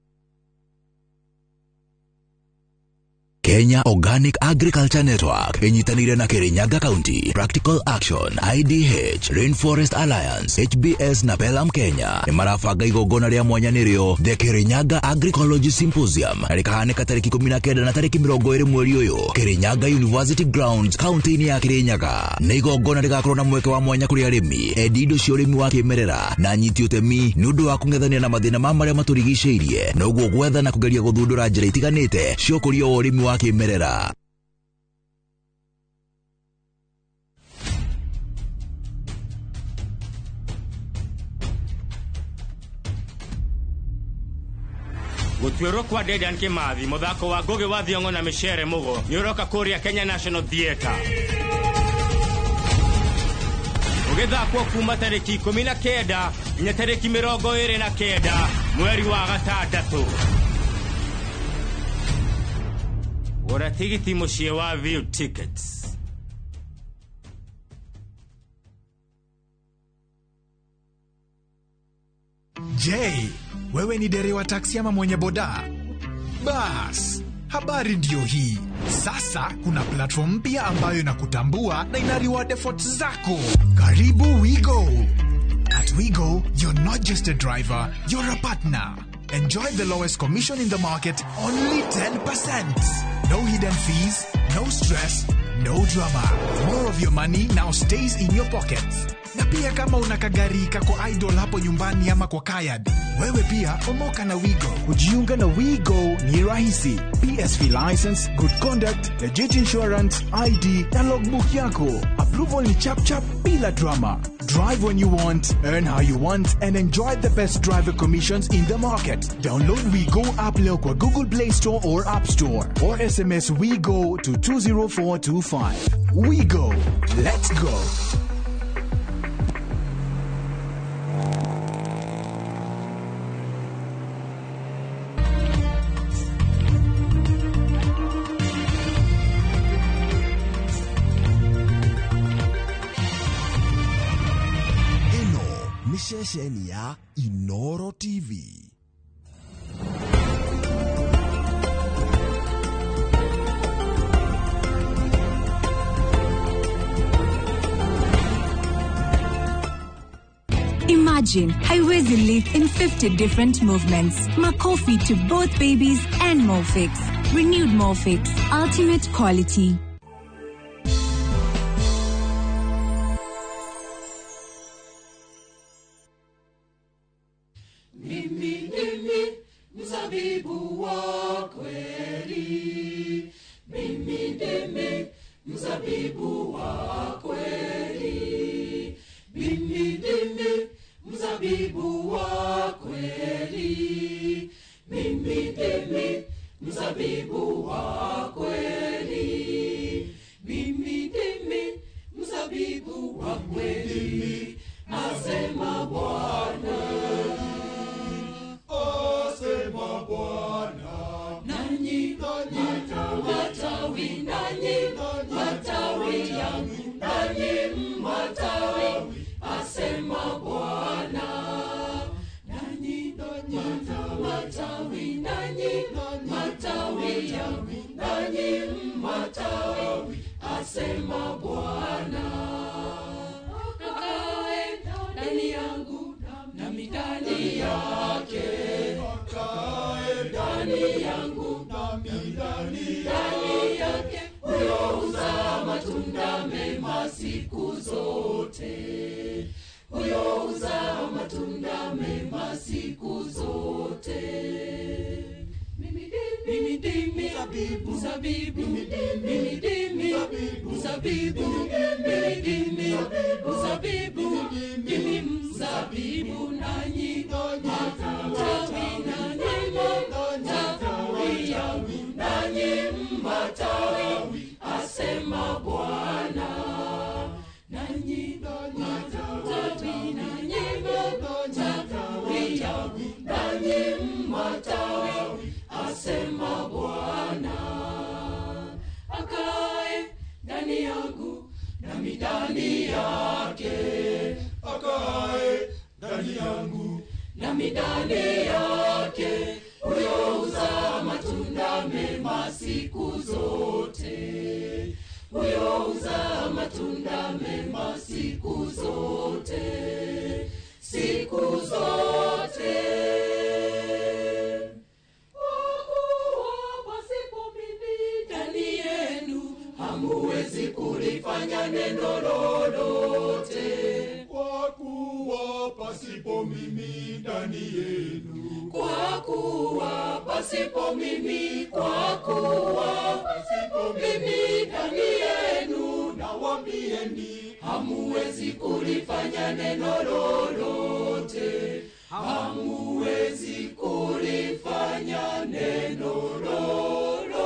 Kenya Organic Agriculture Network inyitanire na Kirinyaga County, Practical Action, IDH, Rainforest Alliance, HBS na Pelham Kenya nĩ marabanga igongona rĩa mwanya nĩrĩo The Kirinyaga Agricology Symposium na rĩkahanĩka tarĩki 19 na tarĩki 20 mweri ũyũ Kirinyaga University Grounds kaunti-inĩ ya Kirinyaga. Nĩ igongona rĩgakorwo na mweke wa mwanya kũrĩ arĩmi, endi indo cia ũrĩmi wa kĩmerera na anyiti ũtemi nĩ ũndũ wa kũng'ethania na mathĩna ma marĩa matũrigicĩirie na ũguo gwetha na kũgeria gũthundũra njĩra itiganĩte cia ũkũria wa ũrĩmi wa kĩmerera. Gũtuĩrwo kwa Dedan Kimathi mũthako wa Ngugi wa Thiong'o na Micere Mugo nĩ ũroka kũrĩa Kenya National Theatre ũgĩthakwo kuma tarĩki 19 nginya tarĩki 29 mweri wa gatandatũ. Gũra tigiti mũciĩ wa View Tickets. Je, wewe ni dereva taksi ama mwenye boda? Bas, habari ndiyo hii. Sasa kuna platform mpya ambayo inakutambua na ina reward efforts zako. Karibu WeGo. At WeGo, you're not just a driver, you're a partner. Enjoy the lowest commission in the market, only 10%. No hidden fees, no stress, no drama. More of your money now stays in your pockets. Na pia kama una kagari kako idle hapo nyumbani ama kwa kayad, Wewe pia omoka na Wigo. Kujiunga na Wigo ni rahisi. PSV license, good conduct, legit insurance, ID na logbook yako. Approval ni chap chap bila drama. Drive when you want, earn how you want, and enjoy the best driver commissions in the market. Download WeGo app leo kwa Google Play Store or App Store, or SMS WeGo to 20425. WeGo. Let's go. Ĩno nĩ ceceni ya Inoro TV. Imagine haiwezi live in 50 different movements. Makofi to both babies and Molfix. Renewed Molfix. Ultimate quality. Mimi ndimi mzabibu wa kweli. Mimi ndimi mzabibu wa kweli. Mimi ndimi mzabibu wa kweli. Mimi ndimi mzabibu wa kweli. Mimi ndimi mzabibu wa kweli. Asema Bwana. Asema Bwana. Nanyi matawi, nanyi matawi yangu, nanyi matawi, asema Bwana. Nanyi matawi, nanyi matawi yangu, nanyi matawi, asema Bwana. Akae ndani yangu nami ndani yake, akae ndani yangu nami ndani yake, huyo huzaa matunda mema siku zote, huyo huzaa matunda mema siku zote. Mimi ndimi mzabibu, mimi ndimi mzabibu, mimi ndimi mzabibu, mimi mzabibu, nanyi matawi, nanyi matawi yangu, nanyi matawi, asema Bwana. Nanyi matawi, nanyi matawi yangu, nanyi matawi, asema Bwana. Akae ndani yangu nami ndani yake, akae ndani yangu nami ndani yake, huyo huzaa matunda mema siku zote, huyo huzaa matunda mema siku zote, siku zote. Hamuwezi kulifanya neno lolote, kwa kuwa pasipo mimi ndani yenu, kwa kuwa pasipo mimi, kwa kuwa pasipo mimi ndani yenu, nawaambieni hamuwezi kulifanya neno lolote, hamuwezi kulifanya neno lolote.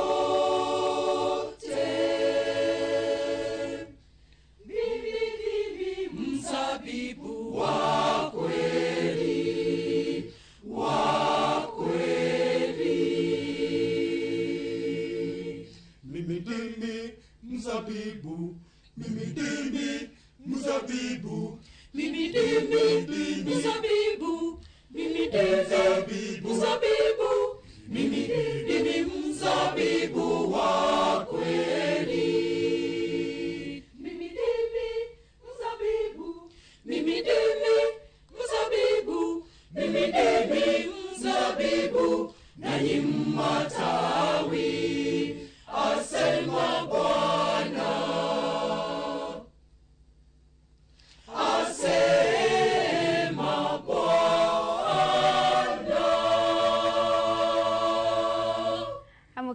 Mzabibu wa kweli, wa kweli. Mimi ndimi mzabibu, mimi ndimi mzabibu, mimi ndimi mzabibu, mimi ndimi mzabibu, mimi ndimi mzabibu wa kweli. Mimi ndimi mzabibu, mimi ndimi mzabibu, mimi ndimi mzabibu, nanyi matawi, asema Bwana. Asema Bwana.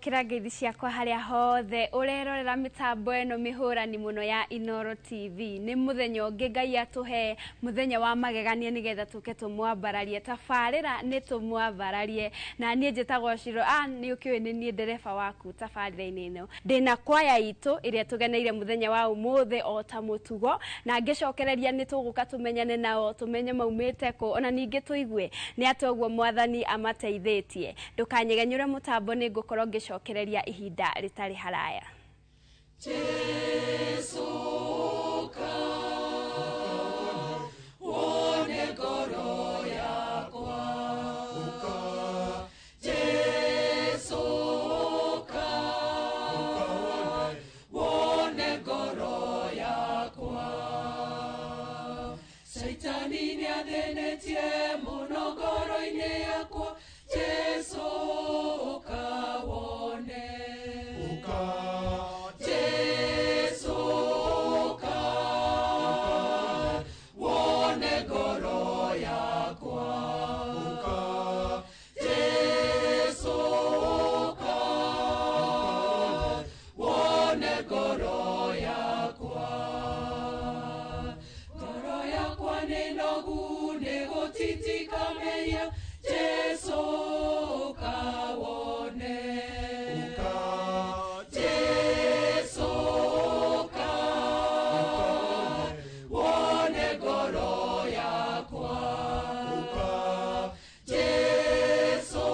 Ndamũkĩra ngeithi ciakwa harĩa hothe ũrerorera mĩtambo ĩno mĩhũrani mũno ya Inooro TV. Nĩ mũthenya ũngĩ Ngai atũhe, mũthenya wa magegania nĩgetha tũke tũmwambararie. Tabarĩra nĩ tũmwambararie. Na niĩ njĩtagwo Shiro Ann, nĩ ũkĩũĩ nĩ niĩ ndereba waku tabarĩra-inĩ ĩno. Ndĩna kwaya itũ ĩrĩa tũgeneire mũthenya wa ũmũthĩ o ta mũtugo, na ngĩcokereria nĩ tũgũka tũmenyane nao, tũmenye maumĩte kũ, ona ningĩ tũigue nĩ atĩa ũguo mwathani amateithĩtie. Ndũkanyegenyũre mũtambo, nĩ ngũkorwo ngĩcokereria ihinda rĩtarĩ haraya. Jesu ka wone ngoro yakwa, Jesu ka wone ngoro yakwa. Saitani nĩathĩnĩtie mũno ngoro-inĩ yakwa, Jesu ka wone, Jesu ka wone ngoro yakwa, Jesu ka wone ngoro yakwa. Ngoro yakwa nĩ nogu nĩ gũtitika mehia, Jesu ka wone, Jesu ka wone ngoro yakwa, Jesu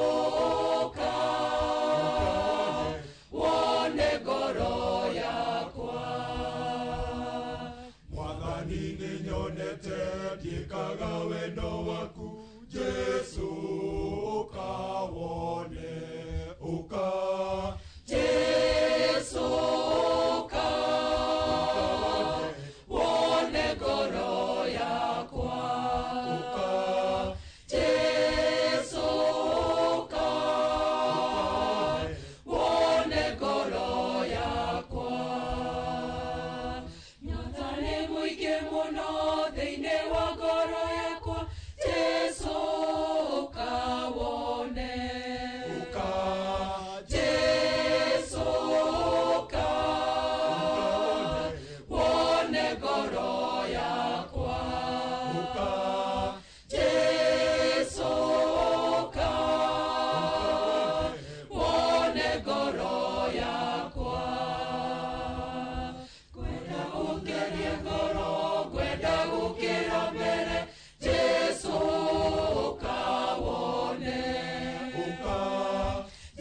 ka wone ngoro yakwa. Mwathani nĩnyonete ndiĩkaga wendo waku, Jesu ũka wone, ũka Jesu ka wone ngoro yakwa, Jesu ka wone ngoro yakwa. Nyota nĩ mũingĩ mũno thĩinĩ wa ngoro yakwa, Jesu ka wone, Jesu ka wone ngoro yakwa, Jesu ka wone ngoro yakwa. Ngwenda ũngerie ngoro, ngwenda gũkĩra mbere, Jesu ka wone,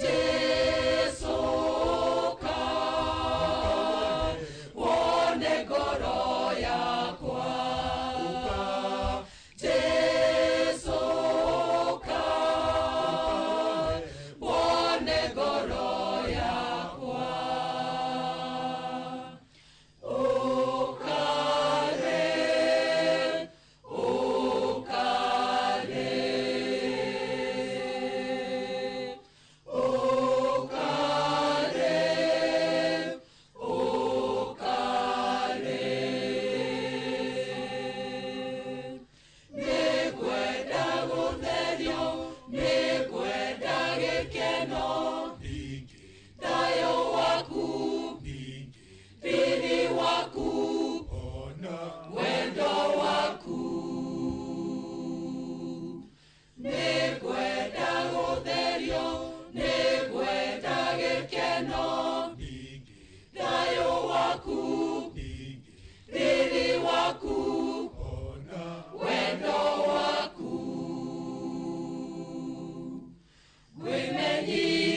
Jesu ka wone ngoro yakwa, Jesu ka wone ngoro yakwa. Ũkare, ũkare, ũkare, ũkare. Nĩngwenda gũtherio, nĩngwenda gĩkeno, thayũ waku, riri waku, wendo waku. Nĩngwenda gũtherio, nĩngwenda gĩkeno, thayũ waku, riri waku, wendo waku. Ngwĩmenyithia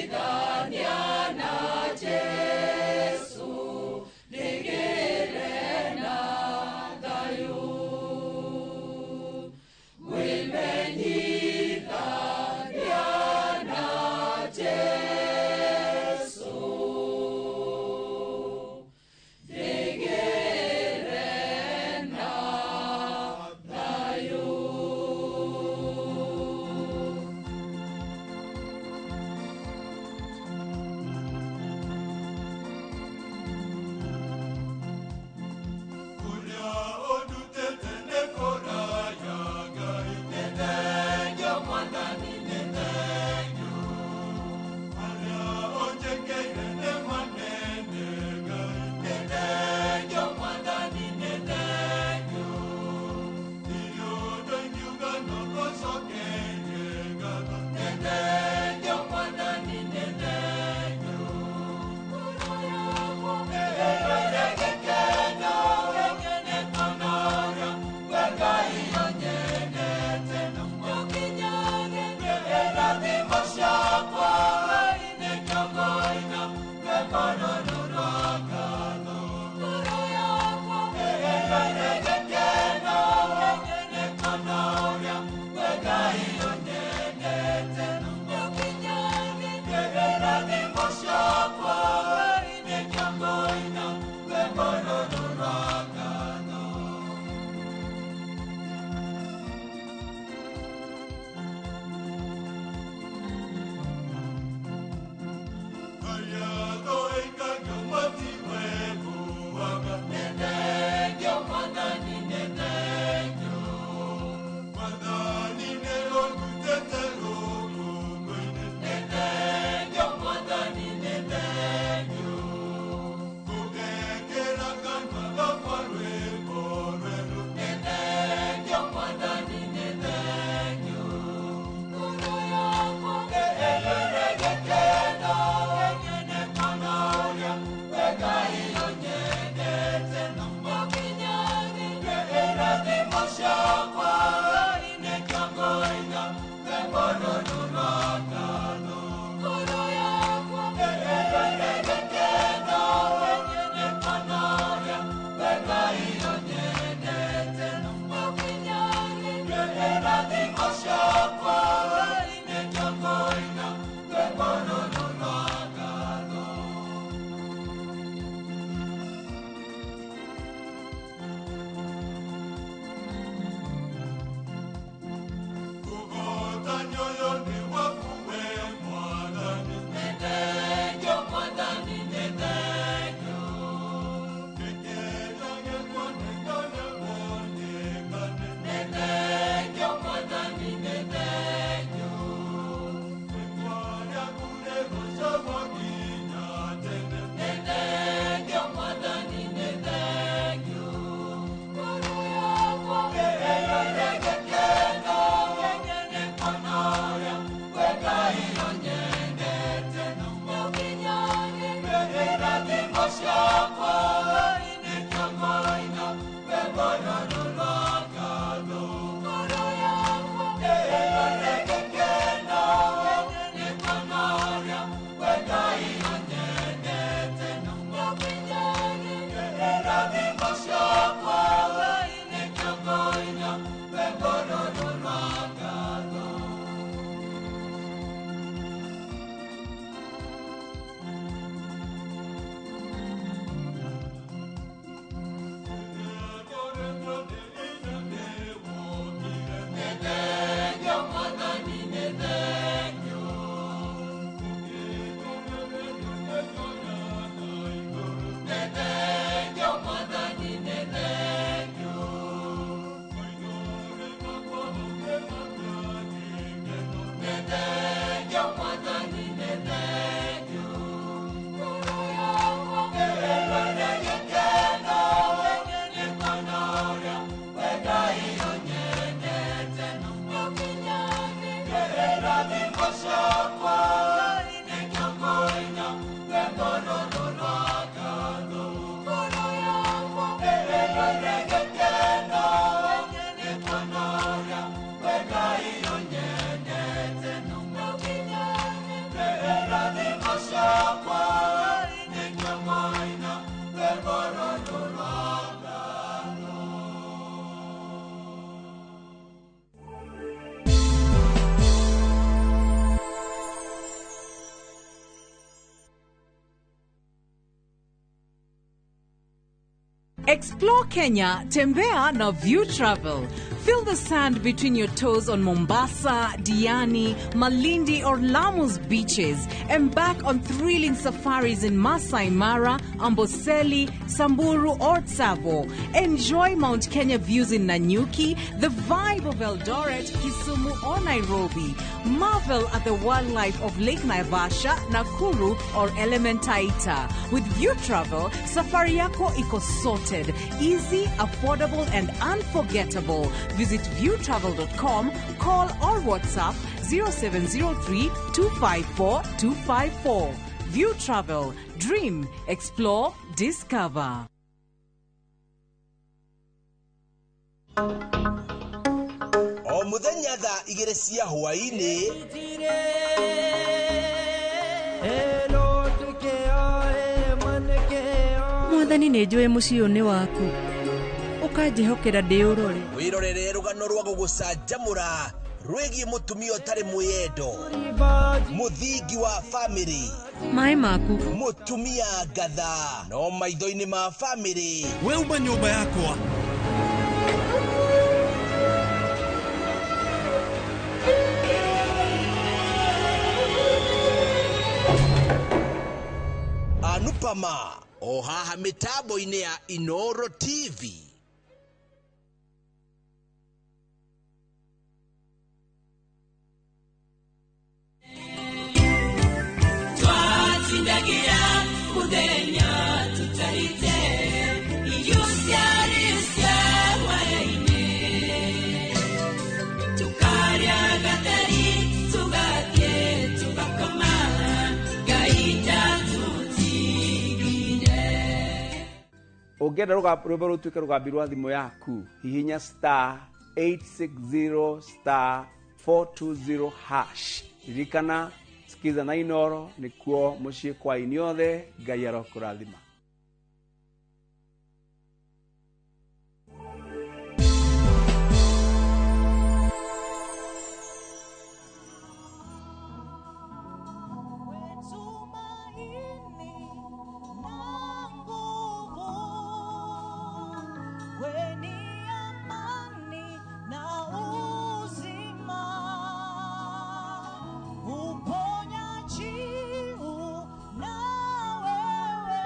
Explore Kenya, tembea na View Travel. Feel the sand between your toes on Mombasa, Diani, Malindi or Lamu's beaches. Embark on thrilling safaris in Masai Mara, Amboseli, Samburu or Tsavo. Enjoy Mount Kenya views in Nanyuki, the vibe of Eldoret, Kisumu or Nairobi. Marvel at the wildlife of Lake Naivasha, Nakuru or Elementaita. With View Travel, safari yako iko sorted. Easy, affordable and unforgettable. Visit viewtravel.com, call or WhatsApp 0703 254 254. View Travel. Dream, explore, discover. O muthenya thaa 2 cia hwaĩ-inĩ Mwathani nĩ njũĩ mũciĩ ũyũ nĩ waku ũkanjĩhokera ndĩũrore. Wĩrorere rũgano rwa gũgũcanjamũra rwĩgiĩ mũtumia ũtarĩ mwĩyendo, mũthingi wa bamĩrĩ, maĩ maku, mũtumia ngatha no maitho-inĩ ma bamĩrĩ. We uma nyũmba yakwa. Anupama o haha mĩtambo-inĩ ya Inoro TV. Twatindagira muthenya tutarite irio ciarĩ cia hwaĩ-inĩ tukarĩa gatheri tugathiĩ tugakoma Ngai ndatũtigire. Ũngĩenda rwĩmbo rũtuĩke rũgambi rwa thimũ yaku, hihinya star 860 star 420 hash. Ririkana sikiza na Inoro nĩkuo mũciĩ kwa inyuothe. Ngai arokũrathima. Uponyaji una wewe.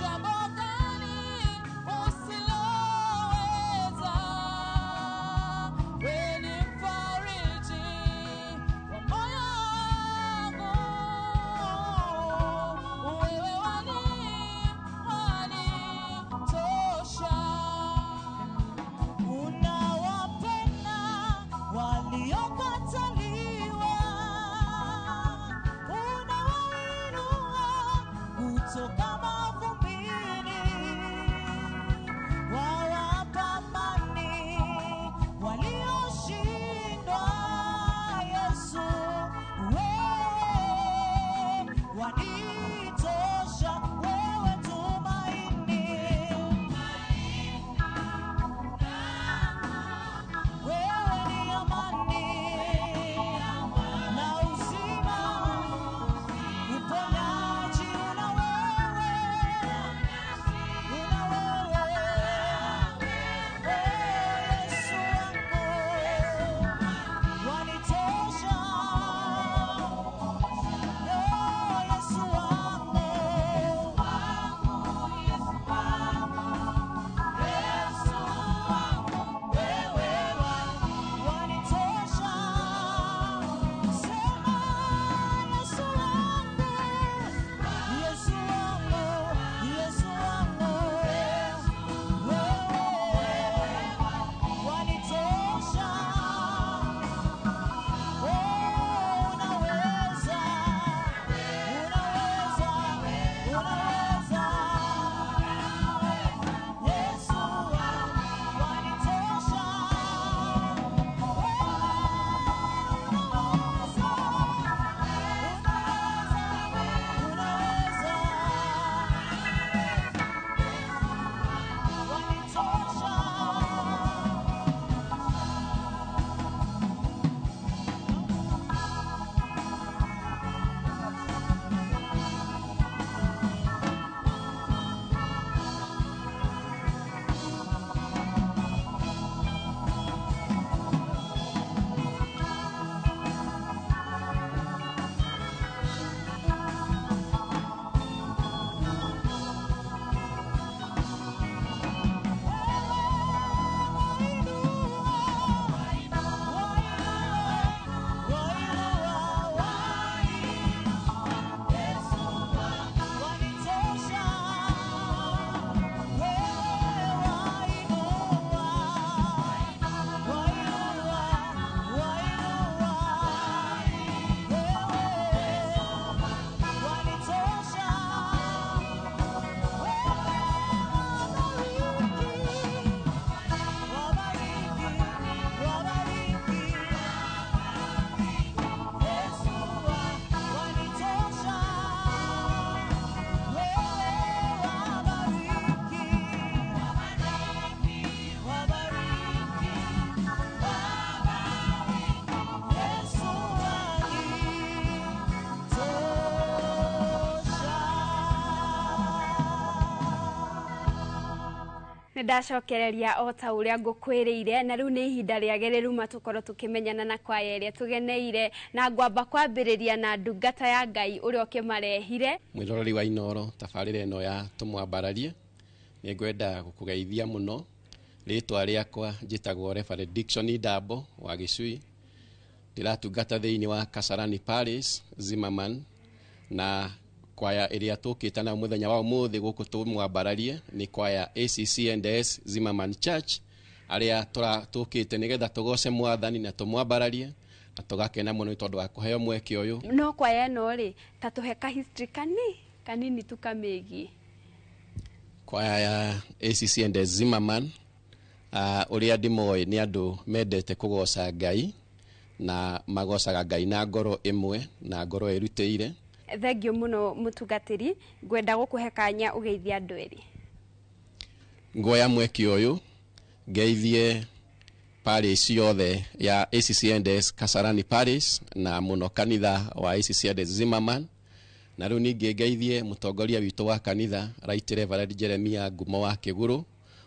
Jambo gani usiloweza? Wewe ni mfariji wa moyo wangu. Wewe wanitosha. Unawapenda waliokataliwa, unawainua kutoka mavumbini, wawapa amani walioshindwa. Yesu, wewe wanitosha, wewe tumaini, wewe ni amani na uzima, uponyaji una wewe, una wewe, Yesu wangu wanitosha, Yesu wangu, Yesu wangu, wewe wanitosha. Sema Yesu wangu, Yesu wangu, Yesu wangu, wewe wanitosha. Oh, unaweza, unaweza, unaweza. Yesu wanitosha. Nĩndacokereria o ta ũrĩa ngũkwĩrĩire, na rĩu nĩ ihinda rĩagĩrĩru ma tũkorwo tũkĩmenyana na kwaya ĩrĩa tũgeneire, na ngwamba kwambĩrĩria na ndungata ya Ngai ũrĩa ũkĩmarehire. Mwĩroreri wa Inooro, tabarĩra ĩno ya tũmwambararie, nĩ ngwenda gũkũgeithia mũno. Rĩtwa rĩakwa njĩtagwo Reverend Dickson Ndambo wa Gĩcui. Ndĩratungata thĩinĩ wa Kasarani Parish, Zimmerman, na kwaya ĩrĩa tũkĩte nayo mũthenya wa ũmũthĩ gũkũ tũmwambararie nĩ kwaya ACCNS Zimmerman Church, arĩa tũkĩte nĩgetha tũgoce mwathani na tũmwambararie na tũgakena mũno nĩ tondũ wa kũheo mweke ũyũ. No kwaya ĩno rĩ, ta tũhe ka history kanini tũkamĩgiĩ. Kwaya ya ACCNS Zimmerman, ũrĩa ndĩmoĩ nĩ andũ mendete kũgoca Ngai na magocaga Ngai na ngoro ĩmwe na ngoro ĩrutĩire. Thengio mũno mũtungatĩri, ngwenda gũkũhe kanya ũgeithie andũ erĩ. Nguoya mweke ũyũ ngeithie parish yothe ya ACCNS Kasarani Parish na mũno kanitha wa ACCNS Zimmerman, na rĩu ningĩ ngeithie mũtongoria witũ wa kanitha Right Reverend Jeremiah Ngumo wa Kĩgũrũ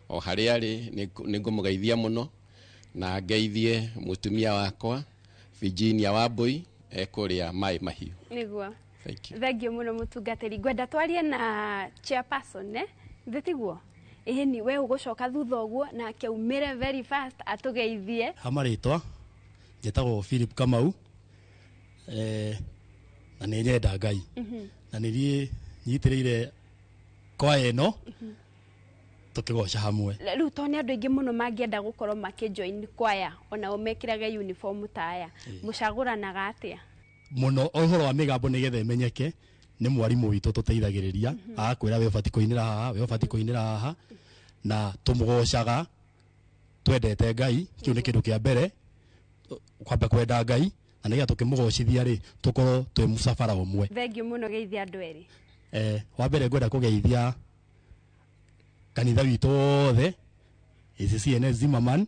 o harĩa arĩ, nĩ ngũmũgeithia mũno, na ngeithie mũtumia wakwa Virginia Wambui ekũrĩa Maĩ Mahiũ. Nĩguo. Thank you. Thengio mũno mũtungatĩri. Ngwenda twarie na chairperson, eh? Thĩ tiguo? Ĩhĩni, we ũgũcoka thutha ũguo nake aumĩre very fast atũgeithie. Ha marĩtwa njĩtagwo Philip Kamau, na nĩ nyenda Ngai na nĩ niĩ nyitĩrĩire kwaya ĩno tũkĩgoca hamwe. Rĩu to nĩ andũ aingĩ mũno mangĩenda gũkorwo makĩjoin kwaya, onao mekĩrage uniform ta aya, mũcagũranaga atĩa? Mũno ũhoro wa mĩgambo nĩgetha ĩmenyeke nĩ mwarimũ witũ tũteithagĩrĩria, agakwĩra we ũbatiĩ kũinĩra haha, we ũbatiĩ kũinĩra haha, na tũmũgocaga twendete Ngai. Kĩu nĩ kĩndũ kĩa mbere, kwamba kwenda Ngai, na nĩgetha tũkĩmũgocithia rĩ, tũkorwo twĩ mũcabara ũmwe. Thengio mũno, geithia andũ erĩ. Wa mbere ngwenda kũgeithia kanitha witũ wothe ACCNS Zimmerman,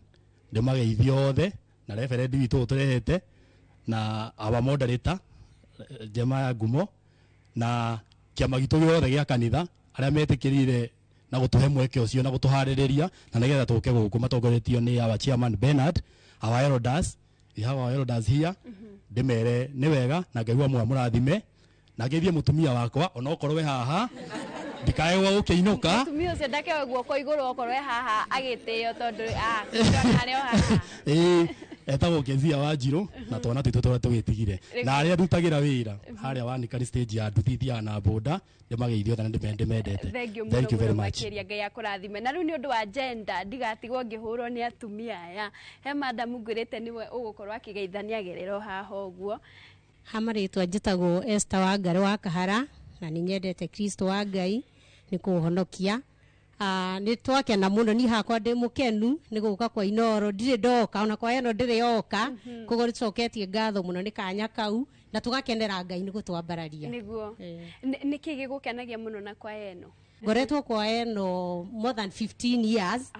ndĩmageithie othe na referendi witũ ũtũrehete na our moderator, Njema ya Ngumo, na kĩama gitũ gĩothe gĩa kanitha arĩa metĩkĩrire na gũtũhe mweke ũcio na gũtũharĩrĩria na nĩgetha tũke gũkũ, matongoretio nĩ our chairman Bernard, our elders, we have our elders here. Ndĩmere nĩ wega na Ngai wa mũrathime, na ngeithie mũtumia wakwa onokorwo we haha ndikae gwa gũkĩinũka. Mũtumia ũcio ndakewe guoko igũrũ okorwo e haha agĩtĩo, tondũ arĩ o haha. Ĩĩ, etagwo Kezia wa Njirũ na twana twitũ tũrĩa tũgĩtigire na arĩa ndutagĩra wĩra harĩa wanikari stage ya nduthi thiaga na boda, ndĩmageithie othe na ndĩmendete. Thengio mũno. Thank you very mũno much. Makĩria, Ngai akũrathime. Na rĩu nĩ ũndũ wa gender, ndigatigwo ngĩhũrwo nĩ atumia aya, he madamu ngwĩrĩte nĩwe ũgũkorwo akĩgeithania agerera o haha ũguo. Ha marĩtwa njĩtagwo Esther Wangari wa Kahara, na nĩ nyendete Kristo wa Ngai nĩ kũhonokia. Nĩ twakena mũno, niĩ hakwa ndĩ mũkenu nĩ gũka kwa Inoro, ndirĩ ndoka ona kwa ĩno ndĩrĩ yoka, koguo nĩ tũcoketie ngatho mũno nĩ kanya kau na tũgakenera Ngai nĩ gũtwambararia. Nĩguo. Nĩ kĩ gĩgũkenagia mũno na kwaya ĩno? Ngoretwo kwa ĩno more than 15 years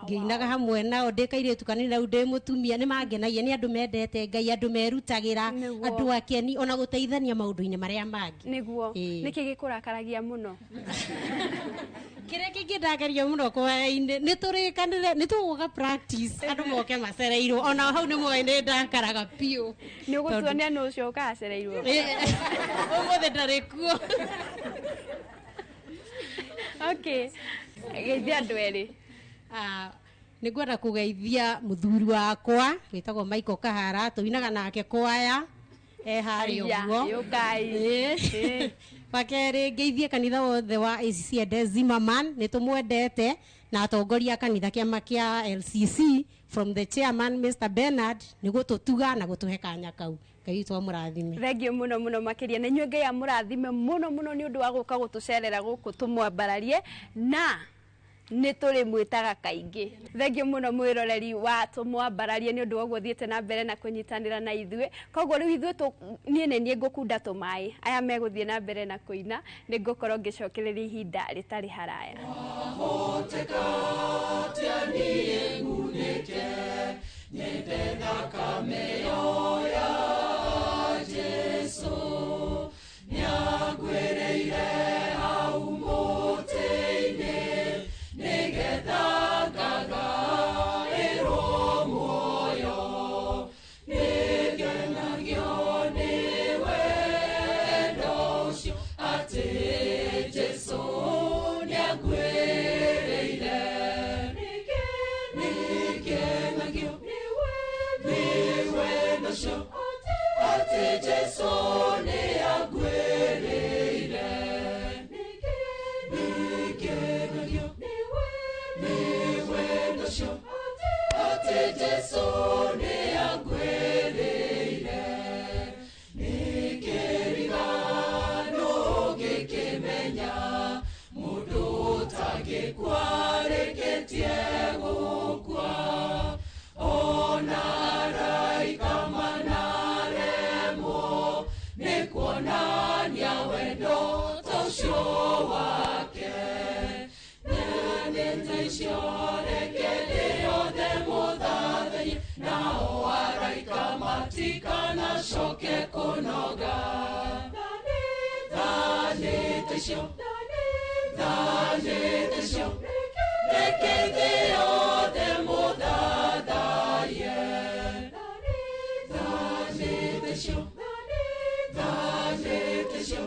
ngĩinaga hamwe nao ndĩ kairĩtu kanini, rĩu ndĩ mũtumia. Nĩ mangenagia, nĩ andũ mendete Ngai, andũ merutagĩra, andũ akeni ona gũteithania maũndũ-inĩ marĩa mangĩ. Nĩguo. Ĩĩ. Nĩ kĩ gĩkũrakaragia mũno? Kĩrĩa kĩngĩndakaria mũno kwaya-inĩ nĩ tũrĩkanĩre nĩ tũgũka practice andũ moke macereirwo, ona hau nĩ moĩ nĩ ndakaraga biũ. Nĩ ũgũtuonia nũ ũcio ũkacereirwo. Ũmũthĩ ndarĩ kuo. Okay, geithia andũ erĩ. Nĩ ngwenda kũgeithia mũthuri wakwa wĩtagwo Michael Kahara, tũinaga nake kwaya, e harĩa Aya, ũguo. yũkai. Ĩĩ. Wa kerĩ ngeithie kanitha wothe wa ACC Ende Zimmerman, nĩ tũmwendete, na atongoria a kanitha, kĩama kĩa LCC, from the chairman Mr Bernard, nĩ gũtũtuga na gũtũhe kanya kau. Ngai witũ amũrathime. Thengio mũno mũno makĩria, na inyuĩ Ngai amũrathime mũno mũno nĩ ũndũ wa gũka gũtũcerera gũkũ tũmwambararie, na nĩ tũrĩ mwĩtaga kaingĩ. Thengio mũno mwĩroreri wa tũmwambararie nĩ ũndũ wa ũguo thiĩte na mbere na kũnyitanĩra na ithuĩ. Koguo rĩu ithuĩ niĩ nĩ niĩ ngũkunda tũmaĩ, aya megũthiĩ na mbere na kũina, nĩ ngũkorwo ngĩcokereria ihinda rĩtarĩ haraya. Hoteka atĩa niĩ ng'unĩke nyende thakame ĩyo ya Jesũ nĩangwĩrĩire hau mũtĩ-inĩ nĩgetha ngagaĩrwo muoyo, nĩngenagio nĩ wendo ũcio atĩ Jesũ nĩanguĩrĩire, nĩngenagio nĩ wendo ũcio atĩ Jesũ nĩanguĩrĩire, nĩngenagio nĩ wendo ũcio atĩ Jesũ nĩanguĩrĩire, nĩkĩrigano ngĩkĩmenya mũndũ ũtangĩkua arĩkĩtie gũkua, ona araika manaremwo nĩ kuonania wendo ta ũcio wake, nĩ icio reke ndĩyothe mũthathaiye, nao araika matikanacoke kũnoga, thanĩte icio, thanĩte icio, reke ndĩyothe mũthathaiye, thanĩte icio, thanĩte icio.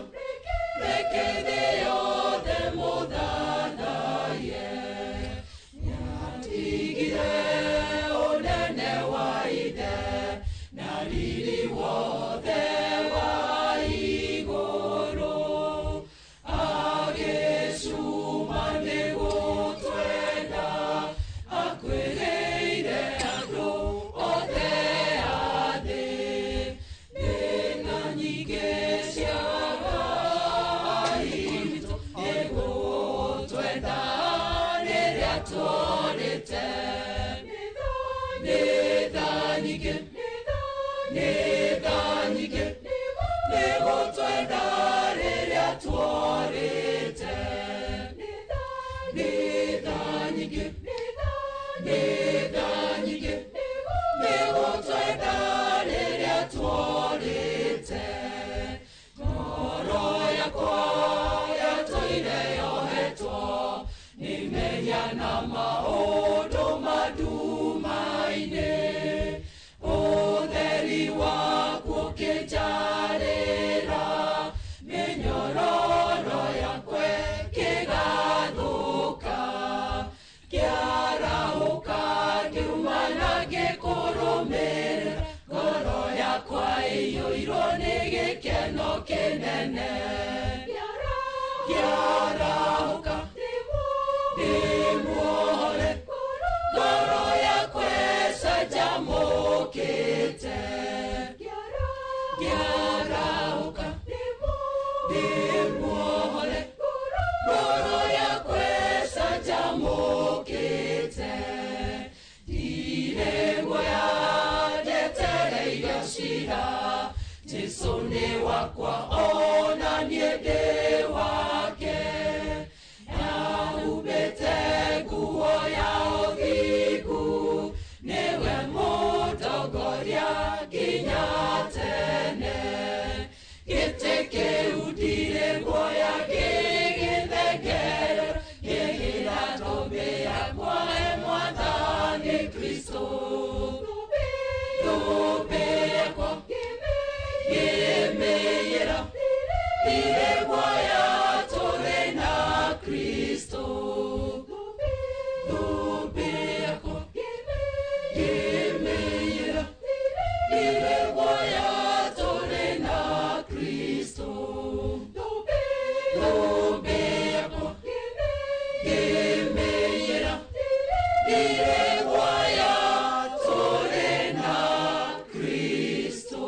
gũtwenda rĩrĩa tuorĩte. Nĩ tha nyingĩ, nĩ tha nyingĩ, nĩ gũtwenda rĩrĩa tuorĩte. Nĩ tha nyingĩ, nĩ tha nyingĩ, nĩ gũtwenda rĩrĩa tuorĩte. Ngoro yakwa yatũire yohetwo nĩ mehia na maũndũ mandumainĩ. Ũtheri waku ũkĩnjarĩra, mĩnyororo yakwa ĩkĩgathũka. Ngĩarahũka ngiuma na ngĩkũrũmĩrĩra, ngoro yakwa ĩiyũirwo nĩ gĩkeno kĩnene. Ngĩarahũka ndĩmuohore, ngoro yakwa ĩcanjamũkĩte. Ngĩarahũka ndĩmuohore, ngoro yakwa ĩcanjamũkĩte. Ndirĩ guoya njetereire cira, Jesũ nĩ wakwa ona niĩ ndĩ wake. Nĩahumbĩte nguo ya ũthingu, nĩwe mũtongoria nginya tene. Gĩtĩ kĩu ndirĩ guoya ngĩgĩthengerera, ngĩgĩra thũmbĩ yakwa e Mwathani Kristũ. Thũmbĩ yakwa ngĩmĩiyĩra, ndirĩ guoya tũrĩ na Kristũ. Thũmbĩ yakwa ngĩmĩiyĩra, ndirĩ guoya tũrĩ na Kristũ. Thũmbĩ yakwa ngĩmĩiyĩra, ndirĩ guoya tũrĩ na Kristũ.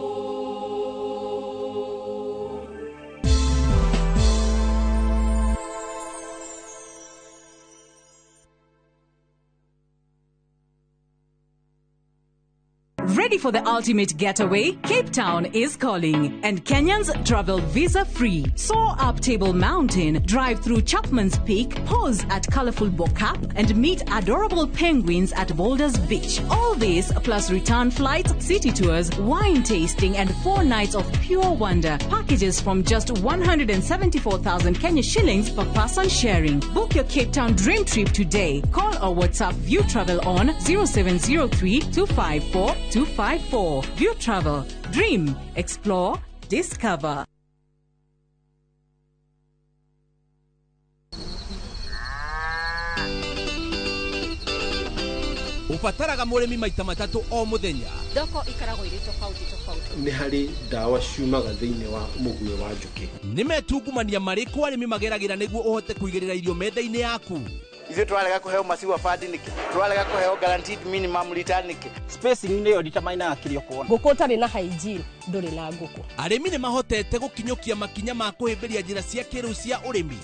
Ready for the ultimate getaway? Cape Town is calling, and Kenyans travel visa-free. Soar up Table Mountain, drive through Chapman's Peak, pause at colorful Bo-Kaap, and meet adorable penguins at Boulders Beach. All this plus return flights, city tours, wine tasting, and 4 nights of pure wonder. Packages from just 174,000 Kenya shillings per person sharing. Book your Cape Town dream trip today. Call or WhatsApp View Travel on 0703 254 254. View Travel. Dream, explore, discover. Ubataraga mũrĩmi maita matatũ o mũthenya. Thoko ikaragwo irĩ tofauti tofauti. Nĩ harĩ ndawa ciumaga thĩinĩ wa mũguĩ wa njũkĩ. Nĩ metungumania marĩkũ arĩmi mageragĩra nĩguo ũhote kũigĩrĩra irio metha-inĩ yaku? Ithuĩ tũrarega kũheo maciwa bandi nĩkĩ? Tũrarega kũheo guaranteed minimum return nĩkĩ? Spacing nĩyo determinaga kĩrĩa ũkuona. Ngũkũ ũtarĩ na hygiene ndũrĩ na ngũkũ. Arĩmi nĩ mahotete gũkinyũkia makinya ma kũhĩmbĩria njĩra cia kĩrĩu cia ũrĩmi.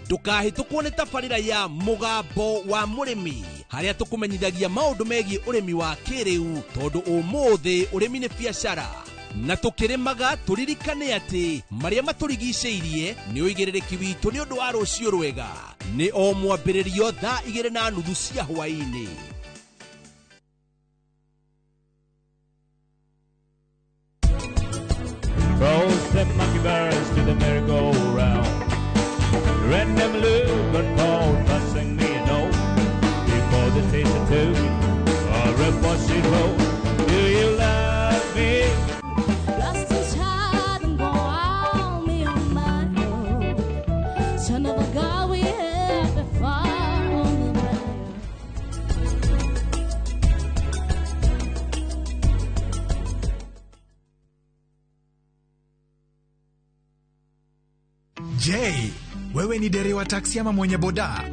Ndũkahĩtũkwo nĩ tabarĩra ya Mũgambo wa Mũrĩmi, harĩa tũkũmenyithagia maũndũ megiĩ ũrĩmi wa kĩrĩu, tondũ ũmũthĩ ũrĩmi nĩ biacara. Na tũkĩrĩmaga tũririkane atĩ marĩa matũrigicĩirie nĩ ũigĩrĩrĩki witũ nĩ ũndũ wa rũciũ rwega. Nĩ o mwambĩrĩrio thaa 2:30 cia hwaĩ-inĩ. Rose the mockingbirds to the merry-go-round. Red and blue got cold, passing me a note. Before the taste of two, or a bossy road. Do you love me? Lost inside and go on me on my own. Son of a God, we have the fire on the ground. Je, wewe ni dereva taksi ama mwenye boda?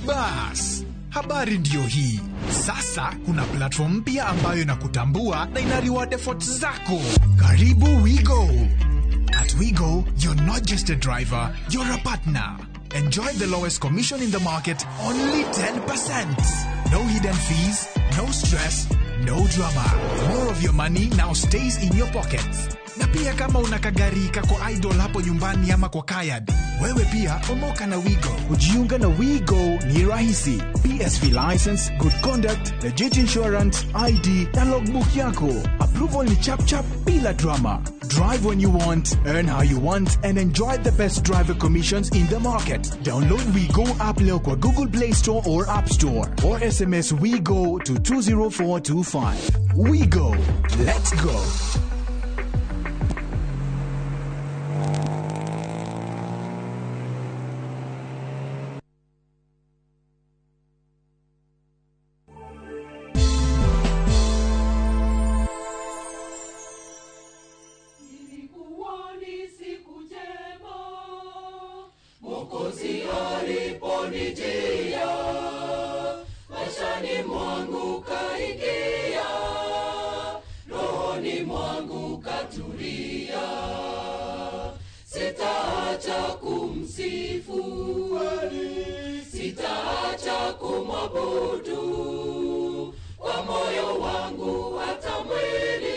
Bas, habari ndiyo hii. Sasa kuna platform mpya ambayo inakutambua na ina reward efforts zako. Karibu WeGo. At WeGo, you're not just a driver, you're a partner. Enjoy the lowest commission in the market, only 10%. No hidden fees, no stress, no drama. More of your money now stays in your pockets. Na pia kama una kagari kako idle hapo nyumbani ama kwa kayad, wewe pia omoka na Wigo. Kujiunga na Wigo ni rahisi. PSV license, good conduct, legit insurance, ID na logbook yako. Approval ni chap chap bila drama. Drive when you want, earn how you want, and enjoy the best driver commissions in the market. Download WeGo app leo kwa Google Play Store or App Store, or SMS WeGo to 20425. WeGo. Let's go. Ilikuwa ni siku njema, Mwokozi aliponijia, maishani mwangu kaingia, rohoni mwangu katulia. Sitaacha kumsifu, sitaacha kumwabudu, kwa moyo wangu hata mwili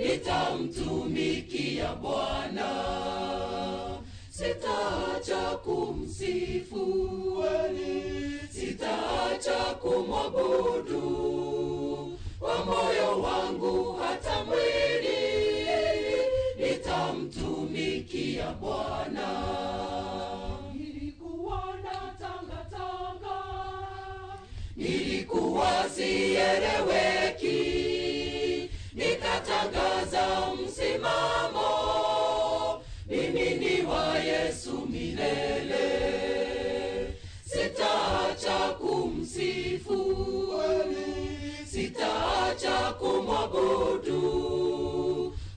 nitamtumikia Bwana. Sitaacha kumsifu, sitaacha kumwabudu, kwa moyo wangu hata mwili nitamtumikia Bwana. Nilikuwa na tanga tanga, nilikuwa sieleweki, nikatangaza msimamo, mimi ni wa Yesu milele. Sitaacha kumsifu, sitaacha kumwabudu,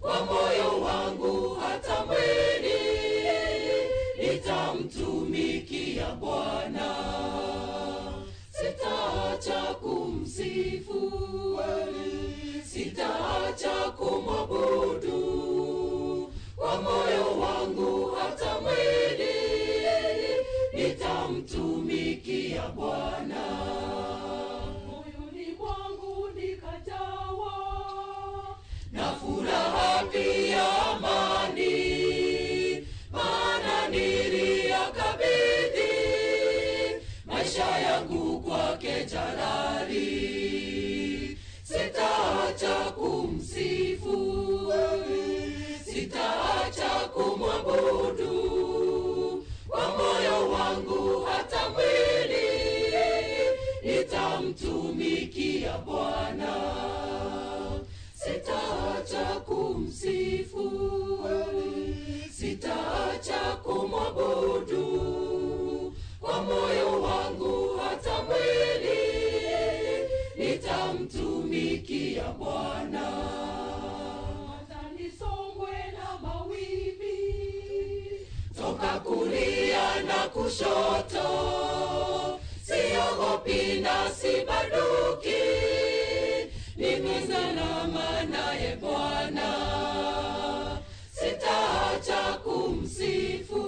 kwa moyo wangu hata mwili nitamtumikia Bwana. Sitaacha kumsifu, sitaacha kumwabudu, kwa moyo wangu hata mwili nitamtumikia Bwana. Moyoni mwangu nikajawa na furaha pia amani, maana niliyakabidhi maisha yangu kwake Jalali. Sitaacha kumsifu, sitaacha kumwabudu, kwa moyo wangu hata mwili nitamtumikia Bwana. Sitaacha kumsifu, sitaacha kumwabudu, kwa moyo wangu hata mwili nitamtumikia Bwana. Hata nisongwe na mawimbi toka kulia na kushoto, siogopi na sibanduki, mimi salama naye Bwana. Sitaacha kumsifu,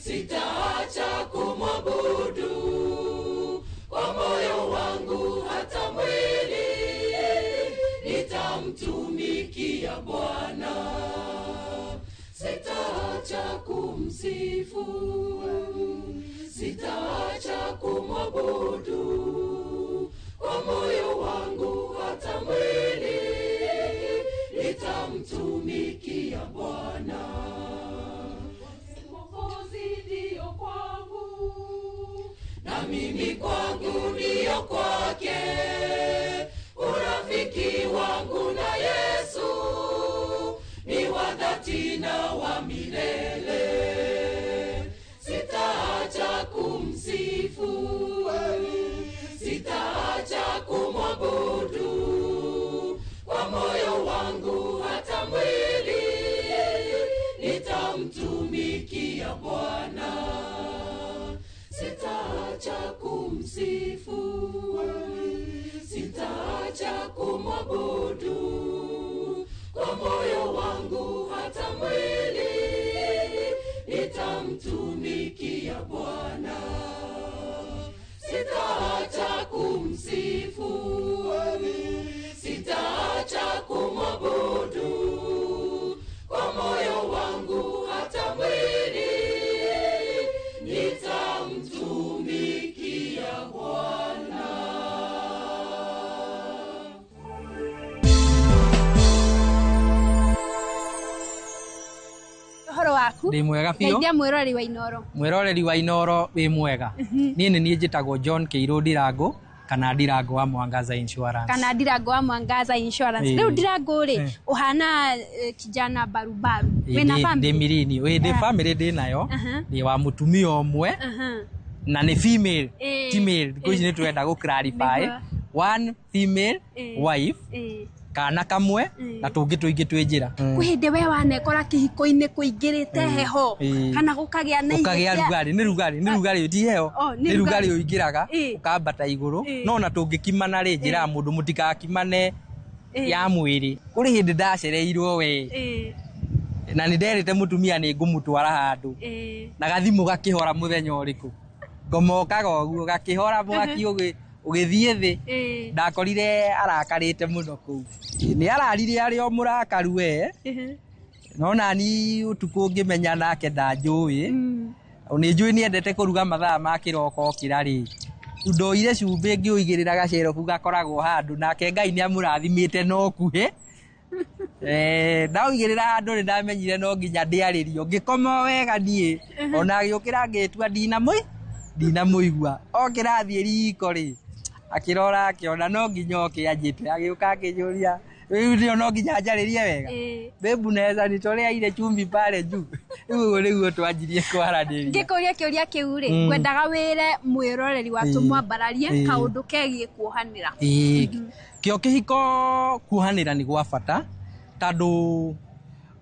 sitaacha kumwabudu, kwa moyo wangu hata mwili nitamtumikia Bwana. Sitaacha kumsifu, sitaacha kumwabudu, kwa moyo wangu hata mwili nitamtumikia Bwana. Mwokozi ndiyo kwangu, na mimi kwangu ndiyo kwake, urafiki wangu na Yesu ni wa dhati na wa milele. Sitaacha kumsifu, sitaacha kumwabudu, kwa moyo wangu hata mwili nitamtumikia Bwana. Sitaacha kumsifu, sitaacha kumwabudu, kwa moyo wangu hata mwili nitamtumikia Nitamtumikia Bwana, sitaacha kumsifu, sitaacha kumwabudu kwa moyo wangu hata mwili. Nitamtumikia Bwana. Ũhoro waku? Ndĩ mwega biũ. Ngeithia mwĩroreri wa Inoro. Mwĩroreri wa Inoro wĩ mwega. Niĩ nĩ niĩ njĩtagwo John Kĩirũ Ndirango kana Ndirango wa Mwangaza Insurance. Kana Ndirango wa Mwangaza Insurance. Ĩĩ. Rĩu Ndirango rĩ, Eh. ũhana kijana barubaru. Ĩĩ, Wĩna ndĩ family? mirini. Ĩĩ, ndĩ Ah. family ndĩ nayo. Aha. Ndĩ wa mũtumia ũmwe Aha. na nĩ female Ĩĩ. ti male. Thikũ ici nĩ tũrenda gũ clarify. Nĩguo. One female Ĩĩ. wife Ĩĩ. kana kamwe Ĩĩ. na tũngĩ tũingĩ twĩ njĩra. Kwĩ hĩndĩ we wanekora kĩhiko-inĩ kũingĩrĩte heho Ĩĩ. kana gũkagĩa na Ũkagĩa ihĩtia? rugarĩ, nĩ rugarĩ, nĩ rugarĩ ti heho. Oh, nĩ Nĩ rugarĩ rugarĩ. ũingĩraga Ĩĩ. ũkambata igũrũ. Ĩĩ. No ona tũngĩkimana rĩ, njĩraga mũndũ mũtikakimane Ĩĩ. ya mwĩrĩ. Kũrĩ hĩndĩ ndacereirwo we Ĩĩ. na nĩ nderĩte mũtumia nĩ ngũmũtwara handũ Ĩĩ. na gathimũ gakĩhora mũthenya ũrĩkũ, ngomokaga ũguo gakĩhora mwaki ũgĩthiĩ thĩ. Ĩĩ. Ndakorire arakarĩte mũno kũu, nĩ ararire arĩ o mũrakaru we. No nani ũtukũ ngĩmenya nake ndanjũĩ, nĩ njũĩ nĩ endete kũruga mathaa ma kĩroko okĩra rĩ, ndoire cumbĩ ngĩũigĩrĩra gaceroku gakoragwo handũ, nake Ngai nĩ amũrathimĩte no kuhĩ. Ndaũigĩrĩra handũ nĩ ndamenyire no nginya ndĩarĩrio, ngĩkoma o wega niĩ. Ona agĩũkĩra ngĩtua ndinamũigua okĩra athiĩ riko rĩ, akĩrora akĩona no nginya oke anjĩte, agĩũka akĩnjũria, rĩu nĩo no nginya njarĩrie wega. Bebu naweza nitolea ile chumvi pale juu. Rĩu ũguo nĩguo twanjirie kwaranĩria. Ngĩkũria kĩũria kĩu rĩ, ngwendaga wĩre mwĩroreri wa tũmwambararie kaũndũ kegiĩ kuohanĩra. Ĩĩ. Kĩo kĩhiko kuohanĩra nĩ gwa bata tondũ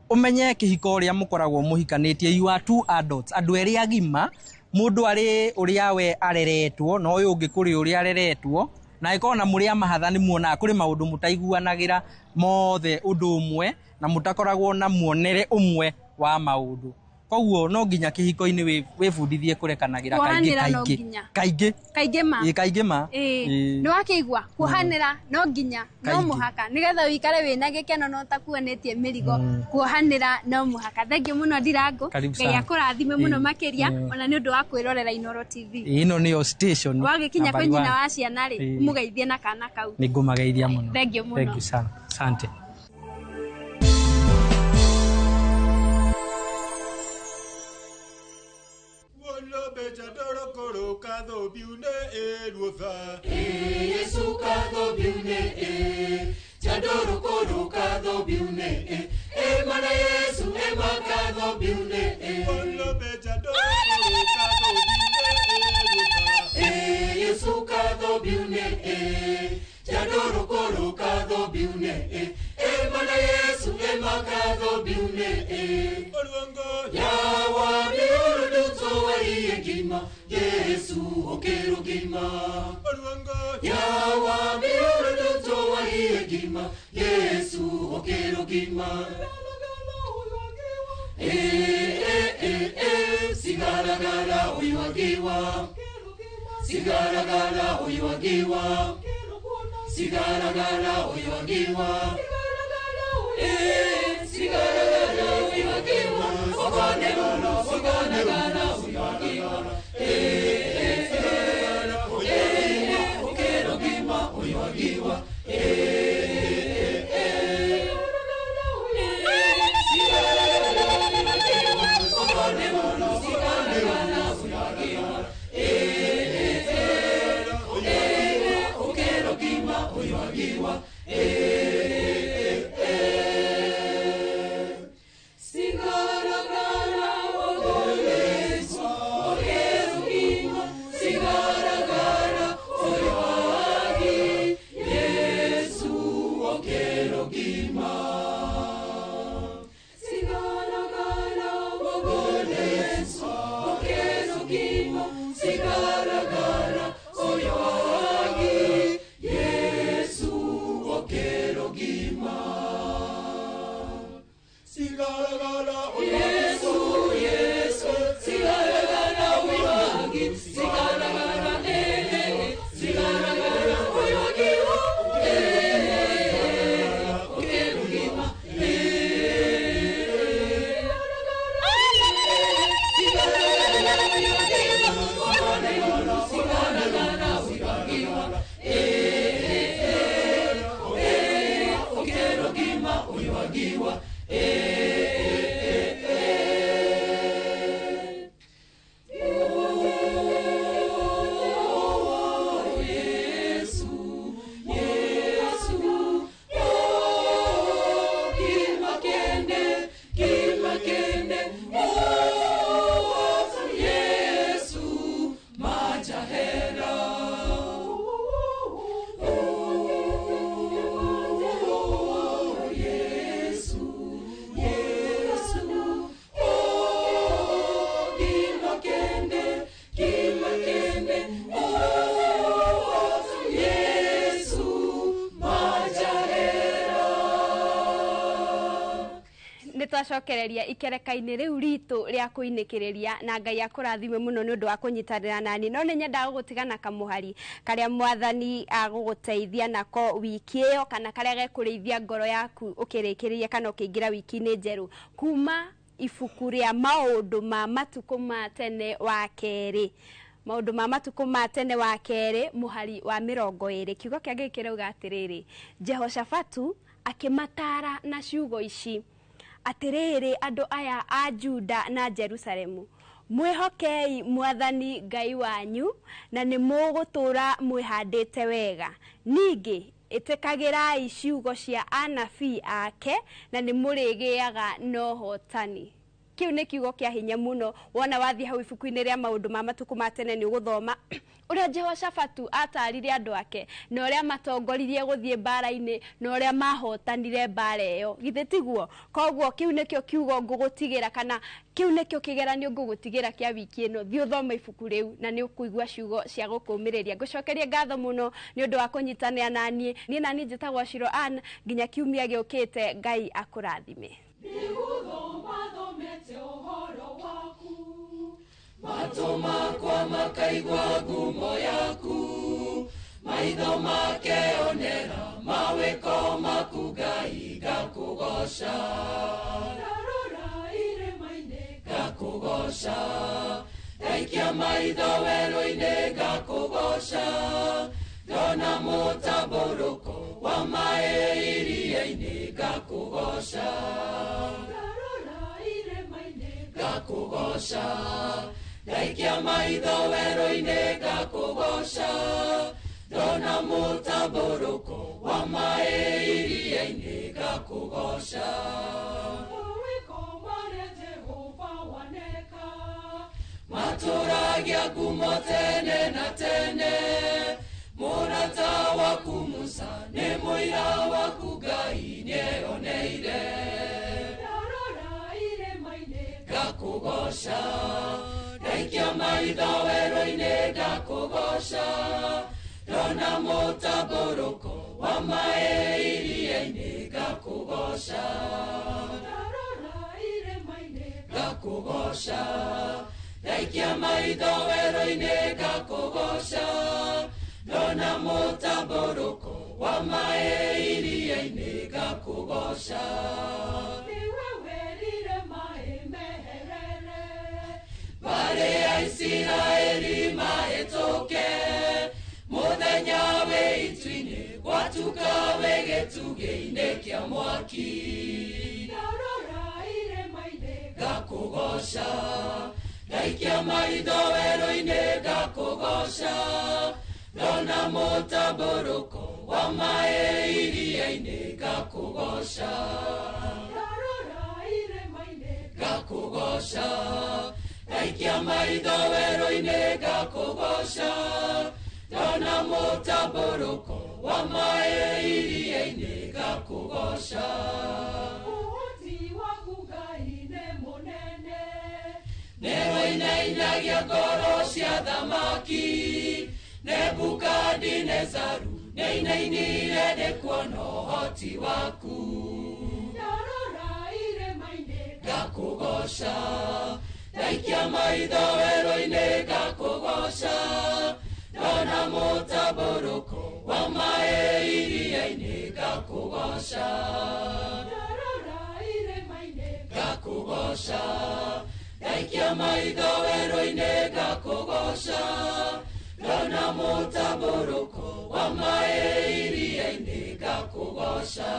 ũmenye kĩhiko ũrĩa mũkoragwo mũhikanĩtie, you are two adults, andũ erĩ agima, mũndũ arĩ ũrĩa we areretwo na ũyũ ũngĩ kũrĩ ũrĩa areretwo, na ĩkorwo na mũrĩ a mahatha nĩ muonaga kũrĩ maũndũ mũtaiguanagĩra mothe ũndũ ũmwe na mũtakoragwo na muonere ũmwe wa maũndũ. Koguo no nginya kĩhiko-inĩ wĩbundithie kũrekanagĩra kaingĩ Kuohanĩra no kaingĩ. nginya. Kaingĩ. Kaingĩ ma. Ĩĩ, kaingĩ ma. Ĩĩ. Ĩĩ. Nĩ wakĩigua kuohanĩra no nginya, no Kaingĩ. mũhaka nĩgetha ũikare wĩna gĩkeno na ũtakuanĩtie mĩrigo. Kuohanĩra no mũhaka. Thengiũ mũno Ndirango. Karibu Ngai sana. akũrathime mũno Ĩĩ. makĩria Ĩĩ. ona nĩ ũndũ wa kwĩrorera Inoro TV. Ĩĩ, ĩno nĩyo station Wagĩkinya number kwĩ nyina one. wa ciana rĩ, Ĩĩ. ũmũgeithie na kana kau. Nĩ ngũmageithia mũno. Thengiũ mũno. Thank you sana. Asante. Yesu kadhobiune e jadoro koro kadhobiune e e mana Yesu e makadhobiune e e Yesu kadhobiune e jadoro koro kadhobiune e e mana Yesu e makadhobiune e Yawa miuru duto waiye gima Yesu okero gima Yawa miuru duto waiye gima Yesu okero gima E e e e sigaragara uywagiwa Sigaragara uywagiwa Sigaragara uywagiwa Eh sigaragara uywagiwa Ogone lolo sigaragara uywagiwa Eh eh eh okero gima uywagiwa Eh eh sigaragara uywagiwa Ogone lolo sigaragara uywagiwa Eh eh okero gima uywagiwa Eh eh sigaragara ogone twacokereria ikereka-inĩ rĩu ritũ rĩa kũinĩkĩrĩria na Ngai akũrathime mũno nĩ ũndũ wa kũnyitanĩra nani. No nĩ nyendaga gũgũtiga na kamũhari karĩa mwathani agũgũteithia nako wiki ĩyo, kana karĩa gekũrĩithia ngoro yaku ũkĩrĩkĩrĩria kana ũkĩingĩra wiki-inĩ njerũ, kuma ibuku rĩa maũndũ ma matukũ ma tene wa kerĩ. Maũndũ ma matukũ ma tene wa kerĩ mũhari wa 20. Kiugo kĩa Ngai kĩrauga atĩrĩrĩ, Jehoshafatu akĩmatara na ciugo ici, atĩrĩrĩ andũ aya a Juda na Jerusalemu, mwĩhokei mwathani Ngai wanyu na nĩ mũgũtũũra mwĩhandĩte wega. Ningĩ ĩtĩkagĩrai ciugo cia anabii ake na nĩ mũrĩgĩaga na ũhotani. Kĩu nĩ kiugo kĩa hinya mũno. Wona wathiĩ hau ibuku-inĩ rĩa maũndũ ma matukũ ma tene nĩ ũgũthoma ũrĩa Jehoshafatu atarire andũ ake na ũrĩa matongoririe gũthiĩ mbara-inĩ na ũrĩa mahotanire mbara ĩyo. Githĩ tiguo? Koguo kĩu nĩkĩo kiugo ngũgũtigĩra, kana kĩu nĩkĩo kĩgeranio ngũgũtigĩra kĩa wiki ĩno. Thiĩ ũthome ibuku rĩu na nĩ ũkũigua ciugo cia gũkũmĩrĩria. Ngũcokerie ngatho mũno nĩ ũndũ wa kũnyitanĩra naniĩ. Niĩ naniĩ njĩtagwo Shiro Ann, nginya kiumia gĩũkĩte. Ngai akũrathime. Matũ makwa makaigua ngumo yaku, maitho makeonera mawĩko maku Ngai ngakũgooca. Ndarora irĩma-inĩ ngakũgooca, ndaikia maitho werũ-inĩ ngakũgooca, ndona mũtambũrũko wa maĩ iria-inĩ ngakũgooca. Ngakũgooca, ndaikia maitho werũ-inĩ ngakũgooca, ndona mũtambũrũko wa maĩ iria-inĩ ngakũgooca. Mawĩko marĩa Jehova waneka matũragia ngumo tene na tene, mũrata waku Musa nĩ mũira waku Ngai nĩeyoneire. Ngakũgooca, ndaikia maitho werũ-inĩ ngakũgooca, ndona mũtambũrũko wa maĩ iria-inĩ ngakũgooca. Ndarora irĩma-inĩ ngakũgooca, ndaikia maitho werũ-inĩ ngakũgooca, ndona mũtambũrũko wa maĩ iria-inĩ ngakũgooca. Mbarĩ ya Isiraeli mahĩtũke, mũthenya wĩ itu-inĩ gwatuka wĩ gĩtugĩ-inĩ kĩa mwaki. Ndarora irĩma-inĩ ngakũgooca, ndaikia maitho werũ-inĩ ngakũgooca, ndona mũtambũrũko wa maĩ iria-inĩ ngakũgooca. Ndarora irĩma-inĩ ngakũgooca, ndaikia maitho werũ-inĩ ngakũgooca, ndona mũtambũrũko wa maĩ iria-inĩ ngakũgooca. Ũhoti waku Ngai nĩ mũnene, nĩũinainagia ngoro cia thamaki. Nebukadinezaru nĩainainire nĩ kuona ũhoti waku. Ndarora irĩma-inĩ ngakũgooca, ndaikia maitho werũ-inĩ ngakũgooca, ndona mũtambũrũko wa maĩ iria-inĩ ngakũgooca. Ndarora irĩma-inĩ ngakũgooca, ndaikia maitho werũ-inĩ ngakũgooca, ndona mũtambũrũko wa maĩ iria-inĩ ngakũgooca.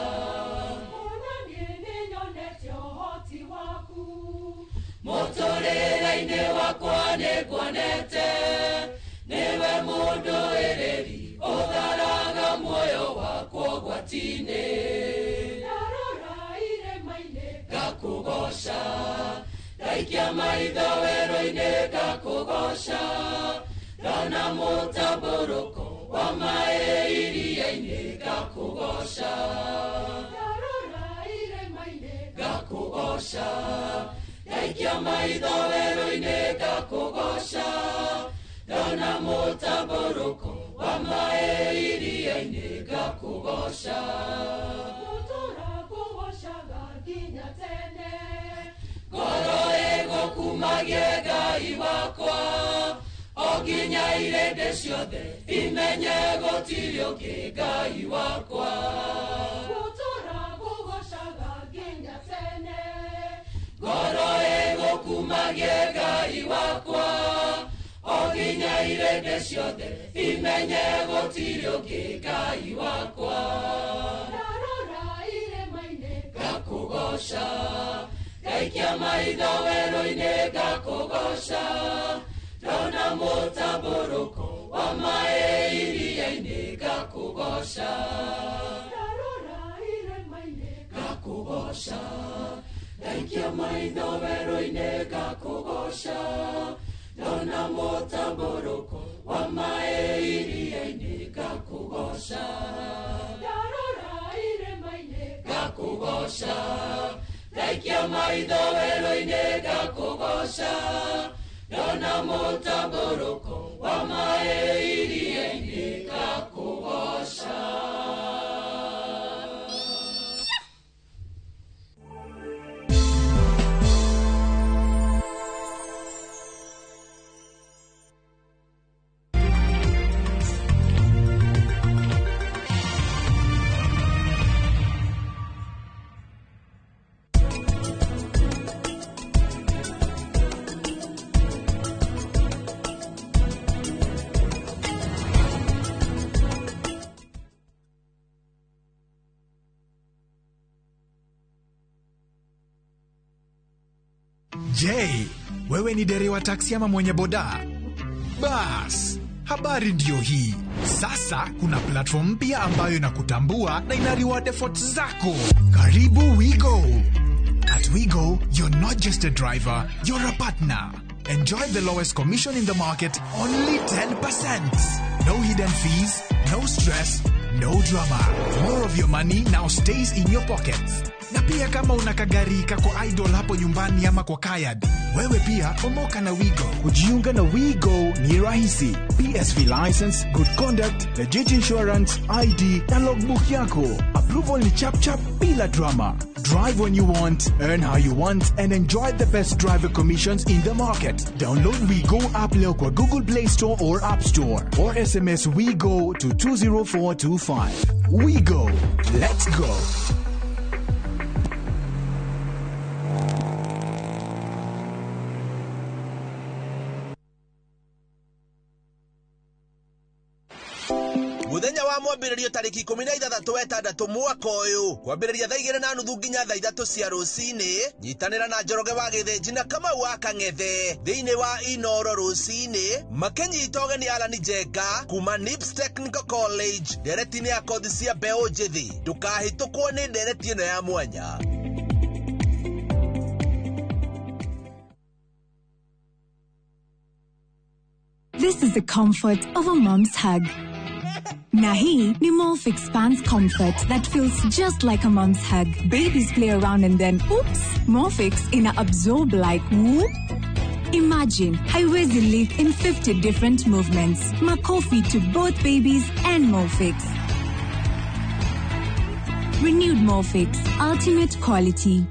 Ona niĩ nĩnyonete ũhoti waku, mũtũrĩre-inĩ wakwa nĩnguonete, nĩwe mũndũĩrĩri ũtharaga muoyo wakwa ũgwati-inĩ. Ndarora irĩma-inĩ ngakũgooca, ndaikia maitho werũ-inĩ ngakũgooca, ndona mũtambũrũko wa maĩ iria-inĩ ngakũgooca. Ndarora irĩma-inĩ ngakũgooca, ndaikia maitho werũ-inĩ ngakũgooca, ndona mũtambũrũko wa maĩ iria-inĩ ngakũgooca. Ngũtũũra ngũgoocaga nginya tene. Ngoro ĩgũkumagie Ngai wakwa, o nginya irĩndĩ ciothe imenye gũtirĩ ũngĩ Ngai wakwa. Gũtũũra ngũgoocaga nginya tene. Ngoro ĩgũkumagie Ngai wakwa, o nginya irĩndĩ ciothe imenye gũtirĩ ũngĩ Ngai wakwa. Ndarora irĩma-inĩ ngakũgooca, ngaikia maitho werũ-inĩ ngakũgooca, ndona mũtambũrũko wa maĩ iria-inĩ ngakũgooca. Ndarora irĩma-inĩ ngakũgooca, ngaikia maitho werũ-inĩ ngakũgooca, ndona mũtambũrũko wa maĩ iria-inĩ ngakũgooca. Ndarora irĩma-inĩ ngakũgooca, ngaikia maitho werũ-inĩ ngakũgooca, ndona mũtambũrũko wa maĩ iria-inĩ ngakũgooca. Je, wewe ni dereva taksi ama mwenye boda? Bas, habari ndiyo hii. Sasa kuna platform mpya ambayo inakutambua na ina reward efforts zako. Karibu WeGo. At WeGo, you're not just a driver, you're a partner. Enjoy the lowest commission in the market, only 10%. No hidden fees, no stress, no drama. More of your money now stays in your pockets. Na pia kama una kagari kako idle hapo nyumbani ama kwa kayad, wewe pia omoka na WeGo. Kujiunga na WeGo ni rahisi. PSV license, good conduct, legit insurance, ID na logbook yako. Approval ni chap chap bila drama. Drive when you want, earn how you want, and enjoy the best driver commissions in the market. Download WeGo app leo kwa Google Play Store or App Store, or SMS WeGo to 20425. WeGo. Let's go. Muthenya wa mwambĩrĩrio tarĩki 16 wetandatũ mwaka ũyũ kwambĩrĩria thaa 2:30 nginya thaa 3 cia rũcinĩ nyitanĩra na Njoroge wa Gĩthĩnji na Kamau wa Kang'ethe thĩinĩ wa Inoro rũcinĩ makĩnyita ũgeni Alan Njenga kuma Nips Technical College ndereti-inĩ ya kothi cia mbeũ njĩthĩ. Ndũkahĩtũkwo nĩ ndereti ĩno ya mwanya. This is the comfort of a mom's hug. Na hii ni Molfix Pants Comfort that feels just like a mom's hug. Babies play around and then, oops, Molfix ina absorb like whoop. Imagine haiwezi leak in 50 different movements. Makofi to both babies and Molfix. Renewed Molfix, ultimate quality.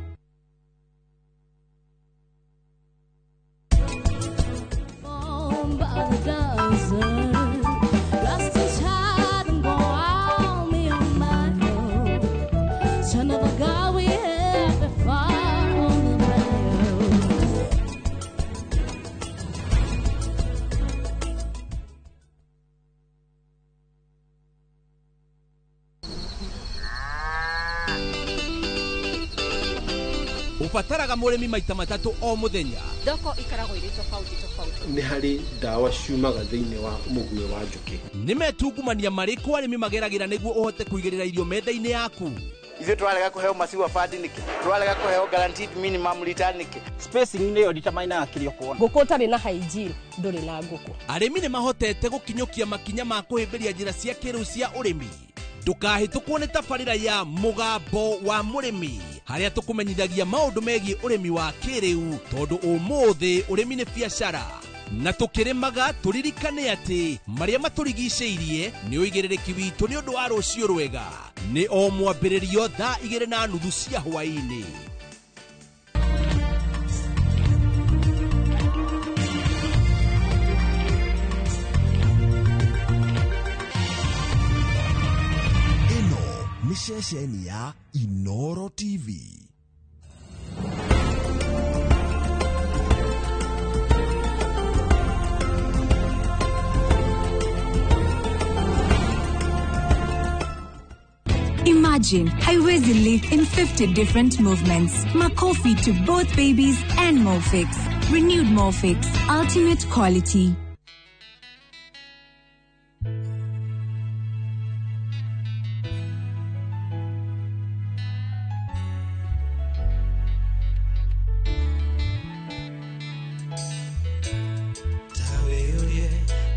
Ubataraga mũrĩmi maita matatũ o mũthenya. Thoko ikaragwo irĩ tofauti tofauti. Nĩ harĩ ndawa ciumaga thĩinĩ wa mũguĩ wa njũkĩ. Nĩ metungumania marĩkũ arĩmi mageragĩra nĩguo ũhote kũigĩrĩra irio metha-inĩ yaku? Ithuĩ tũrarega kũheo maciwa bandi nĩkĩ? Tũrarega kũheo guaranteed minimum return nĩkĩ? Spacing nĩyo determinaga kĩrĩa ũkuona. Ngũkũ ũtarĩ na hygiene ndũrĩ na ngũkũ. Arĩmi nĩ mahotete gũkinyũkia makinya ma kũhĩmbĩria njĩra cia kĩrĩu cia ũrĩmi. Ndũkahĩtũkwo nĩ tabarĩra ya Mũgambo wa Mũrĩmi harĩa tũkũmenyithagia maũndũ megiĩ ũrĩmi wa kĩrĩu tondũ ũmũthĩ ũrĩmi nĩ biacara na tũkĩrĩmaga tũririkane atĩ marĩa matũrigicĩirie nĩ ũigĩrĩrĩki witũ nĩ ũndũ wa rũciũ rwega. Nĩ o mwambĩrĩrio thaa 2:30 cia hwaĩ-inĩ. ceceni ya Inoro TV. Imagine haiwezi live in 50 different movements. Makofi to both babies and Molfix. Renewed Molfix. Ultimate quality. Tawĩũrie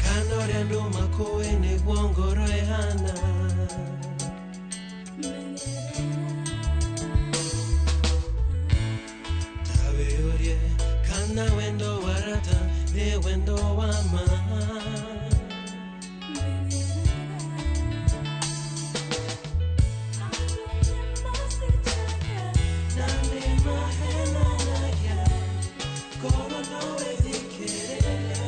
kana ũrĩa andũ makũĩ nĩguo ngoro ĩhana. Tawĩũrie kana wendo wa rata nĩ wendo wa ma. Na nĩ mahenanagia, ngoro no ĩthikĩrĩria.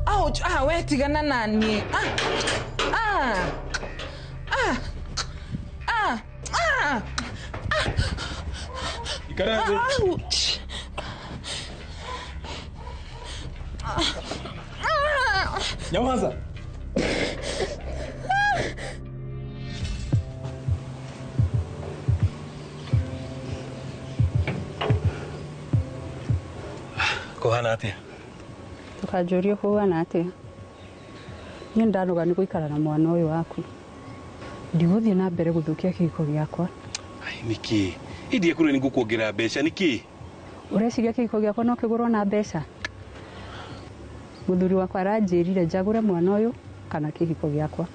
Ouch, ah, we tigana na niĩ. Ah, ah, ah, ah, ah, Ikara thĩ. Ouch. Ah, Nyamaza. Kũhana atĩa? Ndũkanjũrie kũhana atĩa. Niĩ ndanoga nĩ gũikara na mwana ũyũ waku. Ndigũthiĩ na mbere gũthũkia kĩhiko gĩakwa. Nĩkĩ? Ĩndĩ kũrĩ nĩ ngũkuongerera mbeca nĩkĩ? Ũreciria kĩhiko gĩakwa no kĩgũrwo na mbeca? Mũthuri wakwa aranjĩrire njagũre mwana ũyũ kana kĩhiko gĩakwa.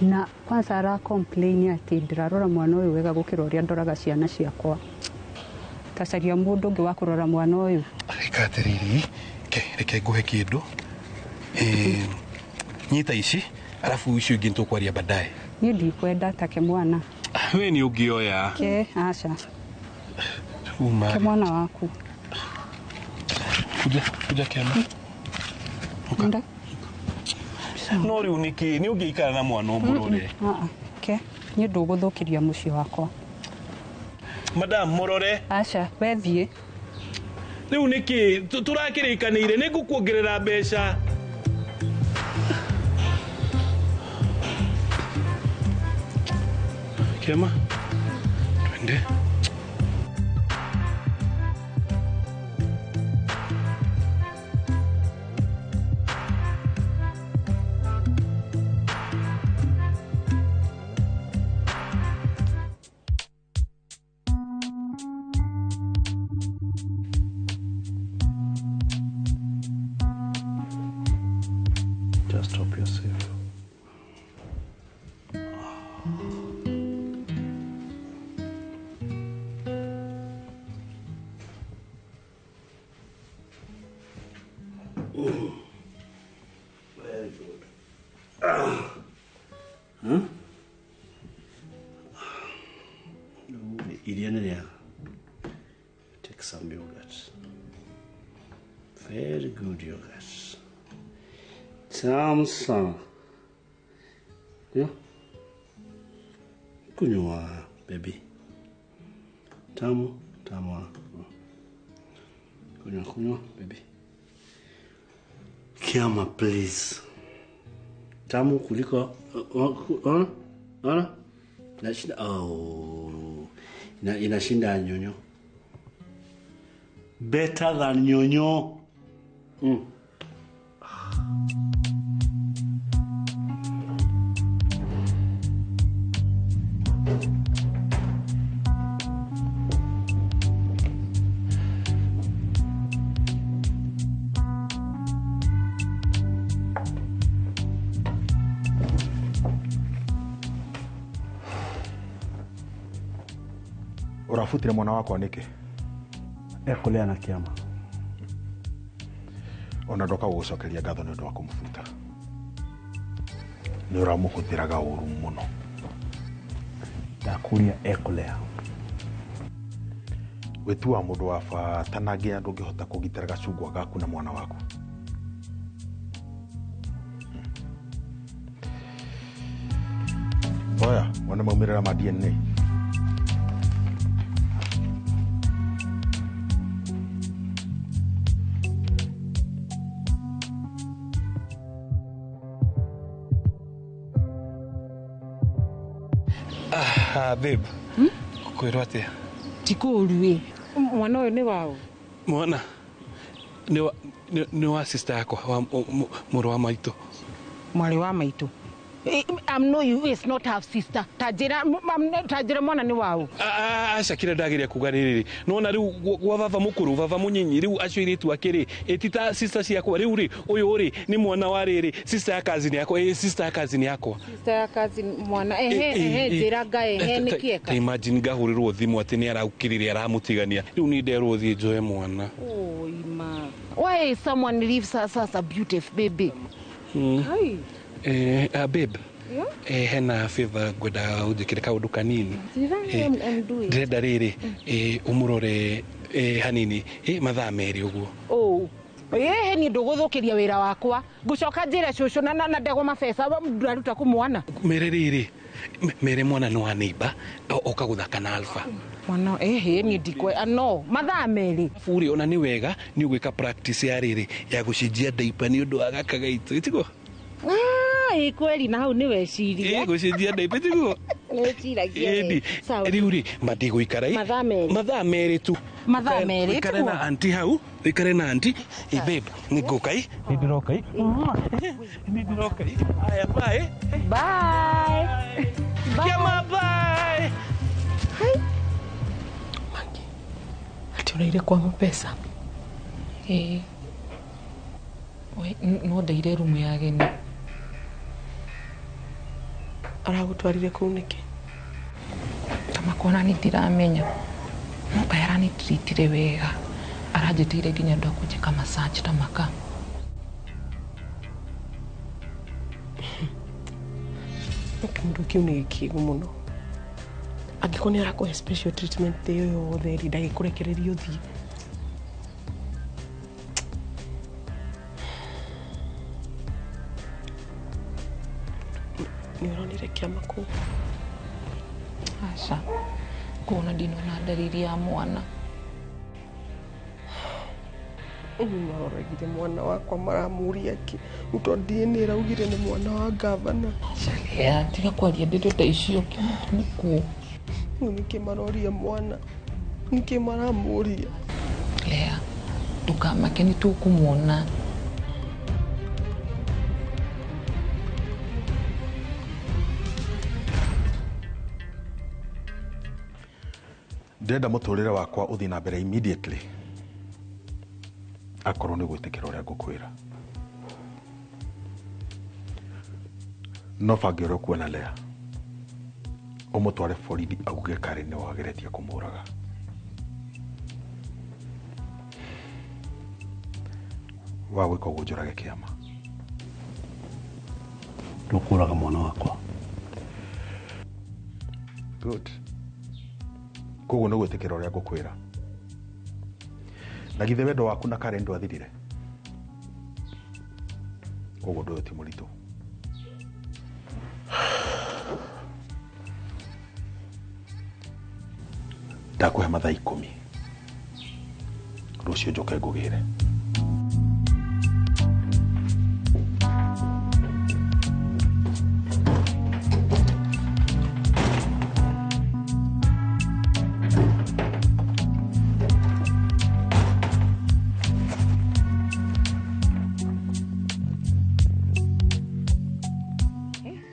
Na kwanza ara complain atĩ ndĩrarora mwana ũyũ wega gũkĩra ũrĩa ndoraga ciana ciakwa. Tacaria mũndũ ũngĩ wa kũrora mwana ũyũ. Ĩka atĩrĩrĩ, reke ngũhe kĩndũ. Nyita ici, arabu icio ingĩ nĩtũkwaria baadaye. Niĩ ndikwenda take mwana. We nĩ ũngĩoya. Ke aca. Uma. Ke mwana waku. Kuja, kuja Kema. Nda. No rĩu nĩkĩ? Nĩ ũngĩikara na mwana ũmũrore. Ke, niĩ ndũgũthũkĩria mũciĩ wakwa. Madam, mũrore. Aca, we thiĩ. Rĩu nĩkĩ? Tũrakĩrĩkanĩire nĩ ngũkuongerera mbeca. Kema, twende. Just stop yourself. Very good. Huh? Iria nĩ rĩega. Take some yogurt. Very good yogurt. Tamu sana. Yeah. Kunywa baby. Tamu, tamu. Kunywa, kunywa baby. Kiama please. Tamu kuliko ona? Ona? Inashinda oh. Inashinda nyonyo. Better than nyonyo. Ũrabutire mwana wakwa nĩkĩ? Ekũlea na kĩama. Ona ndoka gũgũcokeria ngatho nĩ ũndũ wa kũmũbuta. Nĩ ũramũhũthĩraga ũru mũno. Ndakũria ekũlea. Wĩtua mũndũ wa bata na nginya ndũngĩhota kũgitĩra gacungwa gaku na mwana waku. Oya, wone maumĩrĩra ma DNA. Ah, babe. Kwĩrwo atĩa? Ti kũũru ĩ. Mwana ũyũ nĩ waũ? Mwana nĩ wa sister yakwa wa mũrũ wa maitũ. Mwarĩ wa maitũ. I'm no you is not half sister. Tajira tajira mwana ni wao. Aca kira ndageria kuga riri. Nona riu gwa baba mukuru baba munyinyi riu acio iritu akiri etita sister ciakwa riu ri uyu ri ni mwana wa riri sister ya cousin yakwa sister ya cousin yakwa. Sister ya cousin mwana ehe njira nga ehe nikieka. Imagine ngahurirwo thimu ati ni araukirire aramutigania. Riu ni nderwo thie njoe mwana. Oh ima. Why someone leaves us as a beautiful baby? Hi. Babe. Yeah? Hena favor ngwenda unjikire kaundu kanini. Ndĩrenda rĩrĩ ũmũrore hanini mathaa merĩ ũguo. Oh. Ni ndũgũthũkĩria wĩra wakwa. Ngũcoka njĩre cũcũ na ndegwa mabesa ndaruta kũ mwana. Mere rĩrĩ mere mwana nĩ wa neighbor oka gũthaka na Alpha. Mwana ni ndikwe no mathaa merĩ. Buri ona nĩ wega nĩ ũgwĩka practice ya rĩrĩ ya gũcenjia diaper nĩ ũndũ wa gaka gaitũ ĩtiguo? Kweli na hau nĩ weciria. Gũcenjia diaper tiguo? Nĩ weciragia. Rĩu rĩ mandigũikara mathaa merĩ tu. Mathaa merĩ tu. Ũikare na auntie hau, ũikare na auntie. Babe, nĩ ngũka i. Nĩ ndĩroka i. Nĩ ndĩroka i. Aya, bye. Bye. Kema bye. Mangi. Ati ũraire kwa mapesa. We no ndaire rumu ya ageni. Aragũtwarire kũu nĩkĩ? Tamakona nĩ ndiramenya. No kaĩ aranitreatire wega. Aranjĩtĩire nginya andũ a kũnjĩka massage ta maka. No kĩũndũ kĩu nĩ gĩkĩgu mũno. Angĩkorwo nĩ arakũhe special treatment ĩyo yothe rĩ, ndagĩkũrekereria ũthiĩ. Nĩ ũronire kĩama kũu? Aca, kuona ndinona ndariri ya mwana. Maroragire mwana wakwa maramũria kĩ? Tondũ DNA ĩraugire nĩ mwana wa gavana. Aca, tiga kwaria ndeto ta icio nĩkuo. Rĩu nĩkĩ maroria mwana? Nĩkĩ maramũria? Lea, ndũkamake nĩ tũkũmuona. Ndĩrenda mũtũrĩre wakwa ũthiĩ na mbere immediately. Akorwo nĩ gwĩtĩkĩra ũrĩa ngũkwĩra. No bange ũrĩa ũkuona Lea. Ũmũtware borithi auge karĩ nĩ wageretie kũmũraga. Wa gwĩka ũguo njũrage kĩama. Ndũkũraga mwana wakwa. Good. Koguo nĩ gwĩtĩkĩra ũrĩa ngũkwĩra. Na githĩ wendo waku na Karen ndwathirire? Koguo ũndũ ũyũ ti mũritũ. Ndakũhe mathaa 10. Rũciũ njoke ngũgĩre.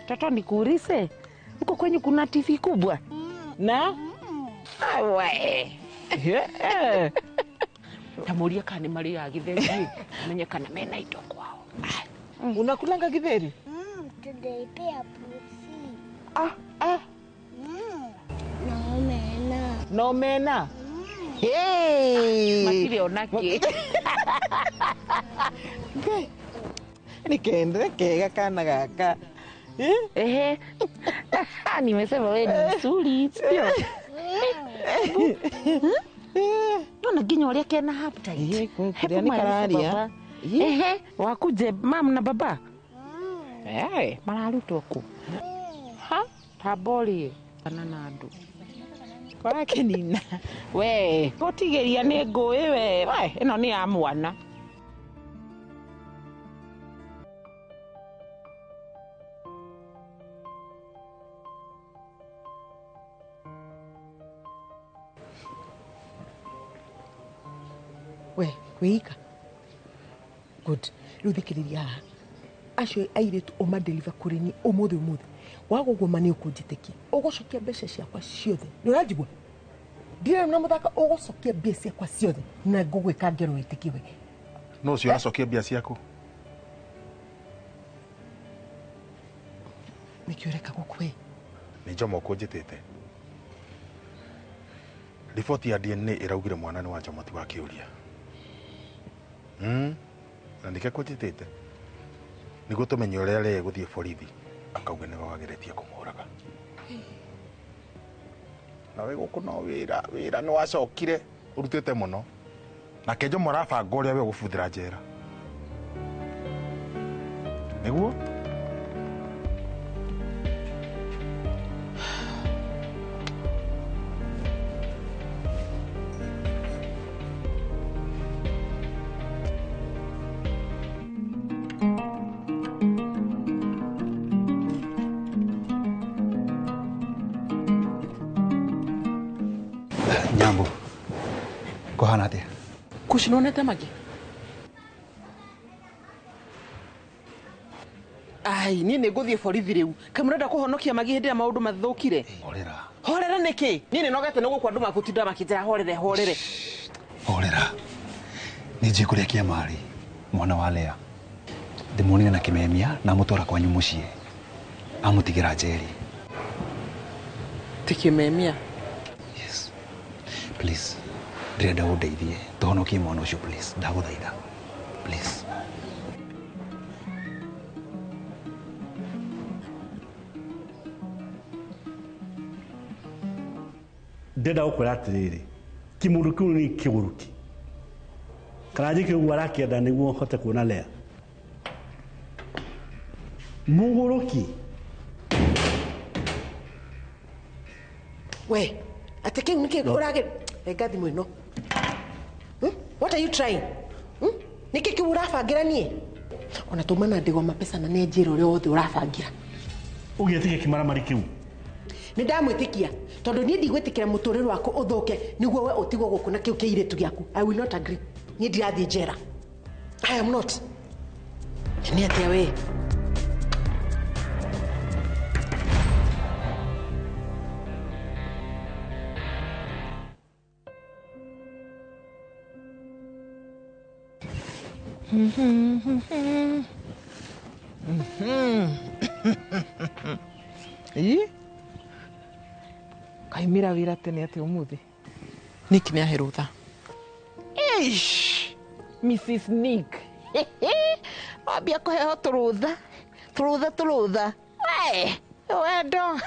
Toto nikuulize, huko kwenyu kuna TV kubwa? Na? Awe. Tamuria kana nĩ marĩaga githeri, menye kana mena indo kwao. Unakulanga githeri? Tunaipea pusi. Ah. No mena. No mena? Hey! Matirĩ ona kĩ. Nĩ kendere kega kana gaka. Ehe. Nimesema wewe ni mzuri, sio? Nona nginya ũrĩa kena appetite. Kũrĩa nĩ kararia. Ehe, wakuje mam na baba. Eh, mararutwo kũ? Ha? Tambori kana na andũ. Kũrakenina. We, gũtigĩria nĩ ngũĩ we. We, ĩno nĩ ya mwana. We, wĩika. Good. Rĩu thikĩrĩria haha. Acio airĩtu ũmadeliver kũrĩ niĩ ũmũthĩ ũmũthĩ. Waga ũguo ma nĩ ũkũnjĩtĩkia. Ũgũcokia mbeca ciakwa ciothe. Nĩ ũranjigua? Ndirĩ na mũthako, ũgũcokia mbia ciakwa ciothe na ngũgwĩka ngero wĩtĩkie we. No ũcio ũracokia mbia ciaku? Nĩkĩ ũreka gũkũ we? Nĩ Njomo ũkũnjĩtĩte. Riboti ya DNA ĩraugire mwana nĩ wa Njomo ti wa Kĩũria. Na nĩkĩo kũnjĩtĩte nĩguo tũmenye ũrĩa rĩ gũthiĩ borithi akauge nĩwe wageretie kũmũraga. Nawe gũkũ no wĩra wĩra nĩ wacokire ũrutĩte mũno nake Njomo arabanga ũrĩa we ũgũbuthĩra njera nĩguo. Nyambo, kũhana atĩa? Kushi nĩwonete magi? Ai, niĩ nĩ ngũthiĩ borithi rĩu. Kaĩ mũrenda kũhonokia magi hĩndĩ ĩrĩa maũndũ mathũkire? Horera. Horera nĩkĩ? Niĩ nĩnogete nĩ gũkũ andũ magũtinda makĩnjĩra horere horere. Horera. Nĩ njũĩ kũrĩa kĩama arĩ, mwana wa Lea. Ndĩmuonire na kĩmemia na amũtwara kwanyu mũciĩ. Amũtigĩra njeri. Ti kĩmemia? Yes. Please, ndĩrenda ũndeithie tũhonokie mwana ũcio please, ndagũthaitha. Please. Ndĩrenda gũkwĩra atĩrĩrĩ, kĩmũndũ kĩu nĩ kĩgũrũki. Kana njĩke ũguo arakĩenda nĩguo hote kuona Lea. Mũgũrũki. We, atĩ kĩu nĩkĩ ũragĩ renga thimũ ĩno. What are you trying? Nĩkĩ kĩu ũrabangĩra niĩ? Ona tuma na ndegwa mapesa na nĩ njĩra ũrĩa wothe ũrabangĩra. Ũgĩtĩkia kĩmaramari kĩu? Nĩ ndamwĩtĩkia tondũ niĩ ndigwĩtĩkĩra mũtũrĩre waku ũthũke nĩguo we ũtigwo gũkũ na kĩu kĩirĩtu gĩaku. I will not agree. Niĩ ndirathiĩ njera. I am not. Nĩ atĩa we? Ĩ kaimĩra wĩra tene atĩ ũmũthĩ. Nick nĩ ahe rũtha. Eish, Mrs. Nick. Wambia kũheo tũrũtha tũrũtha tũrũtha. We, wendo.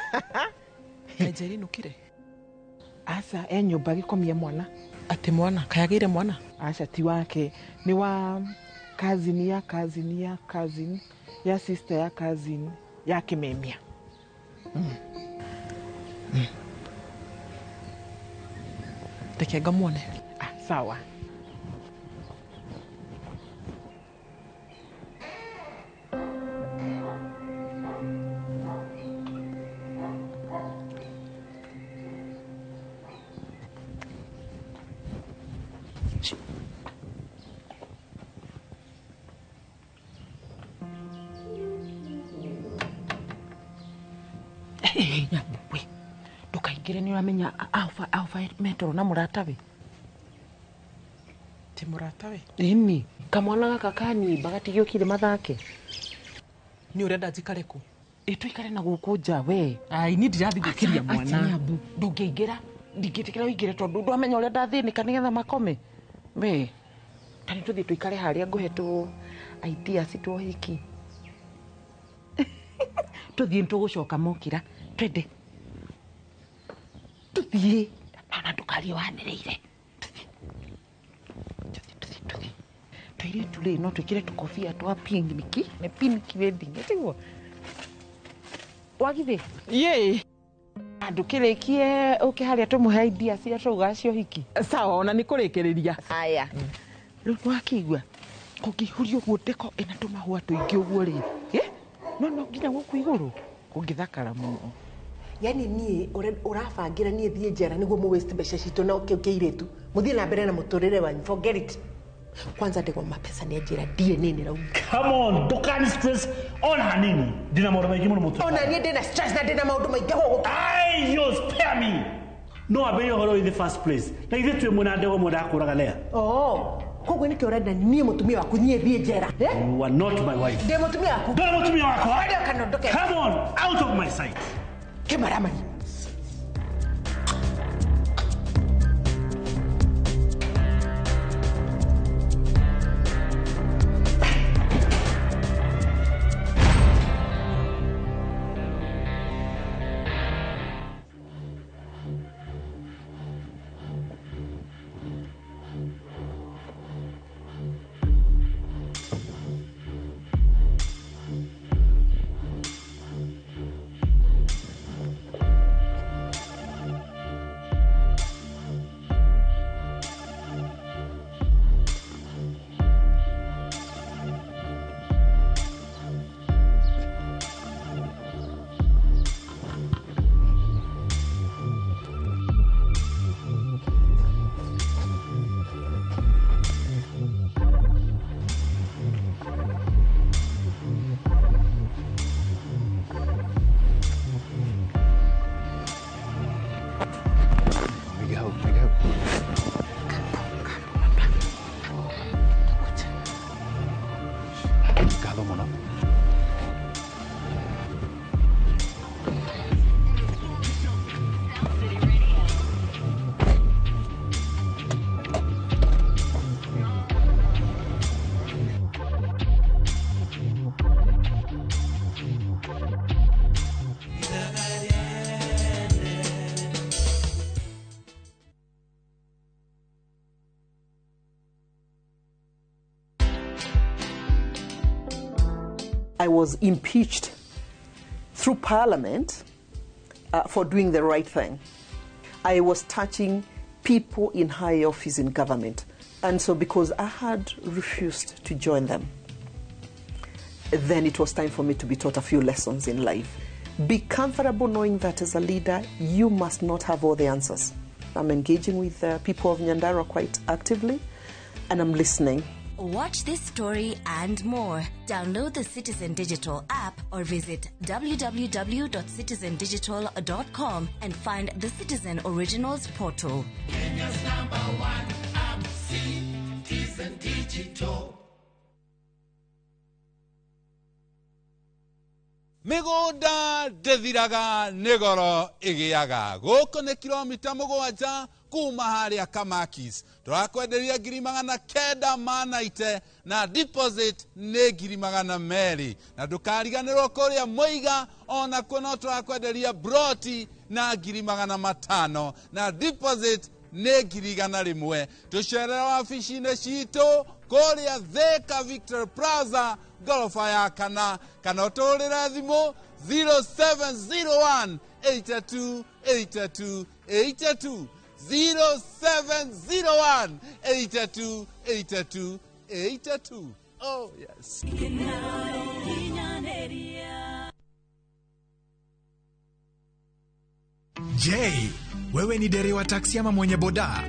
Njeri nũkire? Aca, e nyũmba agĩkomia mwana. Atĩ mwana, kayagĩire mwana? Aca, ti wake. Nĩ wa cousin ya cousin ya cousin ya sister ya cousin ya kĩmemia. Reke ngamuone. Ah, sawa. Nyambu we, ndukaingĩre nĩ ũramenya Alpha metoro na mũratawe. Ti mũratawe? Ĩni, kamwana gaka kanyimba gatigĩũkire mathake. Nĩ ũrenda njikare kũ? Ĩ tũikare na gũkũ nja we. Ai, niĩ ndirathiĩ gũkĩria mwana. Nyambu, ndũngĩingĩra. Ndingĩtĩkĩra ũingĩre tondũ ndwamenya ũrĩa ndathĩnĩka nĩgetha makome. We ta nĩ tũthiĩ tũikare harĩa ngũhe tũ ideas twa ũhiki. Tũthiĩ nĩtũgũcoka mokĩra. Twende. Tũthiĩ. Na ndũkarie wanĩrĩire. Tũthiĩ. Tũirĩtu rĩ no twĩkĩre tũkobia twa pink, nĩ pink wedding, tiguo? Wagithĩ? Yĩ. Ndũkĩrĩkie ũke harĩa tũmũhe idea cia tũuga cia ũhiki. Sawa, ona nĩ kũrĩkĩrĩria. Aya. Rĩu nĩwakĩigua kũngĩihũrio ũguo ndeko ĩna tũmahũa tũingĩ ũguo rĩ, no no nginya gũkũ igũrũ kũngĩthakara mũno. Yani niĩ ũrabangira niĩ thiĩ njera nĩguo mũ waste mbeca citũ na kĩu kĩirĩtu mũthiĩ na mbere na mũtũrĩre wanyu, forget it. Kwanza ndegwa mapesa nĩ anjĩra DNA nĩ rauma. Come on, ndũkani stress ona hanini. Ndina maũndũ maingĩ mũno mũtwe. Ona niĩ ndĩna stress na ndĩna maũndũ maingĩ gũgũ. Ai, you spare me. No ambĩrĩrie ũhoro in the first place. Na ithuĩ twĩ mwena ndegwa mwendaga kũraga Lea. Oh, koguo nĩkĩo ũrenda niĩ mũtumia waku niĩ thiĩ njera. You are not my wife. Ndĩ mũtumia waku. Ndũrĩ mũtumia wakwa. Ndĩ kana ndoke. Come on, out of my sight. Kĩmaramari. I was impeached through Parliament for doing the right thing. I was touching people in high office in government. And so because I had refused to join them, then it was time for me to be taught a few lessons in life. Be comfortable knowing that as a leader, you must not have all the answers. I'm engaging with the people of Nyandarua quite actively, and I'm listening. Watch this story and more. Download the Citizen Digital app or visit www.citizendigital.com and find the Citizen Originals portal. Kenya's number one app, Citizen Digital. Mĩgũnda ndĩthiraga nĩ goro ĩgĩaga. Gũkũ nĩ kilomita 7 kuma harĩa Kamakis. Tũrakwenderia 990 na deposit nĩ 200,000. Na ndũkariganĩrwo kũrĩa Mũiga onakuo no tũrakwenderia broti na 500,000 na deposit nĩ 100,000. Tũcerere wabici-inĩ citũ kũrĩa Thika Victory Plaza ngoroba ya kana, kana ũtũhũrĩre thimũ 0701 82 82 82 0701 82 82 82. Oh yes. Je, wewe ni dereva taksi ama mwenye boda?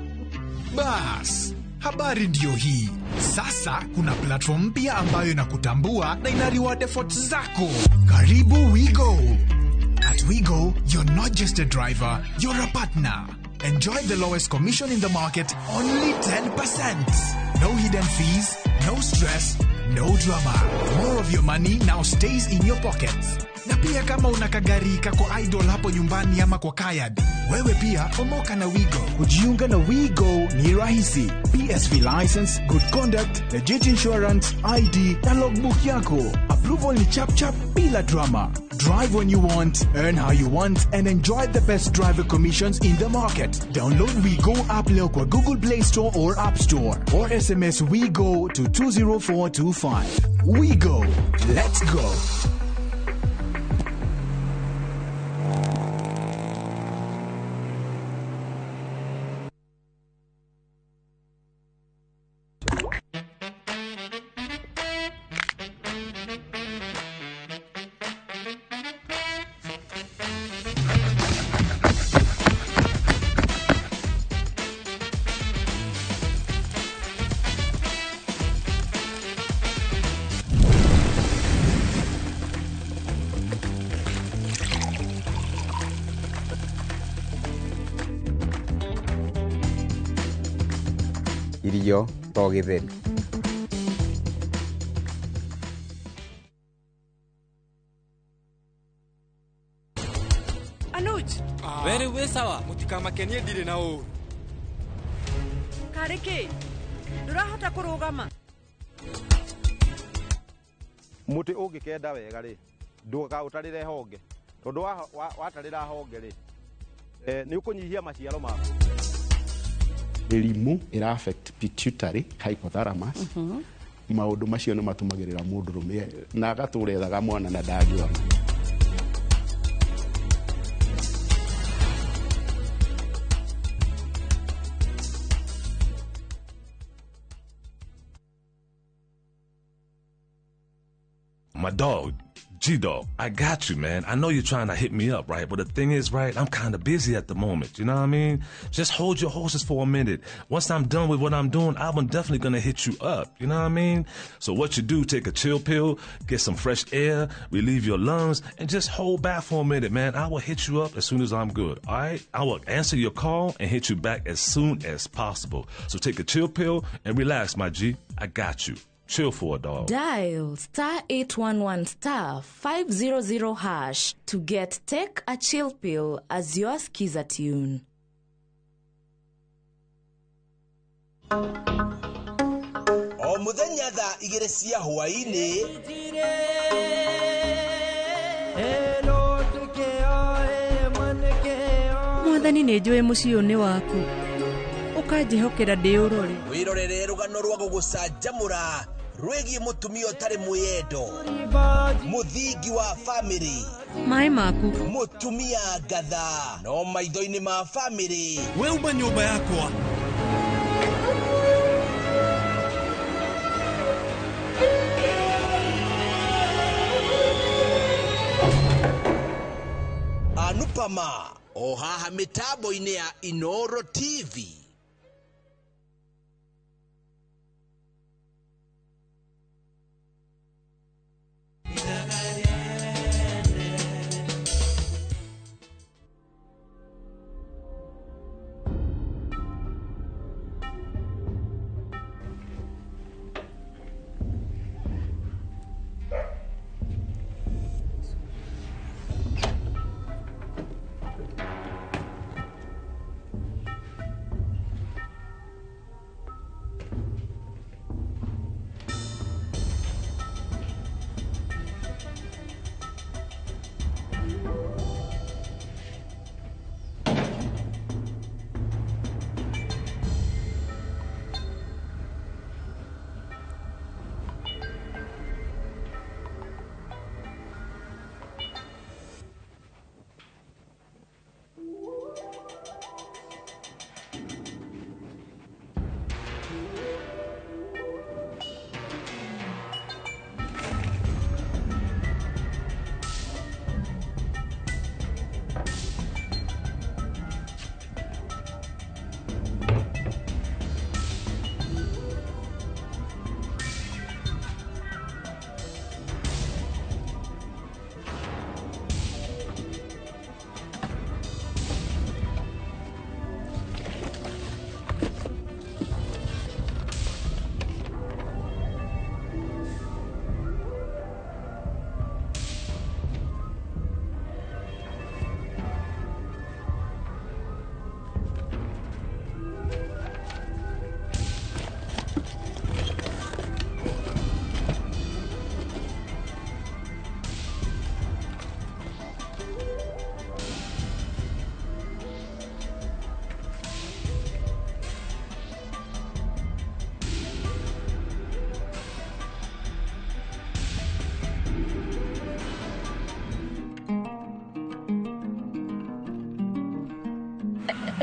Bas, habari ndiyo hii. Sasa kuna platform mpya ambayo inakutambua na ina reward efforts zako. Karibu WeGo. At WeGo, you're not just a driver, you're a partner. Enjoy the lowest commission in the market, only 10%. No hidden fees, no stress, No drama. More of your money now stays in your pockets. Na pia kama una kagari kako idle hapo nyumbani ama kwa kayad, wewe pia omoka na Wigo. Kujiunga na Wigo ni rahisi. PSV license, good conduct, legit insurance, ID na logbook yako. Approval ni chap chap bila drama. Drive when you want, earn how you want, and enjoy the best driver commissions in the market. Download WeGo app leo kwa Google Play Store or App Store, or SMS WeGo to 20425. WeGo. Let's go. Irio to gĩtheri. Anuj. Were wĩ sawa mũtikamakenie ndirĩ na ũru. Karĩ kĩ? Ndũrahota kũrũgama. Mũtĩ ũngĩkenda wega rĩ, ndũkaũtarĩre honge, tondũ watarĩra honge rĩ, nĩ ũkũnyihia maciaro maku. Mĩrimũ ĩra affect pituitary hypothalamus. Maũndũ macio nĩ matũmagĩrĩra mũndũrũme na agatũra ethaga mwana na ndangĩona. My dog, G-Dog, I got you, man. I know you're trying to hit me up, right? But the thing is, right, I'm kind of busy at the moment. You know what I mean? Just hold your horses for a minute. Once I'm done with what I'm doing, I'm definitely going to hit you up. You know what I mean? So what you do, take a chill pill, get some fresh air, relieve your lungs, and just hold back for a minute, man. I will hit you up as soon as I'm good, all right? I will answer your call and hit you back as soon as possible. So take a chill pill and relax, my G. I got you. Chill for a dog. Dial star 811 star 500 hash to get Take a Chill Pill as your skiza tune. O muthenya thaa igĩrĩ cia hwaĩ-inĩ Mwathani nĩ njũĩ mũciĩ ũyũ nĩ waku ũkanjĩhokera ndĩũrore. Wĩrorere rũgano rwa gũgũcanjamũra rwĩgiĩ mũtumia ũtarĩ mwĩyendo, mũthingi wa famĩlĩ, maĩ maku, mũtumia ngatha, no maitho-inĩ ma famĩlĩ. We uma nyũmba yakwa. Anupama o haha mĩtambo-inĩ ya Inoro TV.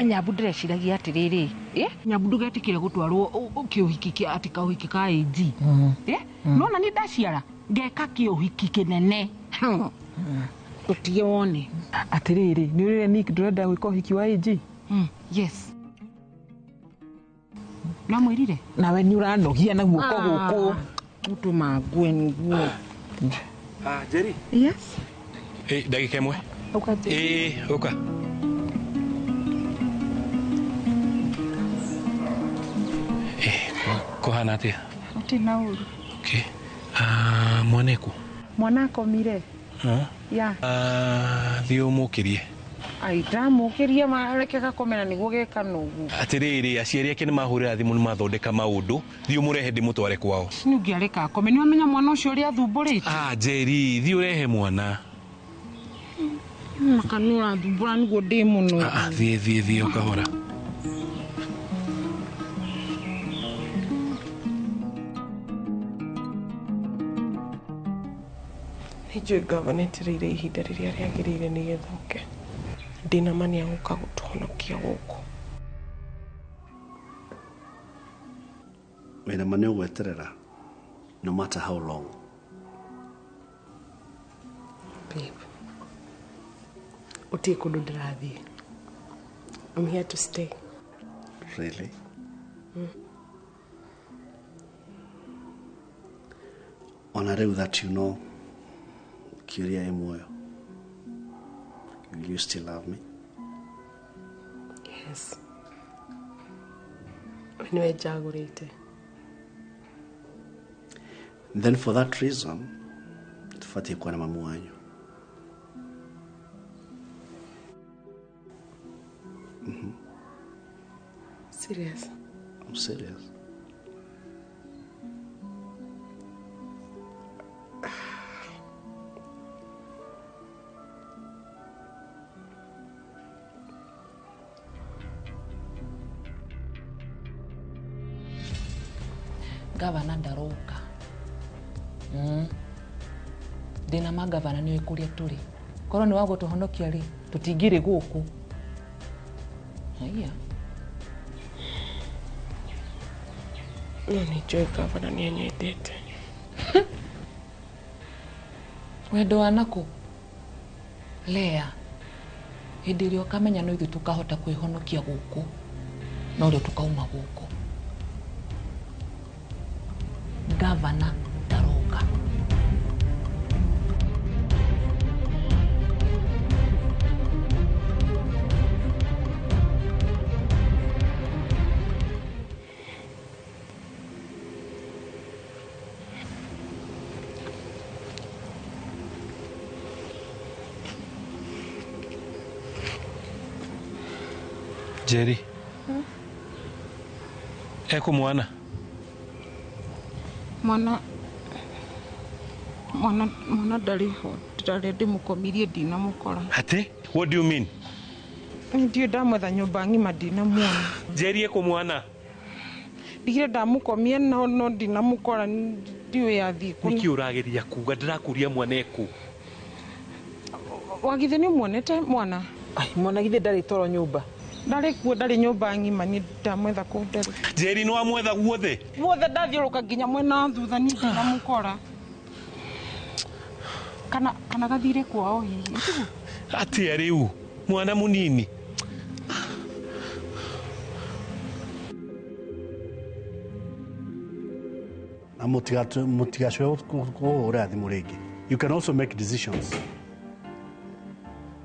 Nyambu ndĩreciragia atĩrĩrĩ, Nyambu ndũgetĩkĩre gũtwarwo kĩũhiki kĩa atĩ kaũhiki ka AG. Nona nĩ ndaciara ngeka kĩũhiki kĩnene. Ũtige wone. Atĩrĩrĩ, nĩ ũrĩre Nick ndũrenda gwĩka ũhiki wa AG? Yes. Namwĩrire? Nawe nĩ ũranogia na guoko gũkũ. Gũtũma ngue nĩguo. Jerry? Yes. Ndagĩka ĩmwe. Ũka. Kũhana atĩa? Gũtirĩ na ũru. Okay. Mwana ekũ? Mwana akomire. Ya. Thiĩ ũmũkĩrie. Ai, ndamũkĩria mareke gakomera nĩguo geka nũgu. Atĩrĩrĩ, aciari ake nĩmahũrĩra thimũ nĩmathondeka maũndũ, thiĩ ũmũrehe ndĩmũtware kwao. Nĩ ũngĩareka akome, nĩwamenya mwana ũcio ũrĩa athumbũrĩte. Jerry, thiĩ ũrehe mwana. Maka nĩ ũrathumbũra nĩguo ndĩ mũno. Thiĩ thiĩ ũkahora. Nĩnjũĩ ngavana etereire ihinda rĩrĩa rĩagĩrĩire nĩgetha oke. Ndĩna ma nĩegũka gũtũhonokia gũkũ. Wĩna ma nĩũgweterera no matter how long. Babe, gũtirĩ kũndũ ndĩrathiĩ. I'm here to stay. Really? Ona rĩu that you know Kĩũria ĩ muoyo. Will you still love me? Yes. We nĩwe njagũrĩte. Then for that reason, tũbatiĩ kuona mamu wanyu. Serious? I'm serious. Gavana ndaroka. Ndĩna ma gavana nĩoĩ kũrĩa tũrĩ. Korwo nĩ wa gũtũhonokia rĩ, tũtingĩrĩ gũkũ. Haiya. No nĩnjũĩ gavana nĩanyendete. Wendo wa nakũ? Lea. Hĩndĩ ĩrĩa ũkamenya no ithuĩ tũkahota kwĩhonokia gũkũ, norĩo tũkauma gũkũ. Gavana ndaroka. Jerry. Ekũ mwana? Mwana ndarĩ ho, ndarĩ ndĩmũkomirie ndinamũkora. Atĩ? What do you mean? Ndiũ ndamwetha nyũmba ng'ima ndinamuona. Jerry ekũ mwana? Ndigire ndamũkomia no ndinamũkora ndiũĩ athiĩ kũ. Nĩkĩ ũrageria kuga? Ndĩrakũria mwana ekũ. Wagithe nĩ ũmuonete mwana? Ai, mwana githĩ ndarĩ toro nyũmba. Ndarĩ kuo, ndarĩ nyũmba ng'ima, niĩ ndamwetha kũu ndarĩ. Jerry nĩ wamwetha guothe? Guothe ndathiũrũka nginya mwena wa thutha niĩ ndinamũkora. Kana gathire kwao hihi. Atĩa rĩu? Mwana mũnini. Na mũtigacoe kũhũra thimũ rĩngĩ. You can also make decisions.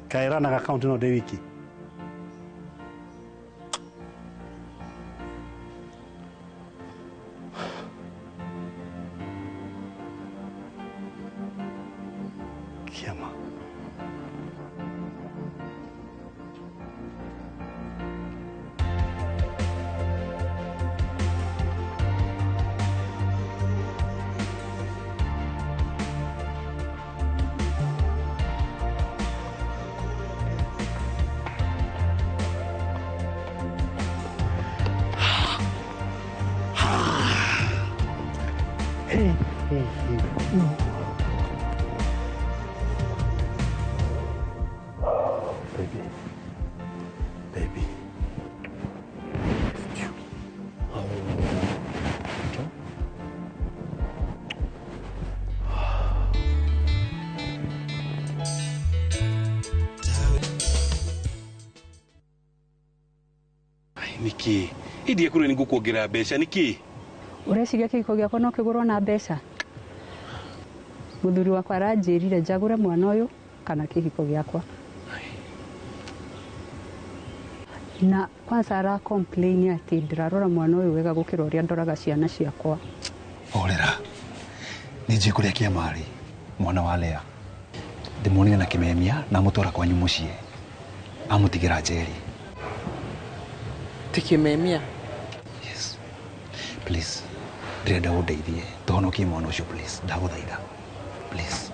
Kaĩranaga akaunti no ndĩ wiki. Kiama. Baby, baby, Nĩkĩ? Ĩndĩ ekũrĩ nĩ ngũkuongerera mbeca nĩkĩ? Ũreciria kĩhiko gĩakwa no kĩgũrwo na mbeca? Mũthuri wakwa aranjĩrire njagũre mwana ũyũ kana kĩhiko gĩakwa. Na kwanza ara complain atĩ ndĩrarora mwana ũyũ wega gũkĩra ũrĩa ndoraga ciana ciakwa. Horera. Nĩ njũĩ kũrĩa kĩama arĩ, mwana wa Lea. Ndĩmuonire na kĩmemia na amũtwara kwanyu mũciĩ. Amũtigĩra njeri. Ti kĩmemia? Yes. Please, ndĩrenda ũndeithie. Tũhonokie mwana ũcio please. Ndagũthaitha. Please.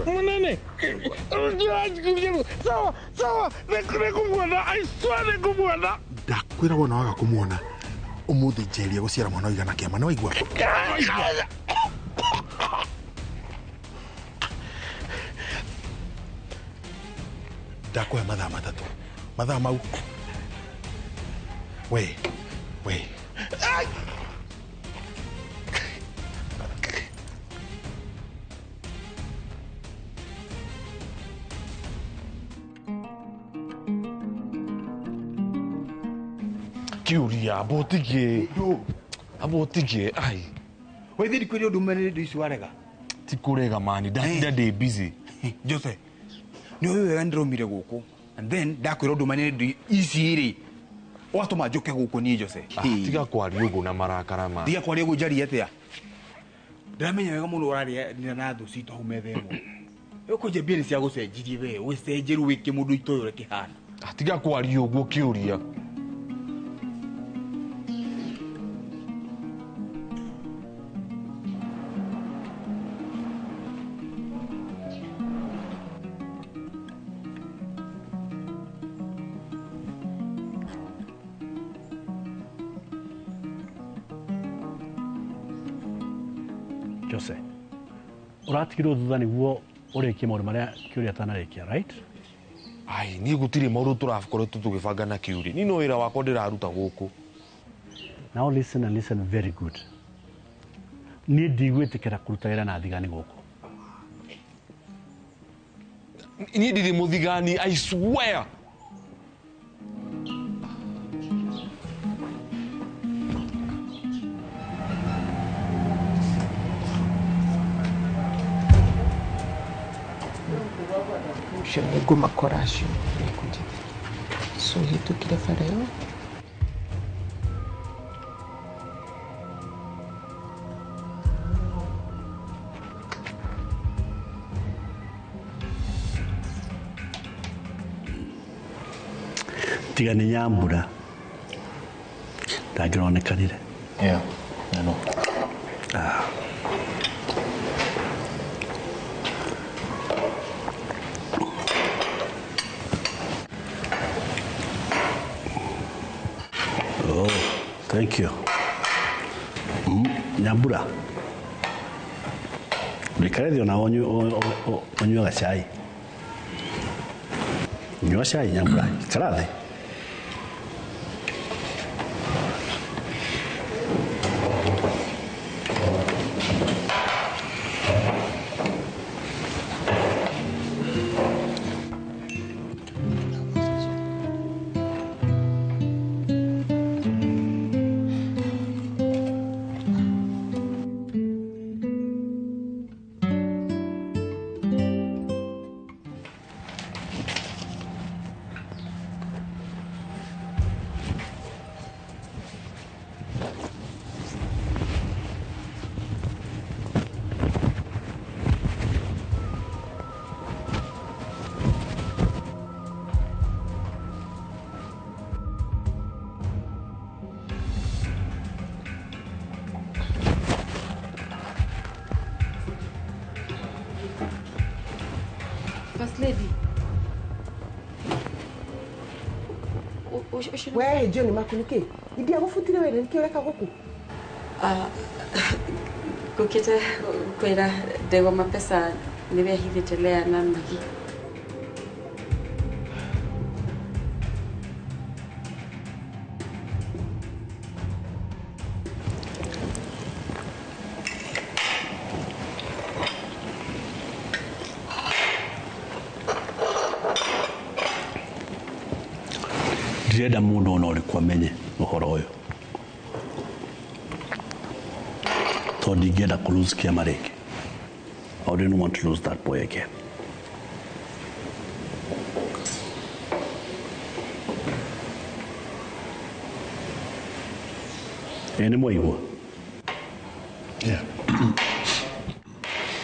Munene, sawa sawa, nĩngũmuona, I swear nĩngũmuona. Ndakwĩra wona waga kũmuona ũmũthĩ njeria gũciara mwana ũigana kĩama nĩ waigua? Ndakũhe mathaa 3 mathaa mau we Kiuria abotigie ai we thi kwiri undu mene ndi ici warega ti kurega mani ndatinda ndi busy Jose ni uyu wega ndirumire guku and then ndakwira undu mene ndi ici ri watuma njuke guku ni Jose. Tiga kwaria uguo na marakara ma tiga kwaria uguo njarie atia ndiramenya wega muno uraria na thu citũ hau metha ĩmwe ũkũnjia mbia nĩ cia gũcenjirie we ũcenjeru wĩke mũndũ itũ ũrĩa kĩhana. Tiga kwaria ũguo kĩũria. Jose, ũratigirwo thutha nĩguo ũrĩkie maũndũ marĩa Kĩũria atanarĩkia, right? Ai, niĩ gũtirĩ maũndũ tũrakoretwo tũgĩbanga na Kĩũria. Niĩ no wĩra wakwa ndĩraruta gũkũ. Now listen and listen very good. Niĩ ndigwĩtĩkĩra kũruta wĩra na thigani gũkũ. Niĩ ndirĩ mũthigani, I swear. Ũcio nĩ ngũmakora acio nĩngũnjĩte so hĩtũkire bara ĩyo. Tiga nĩ Nyambura ndangĩronekanire. Yeah, I know. Ah. Oh, thank you. Nyambura. Ndikare thĩ ona ũnyuaga cai. Nyua cai Nyambura, ikara thĩ. First Lady. Ũcio We John maku nĩkĩ? Ndiagũbutire wĩra nĩkĩ ũreka gũkũ? Ngũkĩte kwĩra Ndegwa Mapesa nĩwe ahithĩte Lea na Magi. Ndirenda mũndũ ona ũrĩkũ amenye ũhoro ũyũ tondũ ndingĩenda kũ lose kĩama rĩngĩ. I wouldn't want to lose that boy again. Ĩ nĩ mwaigua?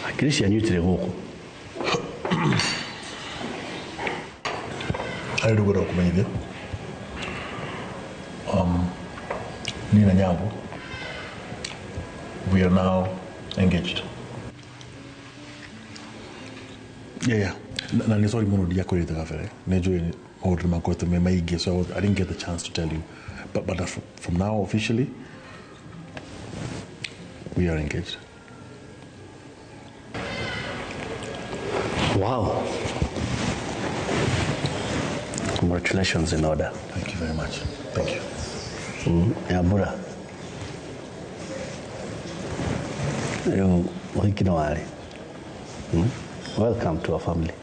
Hakiri cianyu itirĩ gũkũ. Harĩ rĩu ngwenda gũkũmenyithia niĩ na Nyambo, we are now engaged. Yeah. Na nĩ sorry mũno ndiakwĩrĩte kabere. Nĩ njũĩ maũndũ nĩ makoretwo me maingĩ, so I didn't get the chance to tell you. But from now officially, we are engaged. Wow. Congratulations in order. Thank you very much. Thank you. Nyambura. Rĩu ũhiki nĩ warĩ. Welcome to our family.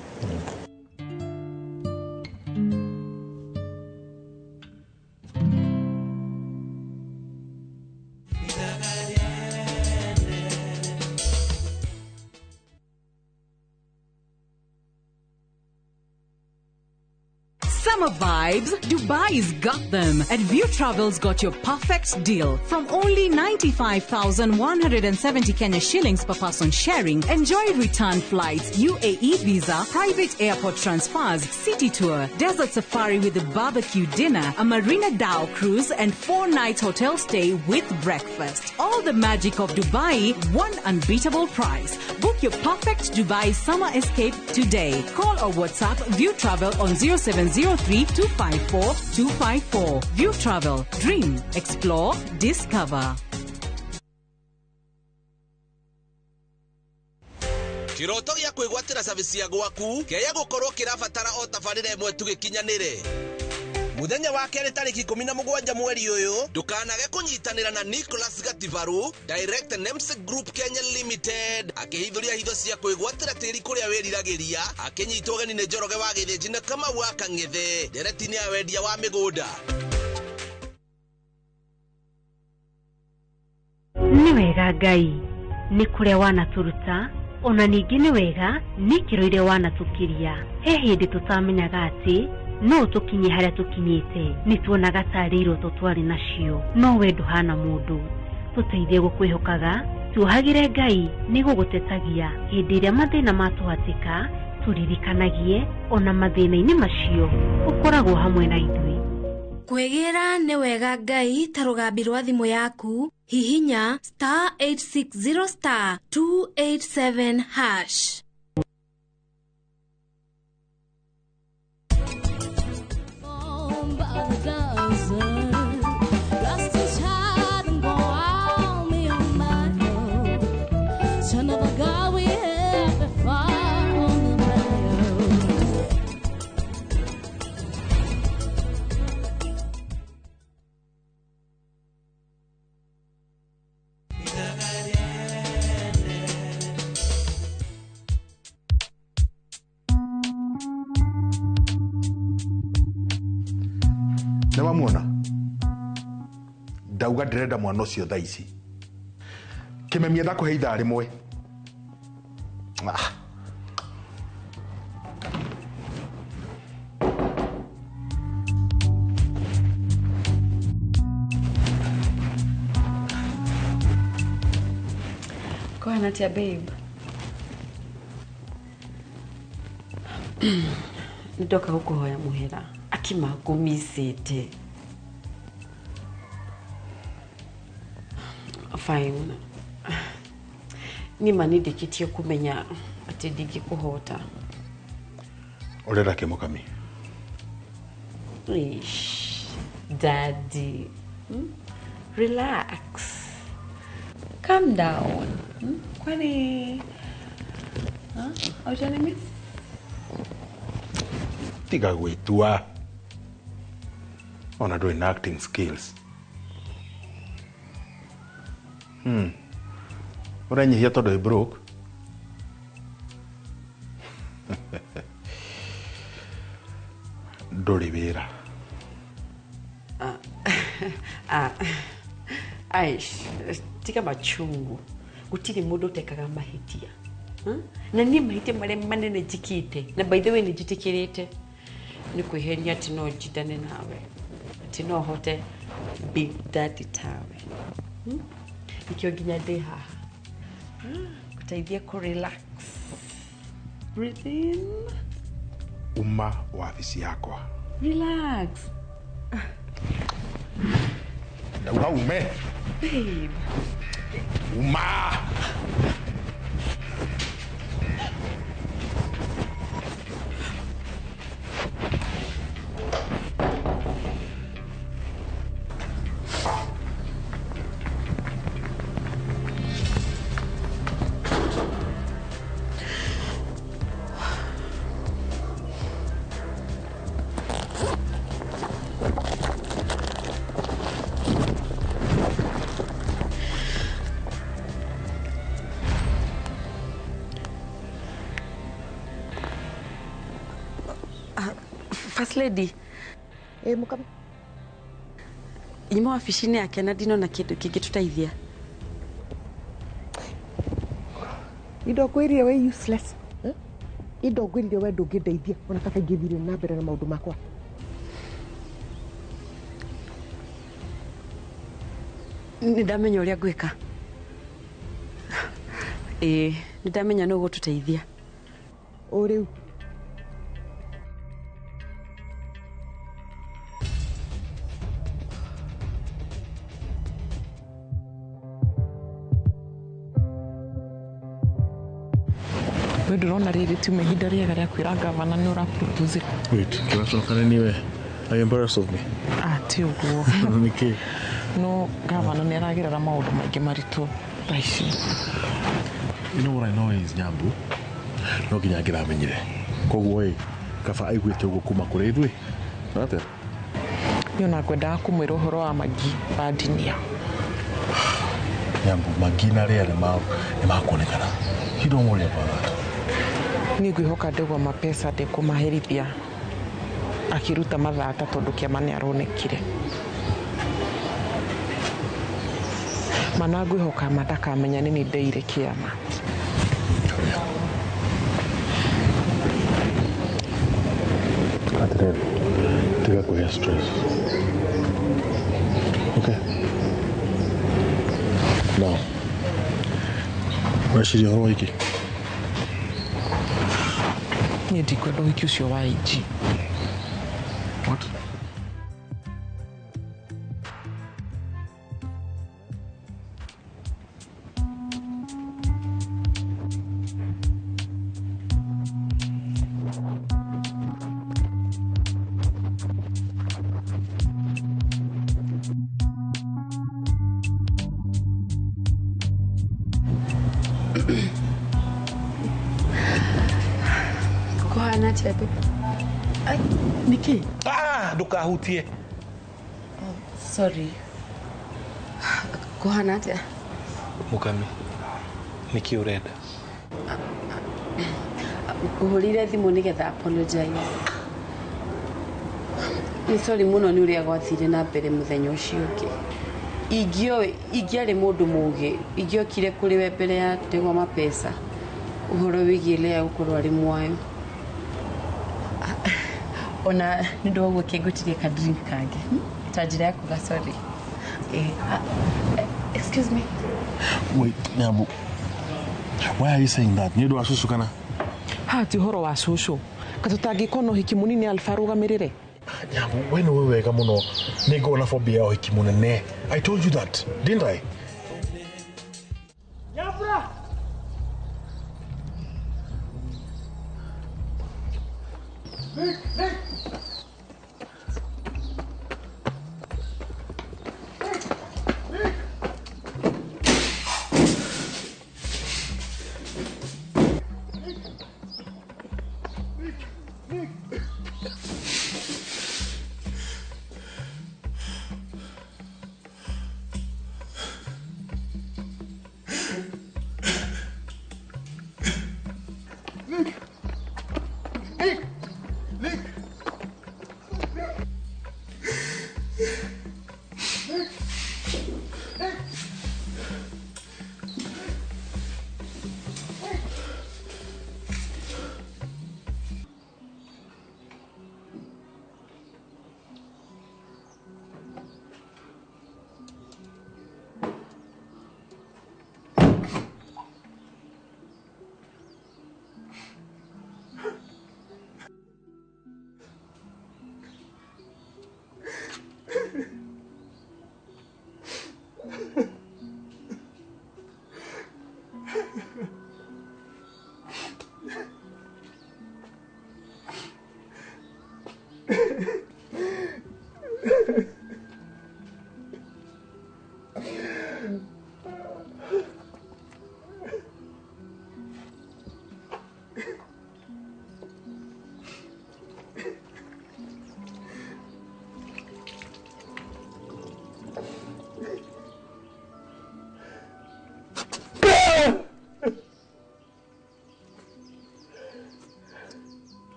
Summer vibes, Dubai's got them. At View Travel's got your perfect deal. From only 95,170 Kenya shillings per person sharing, enjoy return flights, UAE visa, private airport transfers, city tour, desert safari with a barbecue dinner, a Marina Dhow cruise, and 4-night hotel stay with breakfast. All the magic of Dubai, one unbeatable price. Book your perfect Dubai summer escape today. Call or WhatsApp View Travel on 0703 254 254. View Travel. Dream, explore, discover. Kĩroto gĩa kwĩgwatĩra service ya gwaku kĩaya gũkorwo kĩrabatara o tabarĩra ĩmwe tu gĩkinyanĩre. Mũthenya wa kerĩ tarĩki 17 mweri ũyũ ndũkanage kũnyitanĩra na Nicholas Gatibaru, Director Nemsec Group Kenya Limited, akĩhithũria hitho cia kwĩgwatĩra tĩri kũrĩa wĩriragĩria, akĩnyitwo ũgeni nĩ Njoroge wa Gĩthĩnji na Kamau wa Kang'ethe, ndereti-inĩ ya wendia wa mĩgũnda. Nĩ wega Ngai nĩ kũrĩa wanatũruta ona ningĩ nĩ wega nĩ ikĩro iria wanatũkiria. He hĩndĩ tũtamenyaga atĩ no tũkinye harĩa tũkinyĩte, nĩ tuonaga tarĩ iroto twarĩ nacio, no we ndũhana mũndũ. Tũteithie gũkwĩhokaga, tuohagĩre Ngai nĩ gũgũtetagia hĩndĩ ĩrĩa mathĩna matũhatĩka, tũririkanagie ona mathĩna-inĩ macio ũkoragwo hamwe na ithuĩ. Kwĩgĩra nĩ wega Ngai ta rũgambi rwa thimũ yaku, hihinya star 860 star 287 hash. Nĩwamuona? Ndauga ndĩrenda mwana ũcio thaa ici. Kĩmemia ndakũhe ithaa rĩmwe. Ah. Kũhana atĩa babe? Nĩndoka gũkũhoya mũhera. Akima ngũmicĩte. Fine. Niĩ ma nĩndĩkĩtie kũmenya atĩ ndingĩkũhota. Ũrenda kĩ mũkami? Ish. Daddy. Relax. Calm down. Kwani haujanimiss? Tiga gwĩtua. Ona ndũrĩ na acting skills. Ũrenyihia tondũ wĩ broke. Ndũrĩ wĩra. Aish, tiga machungu. Gũtirĩ mũndũ ũtekaga mahĩtia. Na niĩ mahĩtia marĩa manene njĩkĩte, na by the way nĩ njĩtĩkĩrĩte, nĩ kwĩhenia atĩ no njindane nawe, atĩ no hote big daddy tawe. Nĩkĩo nginya ndĩ haha. Gũteithia kũ relax. Breathe in. Uma wabici yakwa. Relax. Ndauga ume. Babe. Uma. First Lady. Mukami. Nyuma wabici-inĩ yake na ndinona kĩndũ kĩngĩtũteithia. Indo ngwĩrire we useless. Indo ngwĩrire we ndũngĩndeithia ona kaba ingĩthire na mbere na maũndũ makwa. Nĩ ndamenya ũrĩa ngwĩka. Nĩ ndamenya nũ ũgũtũteithia. O rĩu. We ndũrona rĩrĩ tiuma ihinda rĩega rĩa kwĩra gavana nĩ ũrapropose. Wait, kĩracokana niwe. Are you embarrassed of me? Ti ũguo. Nĩkĩ? No gavana nĩ aragerera maũndũ maingĩ maritũ thaa ici. You know what I know is Nyambu no nginya angĩramenyire. Koguo ĩ kaba aiguĩte ũguo kuma kũrĩ ithuĩ. Atĩa? Niĩ ona ngwendaga kũmwĩra ũhoro wa Magi wa Ndinia. Nyambu, Magi na Lea nĩ makuonekana. You don't worry about that. Niĩ ngwĩhoka Ndegwa Mapesa ndekũmaherithia akĩruta mathata tondũ kĩama nĩ aronekire. Mana ngwĩhoka ma ndakamenya nĩ niĩ ndeire kĩama. Atĩrĩrĩ, tiga kũgĩa stress. Okay. Now, ũreciria ũhoro wa iki? Niĩ ndikwenda ũhiki ũcio wa AG. What? Kuhana atĩa babe? Ai, nĩkĩ? Ndũkahutie. Sorry. Kuhana atĩa? Mukami, nĩkĩ ũrenda? Ngũhũrĩire thimũ nĩgetha apologize. Nĩ sorry mũno nĩ ũrĩa gwathire na mbere mũthenya ũcio ũngĩ. Ingĩarĩ mũndũ mũũgĩ, ingĩokire kũrĩ we mbere ya Ndegwa Mapesa ũhoro wĩgiĩ Lea gũkorwo arĩ muoyo. Ona nĩ ũndũ wa ũguo kĩngũtirie ka drink kangĩ ta njĩra ya kuga sorry. Excuse me. Wait, Nyambu. Why are you saying that? Nĩ ũndũ wa cũcũ kana? Ha, ti ũhoro wa cũcũ. Ka tũtangĩkorwo na ũhiki mũnini Alpha arũgamĩrĩre. Nyambu, we nĩ ũĩ wega mũno nĩ ngoragwo na phobia ya ũhiki mũnene. I told you that, didn't I? Nyambura! Nick, Nick!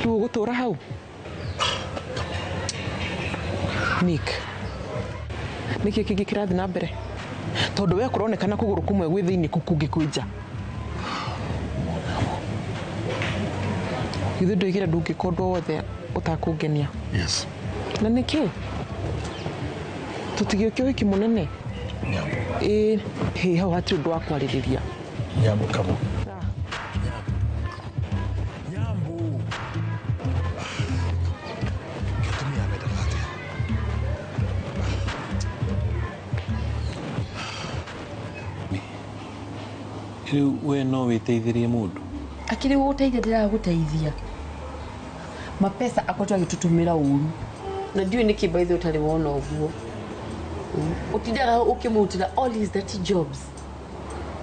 Rĩu ũgũtũra hau? Nick, nĩkĩ kĩngĩ kĩrathiĩ na mbere? Tondũ we kũronekana kũgũrũ kũmwe gwĩ thĩinĩ kũu kũngĩ kwĩ nja. Githĩ ndoigire ndũngĩka ũndũ o wothe ũtakũngenia? Yes. Na nĩkĩ? Tũtigĩũke ũhiki mũnene? Nyambo. Ĩĩ, hĩ hau hatirĩ ũndũ wa kwarĩrĩria. Nyambo, come on. Nyambo. Gĩtũmi amendaga atĩa? Rĩu we no wĩteithĩrie mũndũ. Akĩrĩ gũgũteithia ndĩragũteithia. Mapesa akoretwo agĩtũtũmĩra ũru. Na ndiũĩ nĩkĩ by the way ũtarĩ wona ũguo. Ũtindaga ũkĩmũrutĩra all his dirty jobs.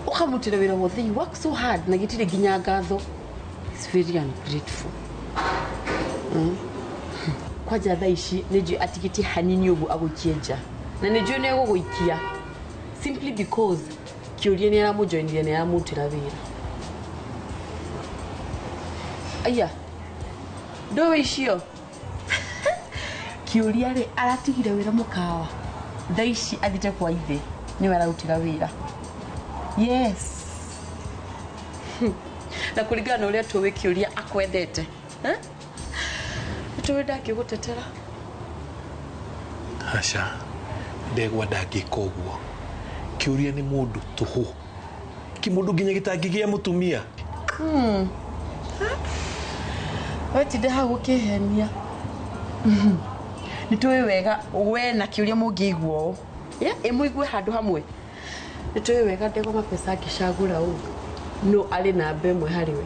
Ũkamũrutĩra wĩra wothe, you work so hard na gĩtirĩ nginya ngatho. It's very ungrateful. Kwanja thaa ici nĩ njũĩ atigĩtie hanini ũguo agũikie nja. Na nĩ njũĩ nĩ egũgũikia. Simply because kĩũria nĩ aramũjoinire nĩ aramũrutĩra wĩra. Aya, ndũĩ icio? Kĩũria rĩ, aratigire wĩra mũkawa. Thaa ici athiĩte kwa ithe, nĩwe ararutĩra wĩra. Yes. Na kũringana na ũrĩa tũĩ kĩũria akwendete. Nĩtũĩ ndangĩgũtetera. Aca, ndegwa ndangĩka ũguo. Kĩũria nĩ mũndũ tũhũ. Kĩmũndũ nginya gĩtangĩgĩa mũtumia. Wetinde hau ũkĩhenia. Nĩ tũĩ wega we na kĩũria mũngĩigua ũũ. Ĩ mũigue handũ hamwe. Nĩ tũĩ wega ndegwa mapesa angĩcagũra ũũ. No arĩ namba ĩmwe harĩ we.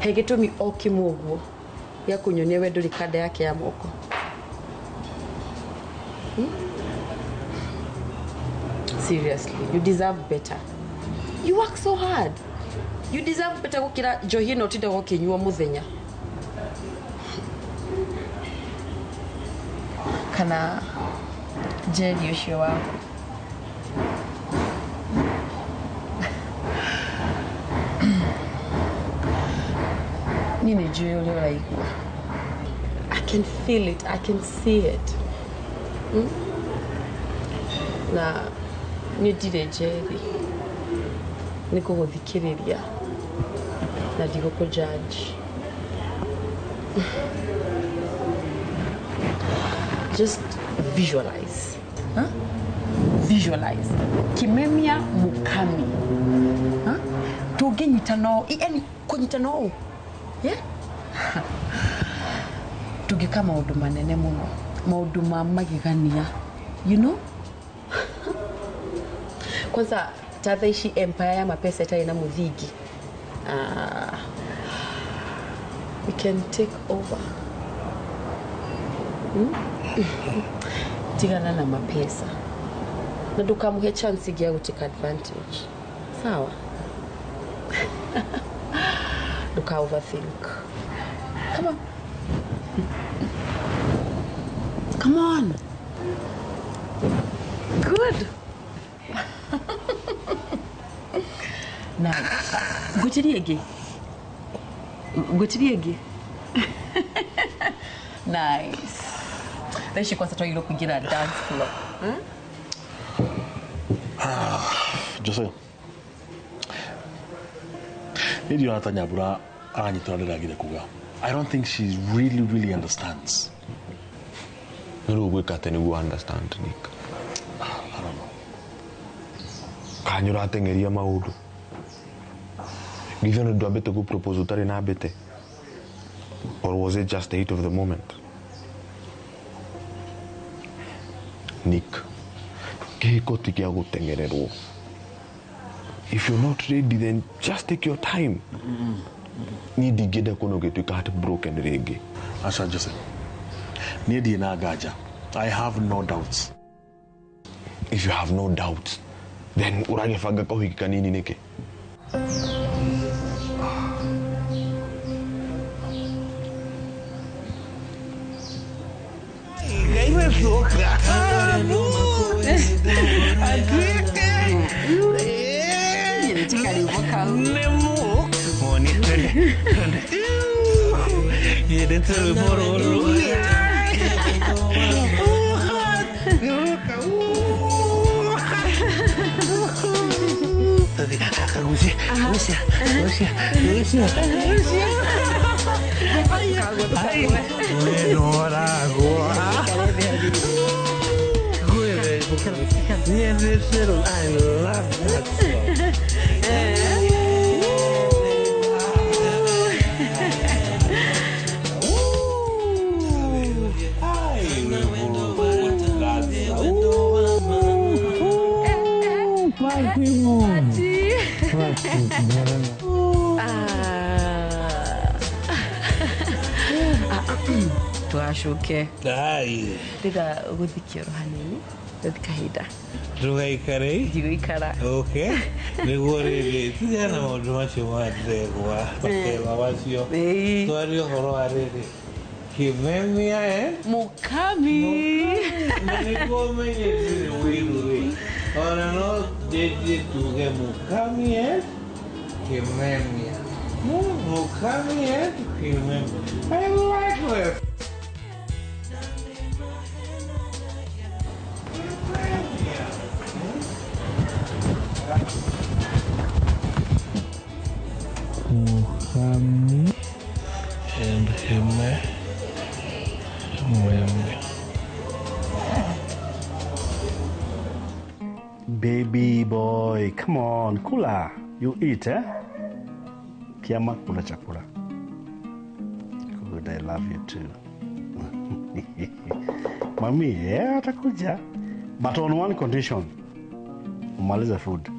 He gĩtũmi o kĩmwe ũguo gĩa kũnyonia we ndũrĩ kanda yake ya moko. Seriously, you deserve better. You work so hard. You deserve better gũkĩra njohi ĩno ũtindaga ũkĩnyua mũthenya. Kana Jerry ũcio waku. Niĩ nĩ njũĩ ũrĩa ũraigua. I can feel it, I can see it. Na niĩ ndirĩ Jerry. Nĩ ngũgũthikĩrĩria na ndigũkũ judge. Just visualize. Huh? Visualize. Kimemia Mukami. Huh? Tũngĩnyitana ũũ, yani kũnyitana ũũ. Yeah? Tũngĩka maũndũ manene mũno. Maũndũ ma magegania. You know? Kwanza ta thaa ici empire ya mapesa ĩtarĩ na mũthingi. We can take over. Tigana na mapesa. Na ndũkamũhe chance ĩngĩ ya gũ take advantage. Sawa? Ndũka overthink. Come on. Come on. Good. Now, ngwĩtĩrie ĩngĩ. Ngwĩtĩrie ĩngĩ. Nice. Thaa ici kwanza twagĩrĩirwo kũingĩra dance floor. Jose, niĩ ndiona ta Nyambura aranyita ũrĩa ndĩragire kuga. I don't think she really, really understands. Nĩ rĩu ũgwĩka atĩa nĩguo understand, Nick? I don't know. Kana ũrateng'eria maũndũ? Githĩ ona ndwambĩte gũ propose ũtarĩ na mbĩte? Or was it just the heat of the moment? Nick, kĩhiko ti gĩa gũteng'ererwo. If you're not ready, then just take your time. Niĩ ndingĩenda kuona ũgĩtuĩka heartbroken rĩngĩ. Aca Jose, niĩ ndirĩ na nganja. I have no doubts. If you have no doubts, then ũragĩbanga kaũhiki kanini nĩkĩ? Twende. Nyendete rwĩmbo rũrũ. Kagucia, gucia, gucia, gucia, gucia. I love that song. Twacoke ndĩra gũthikia oro hanini gũthi kahinda ndũgaikare ndigũikara. Okay, nĩguo rĩrĩ tigana maũndũ macio ma ndegwa makerwa macio twarie ũhoro wa rĩrĩ Kimemia Mukami na nĩguo ũmenye ndirĩ wĩiru rĩ ona no ndĩthiĩ tuge Mukami Kimemia. Mukami Kimemia. I like this. Mukami and Kimemia. Baby boy, come on, kula. You eat, eh? Kiama, kula chakula. Good, I love you too. Mami, yeah, atakuja. But on one condition. Umalize food.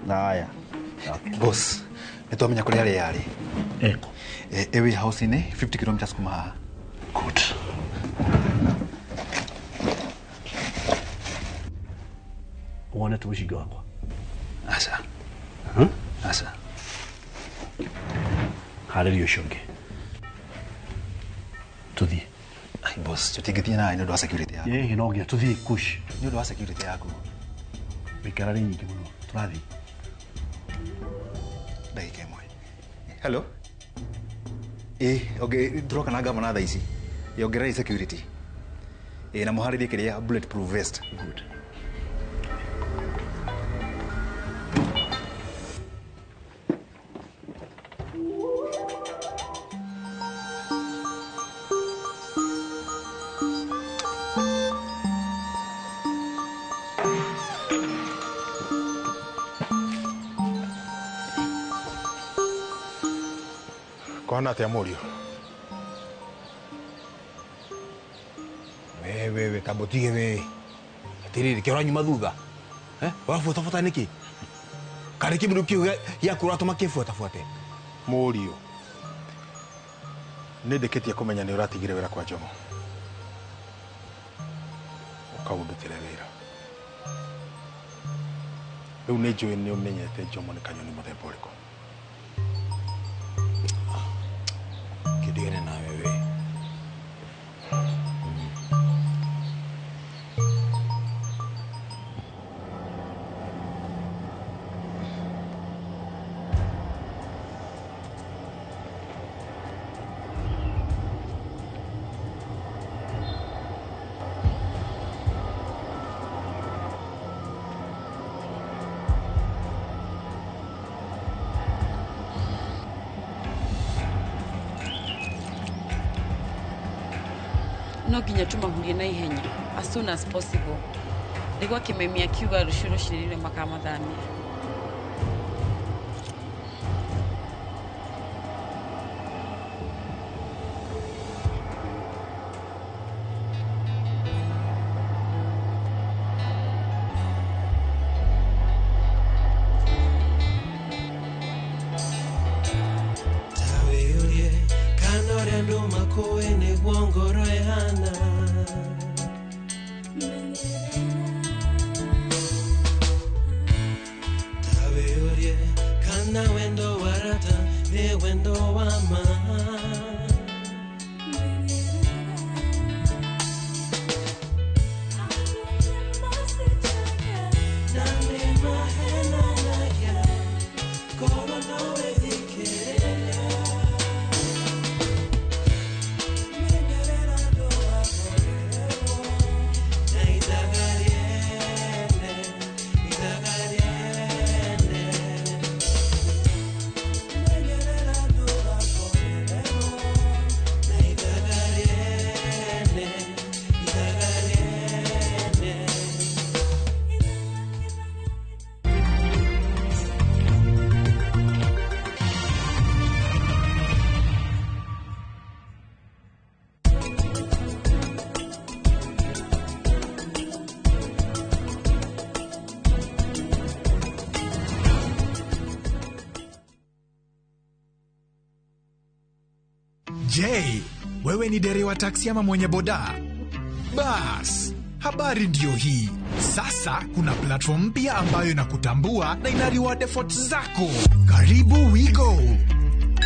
Haya. Okay. Boss, nĩtwamenya kũrĩa arĩa arĩ. Eko. Ĩwĩ house-inĩ 50 kilometers kuma haha. Good. Wonete mũcinga wakwa. Aca. Aca. Harĩria ũcio ũngĩ. Tũthiĩ. Ai boss, tũtingĩthiĩ nawe nĩ ũndũ wa security yaku. Ĩĩ no nginya tũthiĩ kush. Nĩ ũndũ wa security yaku. Mĩikara nĩ nyingĩ mũno. Tũrathiĩ. Ndagĩka ĩmwe. Hello. Ĩĩ, okay, tũroka na gavana thaa ici. Ongererai security. Ĩĩ, na mũharĩrie kĩrĩa bulletproof vest. Good. Kũhana atĩa mũriũ? Wewe kamba ũtige we. Atĩrĩrĩ, kĩ ũranyuma thutha? Ũrabuatabuata nĩkĩ? Karĩ kĩmũndũ kĩu gĩaku ũratũma kĩbuatabuate? Mũriũ, nĩ ndĩkĩtie kũmenya nĩ ũratigire wĩra kwa Njomo. Ũkaũndutĩre wĩra. Rĩu nĩ njũĩ nĩ ũmenyete Njomo nĩ kanyoni mũthemba ũrĩkũ. Kĩndigane nawe we. No nginya tũmahurie na ihenya as soon as possible nĩguo Kimemia akiuga rũciũ rũcinĩ makamathamia. Je, wewe ni dereva taksi ama mwenye boda? Bas, habari ndiyo hii. Sasa kuna platform mpya ambayo inakutambua na ina reward efforts zako. Karibu WeGo.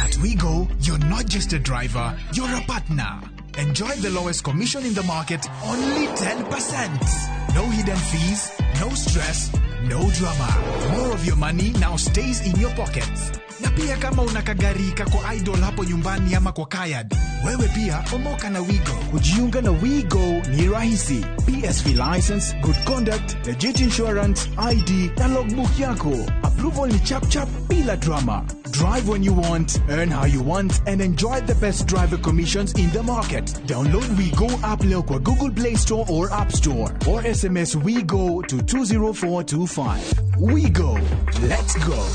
At WeGo, you're not just a driver, you're a partner. Enjoy the lowest commission in the market, only 10%. No hidden fees, no stress, no drama. More of your money now stays in your pockets. Na pia kama una kagari kako idle hapo nyumbani ama kwa kayad, wewe pia omoka na WeGo. Kujiunga na WeGo ni rahisi. PSV license, good conduct, legit insurance, ID na logbook yako. Approval ni chap chap bila drama. Drive when you want, earn how you want, and enjoy the best driver commissions in the market. Download WeGo app leo kwa Google Play Store or App Store, or SMS WeGo to 20425. WeGo. Let's go.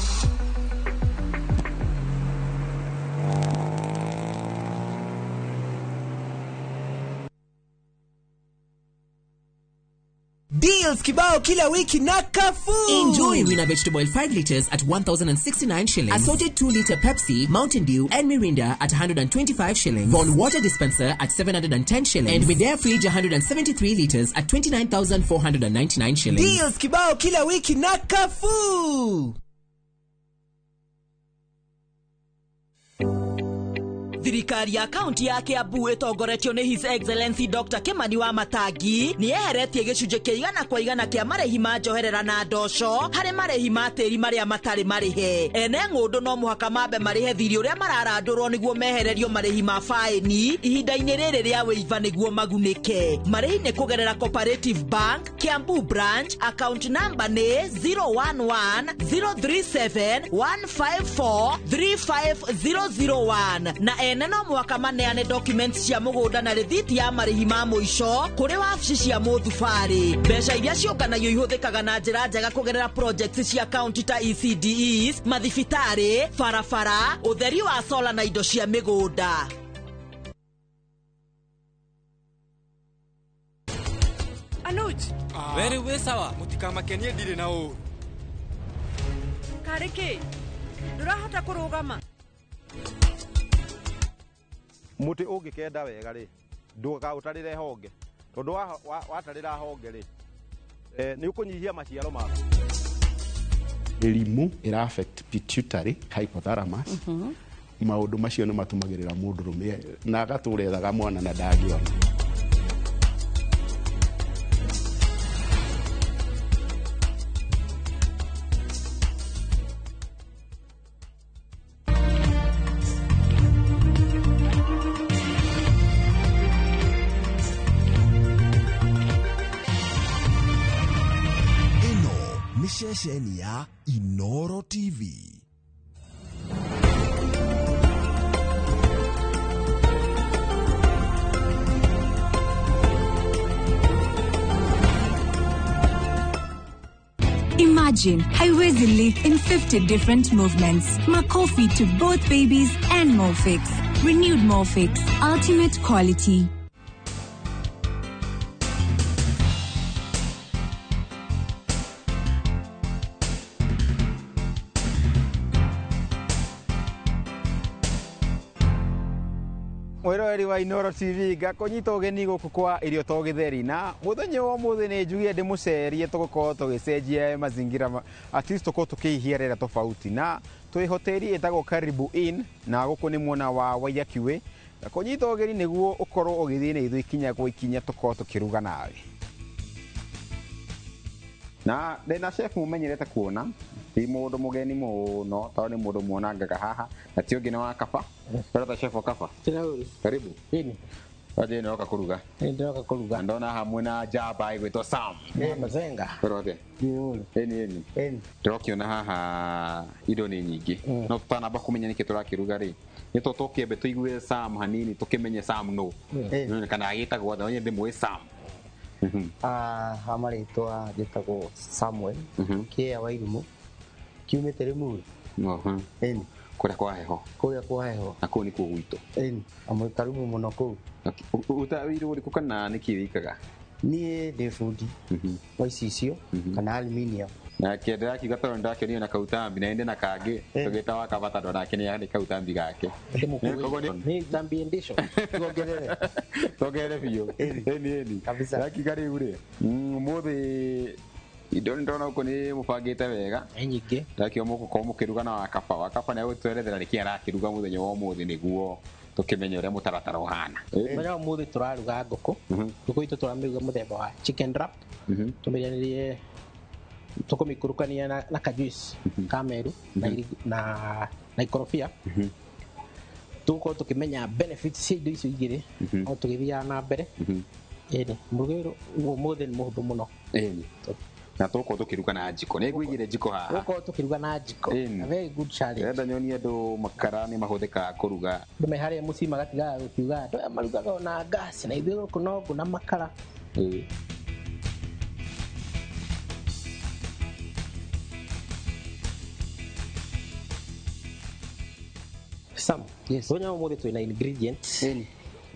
Deals kibao kila wiki na Carrefour. Enjoy Rina Vegetable 5 liters at 1,069 shillings. Assorted 2 liter Pepsi, Mountain Dew and Mirinda at 125 shillings. Bon water dispenser at 710 shillings. And Midea fridge 173 liters at 29,499 shillings. Deals kibao kila wiki na Carrefour. Thirikari ya kaunti ya Kiambu ĩtongoretio nĩ His Excellency Dr. Kimani wa Matangi nĩ yeheretie gĩcunjĩ kĩa 100% kĩa marĩhi ma njoherera na ndoco harĩ marĩhi ma tĩri marĩa matarĩ marĩhe. Ene ng'ũndũ no mũhaka mambe marĩhe thirĩ ũrĩa mararandũrwo nĩguo mehererio marĩhi ma faĩni ihinda-inĩ rĩrĩ rĩa wĩiva nĩguo magunĩke. Marĩhi nĩ kũgerera Cooperative Bank, Kiambu Branch, account number nĩ 011 037 154 35001 na ene no mwaka maneane documents cia mũgũnda na rĩthiti ya marĩhi ma mũico kũrĩ wabici cia mũthubarĩ. Mbeca iria ciũnganagio ihũthĩkaga na njĩra njega kũgerera projects cia county ta ECDEs, mathibitarĩ, barabara, ũtheri wa sola na indo cia mĩgũnda. Anuj. Very we sawa, mutikamakenie ndirĩ na ũru. Karĩ kĩ? Ndũrahota kũrũgama. Muti ũngĩkenda wega rĩ, ndũkaũtarĩre honge, tondũ watarĩra honge rĩ, nĩ ũkũnyihia maciaro maku. Ĩrimũ ĩra affect pituitary, hypothalamus. Maũndũ macio nĩ matũmagĩrĩra mũndũrũme na agatũra ethaga mwana na ndangĩona. Ceceni ya Inoro TV. Imagine haiwezi live in 50 different movements. Makofi to both babies and Molfix. Renewed Molfix. Ultimate quality. Mwiroreri wa Inoro TV ngakũnyita ũgeni gũkũ kwa irio to gĩtheri na mũthenya wa ũmũthĩ nĩ njugire ndĩmũcerie tũgũkorwo tũgĩcenjia mazingira at least tũkorwo tũkĩihia rĩera tofauti na twĩ hoteli ĩtagwo Karibu Inn na gũkũ nĩ mwena wa Waiyaki Way. Ngakũnyita ũgeni nĩguo ũkorwo ũgĩthiĩ na ithuĩ ikinya kwa ikinya tũkorwo tũkĩruga nawe. Na ndĩna chef mũmenyerete kuona ti mũndũ mũgeni mũno tondũ nĩ mũndũ muonangaga haha na ti ũngĩ nĩ wa Kaba. Brother chef wa Kaba. Karibu. Waje nĩroka kũruga. Nĩndĩroka kũruga. Ndona hamwe na njamba ĩgwĩtwo Sam. Na Mazenga. Kwĩrwo atĩa? Ĩni ĩni. Ndĩrokĩona haha indo nĩ nyingĩ. No tũtanamba kũmenya nĩkĩ tũrakĩruga rĩ, nĩ to tũkĩambe tũigue Sam hanini tũkĩmenye Sam nũ. Kana agĩtagwo atĩa, no ndĩmũĩ Sam. Ha marĩtwa njĩtagwo Samuel Kĩa Wairimũ, kiumĩte Rĩmuru. Ĩni. Kũrĩa kwa heho. Kũrĩa kwa heho. Na kũu nĩkuo gwitũ. Ĩni, amũkarumu mũno kũu. Ũrutaga wĩra ũrĩkũ kana nĩkĩ wĩkaga? Niĩ ndĩ bundi wa icicio kana aluminium. Nake ndĩrakiuga tondũ nĩndakĩonio na kautambi na ĩndĩ na kangĩ tũgĩta wa kabata tondũ nake nĩ kautambi gake. Nĩ tambi ndisho. Tuongerere. Tuongerere biũ. Ĩni ĩni. Kabisa. Ndakiuga rĩu rĩ, ũmũthĩ indo nĩ ndona gũkũ nĩ mũbangĩte wega. Nyingĩ. Ndakĩo mũgũkorwo mũkĩruga na Wakaba. Wakaba nĩ egũtwerethera nĩkĩ arakĩruga mũthenya wa ũmũthĩ nĩguo tũkĩmenye ũrĩa mũtaratara ũhana. Mũthenya wa ũmũthĩ tũraruga ngũkũ. Ngũkũ itũ tũramĩruga mũthemba wa chicken wrap. Tũmĩrĩanĩrie tũkũmĩikũrũkania na kajuice ka meru na ikorobia. Tũgũkorwo tũkĩmenya benefits cia indo icio igĩrĩ o tũgĩthiaga na mbere. Ĩni, mũrugĩro ũmũthĩ nĩ mũhũthũ mũno. Ĩni. Na tũgũkorwo tũkĩruga na njiko. Nĩ ngũigire njiko haha. Tũgũkorwo tũkĩruga na njiko. A very good challenge. Ndĩrenda nyonie andũ makara nĩ mahũthĩkaga kũruga. Andũ me harĩa mũciĩ magatigaga gũkiuga andũ aya marugaga ona gas na ithuĩ gũkũ no ngũ na makara. Sam, yes. Mũthenya wa ũmũthĩ twĩna ingredients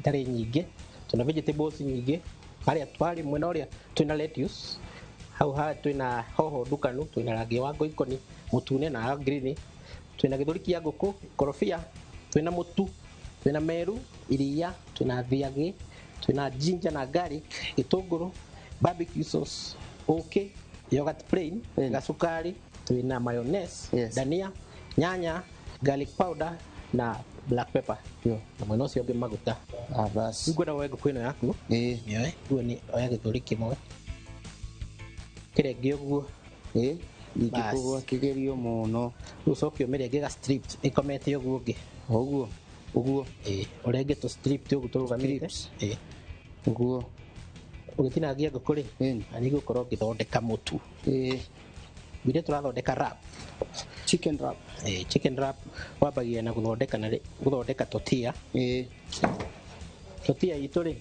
itarĩ nyingĩ, twĩna vegetables nyingĩ, harĩa twarĩ mwena ũrĩa twĩna lettuce, hau haha twĩna hoho ndukanu, twĩna rangi wa ngoikoni, mũtune na green, twĩna gĩthũri kĩa ngũkũ, ikorobia, twĩna mũtu, twĩna meru, iria, twĩna thiagĩ, twĩna ginger na garlic, gĩtũngũrũ, barbecue sauce, ũkĩ, yogurt plain, gacukari, twĩna mayonnaise, dania, nyanya, garlic powder na black pepper. Na mwena ũcio ũngĩ maguta. Rĩu ngwenda woe ngũkũ ĩno yaku. Mĩoe. Rĩu nĩ oya gĩthũri kĩmwe. Kĩrenge ũguo. Ingĩkorwo kĩgerio mũno. Rĩu ũcoke ũmĩrenge ga strip ĩkomete ũguo ũngĩ. Ũguo. Ũguo. Ũrenge tũ strip ũguo tũrũgamĩte. Ũguo. Ũgĩtinangia ngũkũ rĩ, na nĩ ngũkorwo ngĩthondeka mũtu. Ngwĩre tũrathondeka wrap. Chicken wrap. Chicken wrap wambagia na gũthondeka na gũthondeka tortilla. Tortilla itũ rĩ,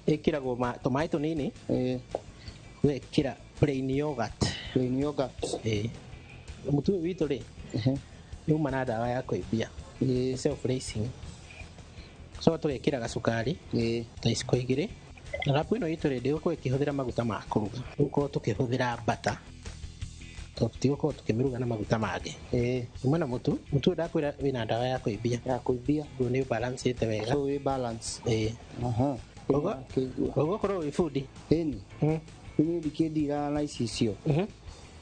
ĩkĩragwo tũmaĩ tũnini. Wekĩra plain yogurt. Plain yogurt. Mũtu ũyũ witũ rĩ, nĩ uma na ndawa ya kũimbia. Self raising. So tũgekĩra gacukari ta iciko igĩrĩ. Na wrap ĩno itũ rĩ, ndĩgũkorwo ĩkĩhũthĩra maguta ma kũruga. Tũgũkorwo tũkĩhũthĩra butter. Tũtigũkorwo tũkĩmĩruga na maguta mangĩ. Uma na mũtu, mũtu ũyũ ndakwĩra wĩna ndawa ya kũimbia. Ya kũimbia. Ũguo nĩ ũbalancĩte wega. So wĩ balance. Ũgũkorwo wĩ bundi. Ĩni. Niĩ ndikĩndiraga na icicio.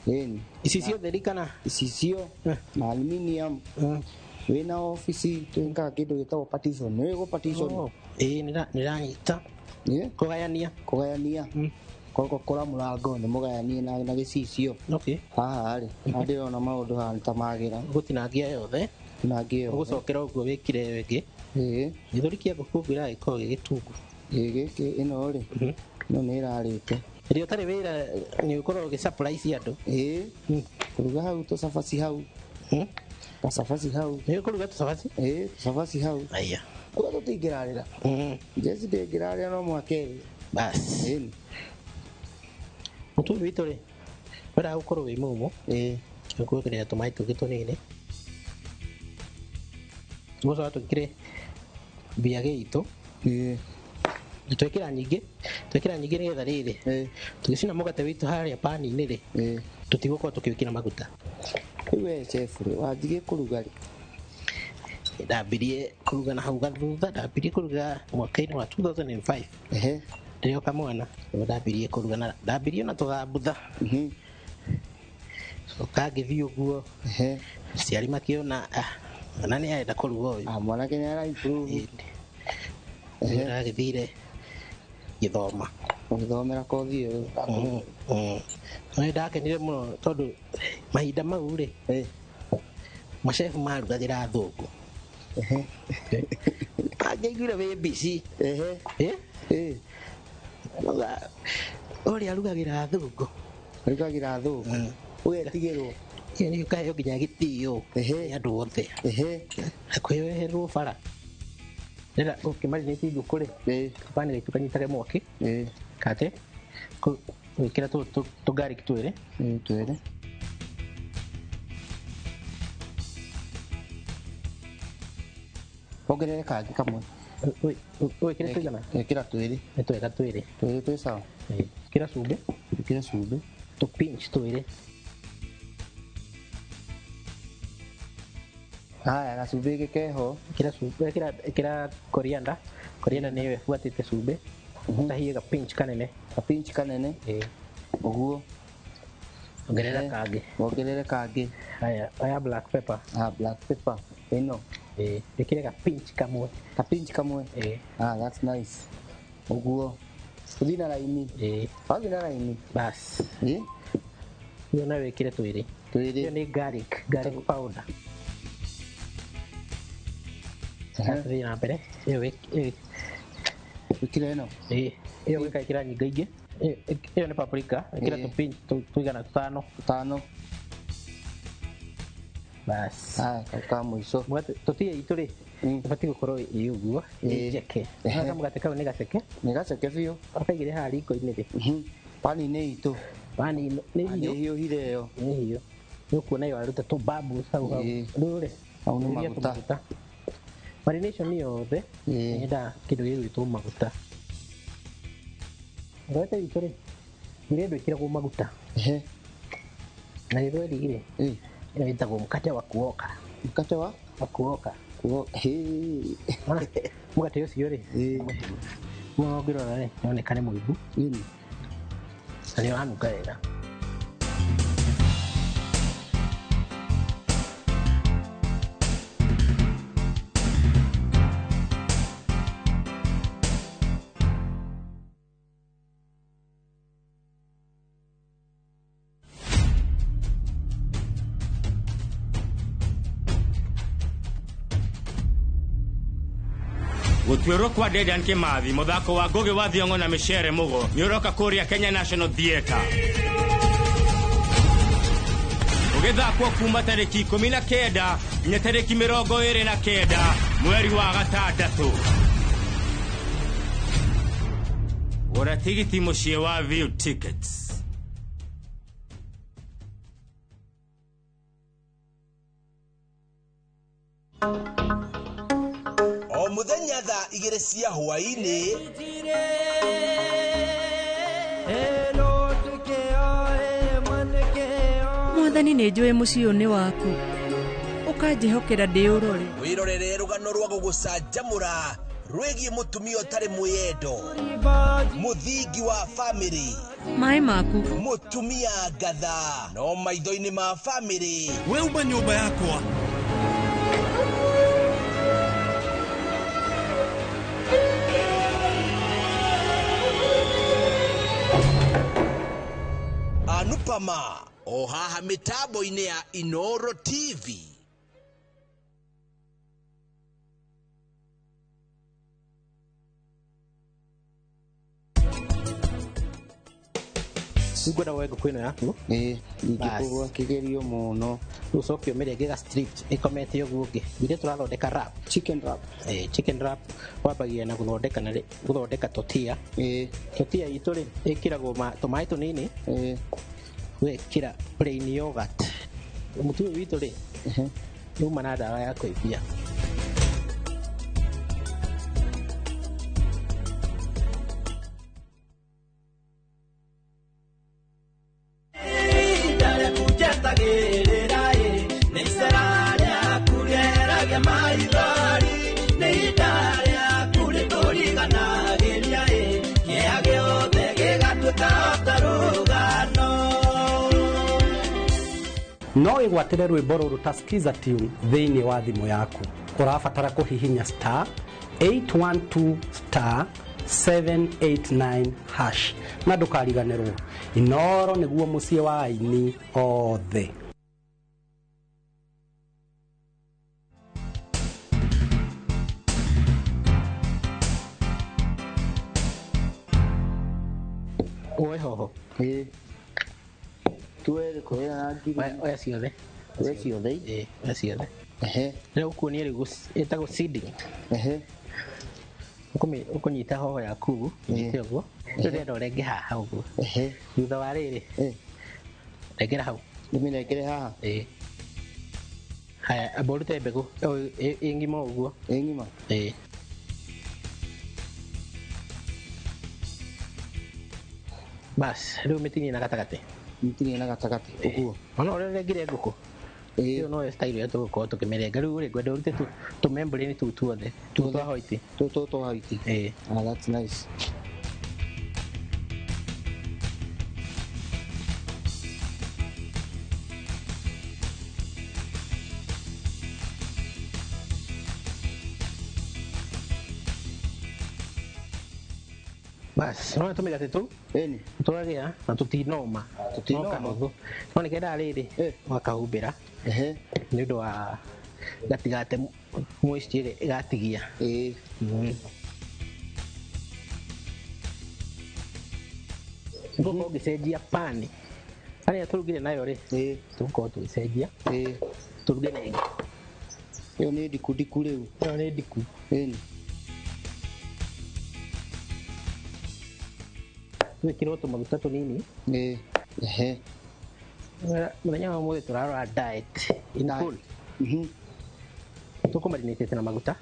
Ĩni. Icicio theri kana? Icicio na aluminium. Wĩna obici twĩkaga kĩndũ gĩtagwo partition. Nĩ ũĩ partition? Ĩĩ nĩndanyita. Kũgayania. Kũgayania. Kũra mũrango nĩ mũgayanie na gĩcicio. Haha rĩ, na ndĩrona maũndũ haha nĩ ta magĩra. Ũgũtinangia yothe. Tinangia yothe. Ũgũcokera ũguo wĩkire ĩyo ĩngĩ. Gĩthũri kĩa ngũkũ ngwĩra gĩkoragwo gĩ gĩtungu. Gĩkĩ ĩno rĩ, ĩno nĩ ĩrarĩte. Rĩrĩa ũtarĩ wĩra nĩ ũkoragwo ũgĩ surprise andũ. Kũruga hau tũcabaci hau. Gacabaci hau. Nĩ ũkũruga tũcabaci? Tũcabaci hau. Aya. Ũguo tũtingĩrarĩra. Jeci ndĩngĩrarĩra no mũhaka ĩrĩe. Bas. Mũtu ũyũ witũ rĩ, wendaga gũkorwo wĩ mũmũ. Ũkuongerera tũmaĩ tũngĩ tũnini. Tũgũcoka twĩkĩre mbiagĩ itũ. Twekĩra nyingĩ, twekĩra nyingĩ nĩgetha rĩrĩ, tũgĩcina mũgate witũ harĩa pani-inĩ rĩ, tũtigũkorwo tũkĩwĩkĩra maguta. Rĩu we chef rĩ, wanjirie kũruga rĩ? Ndambirie kũruga na hau gathutha, ndambirie kũruga mwaka-inĩ wa 2005. Ndĩrĩ o kamwana, nĩguo ndambirie kũruga na ndambirie na tũthambutha. Coka ngĩthiĩ ũguo, aciari makĩona mwana nĩ arenda kũruga ũyũ. Mwanake nĩ ara improve. Nĩguo ndagĩthire ngĩthoma. Ũgĩthomera kothi ĩyo? Nĩ ndakenire mũno tondũ mahinda mau rĩ, macebu marugagĩra athũngũ. Angĩaiguire wĩ busy. Eh? Ũrĩa arugagĩra athũngũ. Arugagĩra athũngũ. Ũgetigĩrwo. Ĩyo nĩ ũkaheo nginya gĩtĩo nĩ andũ othe. Hakuhĩ wehererwo bara. Rĩrĩa ũkĩmarinĩte ngũkũ rĩ, kabani gaitũ kanyitage mwaki. Kate gwĩkĩra tũ garlic twĩrĩ. Twĩrĩ. Ongerere kangĩ kamwe. Wĩkĩre tũigana? Ĩkĩra twĩrĩ. Nĩ twega twĩrĩ. Twĩrĩ twĩ sawa. Ĩkĩra cumbĩ. Ĩkĩra cumbĩ. Tũ pinch twĩrĩ. Haya gacumbĩ gĩkeho. Ĩkĩra cumbĩ, ĩkĩra coriander. Coriander nĩyo ĩbuatĩte cumbĩ. Ũtahie ga pinch kanene. Ga pinch kanene. Ũguo. Ongerera kangĩ. Ongerere kangĩ. Haya, haya black pepper. Ah, black pepper. Ĩno. Ĩkĩre ga pinch kamwe. Ga pinch kamwe. Ah, that's nice. Ũguo. Ũthiĩ na raini. Wathiĩ na raini. Bas. Ĩyo nayo ĩkĩre twĩrĩ. Twĩrĩ. Ĩyo nĩ garlic, garlic powder. Tũthiĩ na mbere. Ĩyo wĩkĩre ĩno. Ĩyo wĩkaĩkĩra nyinga ingĩ. Ĩyo nĩ paprika, ĩkĩra tũ pinch tũigana tũtano. Tũtano. Bas. Haya, ka mũico. Mũgate tortilla itũ rĩ, ĩbatiĩ gũkorwo ĩ ũguo, ĩ njeke. Kamũgate kau nĩ gaceke. Nĩ gaceke biũ. Ũkaigĩrĩra haha riko-inĩ rĩ. Pani-inĩ itũ. Pani nĩ hiũ. Nĩ hiũhire ĩyo. Nĩ hiũ. Nĩ ũkuona ĩyo aruta tũ bubbles hau hau. Rĩu rĩ, hau nĩ maguta. Marination yothe yendaga kĩndũ gĩgwĩtwo maguta. Mũgate witũ rĩ, mbere ndwĩkĩragwo maguta. Na gĩthweri rĩ, ĩyo ĩtagwo mkate wa kuoka. Mkate wa? Wa kuoka. Mũgate ũcio rĩ, ũngĩrora rĩ, nĩwoneka nĩ mũimbu. Na nĩ ũranunga wega. Gũtuĩrwo kwa Dedan Kimathi mũthako wa Ngũgĩ wa Thiong'o na Micere Mũgo nĩ ũroka kũrĩa Kenya National Theatre ũgĩthakwo kuma tarĩki 19 nginya tarĩki 29 mweri wa gatandatũ. Gũra tigiti mũciĩ wa View Tickets. O muthenya thaa 2 cia hwaĩ-inĩ Mwathani nĩ njũĩ mũciĩ ũyũ nĩ waku ũkanjĩhokera ndĩũrore. Wĩrorere rũgano rwa gũgũcanjamũra rwĩgiĩ mũtumia ũtarĩ mwĩyendo, mũthingi wa famĩlĩ, maĩ maku, mũtumia ngatha no maitho-inĩ ma famĩlĩ. We uma nyũmba yakwa. Anupama o haha mitambo-inĩ ya Inoro TV. Ngwenda woe ngũkũ ĩno yaku. Ingĩkorwo kĩgerio mũno. Rĩu ũcoke ũmĩrenge ga strip ĩkomete ũguo ũngĩ. Ithuĩ tũrathondeka wrap. Chicken wrap. Chicken wrap wambagia na gũthondeka na gũthondeka tortilla. Tortilla itũ rĩ ĩkĩragwo tũmaĩ tũnini. Wekĩra plain yogurt. Mũtu ũyũ witũ rĩ nĩuma na ndawa ya kũimbia. No wĩgwatĩre rwĩmbo rũrũ ta Skiza Tune thĩinĩ wa thimũ yaku. Ũrabatara kũhihinya star 812 star 789 hash na ndũkariganĩrwo. Inoro nĩguo mũciĩ wa aini othe. Ĩĩ. Tuwe ĩrĩkũ ĩyo ya ngiri? Oya ciothe. Oya ciothe? Ĩĩ, oya ciothe. Ehe. Rĩu ũkuonia rĩu ĩtagwo seeding. Ehe. Ũkũnyita hoho yaku ũguo, ũnyite ũguo. Rĩu ndĩrenda ũrenge haha ũguo. Ehe. Thutha wa rĩrĩ, rengera hau. Ndĩmĩrengere haha? Ĩĩ. Haya, amba ũrute mbegũ ĩ ng'ima ũguo. Ĩ ng'ima? Ĩĩ. Bas, rĩu mĩtinie na gatagatĩ. Mĩtinie na gatagatĩ, ũguo. Ona ũrĩa ũrengire ngũkũ. Ĩyo noyo style ĩrĩa tũgũkorwo tũkĩmĩrenga. Rĩu rĩ, ngwenda ũrute tũ membrane tũu tuothe, tũu twa white. Tũtũ twa white. Ĩĩ. Ah, that's nice. Bas, nona tũmĩgate tũu ĩni tũragĩa na tũtinoma. Tũtinoma. No kahũthũ. No nĩkenda rĩrĩ ũgakahumbĩra nĩ ũndũ wa gatigate moisture ĩrĩa ĩgatigia. Ĩĩ. Ngũkorwo ngĩcenjia pani harĩa tũrugire nayo rĩ, tũgũkorwo tũgĩcenjia tũruge na ĩngĩ. Ĩyo nĩ ndiku ndiku rĩu. Ĩyo nĩ ndiku. Ĩni. Twĩkĩrwo tũmaguta tũnini. Ĩĩ. Ehe. Mũthenya wa ũmũthĩ tũrarora diet in full. Tũkũmarinĩtĩte na maguta.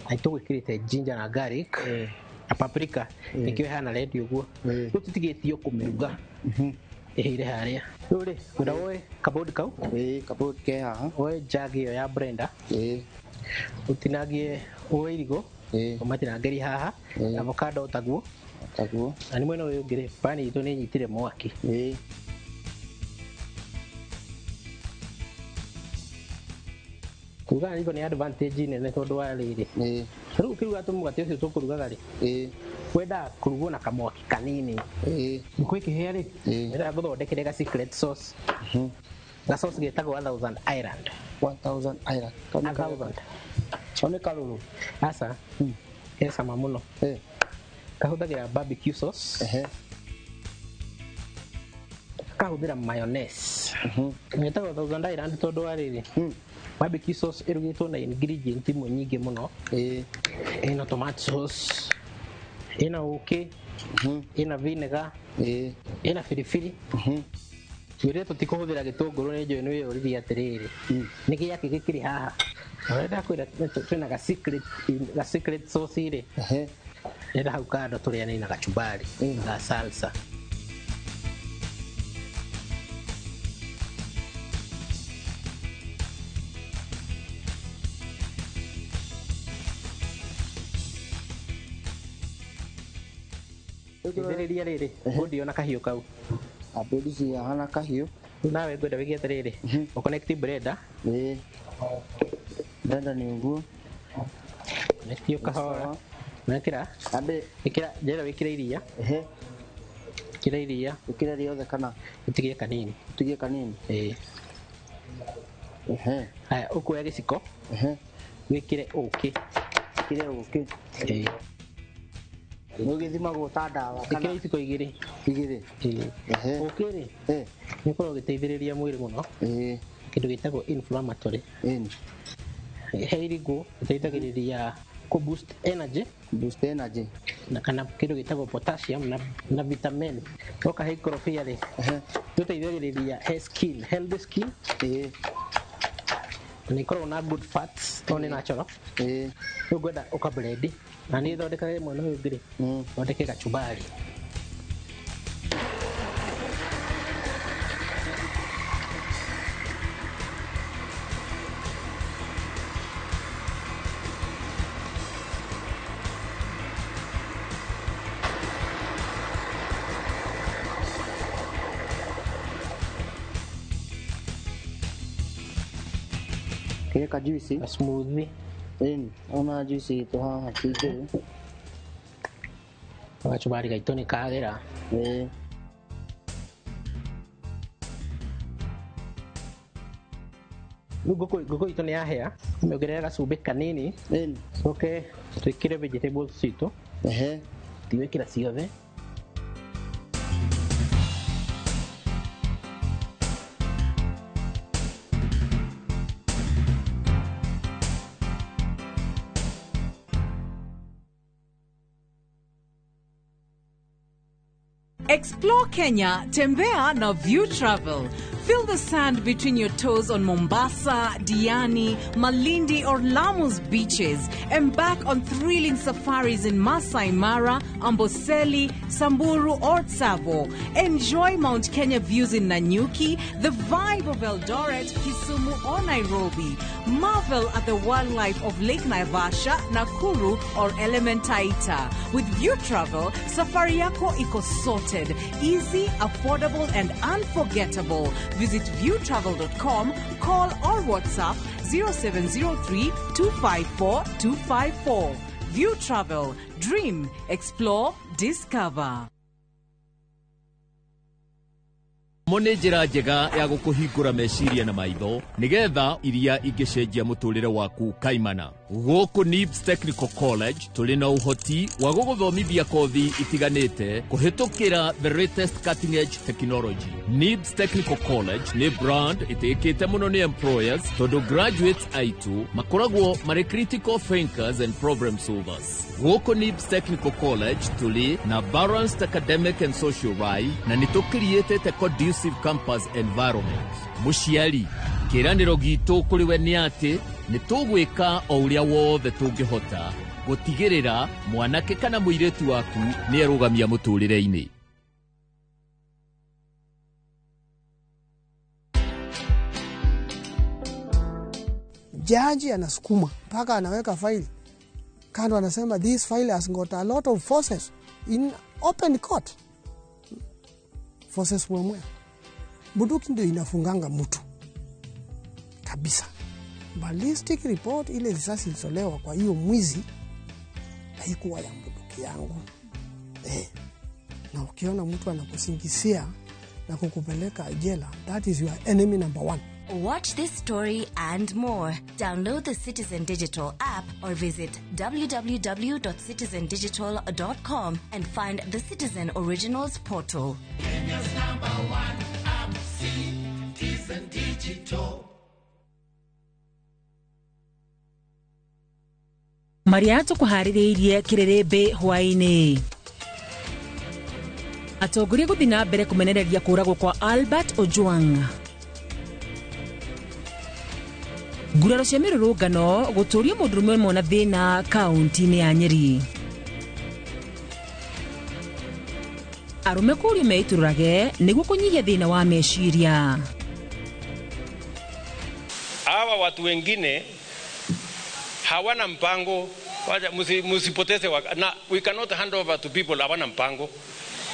Na tũgwĩkĩrĩte ginger na garlic na paprika nĩkĩo ĩhana red ũguo. Rĩu tũtigĩtio kũmĩruga ĩhĩire harĩa. Rĩu rĩ, ngwenda woe kabodi kau. Ĩĩ, kabodi ke haha. Woe jug ĩyo ya blender. Ĩĩ. Ũtinangie woe irigũ. Ũmatinangĩrie haha. Avocado taguo. Taguo. Na nĩ mwena ũyũ ũngĩ rĩ, pani itũ nĩ ĩnyitire mwaki. Ĩĩ. Kũruga na riko nĩ advantage nene tondũ wa rĩrĩ. Rĩu ũkĩruga tũmũgate ũcio tũkũrugaga rĩ, wendaga kũrugwo na kamwaki kanini. Ngũkũ ĩkĩhĩa rĩ, ndĩrenda ngũthondekere ga secret sauce. Ga sauce getagwo 1000 Island. 1000 Island. 1000. Kau nĩ karũrũ? Aca. Ke cama mũno. Kahũthagĩra barbecue sauce. Kahũthĩra mayonnaise. Getagwo 1000 Island tondũ wa rĩrĩ, barbecue sauce ĩrugĩtwo na ingredient imwe nyingĩ mũno. Ĩna tomato sauce, ĩna ũkĩ, ĩna vinegar, ĩna biribiri. Ngwĩrire tũtikũhũthĩra gĩtũngũrũ nĩ njũĩ nĩ wĩyũririe atĩrĩrĩ, nĩ gĩakĩ gĩkĩrĩ haha? Na ũrĩa ndakwĩra twĩna ga secret sauce rĩ, ndĩrenda hau kando tũrĩane na gachumbari ga salsa. Teithĩrĩria rĩrĩ, bũndi ona kahiũ kau. Bũndi cihaha na kahiũ. Rĩu nawe ngwenda wĩke atĩrĩrĩ, ũconnect blender. Ĩĩ. Blender nĩ ũguo. Connect kahora. Wekĩra? Ĩkĩra, ndĩrenda wĩkĩre iria. Ĩkĩra iria. Ĩkĩre rĩothe kana? Ũtigie kanini. Ũtigie kanini? Ĩĩ. Haya, ũkuoya gĩciko. Wĩkĩre ũkĩ. Ĩkĩre ũkĩ. Ĩĩ. Nĩ ũgĩthimagwo ta ndawa kana? Ĩkĩra iciko igĩrĩ. Igĩrĩ? Ĩĩ. Ũkĩ rĩ, nĩ ũkoragwo ũgĩteithĩrĩria mwĩrĩ mũno. Kĩndũ gĩtagwo inflammatory. He irigũ ĩteithagĩrĩria kũ boost energy. Boost energy. Na kana kĩndũ gĩtagwo potassium na vitamin. Woka he ikorobia rĩ, tũteithagĩrĩria he skin, healthy skin. Na nĩ ikoragwo na good fats tondũ nĩ natural. Rĩu ngwenda ũka blend na niĩ thondekage mwena ũyũ ũngĩ rĩ, thondeke gachumbari. Kĩrĩa ka juice? Smoothie. Ĩni, ona juice itũ haha ti njũru. Gachumbari gaitũ nĩ kagĩra. Ĩĩ. Rĩu ngũkũ itũ nĩ yahĩa, ũmĩongerere gacumbĩ kanini. Coke twĩkĩre vegetables citũ. Tigwĩkĩra ciothe. Explore Kenya, Tembea na View Travel. Feel the sand between your toes on Mombasa, Diani, Malindi or Lamu's beaches. Embark on thrilling safaris in Masai Mara, Amboseli, Samburu or Tsavo. Enjoy Mount Kenya views in Nanyuki, the vibe of Eldoret, Kisumu or Nairobi. Marvel at the wildlife of Lake Naivasha, Nakuru or Elementaita. With View Travel, safari yako iko sorted, easy, affordable and unforgettable. Visit viewtravel.com, call or WhatsApp 0703 254 254. View Travel, dream, explore, discover. Mo nĩ njĩra njega ya gũkũhingũra meciria na maitho nĩgetha iria ingĩcenjia mũtũrĩre waku kaimana. Gũkũ NIBS Technical College tũrĩ na ũhoti wa gũgũthomithia kothi itiganĩte kũhĩtũkĩra the latest cutting edge technology. NIBS Technical College nĩ brand ĩtĩkĩte mũno nĩ employers tondũ graduates aitũ makoragwo marĩ critical thinkers and problem solvers. Gũkũ NIBS Technical College tũrĩ na balanced academic and social life na nĩ tũkiriĩtĩte conducive campus environment. Mũciari, kĩĩranĩro gitũ kũrĩ we nĩ atĩ nĩ tũgwĩka o ũrĩa wothe tũngĩhota gũtigĩrĩra mwanake kana mũirĩtu waku nĩ erũgamia mũtũrĩre-inĩ. Jaji anasukuma mpaka anaweka faili kando, anasema this file has got a lot of forces in open court. Forces mwemwe. Bunduki ndio inafunganga mtu kabisa. Ballistic report, ile risasi ilitolewa kwa hiyo mwizi haikuwa ya bunduki yangu. Na ukiona mtu anakusingizia na kukupeleka jela, that is your enemy number one. Watch this story and more. Download the Citizen Digital app or visit www.citizendigital.com and find the Citizen Originals portal. Kenya's number one app, Citizen Digital. Maria tũkũharĩrĩirie kĩrĩrĩmbĩ hwaĩ-inĩ. Atongoria gũthiĩ na mbere kũmenereria kũragwo kwa Albert Ojwang. Nguraro cia mĩrũrũngano gũtũria mũndũrũme ũmwe na thĩna kaunti-inĩ ya Nyeri. Arũme kũũrio meitũrũrage nĩguo kũnyihia thĩna wa meciria. Hawa watu wengine hawana mpango, musipoteze na we cannot hand over to people hawana mpango.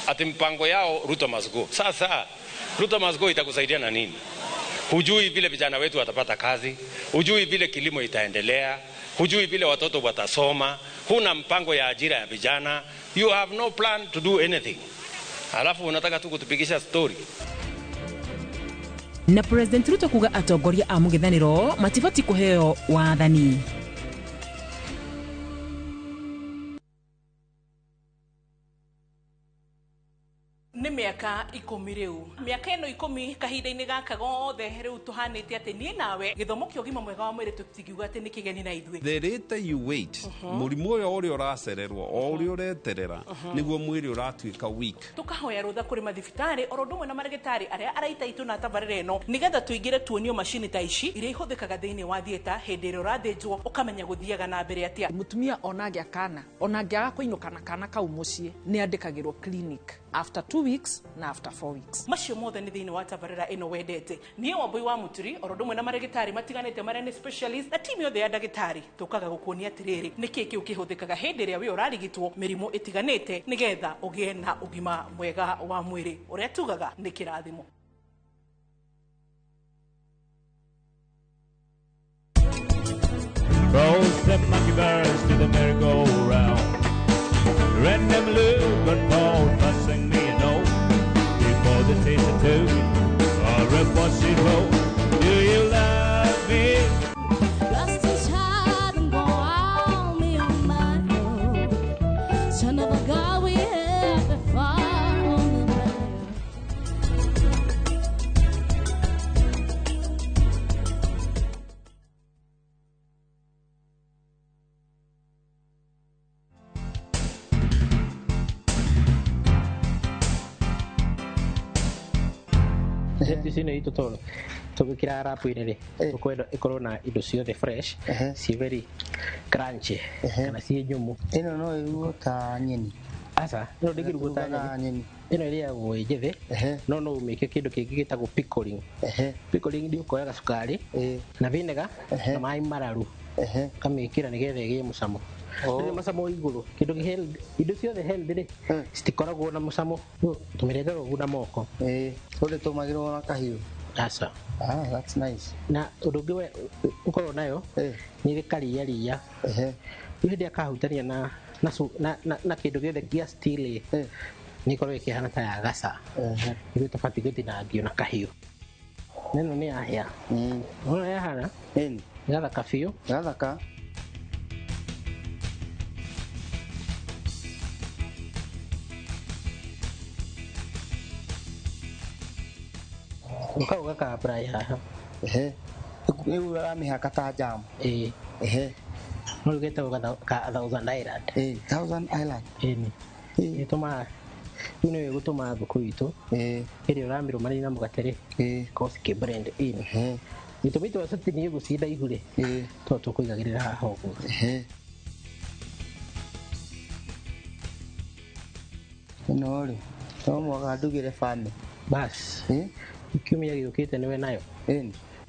Ati mpango yao Ruto must go. Sasa Ruto must go itakusaidia na nini? Hujui vile vijana wetu watapata kazi, hujui vile kilimo itaendelea, hujui vile watoto watasoma, huna mpango ya ajira ya vijana, you have no plan to do anything. Alafu unataka tu kutupigisha story. Na President Ruto kuga atongoria a mũng'ethanĩro matibatiĩ kũheo wathani. Nĩ mĩaka 10 rĩu. Mĩaka ĩno 10 kahinda-inĩ gaka gothe rĩu tũhanĩte atĩ niĩ nawe gĩthomo kĩa ũgima mwega wa mwĩrĩ tũtingiuga atĩ nĩ kĩgeni na ithuĩ. The later you wait, mũrimũ ũyũ ũrĩa ũracererwo o ũrĩa ũreterera nĩguo mwĩrĩ ũratuĩka weak. Tũkahoya rũtha kũrĩ mathibitarĩ oro ũndũ ũmwe na marĩgĩtarĩ arĩa araita itũ na tabarĩra ĩno nĩgetha tũingĩre tuonio macini ta ici iria ihũthĩkaga thĩinĩ wa theatre hĩndĩ ĩrĩa ũrathĩnjwo ũkamenya gũthiaga na mbere atĩa. Mũtumia ona angĩa kana ona angĩaga kũinũka na kana kau mũciĩ nĩ andĩkagĩrwo clinic after 2 weeks na after 4 weeks. Macio mothe nĩ thĩinĩ wa tabarĩra ĩno wendete. Niĩ Wambui wa Mũturi oro ũndũ ũmwe na marĩgĩtarĩ matiganĩte marĩa nĩ specialist na timu yothe ya ndagĩtarĩ tũkaga gũkuonia atĩrĩrĩ nĩkĩ kĩu kĩhũthĩkaga hĩndĩ ĩrĩa we ũrarigitwo mĩrimũ ĩtiganĩte nĩgetha ũgĩe na ũgima mwega wa mwĩrĩ ũrĩa tugaga nĩ kĩrathimo. Throw the mockingbirds to the merry-go-round. Red and blue got caught passing me a note before the taste of two or a bossy road. Do you love me? Lost inside and go on me on my own. Son of a God, we have been far on the way. Lettuce ĩno itũ tondũ tũgĩkĩra wrap-inĩ rĩ, tũkwenda ĩkorwo na indo ciothe fresh, ciĩ very crunchy kana ciĩ nyũmũ. Ĩno no ĩrugwo ta nyeni? Aca, ĩno ndĩngĩrugwo ta nyeni. Ĩno ĩrĩagwo ĩ njĩthĩ, no no ũmĩke kĩndũ kĩngĩ gĩtagwo pickling. Pickling nĩ ũkoya gacukari na vinegar na maĩ mararu, ũkamĩkĩra nĩgetha ĩgĩe mũcamo. Rĩrĩ mũcamo wĩ igũrũ, kĩndũ kĩ healthy, indo ciothe healthy rĩ, citikoragwo na mũcamo. Tũmĩrengaga ũguo na moko. Ũndĩtũmagĩrwo na kahiũ? Aca. Ah, that's nice. Na ũndũ ũngĩ we ũkoragwo nayo nĩ ĩrĩ karia ria. Rĩu hĩndĩ ĩrĩa kahutania na na cu- na na na kĩndũ gĩothe gĩa steel ĩ, nĩ ĩkoragwo ĩkĩhana ta ya gaca. Nĩguo tũbatiĩ gũtinangio na kahiũ. Na ĩno nĩ yahĩa. Ũrona yahana? Gathaka biũ. Gathaka. Kau gaka apply haha. Rĩu ũramĩhaka ta jam? Ĩĩ. No rĩu getagwo ka Thousand Island. Thousand Island. Ĩni. Ĩtũmaga rĩu nĩyo ĩgũtũma ngũkũ itũ ĩrĩa ũramĩrũmanĩria na mũgate rĩ, ikorwo cikĩ blend in. Gĩtũmi twa tũtinie ũguo ciĩ ndaihu rĩ, tondũ tũkũigagĩrĩra haha ũguo. Ĩno rĩ, no mũhaka ndugĩre bamĩrĩ. Bas. Kiumia gĩũkĩte nĩwe nayo.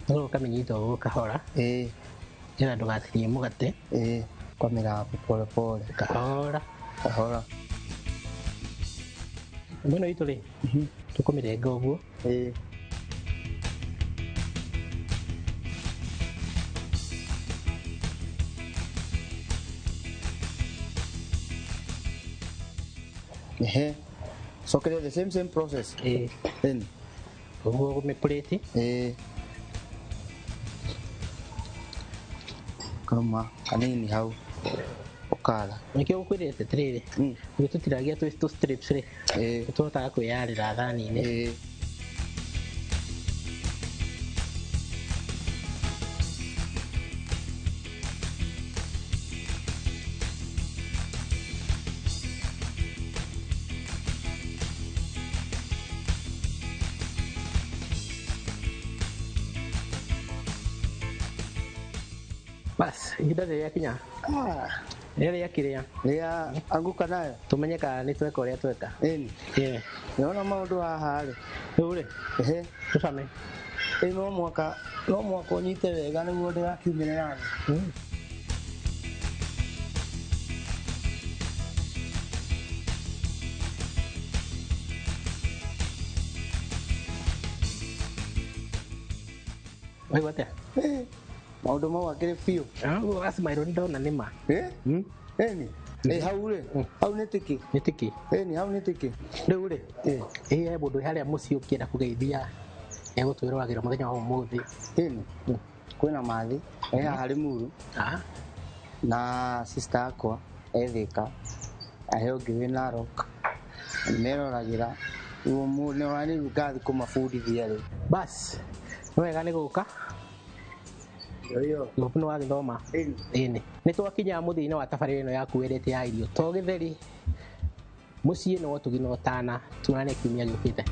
No ũkamĩnyita ũguo kahora. Nĩgetha ndũgatinie mũgate. Ũkamĩramba pole pole. Kahora. Kahora. Ĩno itũ rĩ, tũkũmĩrenga ũguo. Cokeria the same same process. Ũguo gũmĩplate. Karũma kanini hau ũkara. Nĩkĩo ngũkwĩrĩte atĩrĩrĩ, ũgĩtũtiragia twĩ tũ strips rĩ, nĩtũhotaga kwĩyarĩra thani-inĩ. Bas, ihinda rĩrĩa kinya rĩrĩa rĩakĩrĩa rĩa anguka nayo tũmenye kana nĩ tweka ũrĩa tweka. Ĩni. Nĩwona maũndũ haha rĩ. Rĩu rĩ, tũcame. Ĩ no mũhaka ũnyite wega nĩguo ndĩgakiumĩre na thĩ. Waigua atĩa? Maũndũ mau akĩrĩ biũ. Ũguo gacmairwo nĩ ndona nĩ ma. Ĩni. Hau rĩ, hau nĩ tĩkĩ? Nĩ tĩkĩ. Ĩni, hau nĩ tĩkĩ. Rĩu rĩ, ĩ he mũndũ harĩa mũciĩ ũkĩenda kũgeithia egũtwĩroragĩra mũthenya wa ũmũthĩ. Ĩni. Kwĩna Mathi, e haha Limuru. Na sister akwa e Thika, ahe ũngĩ wĩ Narok. Meroragĩra. Rĩu ũmũthĩ nĩ rĩu ngathiĩ kũmabundithia rĩu. Bas, nĩ wega nĩ gũka. Nĩ wagĩthoma. Ĩni. Nĩ twakinya mũthia-inĩ wa tabarĩra ĩno yaku wendete ya irio to gĩtheri, mũciĩ no ũtugi na ũtana. Tuonane kiumia gĩũkĩte.